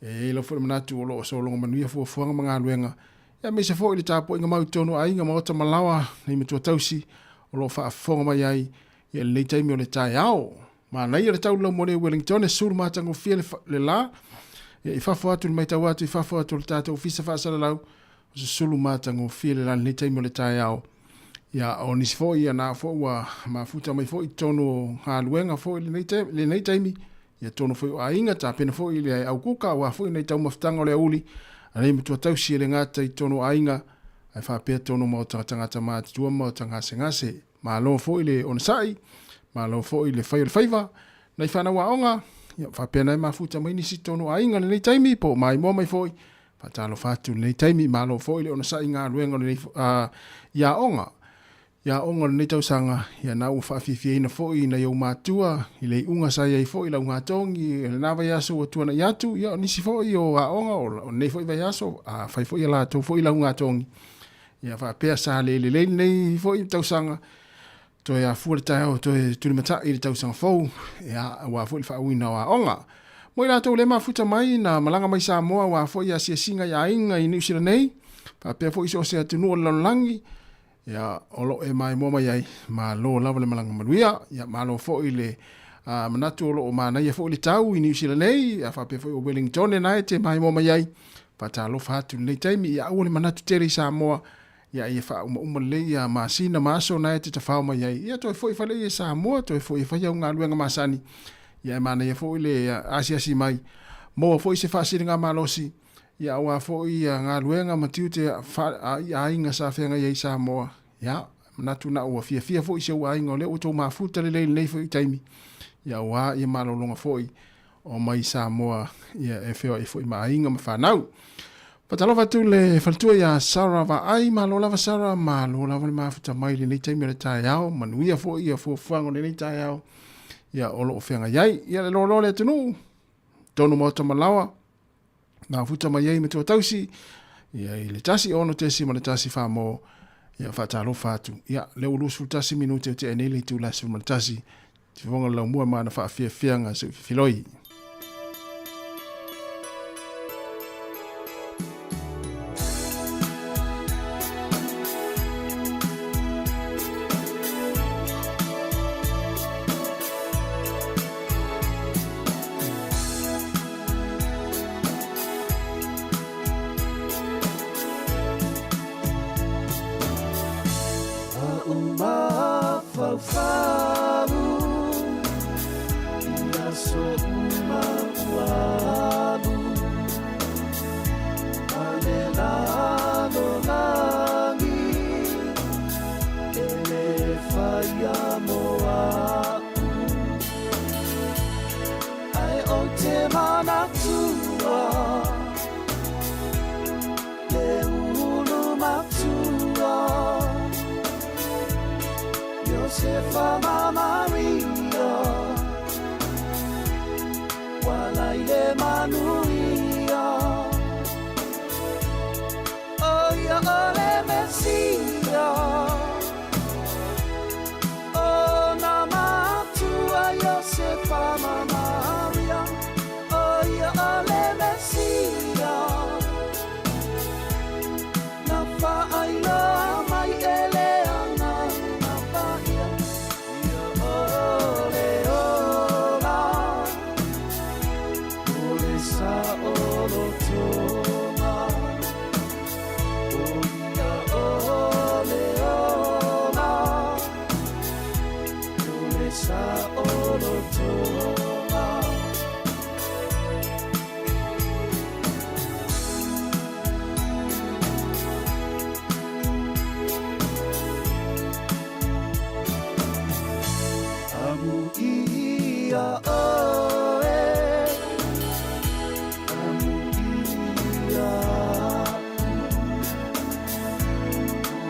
E i ai lava foi le manatu o lo o sologa manuia fuafuaga ma galuega, ia aemaise foi le tapuaiga mau i totonu o aiga, maota ma laoa, nei matua tausi o lo o faafofoga mai ai i lenei taimi o le taeao. Manaia le tau lau mo le Wellington e sulu matagofie le, le la. Ia, i fafo atu le matau atu i fafo atu o le tatou ofisa faasalalau, o se sulu matagofie le la lenei taimi o le taeao. Ia, o nisi foi ia na foi ua mafuta mai foi i totonu o galuega foi lenei taimi, lenei taimi ia totonu foi o aiga, tapena foi le aukuka, aua foi nei taumafataga o le aoauli, a nei matua tausi e le gata i totonu o aiga, ae faapea totonu o maota tagata matutua ma maota gasegase. Malo foi le onosai, malo foi le fai o le faiva, nai fanau aoga, ia faapea nai mafuta mai nisi totonu o aiga lenei taimi, po o maimoa mai foi, faatalofa atu lenei taimi, malo foi le onosai i galuega o lenei, i aoga. I aoga o lenei tausaga, ia na ua faafiafiaina foi nai ou matua i le iuga sa i ai foi lau gatogi i lena vaiaso ua tuanai atu, ia o nisi foi o aoga o lenei foi vaiaso, a fai foi a latou foi lau gatogi. Ia faapea sa le lelei lenei foi tausaga, toe afua le taeao, toe tulimatai le tausaga fou, ia, aua foi le faauiina o aoga. Mo i latou le mafuta mai na malaga mai Samoa aua foi asiasiga i aiga i Niu Sila nei, faapea foi so o se atunuu o le lalolagi, ia, o lo o e maimoa mai ai, malo lava le malaga manuia, ia, malo foi le manatu o lo o manaia foi le tau i Niu Sila nei, ia, faapea foi o Wellington na e te maimoa mai ai, Faatalofa atu i lenei taimi, ia aua le manatu tele i Samoa, ia ia faaumauma lelei ia masina ma aso na e te tafao mai ai. Ia toe foi fale ia Samoa, toe foi e fai au galuega masani, ia e manaia foi le asiasi mai. Maua foi se faasiliga malosi, ia aua foi ia galuega ma tiute i aiga sa feagai ai i Samoa. Ia, manatu na ua fiafia foi si ou aiga o lea ua tou mafuta lelei i lenei foi taimi, ia aua ia malologa foi o mai Samoa ia e feoai foi ma aiga ma fanau. Faatalofa atu le faletua ia Sarah Vaai, malo lava Sarah, malo lava le mafuta mai lenei taimi o le taeao, manuia foi ia fuafuaga o lenei taeao ia o lo o feagai ai. Ia le loaloa le atunuu, tonu maota malaoa, mafuta mai ai matua tausi, ia i le 1 6 ma le 1 mo ia faatalofa atu. Ia le ua 21 minute o tea nei le itula 11, Siufofoga o le Laumua ma ana faafiafiaga se i fefiloi. Iosefa ma Maria Ua lai le manuia O ia o le Mesia O na matua Iosefa ma Maria O ia o le Mesia Na faailoa mai e le Agaga Paia Ia o le ola O le saolotoga O ia o le ola O le saolotoga Amuia oe Amuia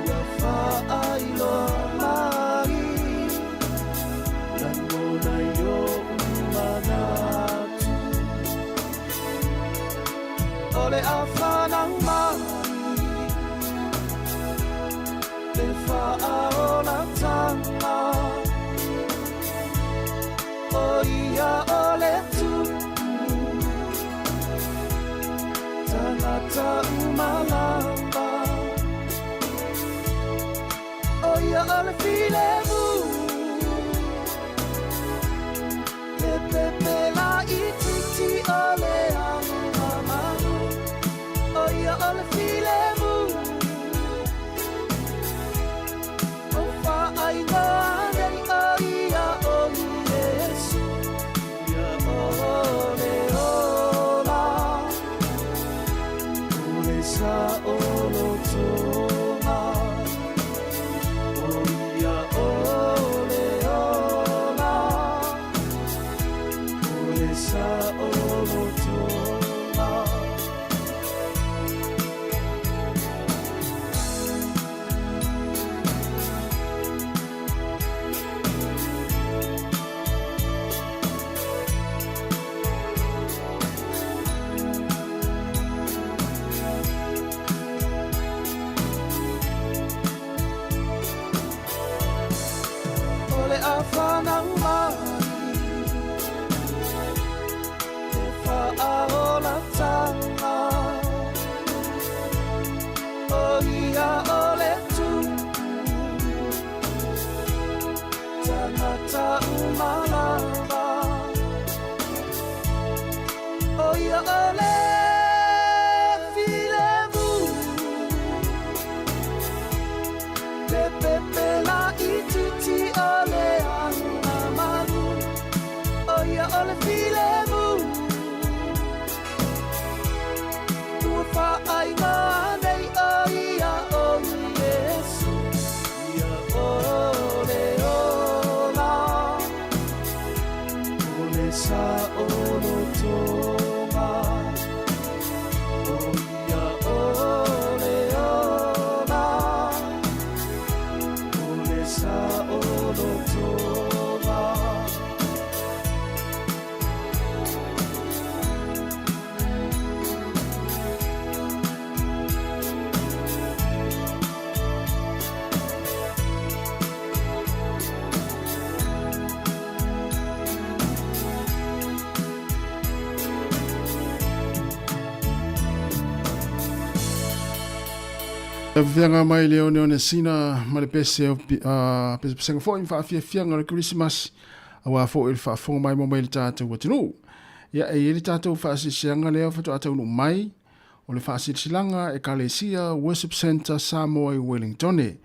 Ua faailoa mai Lagona i ou manatu O le a fanau mai Le faaolatanga O ia o le tupu Tagata uma lava O ia o le filemu Le pepe laitiiti o le agamalu O ia o le filemu O faailoa nei o ia o Iesu Ia o le ola O le saolotoga O ia o le ola O le saolotoga O le a fanau mai Le faaolatanga O ia o le tupu Tagata uma lava O ia o le filemu Le pepe laitiiti o le agamalu O ia o le filemu Ua faaigoa nei o ia o Iesu Ia o le ola O le saolotoga O ia o le ola O le saolotoga Feaga mai le oneone sina ma le pese o pesepesega foi ma faafiafiaga o le Kerisimasi auā foi le faafofoga mai mo mai le tatou atunuu. Ia e i ai le tatou faasilasilaga lea faatoa taunuu mai o le faasilasilaga Ekalesia Worship Centre Samoa i Wellingtone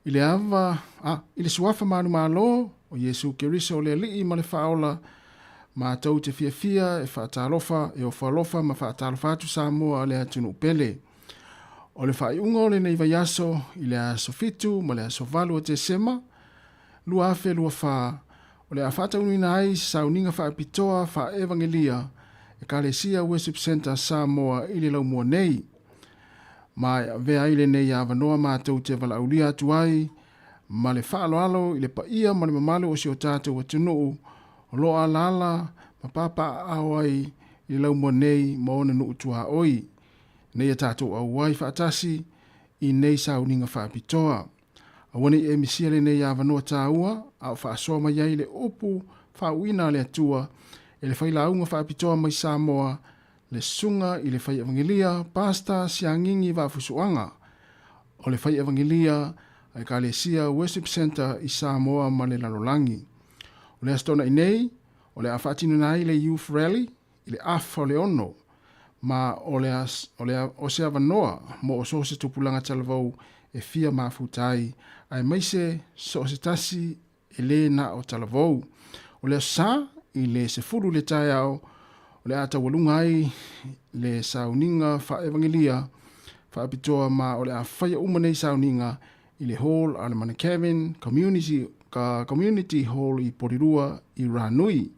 i le ava a i le suafa manumalo o Iesu Keriso le Alii ma le Faaola matou te fiafia e faatalofa e ofo alofa ma faatalofa atu Samoa a le atunuu pele. O le faaiuga o lenei vaiaso i le aso 7 ma le aso 8 o Tesema 2024, o le a faataunuina ai se sauniga faapitoa faa-evangelia Ekalesia Worship Centre Samoa i le laumua nei. Ma e avea ai lenei avanoa matou te valaaulia atu ai ma le faaaloalo i le paia ma le mamalu o si o tatou atunuu o lo o alaala ma papaaao ai i le laumua nei ma ona nuu tuaoi, ina ia tatou auai faatasi i nei sauniga faapitoa. Aua ne i e misia lenei avanoa taua a o faasoa mai ai le upu faauuina a le Atua e le failauga faapitoa mai Samoa, le Susuga i le Fai Evangelia Pastor Siagigi Vaafusuaga o le Fai Evangelia a Ekalesia Worship Centre i Samoa ma le lalolagi. O le Aso Toonai nei, o le a faatinoina ai le Youth Rally i le afa o le ono, ma o le, o le, o se avanoa mo o so o se tupulaga talavou e fia mafuta ai, aemaise so o se tasi e lē na o talavou. O le aso Sa, i le 10 i le taeao, o le a taualuga ai le sauniga faa-evangelia faapitoa ma o le a faia uma nei sauniga i le hall a le Manukavin Community, ka Community Hall i Porirua i Ranui.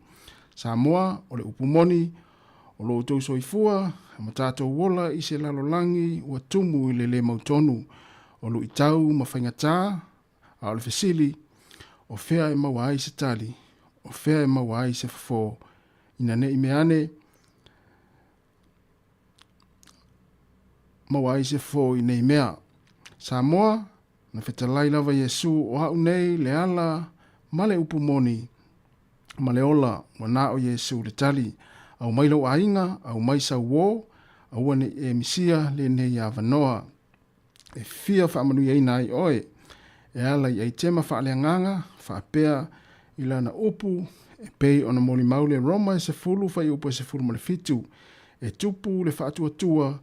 Samoa, o le upu moni, o lo outou soifua ma tatou ola i se lalolagi ua tumu i le lē mautonu o luitau ma faigatā, A o le fesili, o fea e maua ai se tali, o fea e maua ai se fofo, ina ne i mea ane maua ai se fofo i nei mea. Samoa, na fetalai lava Iesu o a'u nei le ala ma le upu moni ma le ola, ua na o Iesu le tali. Aumai lou aiga, aumai sau uō, aua ne i e misia lenei avanoa. e fia faamanuiaina ai oe e ala i aitema faaleagaga faapea i lana upu e pei ona molimau le Roma e 10 fuaiupu e 17, e tupu le faatuatua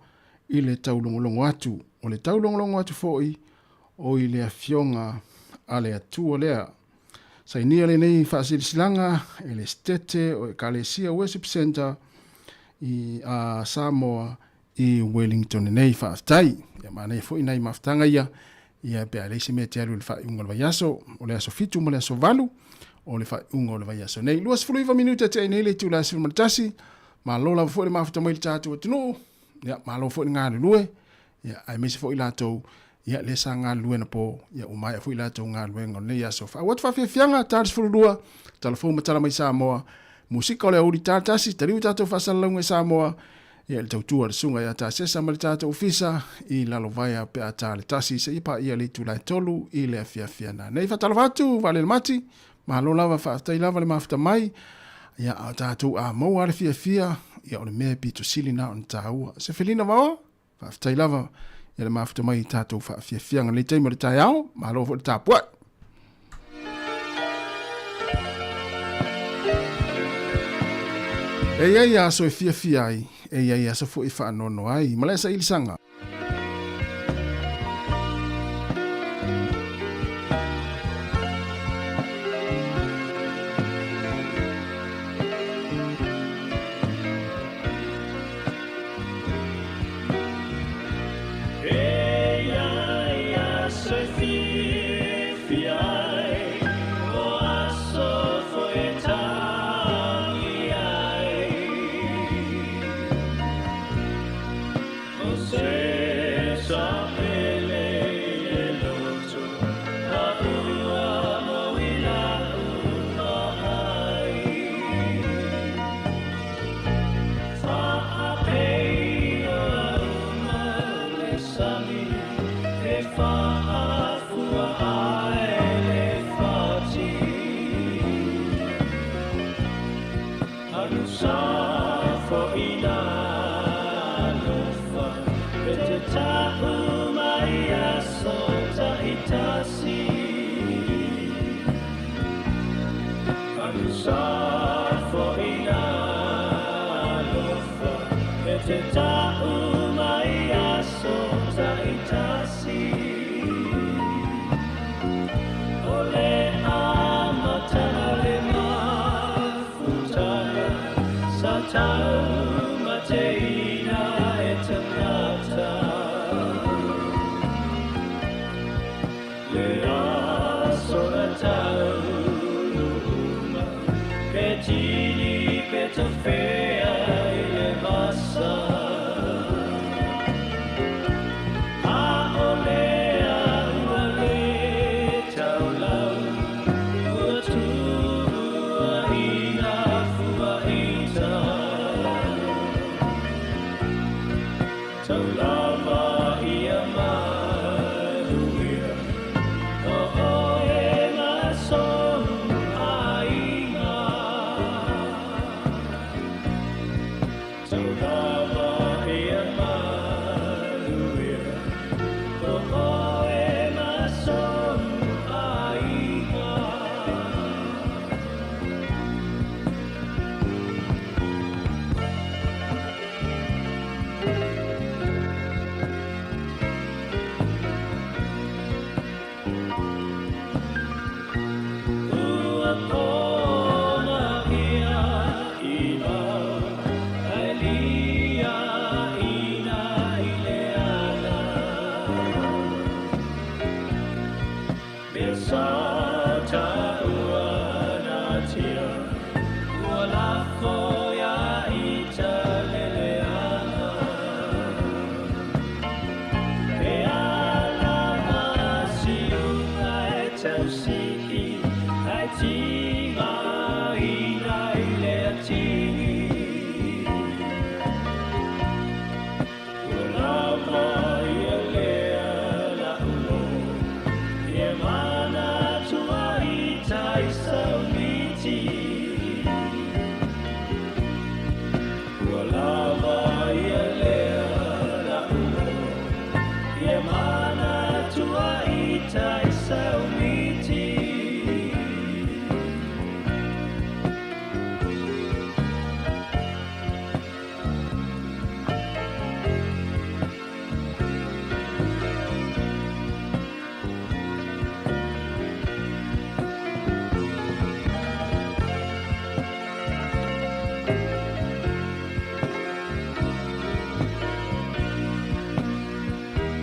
i le taulogologo atu, o le taulogologo atu foi o i le Afioga a le Atua lea. Sainia lenei faasilasilaga e le Setete o Ekalesia Worship Centre i a Samoa i Wellington nei. Faafetai. Ia manaia foi nai mafutaga ia, ia pe a leai se mea e te alu i le faaiuga o le vaiaso, o le aso 7 ma le aso 8 o le faaiuga o le vaiaso nei. 29 minute tea nei le itula e 11, malo lava foi le mafuta mai le tatou atunuu, ia malo foi le galulue, ia aemaise foi latou ia lea sa galulue na po, ia ua maea foi latou galuega o lenei aso. Faaauau atu faafiafiaga, ta le 12, tala fou ma tala mai Samoa, musika o le aoauli ta le 1, taliu tatou faasalalauga i Samoa, ia le tautua a le susuga ia Tasesa ma le tatou ofisa i Lalovaea pe a ta le 1 seia paia le itula e 3 i le afiafi ana. Nei faatalofa atu, Vaalele Mati, malo lava, faafetai lava le mafuta mai, ia a o tatou a maua le fiafia, ia o le mea e pito sili na ona taua. Se felina vaoa, faafetai lava ia le mafuta mai i tatou faafiafiaga i lenei taimi o le taeao, malo foi le tapuai. E i ai aso e fiafia ai, e i ai aso foi e faanoanoa ai. Malae sailisaga.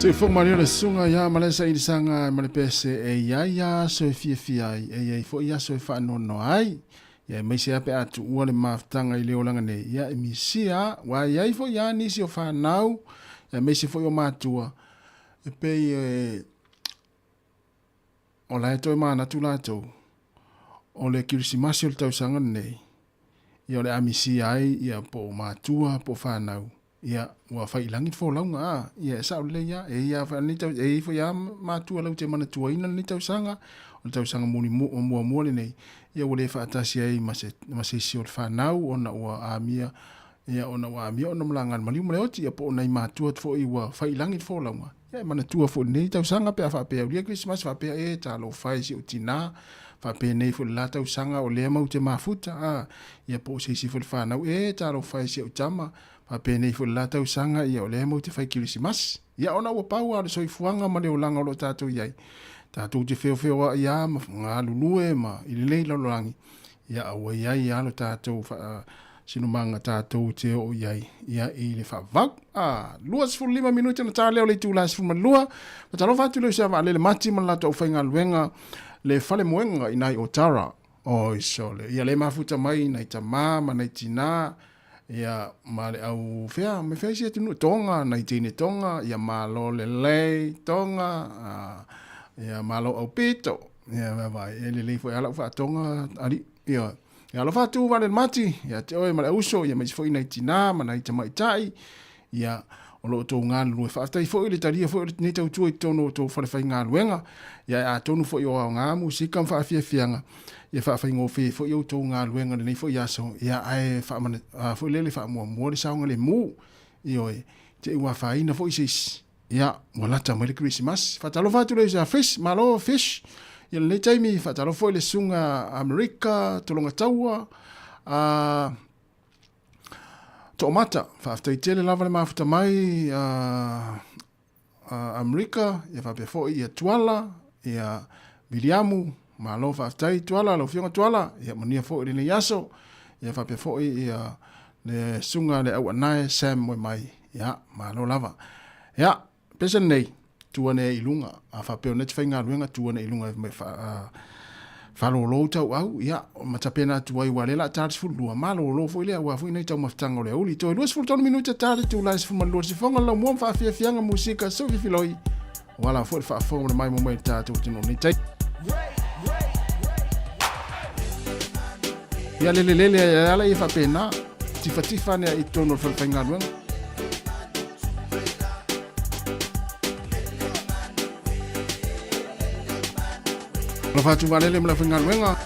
Te fo mari le sunga ia ma le sailisaga ma le pese e iai ia aso e fiafia ai, e iai foi aso e faanoanoa ai. Ia aemaise lava pe a tuua le mafutaga i le olaga nei, ia e misia, aua e iai foi lava nisi o fanau, aemaise foi o matua, e pei e o la e toe manatu latou, o le Kerisimasi o le tausaga lenei, ia o le a misia ai ia po o matua po o fanau. Ia, ua fai i lagi le folauga, a, ia, e sao lelei lava. E i ai foi lava, e i ai foi lava matua latou te manatuaina lenei tausaga, o le tausaga muamua lenei, ia ua le faatasi ai ma se, ma se isi o le fanau ona ua amia, ia, ona ua amia ona malaga i le maliu ma le oti, ia po o nai matua foi ua fai i lagi le folauga, ia e manatua foi i lenei tausaga pe a faapea e aulia Kerisimasi faapea, e, talofa e si ou tina, faapenei foi i le la tausaga o lea matou te mafuta, a, ia po o se isi foi o le fanau, e, talofa e si au tama, Faapenei foi le la tausaga, ia o lea matou te fai Kerisimasi. Ia ona ua pau lava o le soifuaga ma le olaga o lo o tatou i ai, tatou te feofeoai lava ma galulue ma i lenei lalolagi, ia a ua i ai lava lo tatou faasinomaga tatou te oo i ai, ia i le faavavau. A, 25 minute ona ta lea o le itula e 12, Faatalofa atu i le uso ia Vaalele Mati ma le latou aufaigaluega le Falemoega i nai Otara. Oi sole, ia le mafuta mai nai tamā ma nai tinā, ia ma le au fea, me fea isi atunuu, Tonga, nai teine Tonga, ia malo lelei Tonga, ia malo aupito, ia vaavaai, e lelei foi lava lau faa-Tonga alii, ioe. Ia alofa atu vale le mati, ia te oe ma le auso, ia aemaise foi nai tinā ma nai tamaitai, Ia, o lo outou galulue. Faafetai foi i le talia foi o lenei tautua i totonu o outou falefaigaluega. Ia, atonu foi o aoga musika ma faafiafiaga, ia faafaigofie foi outou galuega i lenei foi aso, ia, ae faamana, a foi lele faamuamua le saogalemu. Ioe, te i ua afaina foi se isi, ia, ua lata mai le Kerisimasi. Faatalofa atu i le uso ia Fish, malo Fish, i lenei taimi, faatalofa foi i le Susuga Amerika Tologataua, a, Toomata, faafetai tele lava le mafuta mai a Amerika, ia faapea foi ia Tuala, ia Viliamu, malo faafetai Tuala, lau Afioga Tuala, ia manuia foi lenei aso, ia faapea foi ia le susuga le Auanae Sam Moemai, ia malo lava. Ia, pese lenei, tu ane ai i luga, a faapea o lena e te faigaluega, tu ane i luga e faalolo tauau, ia, ma tapena atu ai, aua o lea o le a ta le 12, malolo foi lea aua foi nai taumafataga o le aoauli. Toe 23 minute ta le itula e 12, sifoga le laumua ma faafiafiaga musika soififiloi, aua lava foi le faafofoga ma le maimoa mai i le tatou atunuu nei taimi. Ia lele lele ai ala ia faapena, tifatifa ane ai i totonu o le falefaigaluega. Alofa atu valele ma le aufaigaluega.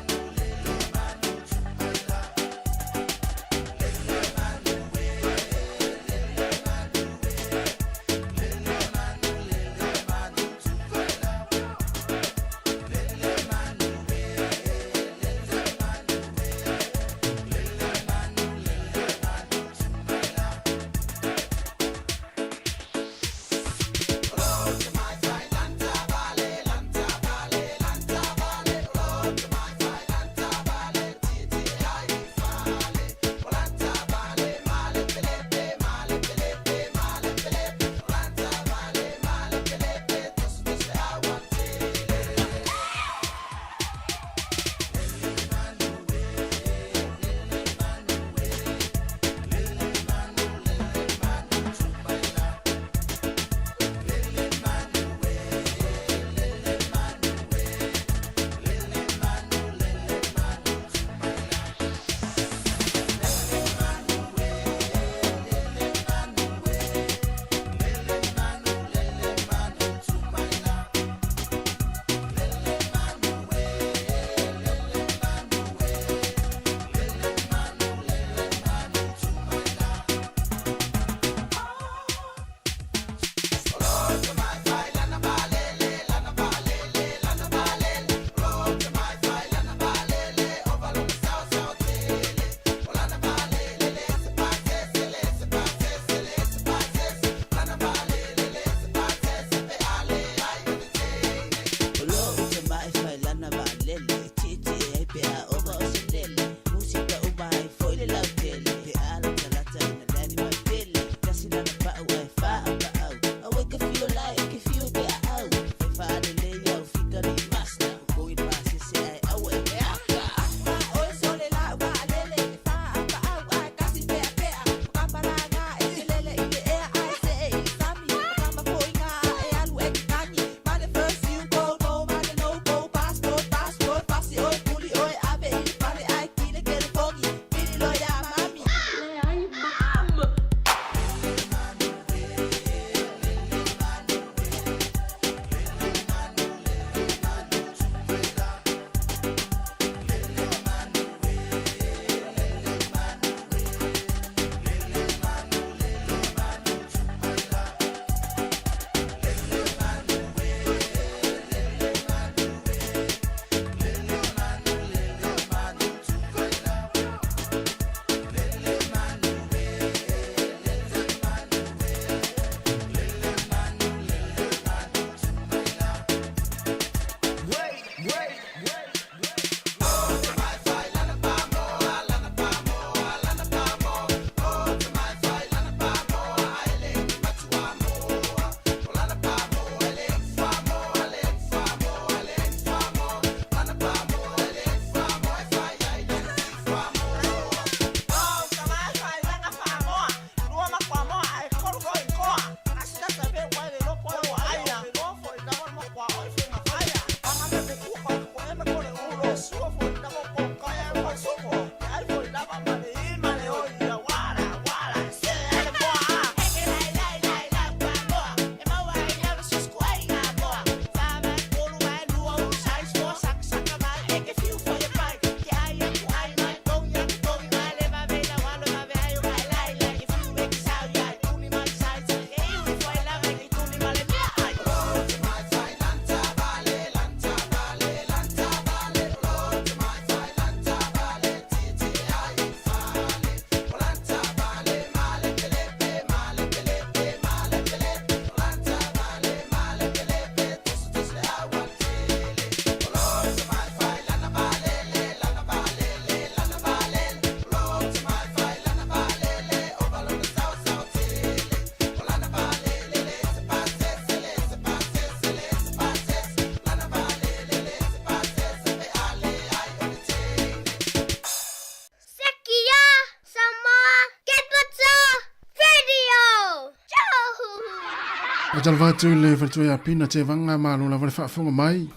Faatalofa atu i le faletua ia Pina Tevaga, malo lava le faafofoga mai.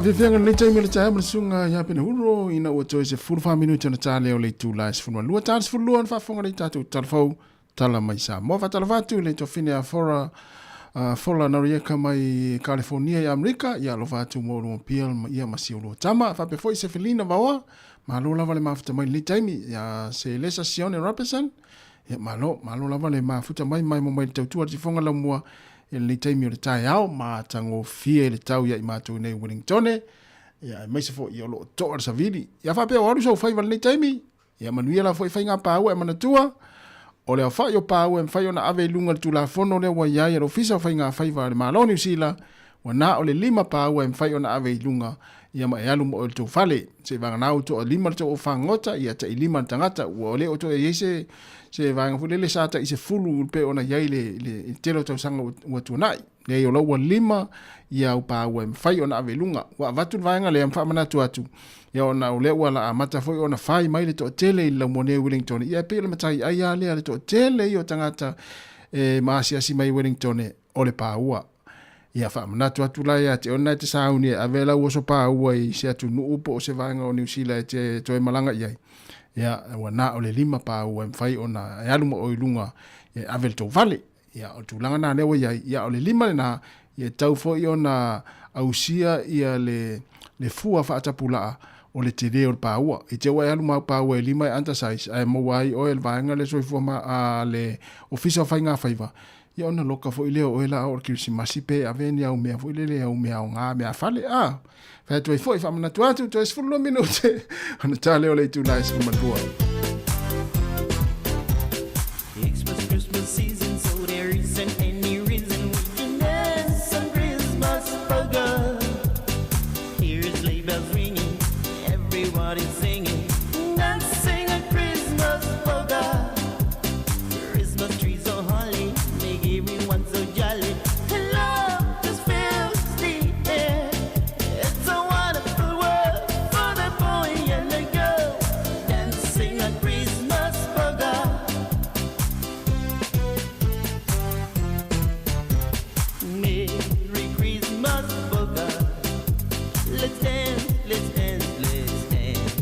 Fiafiaga lenei taimi o le taeao ma le susuga ia Penehuro ina ua toe 14 minute ona ta lea o le itula e 12 ta 12 ona faafofoga lea i tatou talafou tala mai Samoa. Faatalofa atu i le tofine a Fora Fola Norieka mai California i Amerika, ia alofa atu mo lua pia ia ma si ulua tama. Faapea foi se Felina Vaoa, malo lava le mafuta mai lenei taimi, ia se Lesa Sione Robertson, ia malo, malo lava le mafuta mai mai mo mai le tautua le tifoga laumua i lenei taimi o le taeao, matagofie le tau ia i matou nei Wellingtone, ia aemaise foi o lo o toa le savili. Ia faapea o alu sou faiva lenei taimi, Ia manuia la foi faiga paua e manatua, o le aofai o paua e mafai ona ave i luga le Tulafono lea ua i ai a le Ofisa o Faiga Faiva a le Malo o Niu Sila, Ua na o le lima paua e mafai ona ave i luga, ia ma e alu ma oe i le tou fale. Seiavagana ua toalima le tou aufagota, ia tailima le tagata, ua le o toe i ai se se vaega foi lele sa tai 10 pei ona i ai le le tele o tausaga ua tuanai. Leai, o la ua lima ia au paua e mafai ona ave i luga. Ua avatu le vaega lea ma faamanatu atu, ia ona o lea ua la amata foi ona fai mai le toatele i le laumua nei o Wellington. Ia e pei o le mataiai lava lea le toatele ia o tagata e maasiasi mai i Wellington o le paua. Ia faamanatu atu la ia te oe lena e te sauni e ave lau oso paua i se atunuu po o se vaega o Niu Sila e te toe malaga i ai. Ia ua na o le lima paua e mafai ona e alu ma oe i luga e ave i le tou fale. Ia o le tulaga lena lea ua i ai, ia o le lima lena, ia e tatau foi ona ausia ia le le fua faatapulaa o le tele o le paua. I te ua e alu ma au paua e lima e undersize ae maua ai oe e le vaega lea soifua ma a le Ofisa o Faiga Faiva, ia ona loka foi lea o oe la o le Kerisimasi pe ave ni au mea foi lele au mea aoga mea fale a. Fai atu ai foi faamanatu atu toe 12 minute ona ta lea o le itula e 12. Xmas, Christmas season, so there isn't any reason we can dance on Christmas polka. Here's sleigh bells ringing, everybody's singing, dancing a Christmas polka. Christmas trees so holly, make everyone so jolly. And love just fills the air. It's a wonderful world for the boy and the girl, dancing a Christmas polka. Merry Christmas, polka. Let's dance, let's dance, let's dance.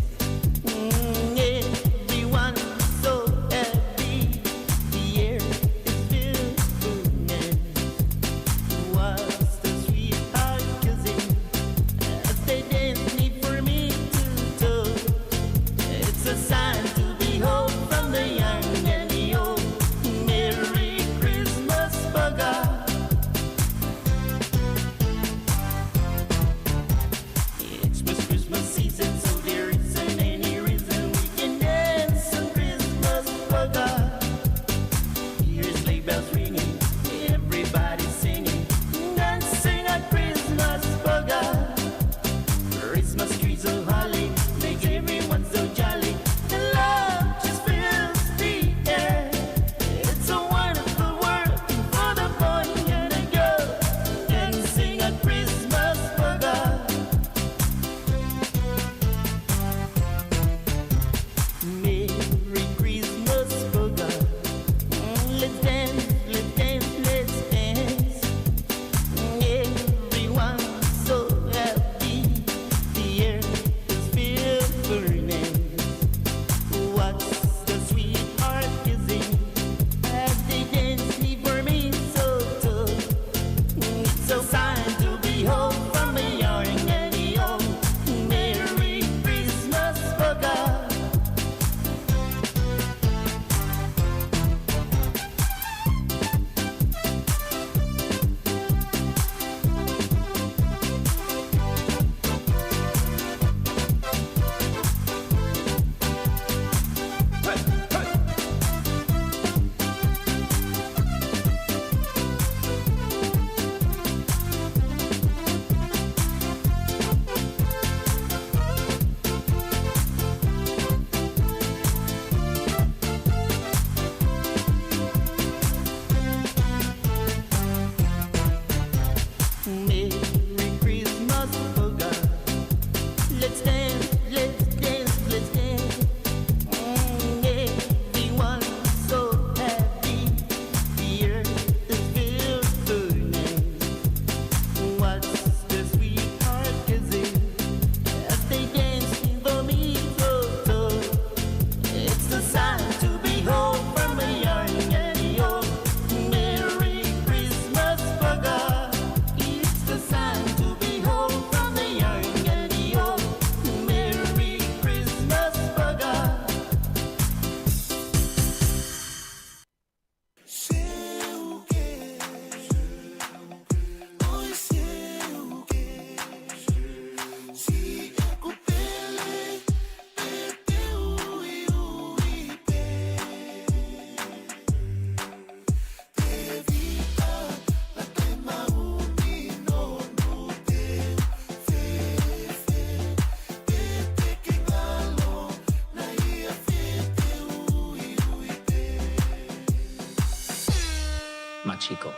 Machiko.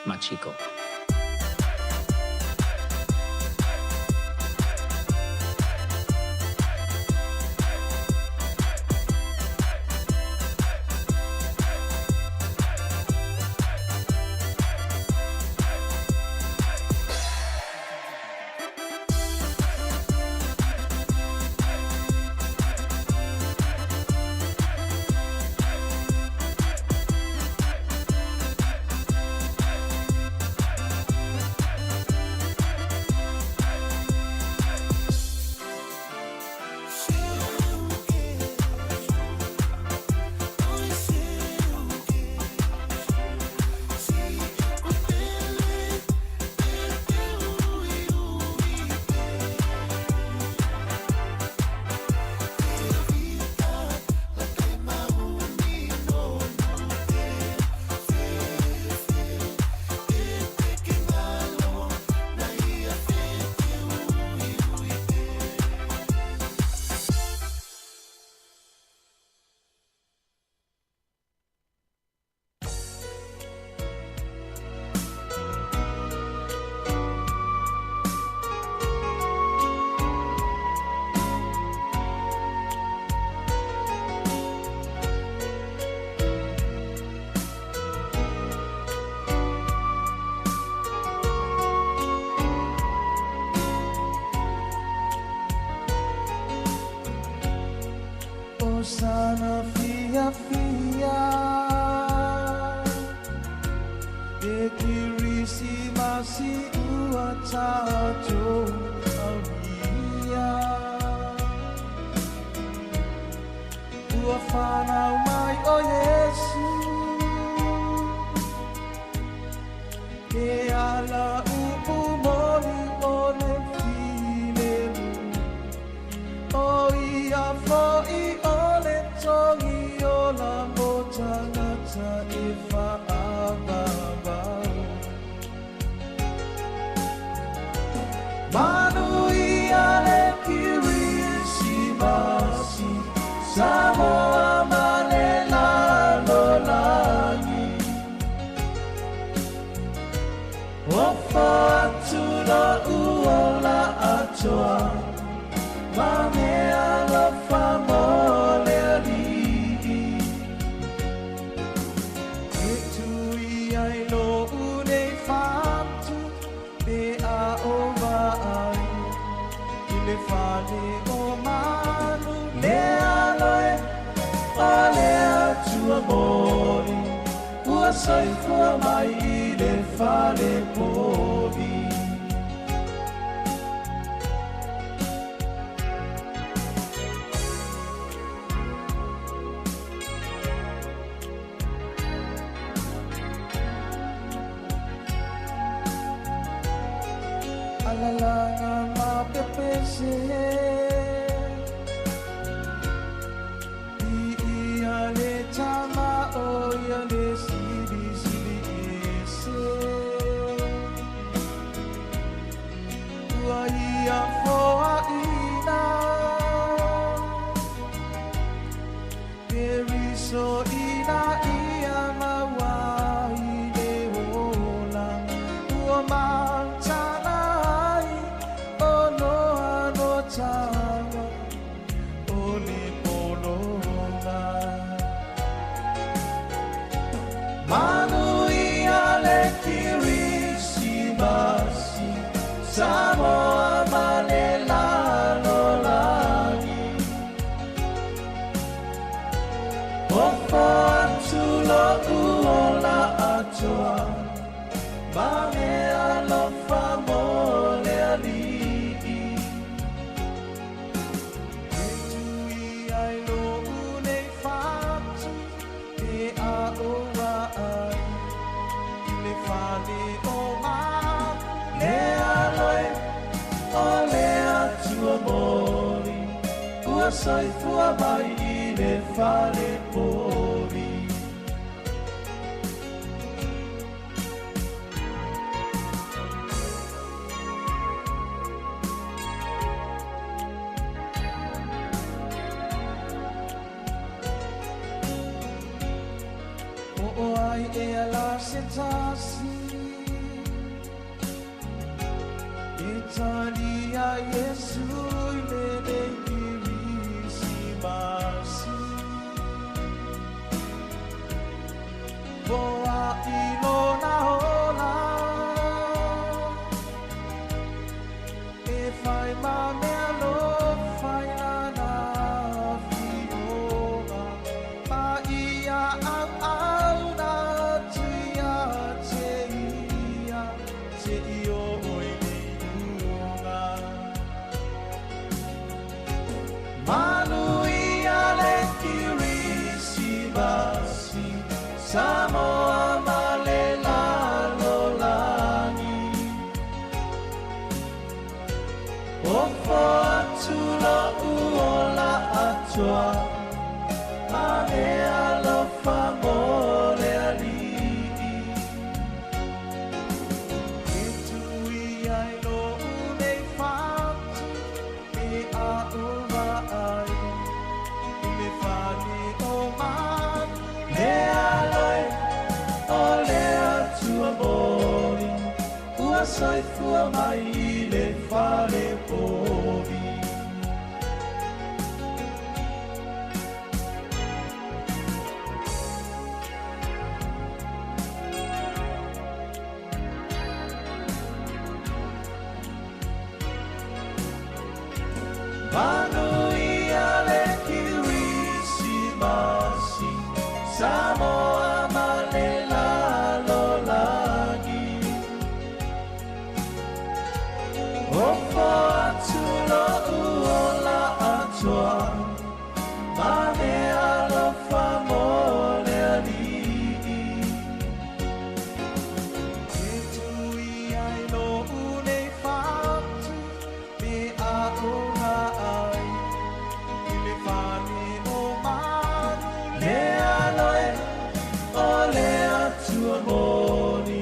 Machiko. Osana fia fia E Kirisimasi ua tatou aulia Ua whanau mai o Iesu E ala upu moli o le filemu O ia fo'i o le togi o la mo tagata e whaavavau. Manuia le Kirisimasi, Samoa ma le lalolagi. Ofo atu lo uola atoa, ma mea alofa mo le alii. E tui ai lo unei fatu, pe a o vaai, i le fale o manu, le aloe, o le atua moni, ua soifua mai i le fale povi. Alalanga mapepese I ia le tama o ia le sili sili ese Ua ia foa ina Keriso ina ia maua i le ola Ua mantana ai o noa no taga o le polonga Manuia le Kirisimasi Samoa ma le lalolagi Ofo atu lo'u ola atoa Ma mea alofa mo le Alii E tui ai lo'u nei fatu E a oa ai I le fale o manu Le aloe o le Atua moni Ua soifua mai i le fale povi O o ai e ala se tasi E talia Yesu i le nei Kirisimasi Poa i lona ola E fai ma mea alofa i lana fioga Ma ia au au na atu ia te ia Te i o oi le luga Manuia le Kirisimasi Samoa ma le lalolagi Ofo atu lo'u ola atoa Ma mea alofa mo le Alii E tui ai lo'u nei fatu E a ova ai I le fale o manu Le aloe o le Atua moni Ua soifua mai i le fale povi Manuia le Kirisimasi Samoa ma le lalolagi Ofo atu lo'u ola atoa Ma mea alofa mo le Alii E tui ai lo'u nei fatu Me a oga ai I le fale o manu Le aloe o le Atua moni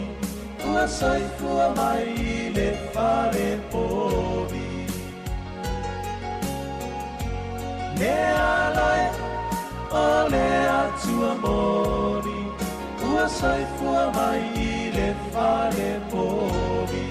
Ua soifua mai i le fale povi Le aloe o le Atua moni Ua soifua mai i le fale povi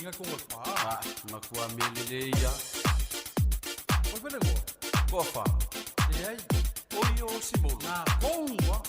Ah, matua mea lelei lava. O le falegoa? Toafa. Leai. Oi o Simolo. Na kou lava.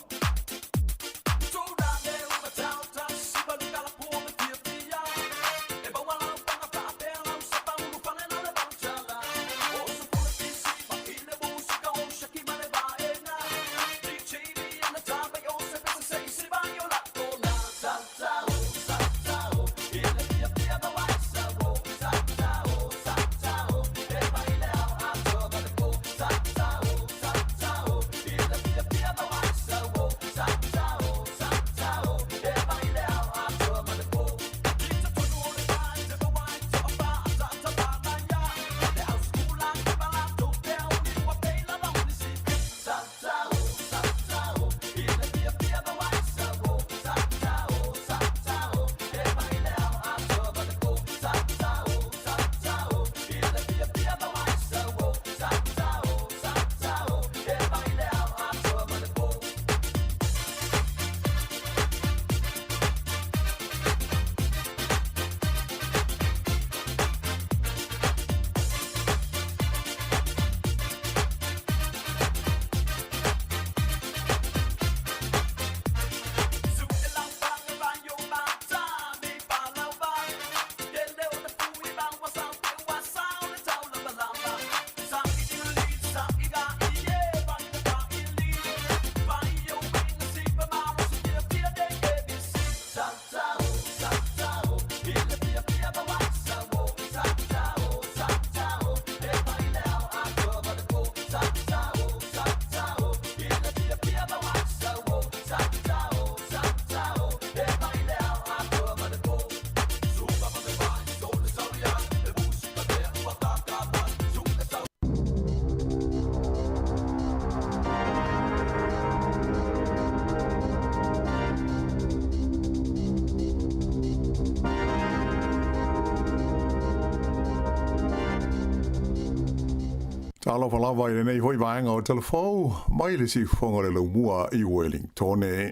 Talofa lava i lenei foi vaega o Talafou mai le siufofoga o le Laumua i Wellingtone.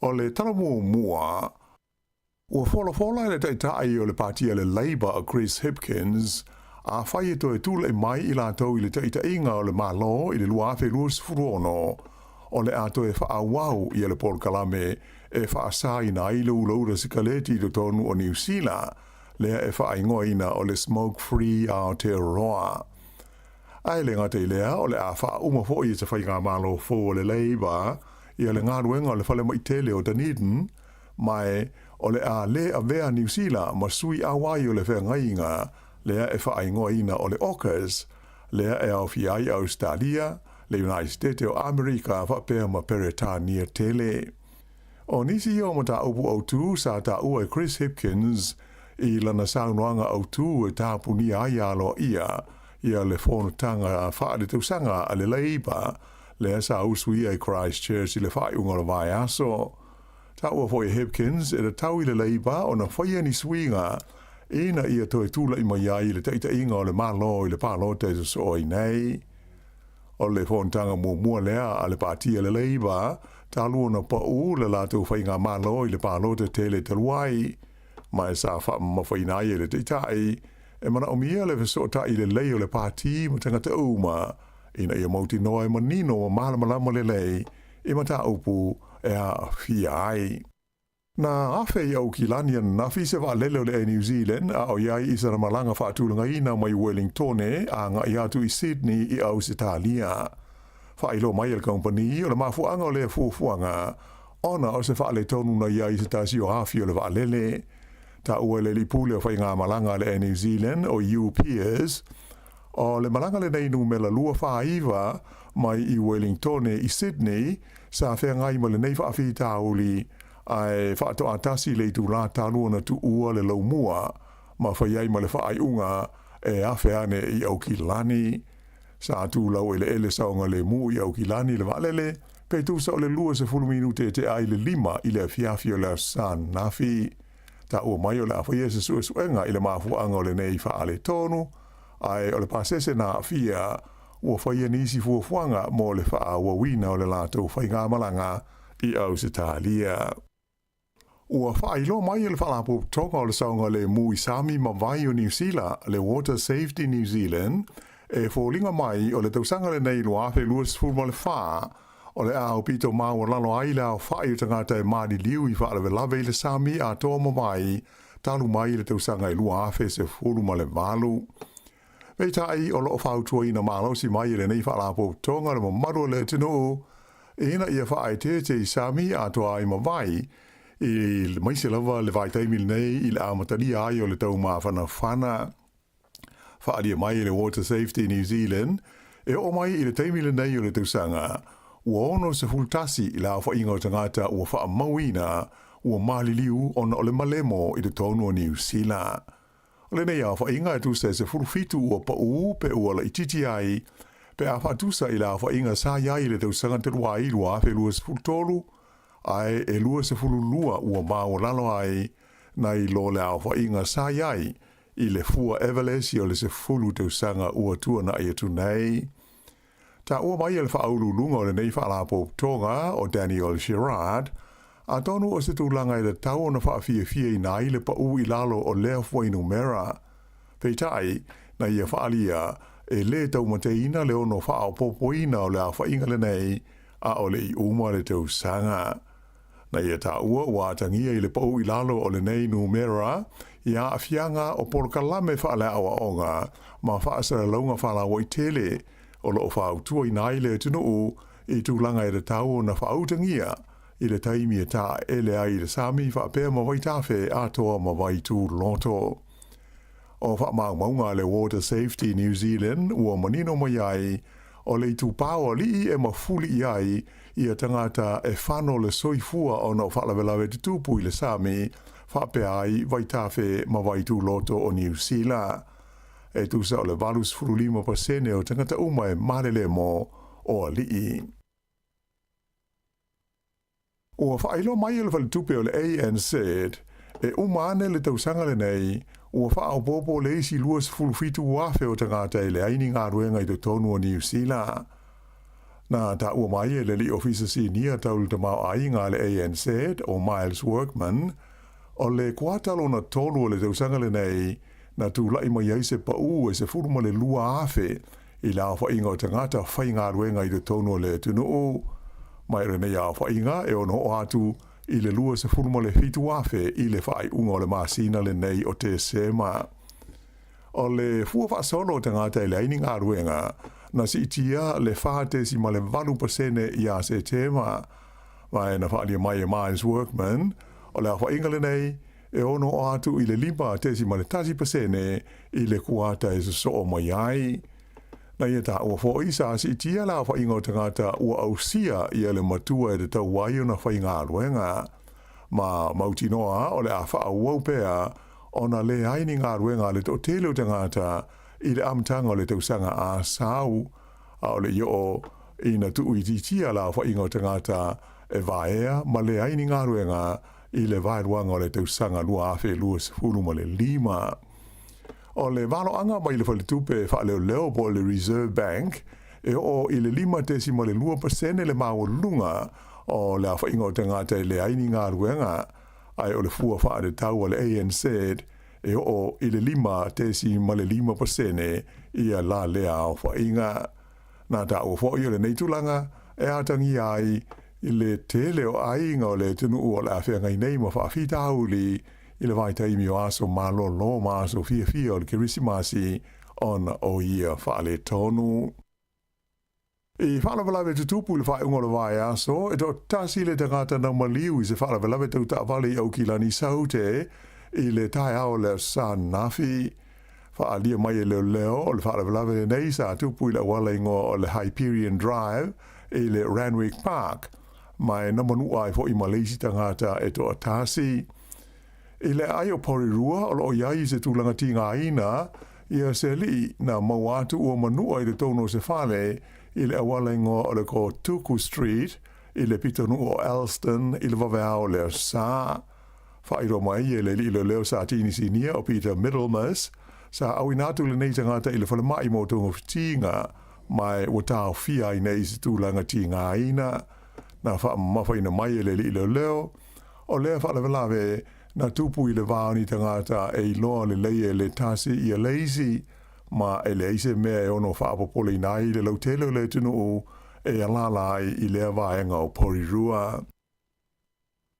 O le tala muamua, ua folafola e le Taitai o le Pati a le Labour a Chris Hipkins, afai e toe tulai mai i latou i le taitaiga o le Malo i le 2026, o le a toe faaauau ia le polokalame e faasaina ai le ulaula sikaleti i totonu o Niu Sila, lea e faaigoaina o le Smoke Free Aotearoa. Ae le gata i lea, o le a faauma foi e se faigamalo fou o le Labour ia le galuega o le falemai tele o Dunedin, ma o le a le avea Niu Sila ma sui auai o le feagaiga lea e faaigoaina o le AUKUS, lea e aofia ai Ausetalia, le United State o Amerika faapea ma Peretania tele. O nisi ia o mataupu autū sa taua e Chris Hipkins i lana saunoaga autū e tapunia ai aloaia ia le fonotaga faaletausaga a le Labour lea sa usuia i Christchurch i le faaiuga o le vaiaso. Taua foi e Hipkins e tatau i le Labour ona faia ni suiga ina ia toe tulai mai ai le taitaiga o le Malo i le palota e sosoo ai nei. O le fonotaga muamua lea a le Pati a le Labour talu ona pau le latou faigamalo i le palota tele talu ai, ma e sa faamamafaina ai e le Taitai e manaomia le fesootai lelei o le Pati ma tagata uma ina ia mautinoa e manino ma malamalama lelei i mataupu e aafia ai. Na afe i Aukilani ananafi se vaalele o le Air New Zealand a o i ai i sana malaga faatulagaina mai Wellingtone agai atu i Sydney i Ausetalia. Faailoa mai e le kamupani o le mafuaaga o lea fuafuaga ona o se faaletonu na i ai i se tasi o afi o le vaalele. Taua e le alii pule o faigamalaga a le Air New Zealand o Hugh Pearce, O le malaga lenei numera 29 mai i Wellingtone i Sydney sa feagai ma lenei faafitauli ae faatoatasi le itulā talu ona tuua le laumua ma fai ai ma le faaiuga e afe ane i Aukilani. Sa tulau eleele saogalemu i Aukilani le vaalele pe tusa o le 20 minute tea ai le lima i le afiafi o le Aso Sa ananafi. Taua mai o le a faia se suesuega i le mafuaaga o lenei faaletonu, ae o le pasese na aafia, ua faia nisi fuafuaga mo le faaauauina o le latou faigamalaga i Ausetalia. Ua faailoa mai e le Faalapotopotoga o le Saogalemu i Sami ma Vai o Niu Sila, le Water Safety New Zealand, e foliga mai o le tausaga lenei 2024, o le a aupito maualalo ai le aofai o tagata e maliliu i faalavelave i le sami atoa ma vai talu mai i le tausaga e 2018. Peitai, o lo o fautuaina malosi mai e lenei Faalapotopotoga le mamalu o le atunuu ina ia faaeteete i sami atoa ai ma vai, aemaise lava le vaitaimi lenei i le amatalia ai o le taumafanafana. Faaalia mai e le Water Safety New Zealand, e oo mai i le taimi lenei o le tausaga, ua 61 le aofaiga o tagata ua faamauina ua maliliu ona o le malemo i totonu o Niu Sila. O lenei aofaiga e tusa e 17 ua paū pe ua laitiiti ai pe a faatusa i le aofaiga sa i ai i le tausaga talu ai 2023, ae e 22 ua maualalo ai nai lo le aofaiga sa i ai i le fua Everlesi o le 10 tausaga ua tuanai atu nei. Taua mai e le faauluuluga o lenei Faalapotopotoga o Daniel Girard, atonu o se tulaga e tatau ona faafiafiaina ai le paū i lalo o lea fuainumera. Peitai, na ia faaalia, e lē taumateina le ono faaopoopoina o le aofaiga lenei, a o le i uma le tausaga. Na ia taua ua atagia i le paū i lalo o lenei numera i aafiaga o polokalame faaleaoaoga ma faasalalauga faalauaitele o lo o fautuaina ai le atunuu i tulaga e tatau ona faautagia i le taimi e taele ai i le sami faapea ma vaitafe atoa ma vaituloto. O faamaumauga a le Water Safety New Zealand ua manino mai ai, o le itupa o alii e mafuli i ai ia tagata e fano le soifua ona o faalavelave tutupu i le sami, faapea ai vaitafe ma vaituloto o Niu Sila. E tusa o le 85% o tagata uma e malelemo o alii. Ua faailoa mai e le faletupe o le ANZ, e uma ane le tausaga lenei, ua faaopoopo le isi 27,000 o tagata e leai ni galuega i totonu o Niu Sila. Na taua mai e le alii ofisa sinia tau le tamaoaiga a le ANZ, o Miles Workman, o le kuata lona tolu o le tausaga lenei na tulai mai ai se paū e 12,000 i le aofaiga o tagata faigaluega i totonu o le atunuu. Mai o lenei aofaiga e ono oo atu i le 27,000 i le faaiuga o le masina lenei o Tesema. O le fua faasolo o tagata e leai ni galuega, na siitia le 4.8% ia Setema. Ma na faaalia mai e Miles Workman, o le aofaiga lenei e ono oo atu i le 5.1% i le kuata e sosoo mai ai. Na ia taua foi sa siitia le aofaiga o tagata ua ausia ia le matua e tatau ai ona faigaluega. Ma mautinoa o le a faaauau pea ona leai ni galuega a le toatele o tagata i le amataga o le tausaga a sau, a o le i oo ina tuuitiitia le aofaiga o tagata e vaea ma leai ni galuega i le vaeluaga o le tausaga 2025. O le valoaga mai le faletupe faaleoleo po o le Reserve Bank e oo i le 5.2% le maualuluga o le aofaiga o tagata e leai ni galuega, ae o le fua faatatau a le ANZ e oo i le 5.5% ia la lea aofaiga. Na taua foi o lenei tulaga e atagia ai le tele o aiga o le atunuu o le a feagai nei ma faafitauli i le vaitaimi o aso malolo ma aso fiafia o le Kerisimasi ona o ia faaletonu. I faalavelave tutupu i le faaiuga o le vaiaso, e toatasi le tagata na maliu i se faalavelave tau taavale i Aukilani Saute i le taeao o le Aso Sa ananafi. Faaalia mai e leoleo o le faalavelave lenei sa tupu i le auala igoa o le Hyperion Drive i le Randwick Park, ma e na manua ai foi ma le isi tagata e toatasi. I le aai o Porirua o lo o i ai i se tulaga tigaina ia se alii na maua atu ua manua i totonu o se fale i le auala igoa o le Kotuku Street i le pitonuu o Elston i le vaveao o le Aso Sa. Faailoa mai e le alii leoleo sa tini sinia o Peter Middlemas, sa auina atu lenei tagata i le falemai mo togafitiga, ma ua taofia ai nei i se tulaga tigaina. Na faamamafaina mai e le alii leoleo, O lea faalavelave na tupu i le va o ni tagata e iloa lelei e le tasi ia le isi, ma e leai se mea e ono faapopoleina ai le lautele o le atunuu e alaala ai i lea vaega o Porirua.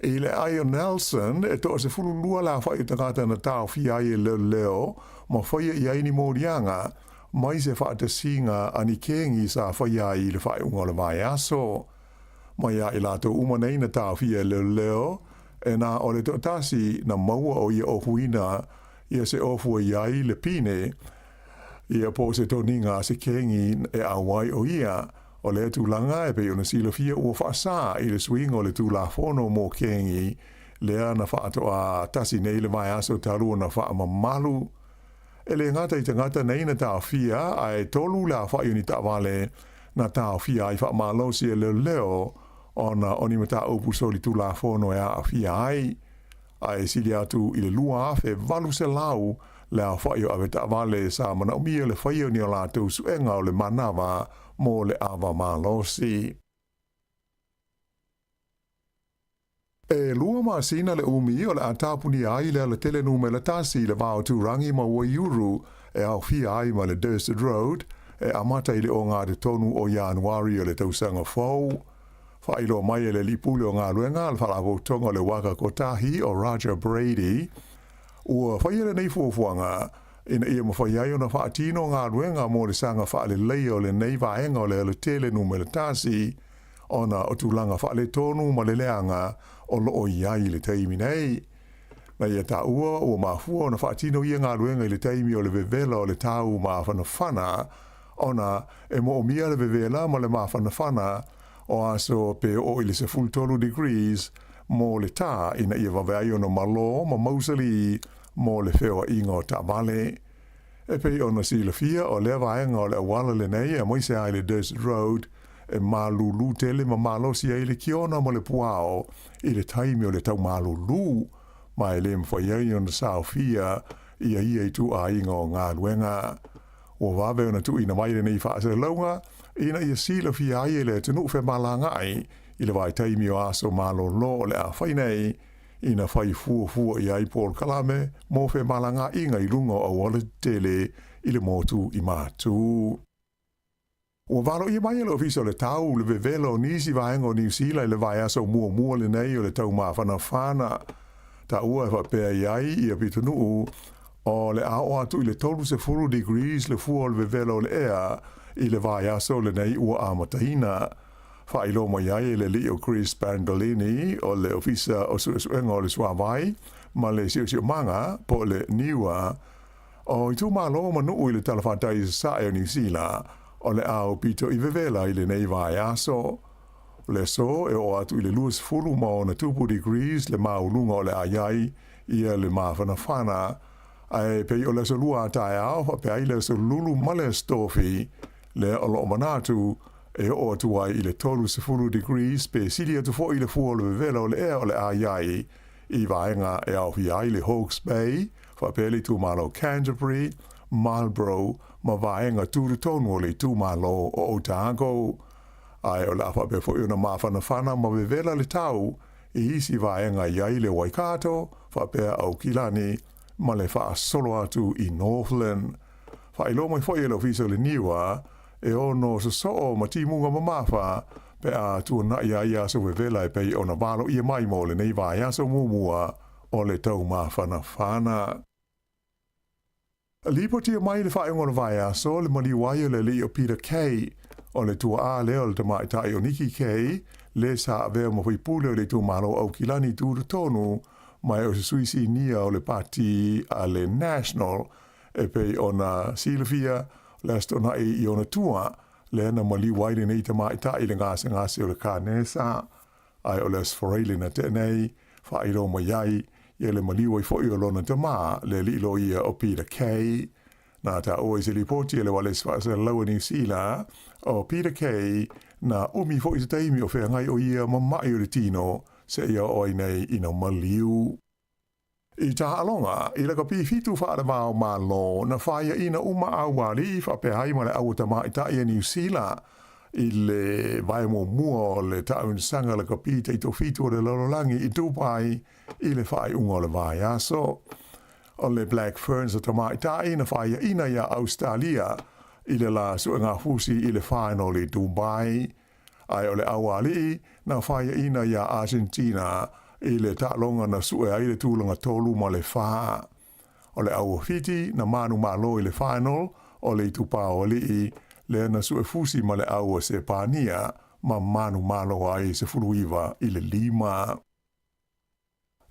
I le ai o Nelson, e toa-12 le aofai o tagata na taofia ai e leoleo ma faia i ai ni moliaga mai se faatasiga a ni kengi sa faia ai i le faaiuga o le vaiaso. Mai a i latou uma nei na taofia e leoleo, e na o le toatasi na maua o ia ofuina ia se ofu e i ai le pine ia po o se toniga a se kengi e auai o ia. O lea tulaga e pei ona silafia ua faasā i le suiga o le Tulafono mo kengi lea na faatoā tasi nei le vaiaso talu ona faamamalu. E le gata i tagata nei na taofia, ae tolu le aofai o ni taavale na taofia ai faamalosi e leoleo ona o ni mataupu solitulafono e aafia ai. Ae sili atu i le 2,800 le aofai o avetaavale sa manaomia le faia o ni o latou suega o le manava mo le ava malosi. E lua masina le umi o le a tapunia ai le alatele numera tasi i le va o Turangi ma Waiuru e aofia ai ma le Dursted Road e amata i le ogatotonu o Ianuari o le tausaga fou. Faailoa mai e le Alii Pule o Galuega a le Faalapotopotoga o le Waka Kotahi o Roger Brady, ua faia lenei fuafuaga ina ia mafai ai ona faatino galuega mo le saga faaleleia o lenei vaega o le alatele numera tasi ona o tulaga faaletonu ma le leaga o lo o i ai i le taimi nei. Na ia taua ua mafua ona faatino ia galuega i le taimi o le vevela o le tau mafanafana ona e moomia le vevela ma le mafanafana o aso pe oo i le 13 degrees mo le tā ina ia vave ai ona malo ma mausali mo le feoaiga o taavale. E pei ona silafia, o lea vaega o le auala lenei aemaise ai le Desert Road e malūlū tele ma malosi ai le kiona ma le puao i le taimi o le tau malūlū, ma e le mafai ai ona saofia ia ia ituaiga o galuega. Ua vave ona tuuina mai lenei faasalalauga ina ia silafia ai e le atunuu femalagaai i le vaitaimi o aso malolo o le a fai nei ina fai fuafua i ai polokalame mo femalagaaiga i luga o auala tetele i le motu i Matu. Ua valoia mai e le Ofisa o le Tau le vevela o nisi vaega o Niu Sila i le vaiaso muamua lenei o le taumafanafana. Taua e faapea i ai ia pitonuu o le a oo atu i le 30 degrees le fua o le vevela o le ea i le vaiaso lenei ua amataina. Faailoa mai ai e le alii o Chris Bandolini o le Ofisa o Suesuega o le Suavai ma le Siosiomaga po o le NIWA o itumalo ma nuu i le talafatai i sasae o Niu Sila o le a aupito i vevela i lenei vaiaso. O le aso e oo atu i le 20 ma ona tupu degrees le maualuga o le a i ai ia le mafanafana, ae pei o le aso lua a taeao faapea ai le aso lulu ma le aso tofi lea o lo o manatu e oo atu ai i le 30 degrees pe sili atu foi le fua o le vevela o le ea o le a i ai i vaega e aofia ai le Hawke's Bay, faapea le itumalo Canterbury, Marlborough ma vaega tutotonu o le itumalo o Otago. Ae o le a faapea foi ona mafanafana ma vevela le tau i isi vaega i ai le Waikato, faapea Aukilani ma le faasolo atu i Northland. Faailoa mai foi e le Ofisa o le Niwa e ono sosoo ma timuga mamafa pe a tuanai ai aso vevela e pei ona valoia mai mo lenei vaiaso muamua o le taumafanafana. Lipotia mai i le faaiuga o le vaiaso le maliu ai o le alii o Peter Kay, o le tuaa lea o le tamaitai o Nikki Kay, le sa avea ma faipule o le itumalo o Aukilani tutotonu mai o se sui sinia o le pati a le National e pei ona silafia le Aso Toonai i ona tua, lea na maliu ai lenei tamaitai i le gasegase o le kanesa. Ae o le Aso Faraile na tea nei, faailoa mai ai ia le maliu ai foi o lona tama, le alii loia o Peter Kay. Na taua i se lipoti a le Ualesi Faasalalau a Niu Sila, o Peter Kay na umi foi se taimi o feagai o ia ma maʻi o le tino seia oo ai nei ina maliu. I taaloga, i lakapi fitu faalevao Malo, na faiaina uma aualii faapea ai ma le aua tamaitai a Niu Sila. i le vae muamua o le taamilosaga lakapi taitoafitu o le lalolagi i Dubai i le faaiuga o le vaiaso. O le Black Ferns a tamaitai na faiaina iā Ausetalia i le la suegafusi i le final i Dubai, ae o le aualii na faiaina iā Argentina i le taaloga na sue ai le tulaga 3 ma le 4. O le au Fiti na manumalo i le final o le itupa o alii lea na suefusi ma le au a Sepania ma manumalo ai 19 i le 5.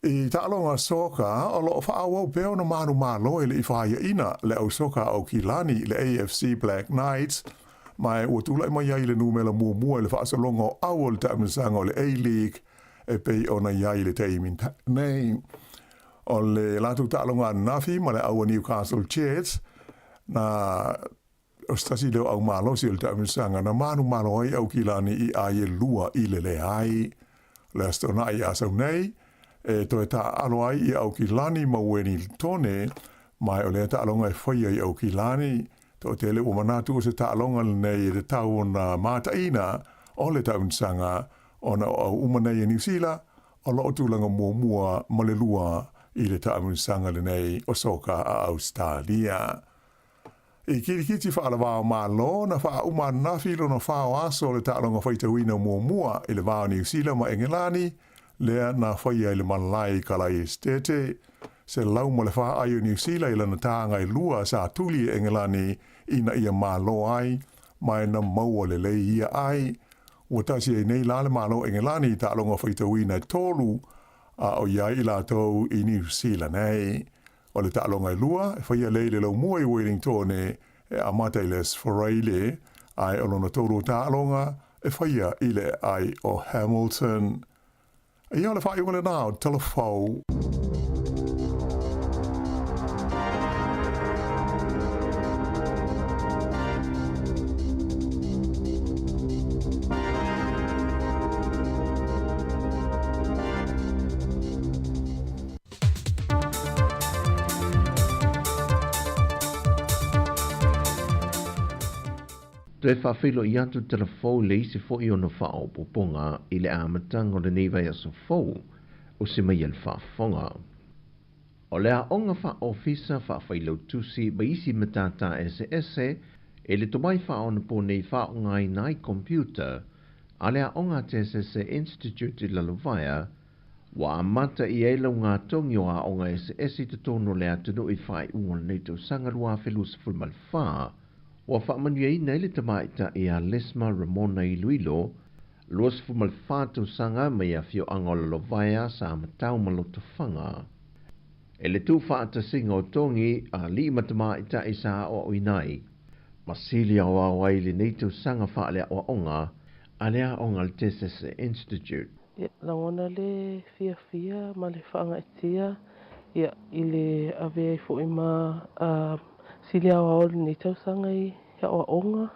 I taaloga soka, o loo faaauau pea ona manumalo e le i faiaina le au soka o Aukilani, le AFC Black Knights, ma ua tulai mai ai le numera muamua i le faasologa o au o le taamilosaga o le A-League e pei ona i ai le taimi nei. O le latou taaloga ananafi ma le au a Newcastle Jets na o se tasi lea o au malosi o le taamilosaga na manumalo ai Aukilani i ai e 2-0. Le Aso Toonai a sau nei e toe taaalo ai i Aukilani ma Uelintone, ma o lea taaloga e faia i Aukilani. Toatele ua manatu o se taaloga lenei e tatau ona mataina o le taamilosaga ona o au uma nei e Niu Sila o loo tulaga muamua ma le lua i le taamilosaga lenei o soka a Ausetalia. I kirikiti faalavao-malo na faauma ananafi lona 4 o aso o le taaloga faitauina muamua i le va o Niu Sila ma Engelani lea na faia i le malae i Kalai Esitete. 104 ai o Niu Sila i lana taga e 2 sa tuli e Engelani ina ia malo ai, ma e na maua lelei ia ai. Ua tasi ai nei la le Malo Engelani i taaloga faitauina e 3 a o i ai i latou i Niu Sila nei. O le taaloga e 2 e faia lea i le laumua i Wellingtone e amata i le Aso Faraile, ae o lona tolu o taaloga e faia i le aai o Hamilton. Ia o le faaiuga lenā o Talafou. Toe faafeiloai atu Talafou i le isi foi ona faaopoopoga i le amataga o lenei vaiaso fou o se mai a le faafofoga. O le aoga faaofisa faafailautusi ma isi matata eseese e le tomai faaonaponei faaaogaina ai computer a le aoga TSS Institute i Lalovaea ua amata i ai laugatogi o aoga eseese i totonu o le atunuu i faaiuga o lenei tausaga 2024 ua faamanuiaina ai le tamaitai ia Lesma Ramona Iloilo 24 tausaga mai afioaga o Lalovaea sa matau ma Lotofaga. E le tuufaatasiga o togi alii ma tamaitai sa aoaoina ai ma sili aoao ai lenei tausaga faaleaoaoga a le aoga a le TSS Institute. Ia, lagona le fiafia ma le faagaetia ia i le avea ai foi ma sili aoao lenei tausaga i aoaoga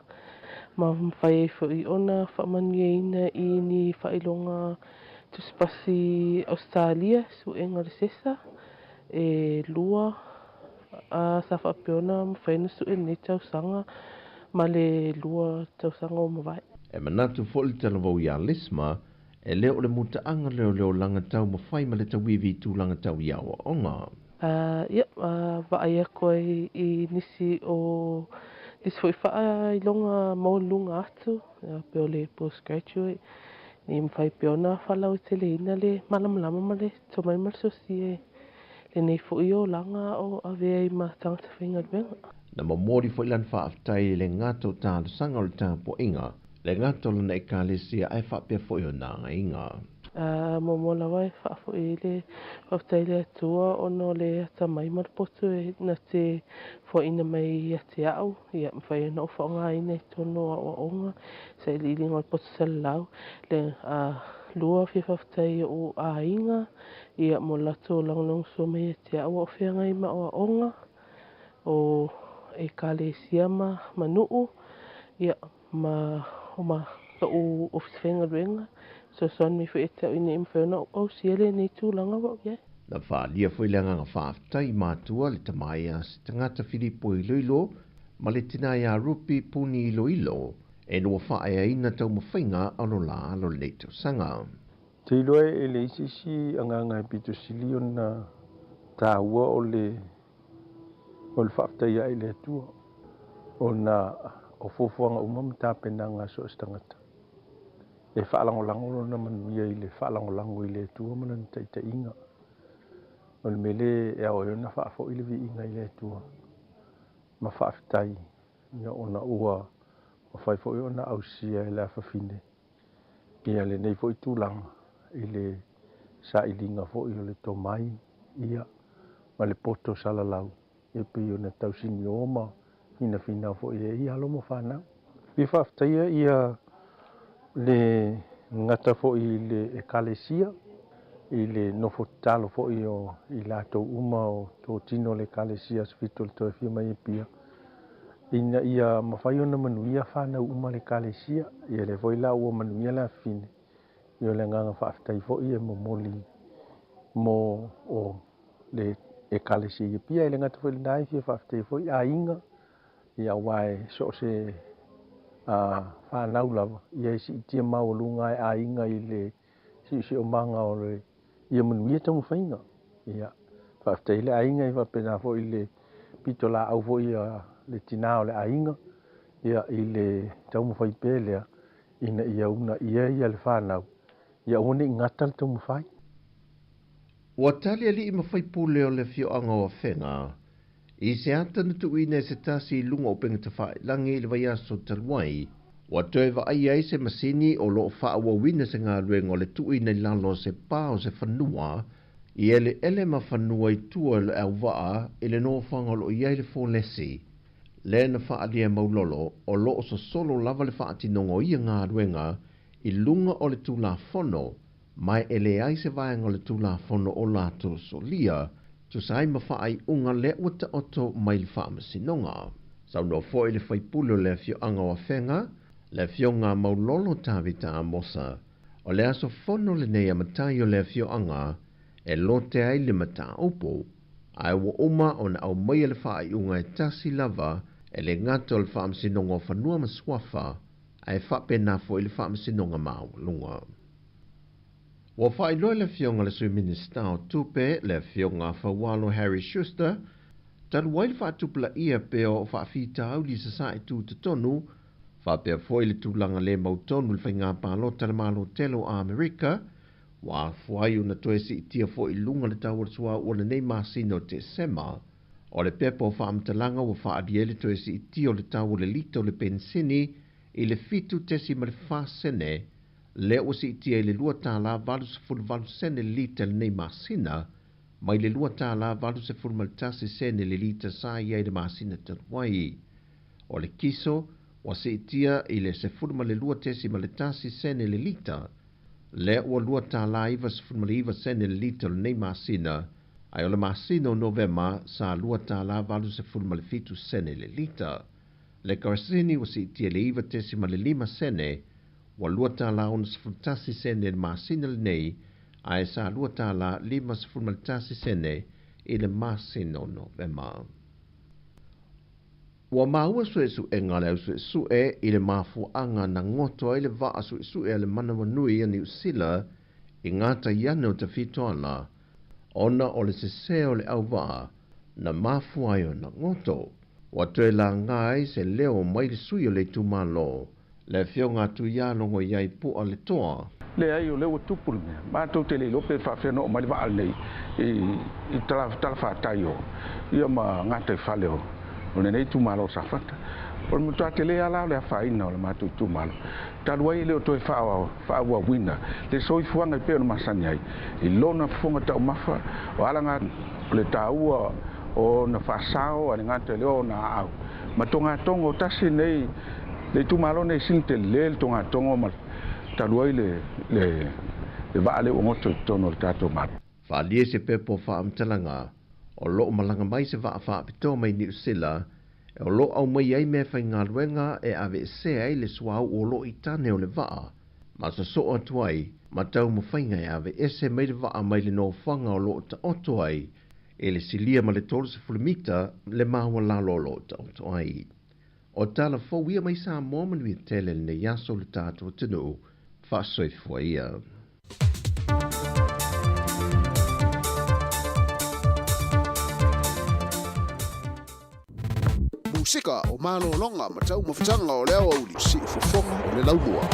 ma mafai ai foi ona faamanuiaina i ni faailoga tusipasi Ausetalia suega o le sesa e 2 sa faapea ona mafai ona sue lenei tausaga ma le 2 tausaga o mavae. E manatu foi le talavou iā Lesma e le o le mutaaga lea o le olaga taumafai ma le tauivi i tulaga tau i aoaoga. Ia, vaai atu ai i nisi o nisi foi faailoga maualuluga atu pe o le postgraduate ni mafai pea ona faalauteleina le malamalama ma le tomai ma le sosi e lenei foi olaga o avea ai ma tagata faigaluega. Na momoli foi lana faafetai i le gata o talosaga o le tapuaiga, le gata o lana ekalesia ae faapea foi ona agaiga. Muamua lava e faafoi ai le faafetai i le Atua ona o le atamai ma le poto e na te foaina mai ia te au, ia mafai ona ou faaaogaina i totonu o aoaoga, sailiiliga o le poto salalau. Le lua fia faafetai i ou aiga, ia mo le latou lagolagosua mai ia te au a o feagai ma aoaoga o ekalesia ma nuu, ia ma o ma lo'u ofisa faigaluega fesoasoani mai foi ia te au ina ia mafai ona ou ausia lenei tulaga ua ou i ai. Na faaalia foi le agaga faafetai i matua le tama ia Setagata Filipo Iloilo ma le tina ia Rupi Puni Iloilo Ina ua faaeaina taumafaiga a lo la alo i lenei tausaga. Te iloa e leai se isi agaga e pito sili ona taua o le o le faafetai ae i le Atua ona o fuafuaga uma ma tapenaga a so o se tagata e faalagolago lona manuia i le faalagolago i le Atua ma lana taitaiga. O le mea lea e ao ai ona faafoi le viiga i le Atua ma faafetai ia ona ua mafai foi ona ausia e le afafine ia lenei foi tulaga i le sailiga foi o le tomai ia ma le poto salalau e pei ona tausinio ma finafinau foi e ai alo ma fanau. Fia faafetaia ia le gata foi i le Ekalesia i le nofo tatalo foi o i latou uma o totino o le Ekalesia Aso Fitu o le Toe Afio Mai Apia ina ia mafai ona manuia fanau uma a le Ekalesia. Ia lea foi la ua manuia le afafine, ia o le agaga faafetai foi e momoli mo o le Ekalesia i Apia. E le gata foi i lena, e fia faafetaia foi aiga, ia aua e so o se fanau lava, ia e siitia maualuga e aiga i le siosiomaga o le ia manuia taumafaiga. Ia, faafetai le aiga, e faapena foi le pitolaau foi a le tinā o le aiga, ia i le taumafai pea lea ina ia uunaia ia le fanau, ia aua ne i gata le taumafai. Ua tali alii ma faipule o le afioaga o Afega i se ata na tuuina e se tasi i luga o upega tafailagi i le vaiaso talu ai, ua toe vaaia ai se masini o lo o faaauauina se galuega o le tuuina i lalo o se pa o se fanua i eleele ma fanua i tua o le auvaa i le nofoaga o lo o i ai le folesi lea na faaalia e Maulolo o lo o sosolo lava le faatinoga o ia galuega i luga o le Tulafono ma e leai se vaega o le Tulafono o latou solia tusa ai ma faaiuga lea ua taoto mai le Faamasinoga. Saunoa foi le faipule o le afioaga o Afega, le Afioga a Maulolo Tavita Amosa, o le aso fono lenei a matai o le afioaga e lote ai le mataupu, ae ua uma ona aumaia le faaiuga e tasi lava e le gata o le Faamasinoga o Fanua ma Suafa, ae faapena foi le Faamasinoga Maualuga. Ua faailoa e le Afioga i le Sui Minisita o Tupe, le Afioga Faualo Harry Schuster, talu ai le faatupulaia pea o faafitauli i Sasae Tutotonu, faapea foi le tulaga le mautonu i le faiga palota a le Malo tele o Amerika, ua afua ai ona toe siitia foi i luga le tau o le suauu o lenei masina o Tesema. O le pepa o faamatalaga ua faaalia ai le toe siitia o le tau o le lita o le penisini i le 7.4 sene, lea ua siitia i le $2.88 sene le lita i lenei masina, mai le $2.81 sene le lita sa i ai i le masina talu ai. O le kiso, ua siitia i le 12.1 sene le lita, lea ua $2.99 sene le lita o lenei masina, ae o le masina o Novema sa $2.87 sene le lita. Le kerosene ua siitia i le 9.5 sene, ua $2.61 sene i le masina lenei, ae sa $2.51 sene i le masina o Novema. Ua maua suesuega a le au suesue i le mafuaaga na goto ai le vaa suesue a le manawanui a Niu Sila i gatai ane o Tafitoala ona o le sesē o le auvaa na mafua ai ona goto. Ua toe laga ai se leo mai le sui o le itumalo, le Afioga a Tuialogo i ai Pua le Toa. Leai, o lea ua tupu le mea. Matou te le iloa pe faafefea ona oo mai le vaa lenei i talafatai o ia ma gataifale o lenei itumalo o Safata. O le matua tele lava la o le afaina o le matou itumalo, talu ai e le o toe faaauauina le soifuaga e pei ona masani ai i lona fofoga taumafa, o alaga o le taua o ona faasao a le gata i lea o ona aau ma togatogo. Tasi lenei le itumalo lenei e sili tele le togatogo ma talu ai le le vaa lea ua goto i totonu o le tatou Malo. Faaalia se pepa o faamatalaga o lo o malaga mai se vaa faapitoa mai Niu Sila o lo o aumai ai meafaigaluega e aveesea ai le suauu o lo o i tane o le vaa ma sosoo atu ai ma taumafaiga e aveese mai le vaa mai le nofoaga o lo o taoto ai i le silia ma le 30 mita le maualalo o lo o taoto ai. O tala fou ia mai Samoa manuia tele lenei aso lo tatou atunuu. Faasoifua ia. Musika o malologa ma taumafataga o le aoauli siufofoga o le laumua.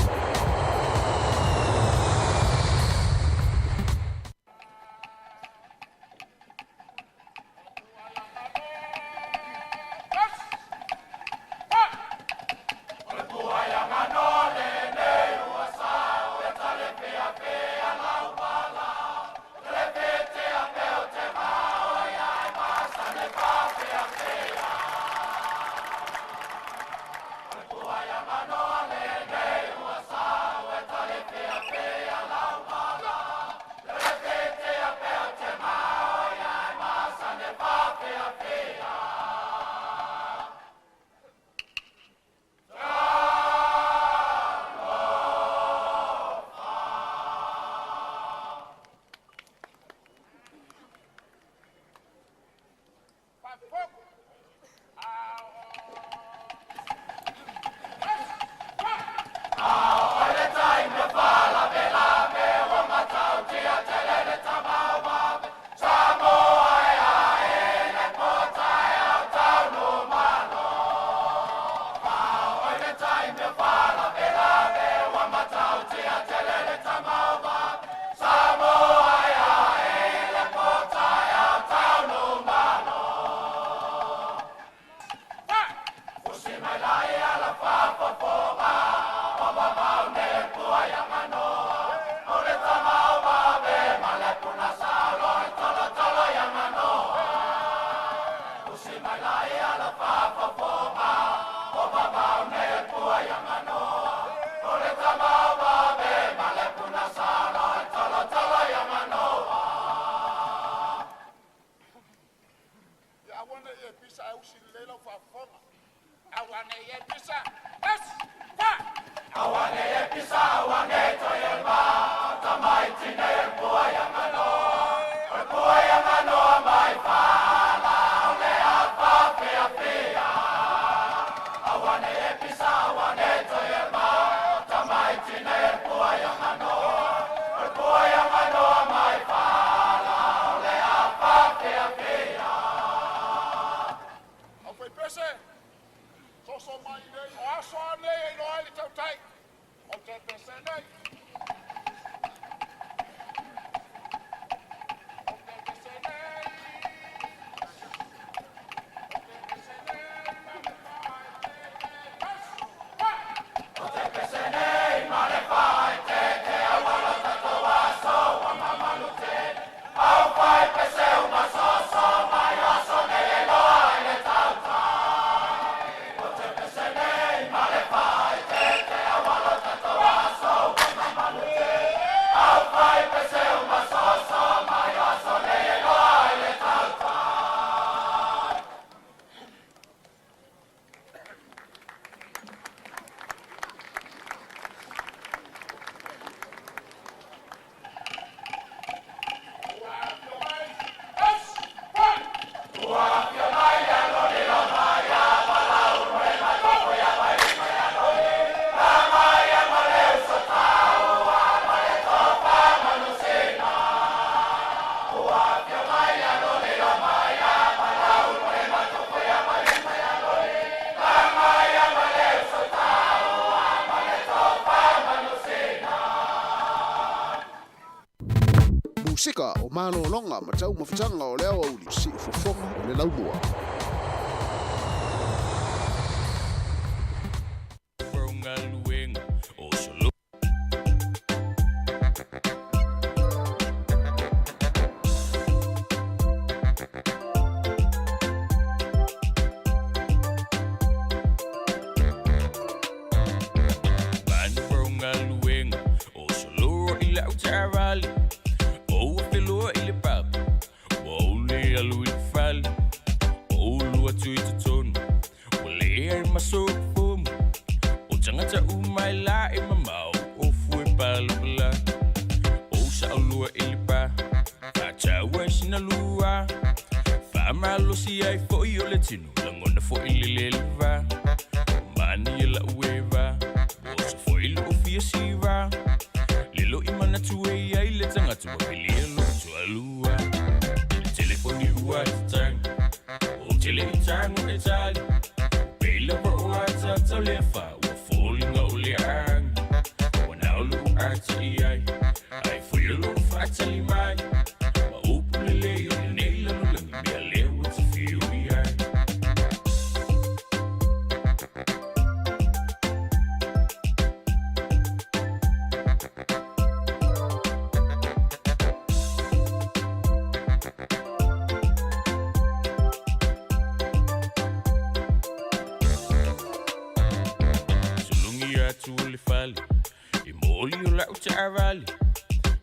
Musika o malologa ma taumafataga o le aoauli siufofoga o le laumua. Manaia la'u eva Ua oso foi lo'u fia siva Lilo i manatu e iai le tagata Ua pilia lo'u tualua Le telefoni ua tatagi Ou te le i tago e tali Pei lava o atata o le fa Ua foliga o le agi Ua nao lo'u ata i ai Ai foi o lo'u faatali mai Ma upu lelei o lenei lalolagi Mea lea ua te fiu i ai. Sulugi atu o le fale E moli o la'u taavale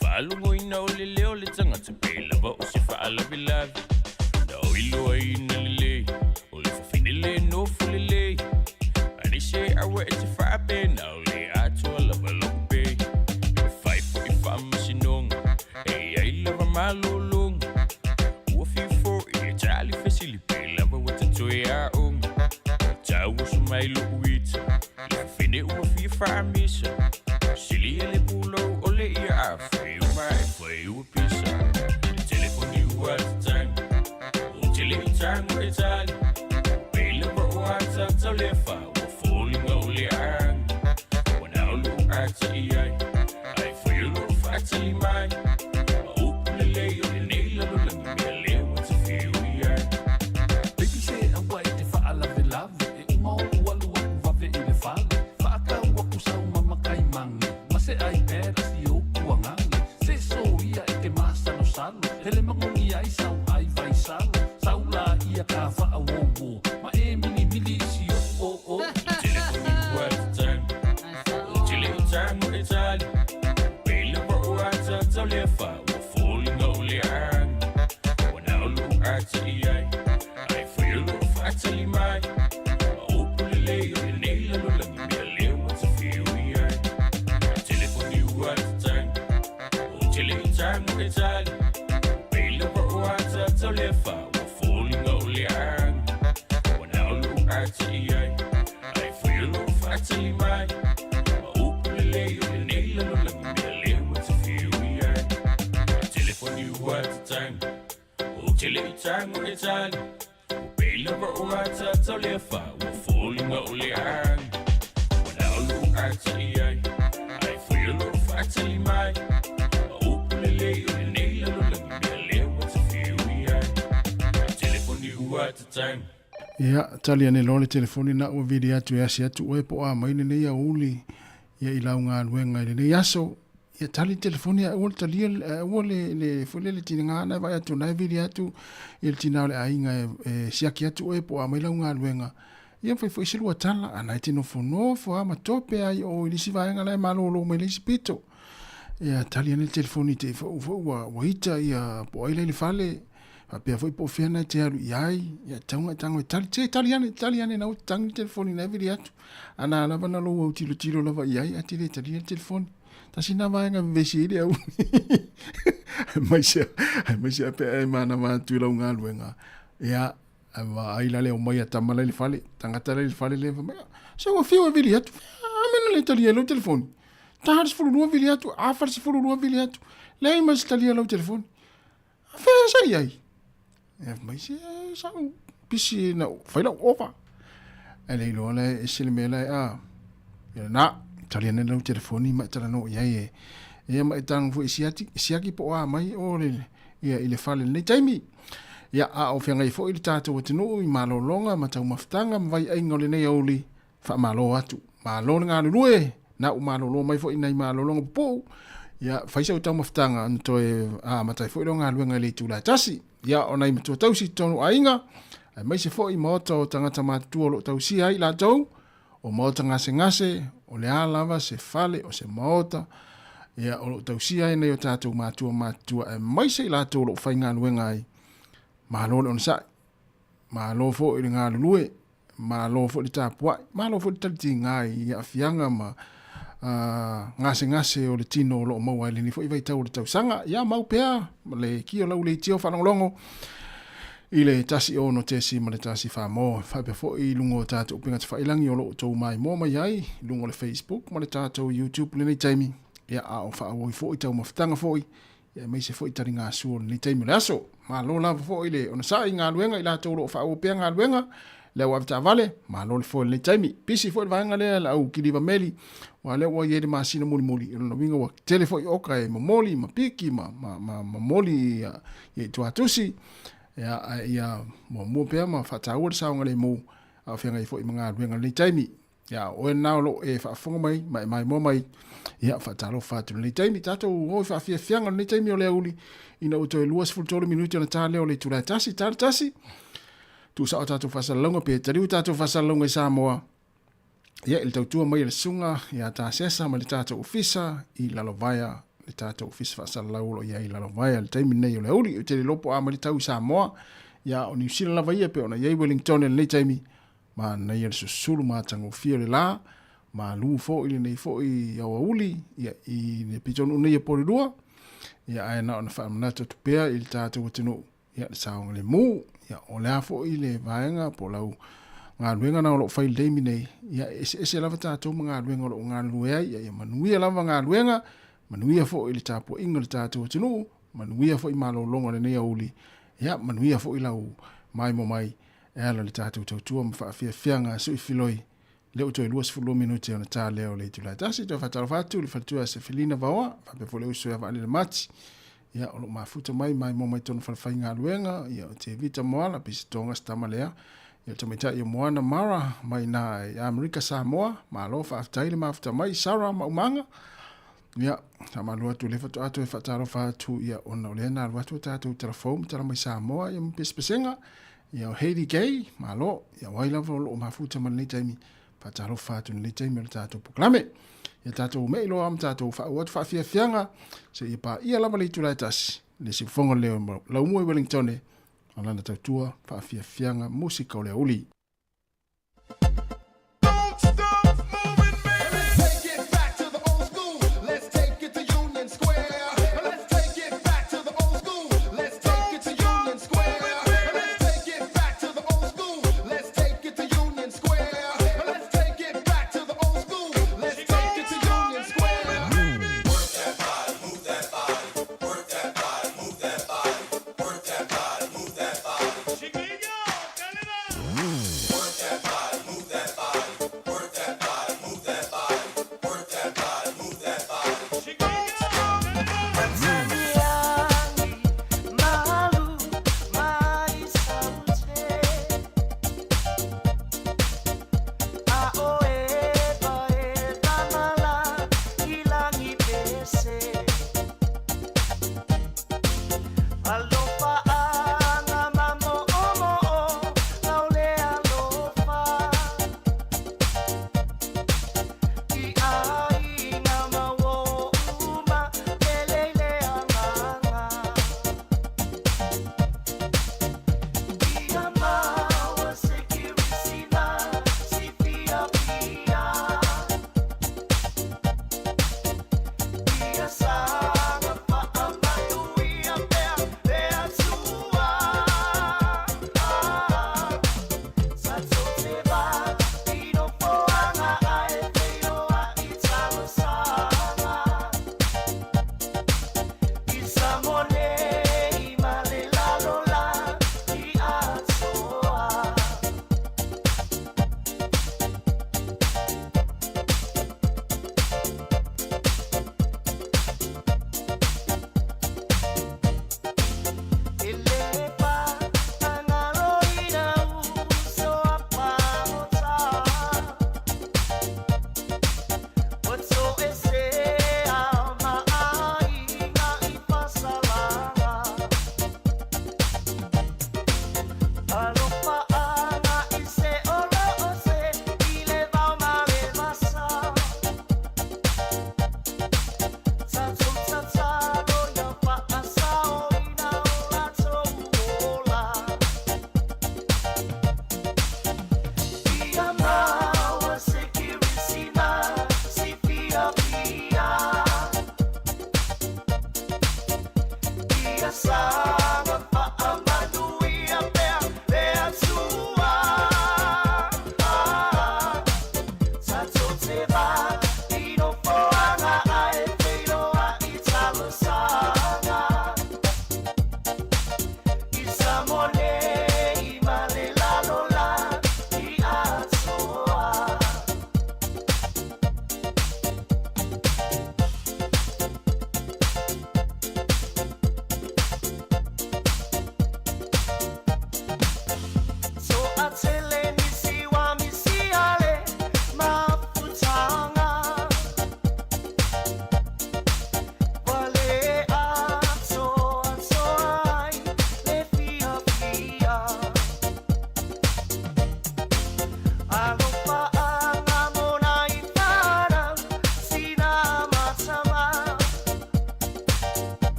Faalogoina o le leo o le tagata Pe lava o se faalavelave Na o iloaina lelei O le fafine le nofo lelei Ani se aua e te faape Na o le atoa lava lo'u pei E fai fo'i faamasinoga E iai lava malologa Ua fiu fo'i e tali fesili Pe lava ua ta toe aoga Tau oso mai lo'u ita Le fafine ua fia faamisa Silia le pulou o le ia A fai uma e fai ua pisa Le telefoni ua tatagi Ou te le i tago e tali Pei lava o atata o le fa Ua foliga o le agi Ua nao lo'u ata i ai Ai foi o lo'u faatali mai Ma upu lelei o lenei lalolagi Mea lea ua te fiu i ai. Baby se aua e te faalavelave E uma oʻu alu aku vave i le fale Faatau aku sau mama kaimagi Ma se iPad a si ou kuagagi Se soia e te masalosalo Hele magogi ai sau ai vaisalo Sau la ia ka faaouo Ma e milimili i si oʻu oo. Le telefoni ua tatagi Ou te le i tago e tali Pei lava o atata o le fa Ua foliga o le agi Ua nao lo'u ata i ai Ai foi o lo'u faatali mai Ma upu lelei o lenei lalolagi Mea lea ua ta fiu i ai Le telefoni ua tatagi Ou te le i tago e tali Pei lava o atata o le fa Ua foliga o le agi Ua nao lo'u ata i ai Ai foi o lo'u faatali mai Ma upu lelei o lenei lalolagi Mea lea ua ta fiu i ai Le telefoni ua tatagi Ou te le i tago e tali Ua pei lava o atata o le fa Ua foliga o le agi Ua nao lo'u ata i ai Ai foi o lo'u faatali mai Ma upu lelei o lenei lalolagi Mea lea ua ta fiu i ai Le telefoni ua tatagi. Ia, tali ane loa le telefoni na ua vili atu e asi atu oe po o a mai lenei aoauli ia i lau galuega i lenei aso. Ia tali le telefoni ae aua le talia ae aua le le foi lele tiga na e vaai atu na e vili atu ia le tina o le aiga e, e siaki atu oe po o a mai lau galuega. Ia fai foi se lua tala, a na e te nofonofo lava ma tope ai o i le isi vaega la e malolo mai le isi pito. Ia tali ane le telefoni te i foi ua, ua ita ia po o ai la i le fale. Faapea foi po o fea na e te alu i ai, ia tatau ona e tago e tali, se tali ane, tali ane na ua tatagi le telefoni na e vili atu. A na lava na lou autilotilo lava i ai, ae te le talia le telefoni. Tasi na vaega vevesi ai le au. Aemaise, aemaise a pe a e manava atu i lau galuega. Ia, a vaai la le omai a tama la i le fale, tagata la i le fale le fai mai, se ua fiu e vili atu, a mea na le talia ai lau telefoni. Ta le 12 vili atu, a fa le 12 vili atu. Leai ma se talia lau telefoni. Fea sa i ai? E fai mai, se sa ou pisi na fai lau ova. Ae le iloa la e ese le mea la e a. Ia na, tali ane lau telefoni ma e talanoa i ai e. Ia ma e tago foi e siaki, siaki po o a mai o le, ia i le fale i lenei taimi. Ia, a o feagai foi le tatou atunuu i malologa ma taumafataga ma vaiaiga o lenei aoauli, faamalo atu. Malo le galulue, na ua malolo mai foi nai malologa pupuu, ia fai sau taumafataga ona toe amata ai foi leo galuega i le itula e tasi. Ia, o nai matua tausi i totonu o aiga, aemaise foi maota o tagata matutua o lo o tausia ai i latou, o maota gasegase, o le a lava se fale o se maota, ia, o lo o tausia ai nai o tatou matua matutua, aemaise i latou o lo o faigaluega ai. Malo le onosai, malo foi le galulue, Malo foi le tapuai, malo foi le talitiga i aafiaga ma gasegase o le tino o lo o maua ai lenei foi vaitau o le tausaga. Ia mau pea ma le ki o lau leitio faalogologo. i le 1 6.1 mo faapea foi i luga o tatou upega tafailagi o lo o outou maimoa mai ai i luga o le Facebook ma le tatou YouTube lenei taimi. Ia, a o faaauau foi taumafataga foi, ia aemaise foi taligasua o lenei taimi o le aso. Malo lava foi le onosai i galuega i latou o lo o faaauau pea galuega, le au avetaavale, malo le foe i lenei taimi. Pisi foi le vaega lea le au kiliva meli, aua lea ua i ai le masina mulimuli, o lona uiga ua tele foi oka e momoli ma piki ma, ma, ma momoli ia, ia i tuatusi, ia, ae ia muamua pea ma faataua le saogalemu, a o feagai foi ma galuega i lenei taimi. Ia, o oe lena o lo o e faafofoga mai ma e maimoa mai, ia, faatalofa atu i lenei taimi. Tatou o i faafiafiaga i lenei taimi o le aoauli, ina ua toe 23 minute ona ta lea o le itula e tasi, ta le tasi, tuusao tatou faasalalauga pe taliu tatou faasalalauga i Samoa, ia, i le tautua mai a le susuga ia Tasesa ma le tatou ofisa i Lalovaea, le tatou ofisa faasalalau o lo o i ai i Lalovaea i le taimi lenei o le aoauli. Ou te le iloa po o a mai le tau i Samoa, ia, o Niu Sila lava ia pei ona i ai Wellington i lenei taimi, Manaia le susulu matagofie o le la, malu foi lenei foi aoauli ia, i le pitonuu nei e Porirua, ia, ae na ona faamanatu atu pea i le tatou atunuu, ia, le saogalemu, ia, o le a foi le vaega po o lau galuega na o lo o fai i le taimi nei, ia, e eseese lava tatou ma galuega o lo o galulue ai, ia, ia manuia lava galuega, manuia foi le tapuaiga o le tatou atunuu, manuia foi malologa o lenei aoauli, ia, manuia foi lau maimoa mai E ala i le tatou tautua ma faafiafiaga a Sui Filoi, lea ua toe 22 minute ona ta lea o le itula e tasi. Toe faatalofa atu i le faletua ia Sefelina Vaoa, faapea foi le uso ia Vaalele Mati, ia, o lo o mafuta mai, maimoa mai tona falefaigaluega, ia, o Tevita Moala, Pisitoga Sitama lea, ia, o tamaitai o Moana Mara, mai na i Amerika Samoa, malo faafetai le mafuta mai, Sarah Maumaga, ia, faamalo atu, lea faatoa toe faatalofa atu, ia, ona o lea na alu atu tatou telefou ma tala mai Samoa, ia, ma pesepesega, Ia o Hayley Gay, malo, ia o ai lava o lo o mafuta ma lenei taimi, faatalofa atu i lenei taimi o le tatou polokalame. Ia tatou mei loa ma tatou faaauau atu faafiafiaga, seia paia lava le itula e tasi, le siufofoga leo Laumua i Wellingtone, a lana tautua faafiafiaga musika o le aoauli.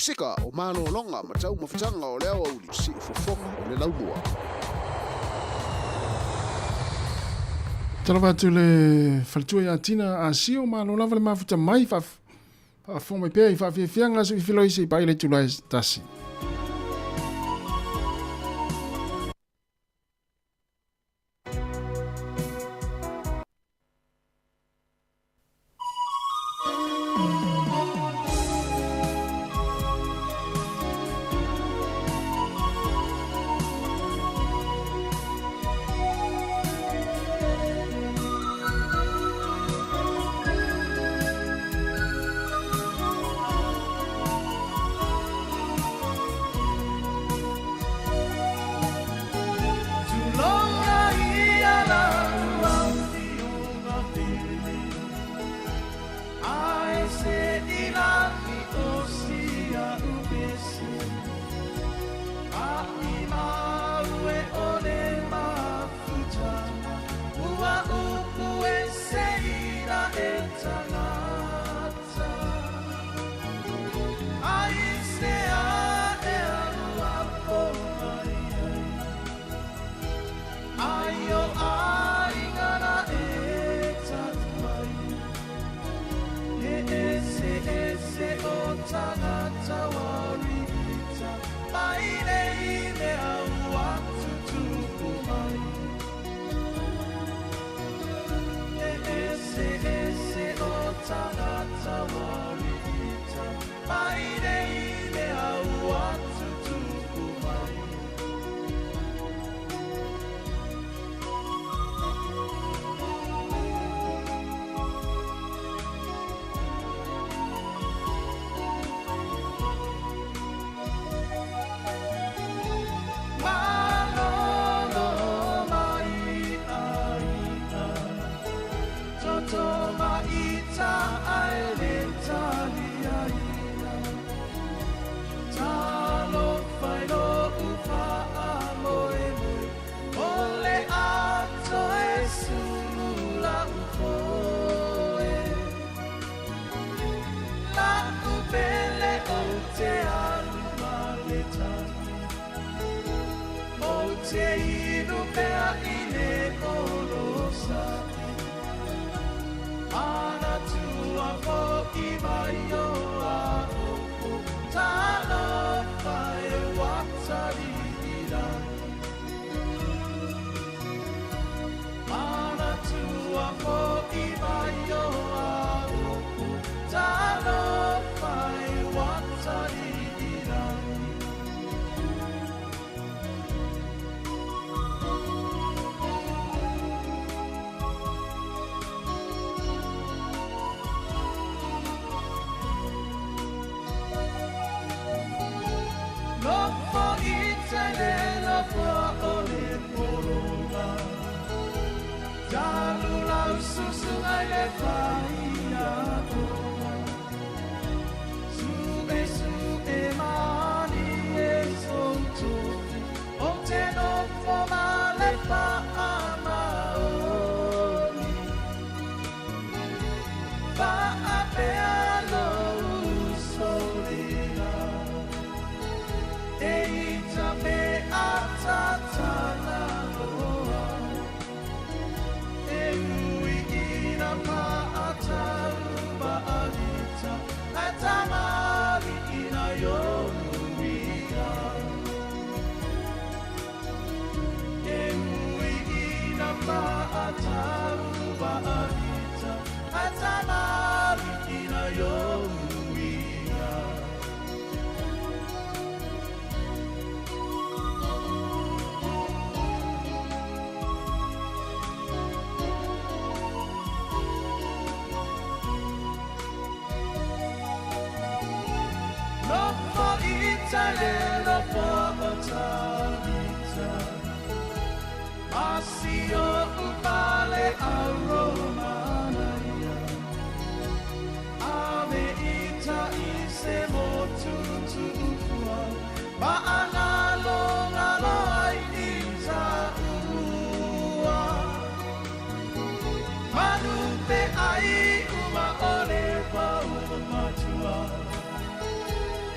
Musika o malologa ma taumafataga o le aoauli siufofoga o le laumua. Talofa atu le faletua ia Tina Asio, malo lava le mafuta mai faafofoga mai pea i faafiafiaga se i se i paia le itula e 1.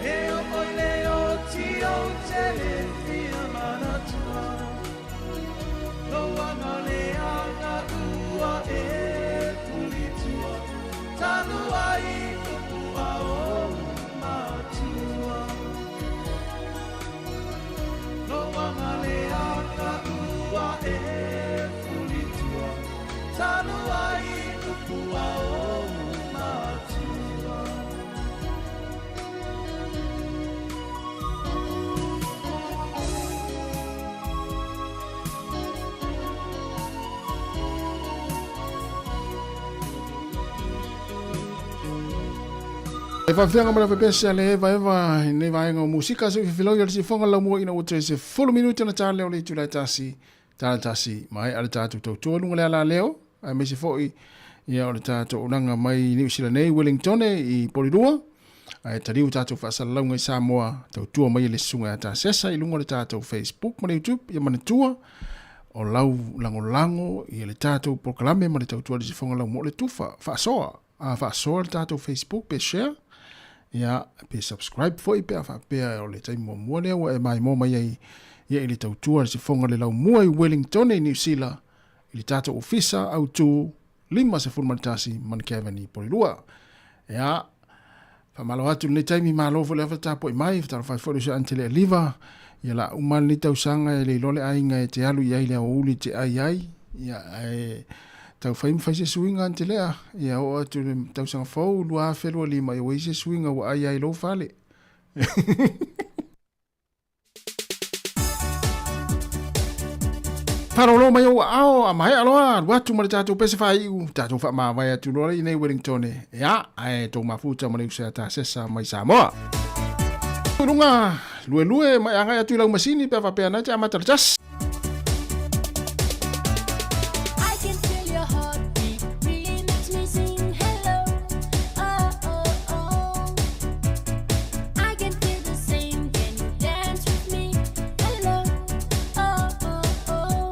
E E faafeaga ma le pepese a le Eva Eva i lenei vaega o musika se i fifilau ia le sifoga laumua ina ua toe se fulu minute ona ta lea o le itula e tasi tala tasi maea le tatou tautua i luga o le alaleo aemaise foi ia o le tatou ulaga mai Niu Sila nei Wellingtone i Polilua ae taliu tatou faasalalauga i Samoa tautua mai e le susuga ia Tasesa i luga o le tatou Facebook ma le YouTube ia manatua o lau lagolago i le tatou polokalame ma le tautua i le sifoga laumua o le tufa faasoa a faasoa le tatou Facebook pe share ia pe subscribe foi pe a faapea o le taimi muamua lea ua e maimoa mai ai ia i le tautua le sifoga le laumua i Wellington i Niu Sila i le tatou ofisa autu 51 Manukaveni i Porirua. Ia, faamalo atu lenei taimi, malo foi le afa tapuai mai, fatalofa ai foi le uso Antele Aliva, ia la uma lenei tausaga e le iloa le aiga e te alu i ai le aoauli te ai ai, ia ae tau fai ma fai se suiga Antelea, ia oo atu i le tausaga fou 2025, ia ua i ai se suiga ua ai ai lou fale. Faalolo mai ou aao a maea loa alu atu ma le tatou pese faaiu tatou faamavae atu loa i nei Wellington ea ae tou mafuta ma le uso ia Tasesa mai Samoa. I luga luelue ma e agai atu i lau masini pe a faapea na te amata le tasi. I can feel your heartbeat really makes me sing hello. Oh oh oh. I can feel the same. Can you dance with me? Hello. Oh oh oh.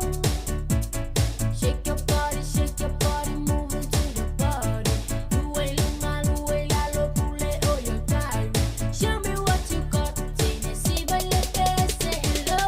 Shake your body, shake your body, move into the party. Luwe lunga, luwe lalo, pule oh your diary. Show me what you got. Tennessee, but say hello.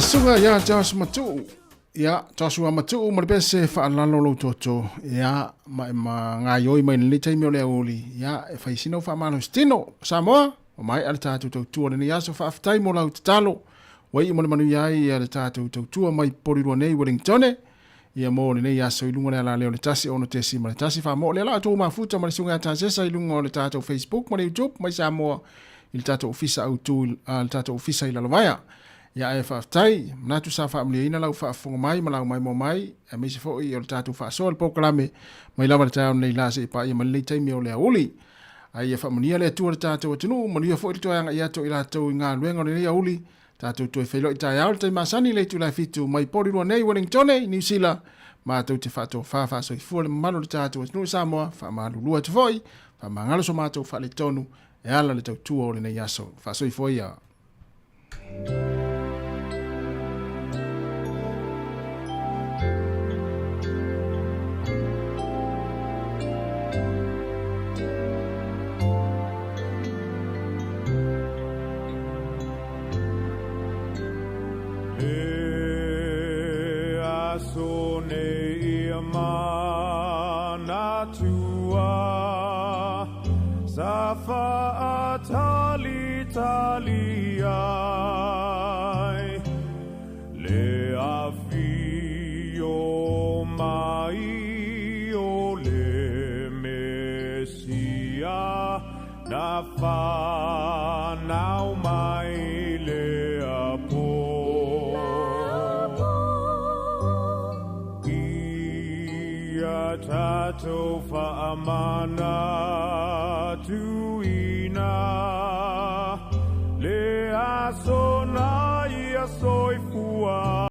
Suga ia Josh Matu. Ia Joshua Matu ma le pese faalalo lou toto. Ia ma e ma gaioi mai lenei taimi o le aoauli. Ia e fai sina faamalositino. Samoa, ua maea le tatou tautua lenei aso. Faafetai mo lau tatalo. Ua iu ma le manuia ai ia le tatou tautua mai Porirua nei Wellingtone. Ia mo lenei aso i luga o le alaleo o le 1 6.1 faamoo lea la outou mafuta ma le susuga ia Tasesa i luga o le tatou Facebook ma le YouTube mai Samoa i le tatou ofisa autu le tatou ofisa i Lalovaea. Ia ae faafetai, manatu sa faamanuiaina lau faafofoga mai ma lau maimoa mai, aemaise foi o le tatou faasoa i le polokalame mai lava le taeao nei la seia paia mai lenei taimi o le aoauli. A ia faamanuia le Atua i le tatou atunuu, manuia foi le toe agai atu o i latou i galuega o lenei aoauli. Tatou toe feiloai taeao i le taimi masani i le itula e 7 mai Porirua nei, Wellingtone, Niu Sila. Matou te faatofa faasoifua le mamalu o le tatou atunuu i Samoa, faamalulu atu foi, faamagalo so matou faaletonu e ala i le tautua o lenei aso. Faasoifua ia. Le aso nei ia manatua sa faatalitali ai le afio mai o le Mesia na fanau mai le apo. Ia tatou faamanatuina.